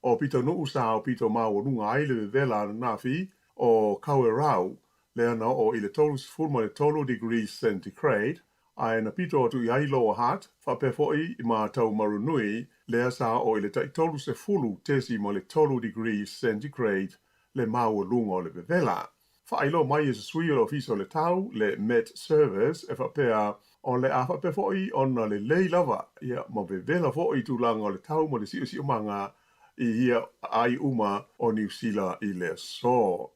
O pitonuu sa aupito maualuga ai le vevela ananafi o Kawerau, lea na oo i le 33 degrees centigrade, ae na pito atu i ai Lower Hutt, faapea foi ma Taumarunui, lea sa oo i le tai 30.3 degrees centigrade le maualuga o le vevela. Faailoa mai e se sui o le Ofisa o le Tau, le Met Service, e faapea o le a faapea foi ona lelei lava ia ma vevela foi tulaga o le tau ma le siosiomaga i ia aai uma o Niu Sila i le aso.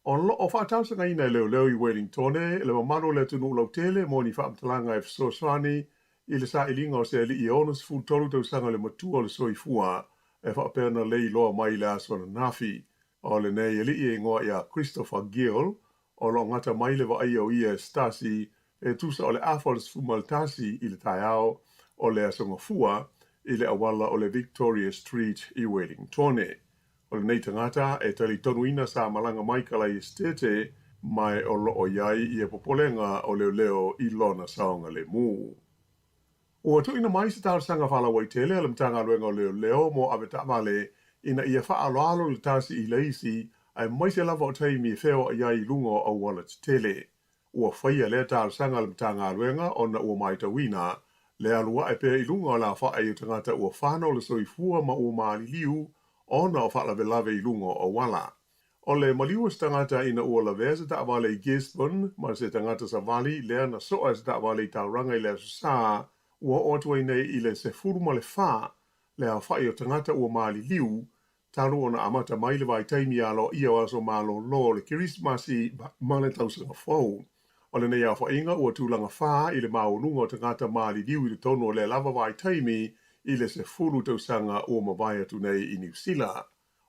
O loo faatalosagaina e leoleo i Wellingtone le mamalu o le atunuu lautele mo ni faamatalaga e fesoasoani i le sailiga o se alii e 63 tausaga le matua o le soifua e faapea na leiloa mai i le aso ananafi. O lenei alii e igoa ia Christopher Gill, o loo gata mai le vaaia o ia e se tasi e tusa o le 12:30 i le taeao o le aso Gafua i le auala o le Victoria Street i Wellingtone. O lenei tagata e talitonuina sa malaga mai Kalaiestete ma o loo i ai ia popolega o leoleo i lona saogalemu. Ua tuuina mai se talosaga faalauaitele a le Matagaluega o Leoleo mo avetaavale ina ia faaaloalo le tasi i le isi aemaise lava o taimi e feoai ai i luga o auala tetele. Ua faia lea talosaga a le Matagaluega ona ua matauina le alu ae pea i luga o le aofai o tagata ua fano le soifua ma ua maliliu ona o faalavelave i luga o auala. O le maliu o se tagata ina ua lavea se taavale i Gisborne ma se tagata savali lea na soa e se taavale i Tauranga i le Aso Sa, ua oo atu ai nei i le 14 le aofai o tagata ua maliliu talu ona amata mai le vaitaimi aloaia o aso malolo o le Kerisimasi ma le tausaga fou. O lenei aofaiga ua tulaga 4 i le maualuga o tagata maliliu i totonu o lea lava vaitaimi i le 10 tausaga ua mavae atu nei i Niu Sila.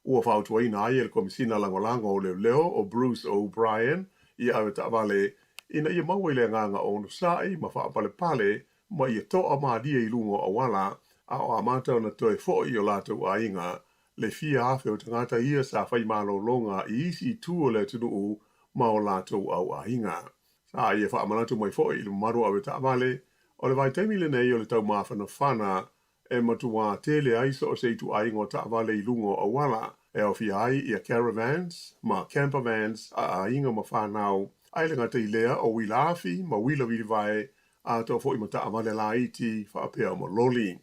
Ua fautuaina ai e le Komisina Lagolago o Leoleo o Bruce O'Brien i avetaavale ina ia maua i le agaga onosai ma faapalepale ma ia toamalie i luga o auala a o amata ona toe foi i o latou aiga le fia afe o tagata ia sa fai malologa i isi itu o le atunuu ma o latou auaiga. Sa ia faamanatu mai foi i le mamalu o avetaavale o le vaitaimi lenei o le taumafanafana e matuā tele ai so o se ituaiga o taavale i luga o auala, e aofia ai ia caravans ma camper vans a aiga ma fanau, ae le gata i lea o uila afi ma uila vilivae atoa foi ma taavale laiti faapea ma loli.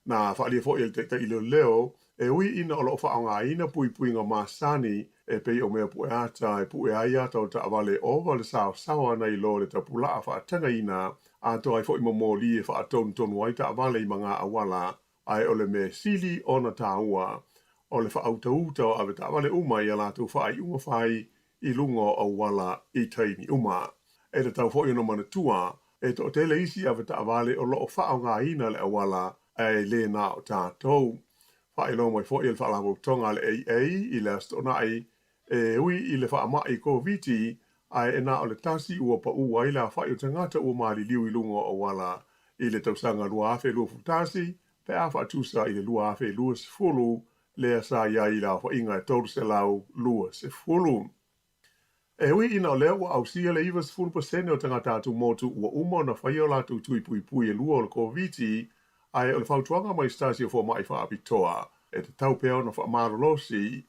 Na faaalia foi e le taitai leoleo e ui ina o loo faaaogaina puipuiga masani e pei o mea pueata e pue ai ata o taavale ova le saosaoa nai lo le tapulaa faatagaina atoa ai foi ma moli e faatonutonu ai taavale i maga auala, ae o le mea sili ona taua o le faautauta o avetaavale uma i a latou faaiuga fai i luga o auala i taimi uma. E tatau foi ona manatua e toatele isi avetaavale o loo faaaogaina le auala ae le na o tatou. Faailoa mai foi e le Faalapotopotoga a le AA i le Aso Toonai e ui i le faamai Koviti ae e na o le tasi ua pau ai le aofai o tagata ua maliliu i luga o auala i le tausaga 2021 pe a faatusa i le 2020 lea sa i ai i le aofaiga e 320. E ui ina o lea ua ausia le 90% o tagata atumotu ua uma ona faia o latou tui puipui e lua o le Koviti, ae o le fautuaga mai se tasi o fomai faapitoa e tatau pea ona faamalolosi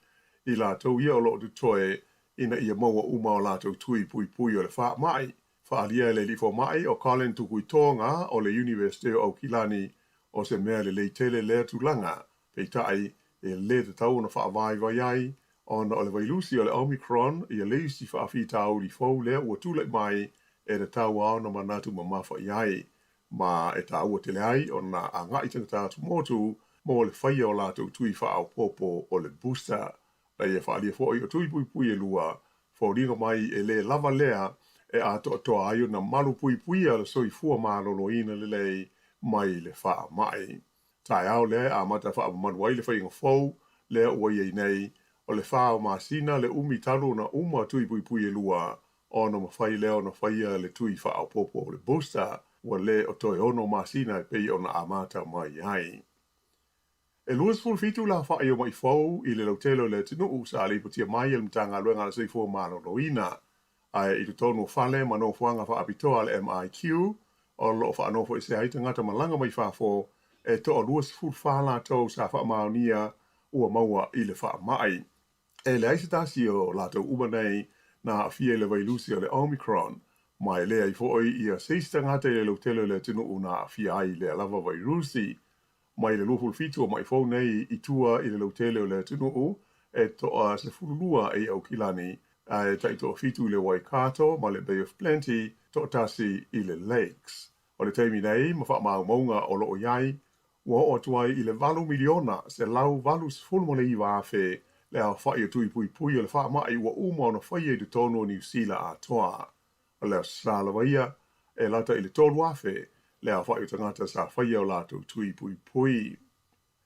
i latou ia o loo totoe ina ia maua uma o latou tui puipui o le faamai. Faaalia e le alii fomai o Colin Tukuitonga o le University o Aukilani o se mea lelei tele lea tulaga, peitai e lē tatau ona faavaivai ai ona o le vailusi o le Omicron ia le isi faafitauli fou lea ua tulai mai e tatau lava ona manatu mamafa i ai, ma e taua tele ai ona agai tagata atumotu mo le faia o latou tui faaopoopo o le booster. Na ia faaalia foi o tui puipui e lua, foliga mai e lē lava lea e atoatoa ai ona malupuipuia le soifua maloloina lelei mai le faamai. Taeao lea e amata faamamalu ai le faiga fou lea ua i ai nei, o le 4 o masina le umi talu ona uma tui puipui e lua, ona mafai lea ona faia le tui faaopoopo o le booster, ua le o toe 6 masina e pei ona amata mai ai. E 27 le aofai o ma'i fou i le lautele o le atunuu sa lipotia mai e le Matagaluega a le Soifua Maloloina, ae i totonu o fale ma nofoaga faapitoa a le MIQ o lo o faanofoesea ai tagata malaga mai fafo, e toa 24 latou sa faamaonia ua maua i le faamai. E leai se tasi o latou uma nei na aafia i le vailusi o le Omicron, ma e leai foi ia se isi tagata i le lautele o le atunuu na aafia ai i lea lava vairusi. Mai le 27 o ma'i fou nei i tua i le lautele o le atunuu, e toa 12 e i Aukilani, ae taitoafitu i le Waikato ma le Bay of Plenty, toatasi i le Lakes. O le taimi nei ma faamaumauga o lo o i ai, ua oo atu ai i le 8,189,000 le aofai o tui puipui o le faamai ua uma ona faia i totonu o Niu Sila atoa. O le Aso Sa lava ia, e lata i le 3,000 le aofai o tagata sa faia o latou tui puipui.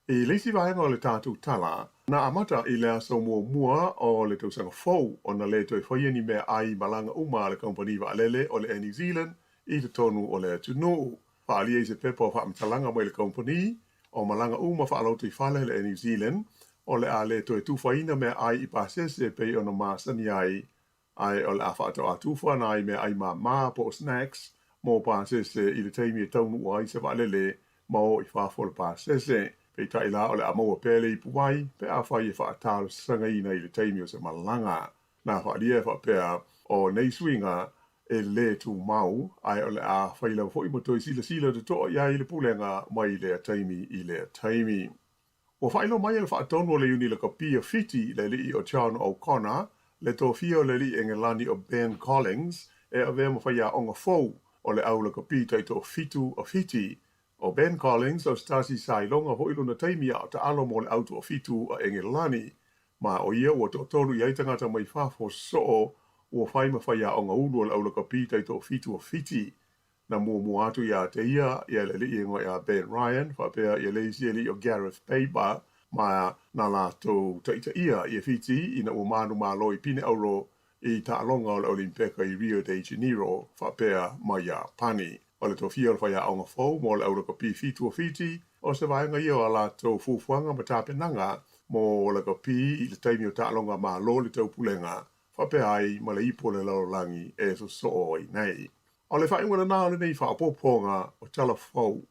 I le isi vaega o le tatou tala, na amata i le aso muamua o le tausaga fou ona le toe faia ni meaai malaga uma a le kamupani vaalele o le Air New Zealand i totonu o le atunuu. Faaalia i se pepa o faamatalaga mai le kamupani, o malaga uma faalotoifale a le Air New Zealand, o le a le toe tufaina meaai i pasese e pei ona masani ai ae o le a faatoa tufa nai meaai māmā po o snacks mo pasese i le taimi e taunuu ai se vaalele ma o i fafo o le pasese. Peitai la o le a maua pea le ipuvai pe afai e faatalosagaina i le taimi o se malaga. Na faaalia e faapea, o nei suiga e lē tumau, ae o le a fai lava foi ma toe silasila totoa i ai le Pulega mai lea taimi i lea taimi. Ua faailoa mai e le faatonu o le Iuni Lakapi o Fiti, le alii o John O'Connor, le tofia o le alii Engelani o Ben Collins e avea ma faiaoga fou o le au lakapi taitoafitu o Fiti. ʻO Ben Collins o se tasi sa iloga foi lona taimi a o taalo mo le au toafitu a Engelani, ma ʻo ia ua toatolu i ai tagata mai fafo soo ua fai ma faiaoga ulu o le au lakapi taitoafitu o Fiti. Na muamua atu iā te ia, ia le alii igoa iā Ben Ryan, faapea ia le isi alii o Gareth Baber, ma na latou taitaia ia Fiti ina ua manumalo i pine auro i taaloga o le Olimpeka i Rio de Janeiro faapea ma Iapani. O le tofia o le faiaoga fou mo le aulakapi fitu o Fiti, o se vaega ia o a latou fuafuaga ma tapenaga mo lakapi i le taimi o taaloga malo le taupulega, faapea ai ma le ipu o le lalolagi e sosoo ai nei. O le faaiuga lena o lenei faaopoopoga o Tala Fou.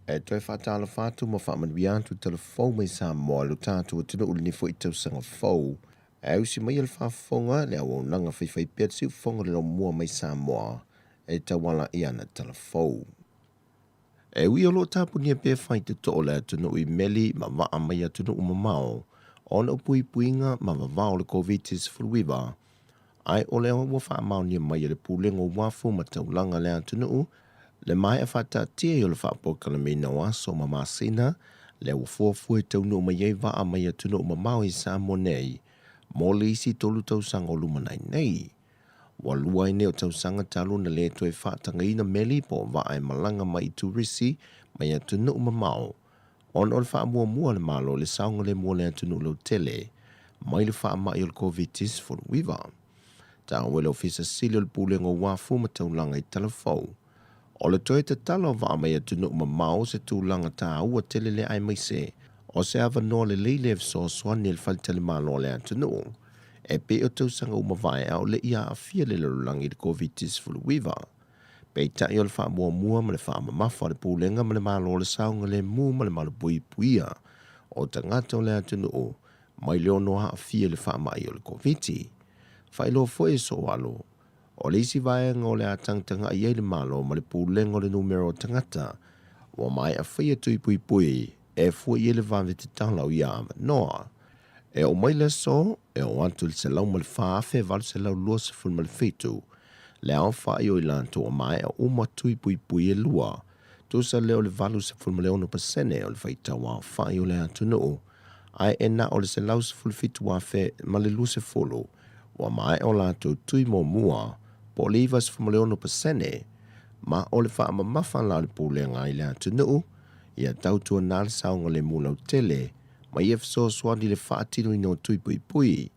E toe faatalofa atu ma faamanuia atu tala fou mai Samoa lo tatou atunuu lenei foi tausaga fou. E usi mai le faafofoga le auaunaga faifaipea le siufofoga le lomua mai Samoa e tauala i ana tala fou. E ui o lo o tapunia pea faitotoa o le atunuu i meli ma vaa mai atunuu mamao ona o puipuiga ma vavao o le Koviti-19, ae o lea ua faamaonia mai e le Pulega o Uafu ma Taulaga le atunuu le maea faataatia ai o le faapolokalameina o aso ma masina lea ua fuafua e taunuu mai ai vaa mai atunuu mamao i Samoa nei mo le isi tolu tausaga o lumanai nei. Ua lua ai nei o tausaga talu ona le toe faatagaina meli po o vaa e malaga mai i turisi mai atunuu mamao ona o le faamuamua a le Malo i le saogalemu o le atunuu lautele mai le faamai o le Koviti-19. Taua e le Ofisa Sili o le Pulega o Uafu ma Taulaga i Talafou, o le toe tatala o vaa mai atunuu mamao se tulaga taua tele lea aemaise o se avanoa lelei lea e fesoasoani ai le faletalimalo a le atunuu e pei o tausaga ua mavae a o le i aafia le lalolagi i le Koviti-19. Peitai o le faamuamua ma le faamamafa a le Pulega ma le Malo o le saogalemu ma le malupuipuia o tagata o le atunuu mai le ono aafia i le faamai o le Koviti. Faailoa foi e Soalo, o le isi vaega o le a tagatagai ai le Malo ma le Pulega o le numera o tagata ua maea faia tui puipui. e fua i ai le vave tatala o ia avanoa. E oo mai le aso, e oo atu i le 104,827 le aofai o i latou ua maea uma tui puipui e lua, tusa lea o le 86% o le faitau aofai o le atunuu, ae e na o le 117,020 ua maea o latou tui muamua, po o le 96%, ma o le faamamafa la o le Pulega i le atunuu, ia tautuana le saogalemu lautele ma ia fesoasoani i le faatinoina o tui puipui,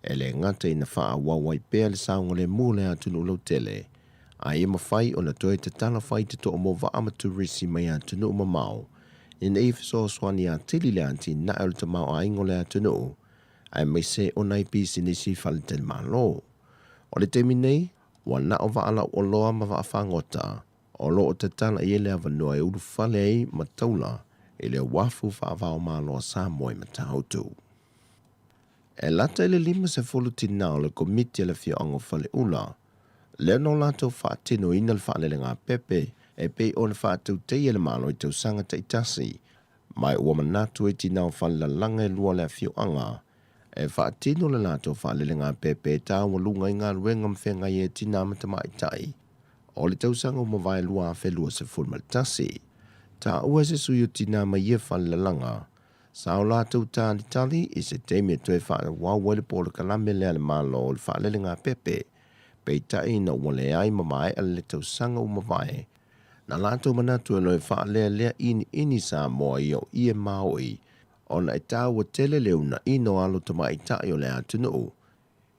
e le gata ina faaauau ai pea le saogalemu o le atunuu lautele, a ia mafai ona toe tatala faitotoa mo vaa ma turisi mai atunuu mamao ina ia fesoasoani atili le atinae o le tamaoaiga o le atunuu aemaise o nai pisinisi faletalimalo. O le taimi nei, ua na o vaa lauoloa ma vaa fagota o lo o tatala i ai le avanoa e ulufale ai ma taula i le uafu faava-o-Malo a Samoa i Matautu. E lata i le 50 tinā o le Komiti a le Afioaga o Faleula, lea na o latou faatinoina le faalelegāpepe e pei ona faatauteia e le Malo i tausaga taitasi, ma ua manatu ai tinā o falelalaga e lua o le afioaga e faatino le latou faalelegāpepe e taualuga ai galuega ma feagai ai a tinā ma tamaitai o le tausaga ua mavae 2021. Taua e se sui o tinā mai ia falelalaga, sa o latou talitali i se taimi e toe faaauau ai le polokalame lea a le Malo o le faalelegāpepe, peitai ina ua leai ma maea le tausaga ua mavae, na latou manatu e loe faalealea iniini Samoa i o ie maoi ona e taua tele le unaina o alo tamaitai o le atunuu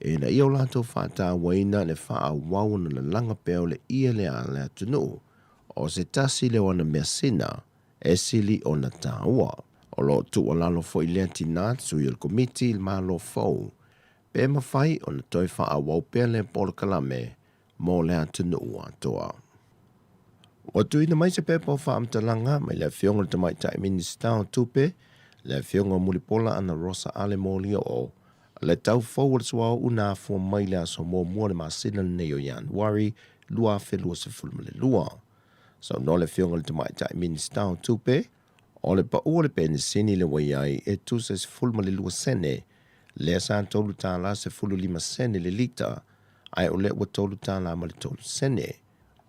ina ia o latou faatauaina le faaauau ona lalaga pea o le ie lea a le atunuu o se tasi lea o ana measina e sili ona taua. O lo o tuualalo foi lea tinā sui o le Komiti i le Malo fou pe mafai ona toe faaauau pea lea polokalame mo le atunuu atoa. Ua tuuina mai se pepa o faamatalaga mai le Afioga i le Tamaitai Minisita o Tupe, le Afioga Mulipola Anarosa Ale Molioo, le tau fou o le suauu na afua mai le aso muamua o le masina lenei o Ianuari 2022. Saunoa le Afioga i le Tamaitai Minisita o Tupe, o le pau o le penisini lea ua i ai e tusa i 12 sene, lea sa $3.15 sene le lita, ae o lea ua $3.03.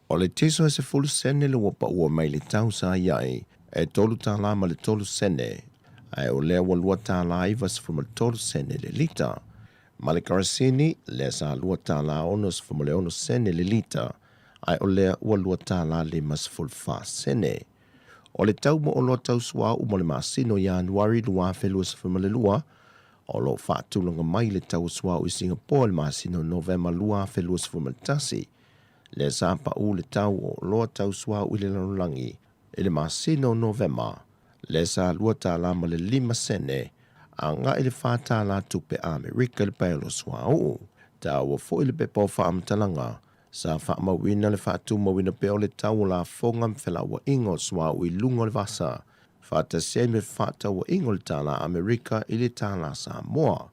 O le tiso e 10 sene le ua paua mai le tau sa i ai e $3.03, ae o lea ua $2.93 sene le lita. Ma le karasini, lea sa $2.66 sene le lita, ae o lea ua $2.54 sene. O le tau mo oloa tau suauu mo le masina o Ianuari 2022, o lo o faatulaga mai le tau o suauu i Singapore i le masina o Novema 2021, lea sa pau le tau o oloa tau suauu i le lalolagi i le masina o Novema, lea sa $2.05 agai i le $4 tupe Amerika le paelo suauu. Taua foi le pepa o faamatalaga sa faamauina le faatumauina pea o le tau o lafoga ma felauaiga o suauu i luga o le vasa, faatasi ai ma le fefaatauaiga o le tālā Amerika i le tālā Samoa.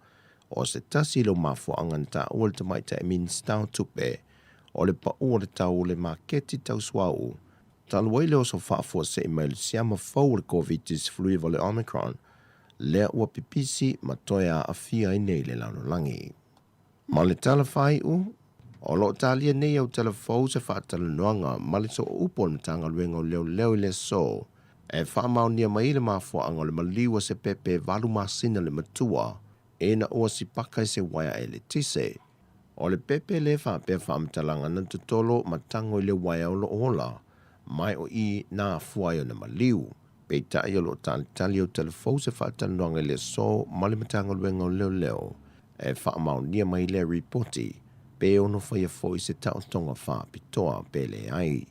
O se tasi lea o mafuaaga na taua e le Tamaitai Minisita o Tupe, o le pau o le tau o le maketi tau suauu, talu ai le oso faafuasei mai o le siama fou o le Koviti-19 o le Omicron, lea ua pipisi ma toe aafia ai nei le lalolagi. Ma le tala faaiu, o lo o talia nei au tala fou se faatalanoaga ma le sooupu o le Matagaluega o Leoleo i le aso e faamaonia mai ai le mafuaaga o le maliu a se pepe e valu masina le matua ina ua sipaka i se uaea eletise. O le pepe lea faapea faamatalaga na totolo ma tago i le uaea o lo o ola mai o i na afua ai ona maliu. Peitai o lo o talitali au tala fou se faatalanoaga i le aso ma le Matagaluega o Leoleo e faamaonia mai lea ripoti pe ono faia foi se taotoga faapitoa pe leai.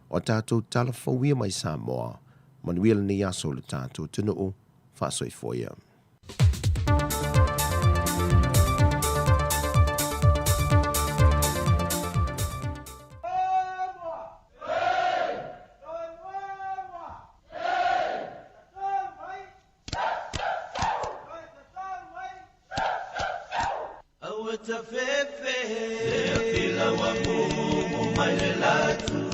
O a tatou tala fou ia mai Samoa, manuia lenei aso i lo tatou atunuu, faasoifua ia. Aua tafefe Le afila wa mumu mai le latu.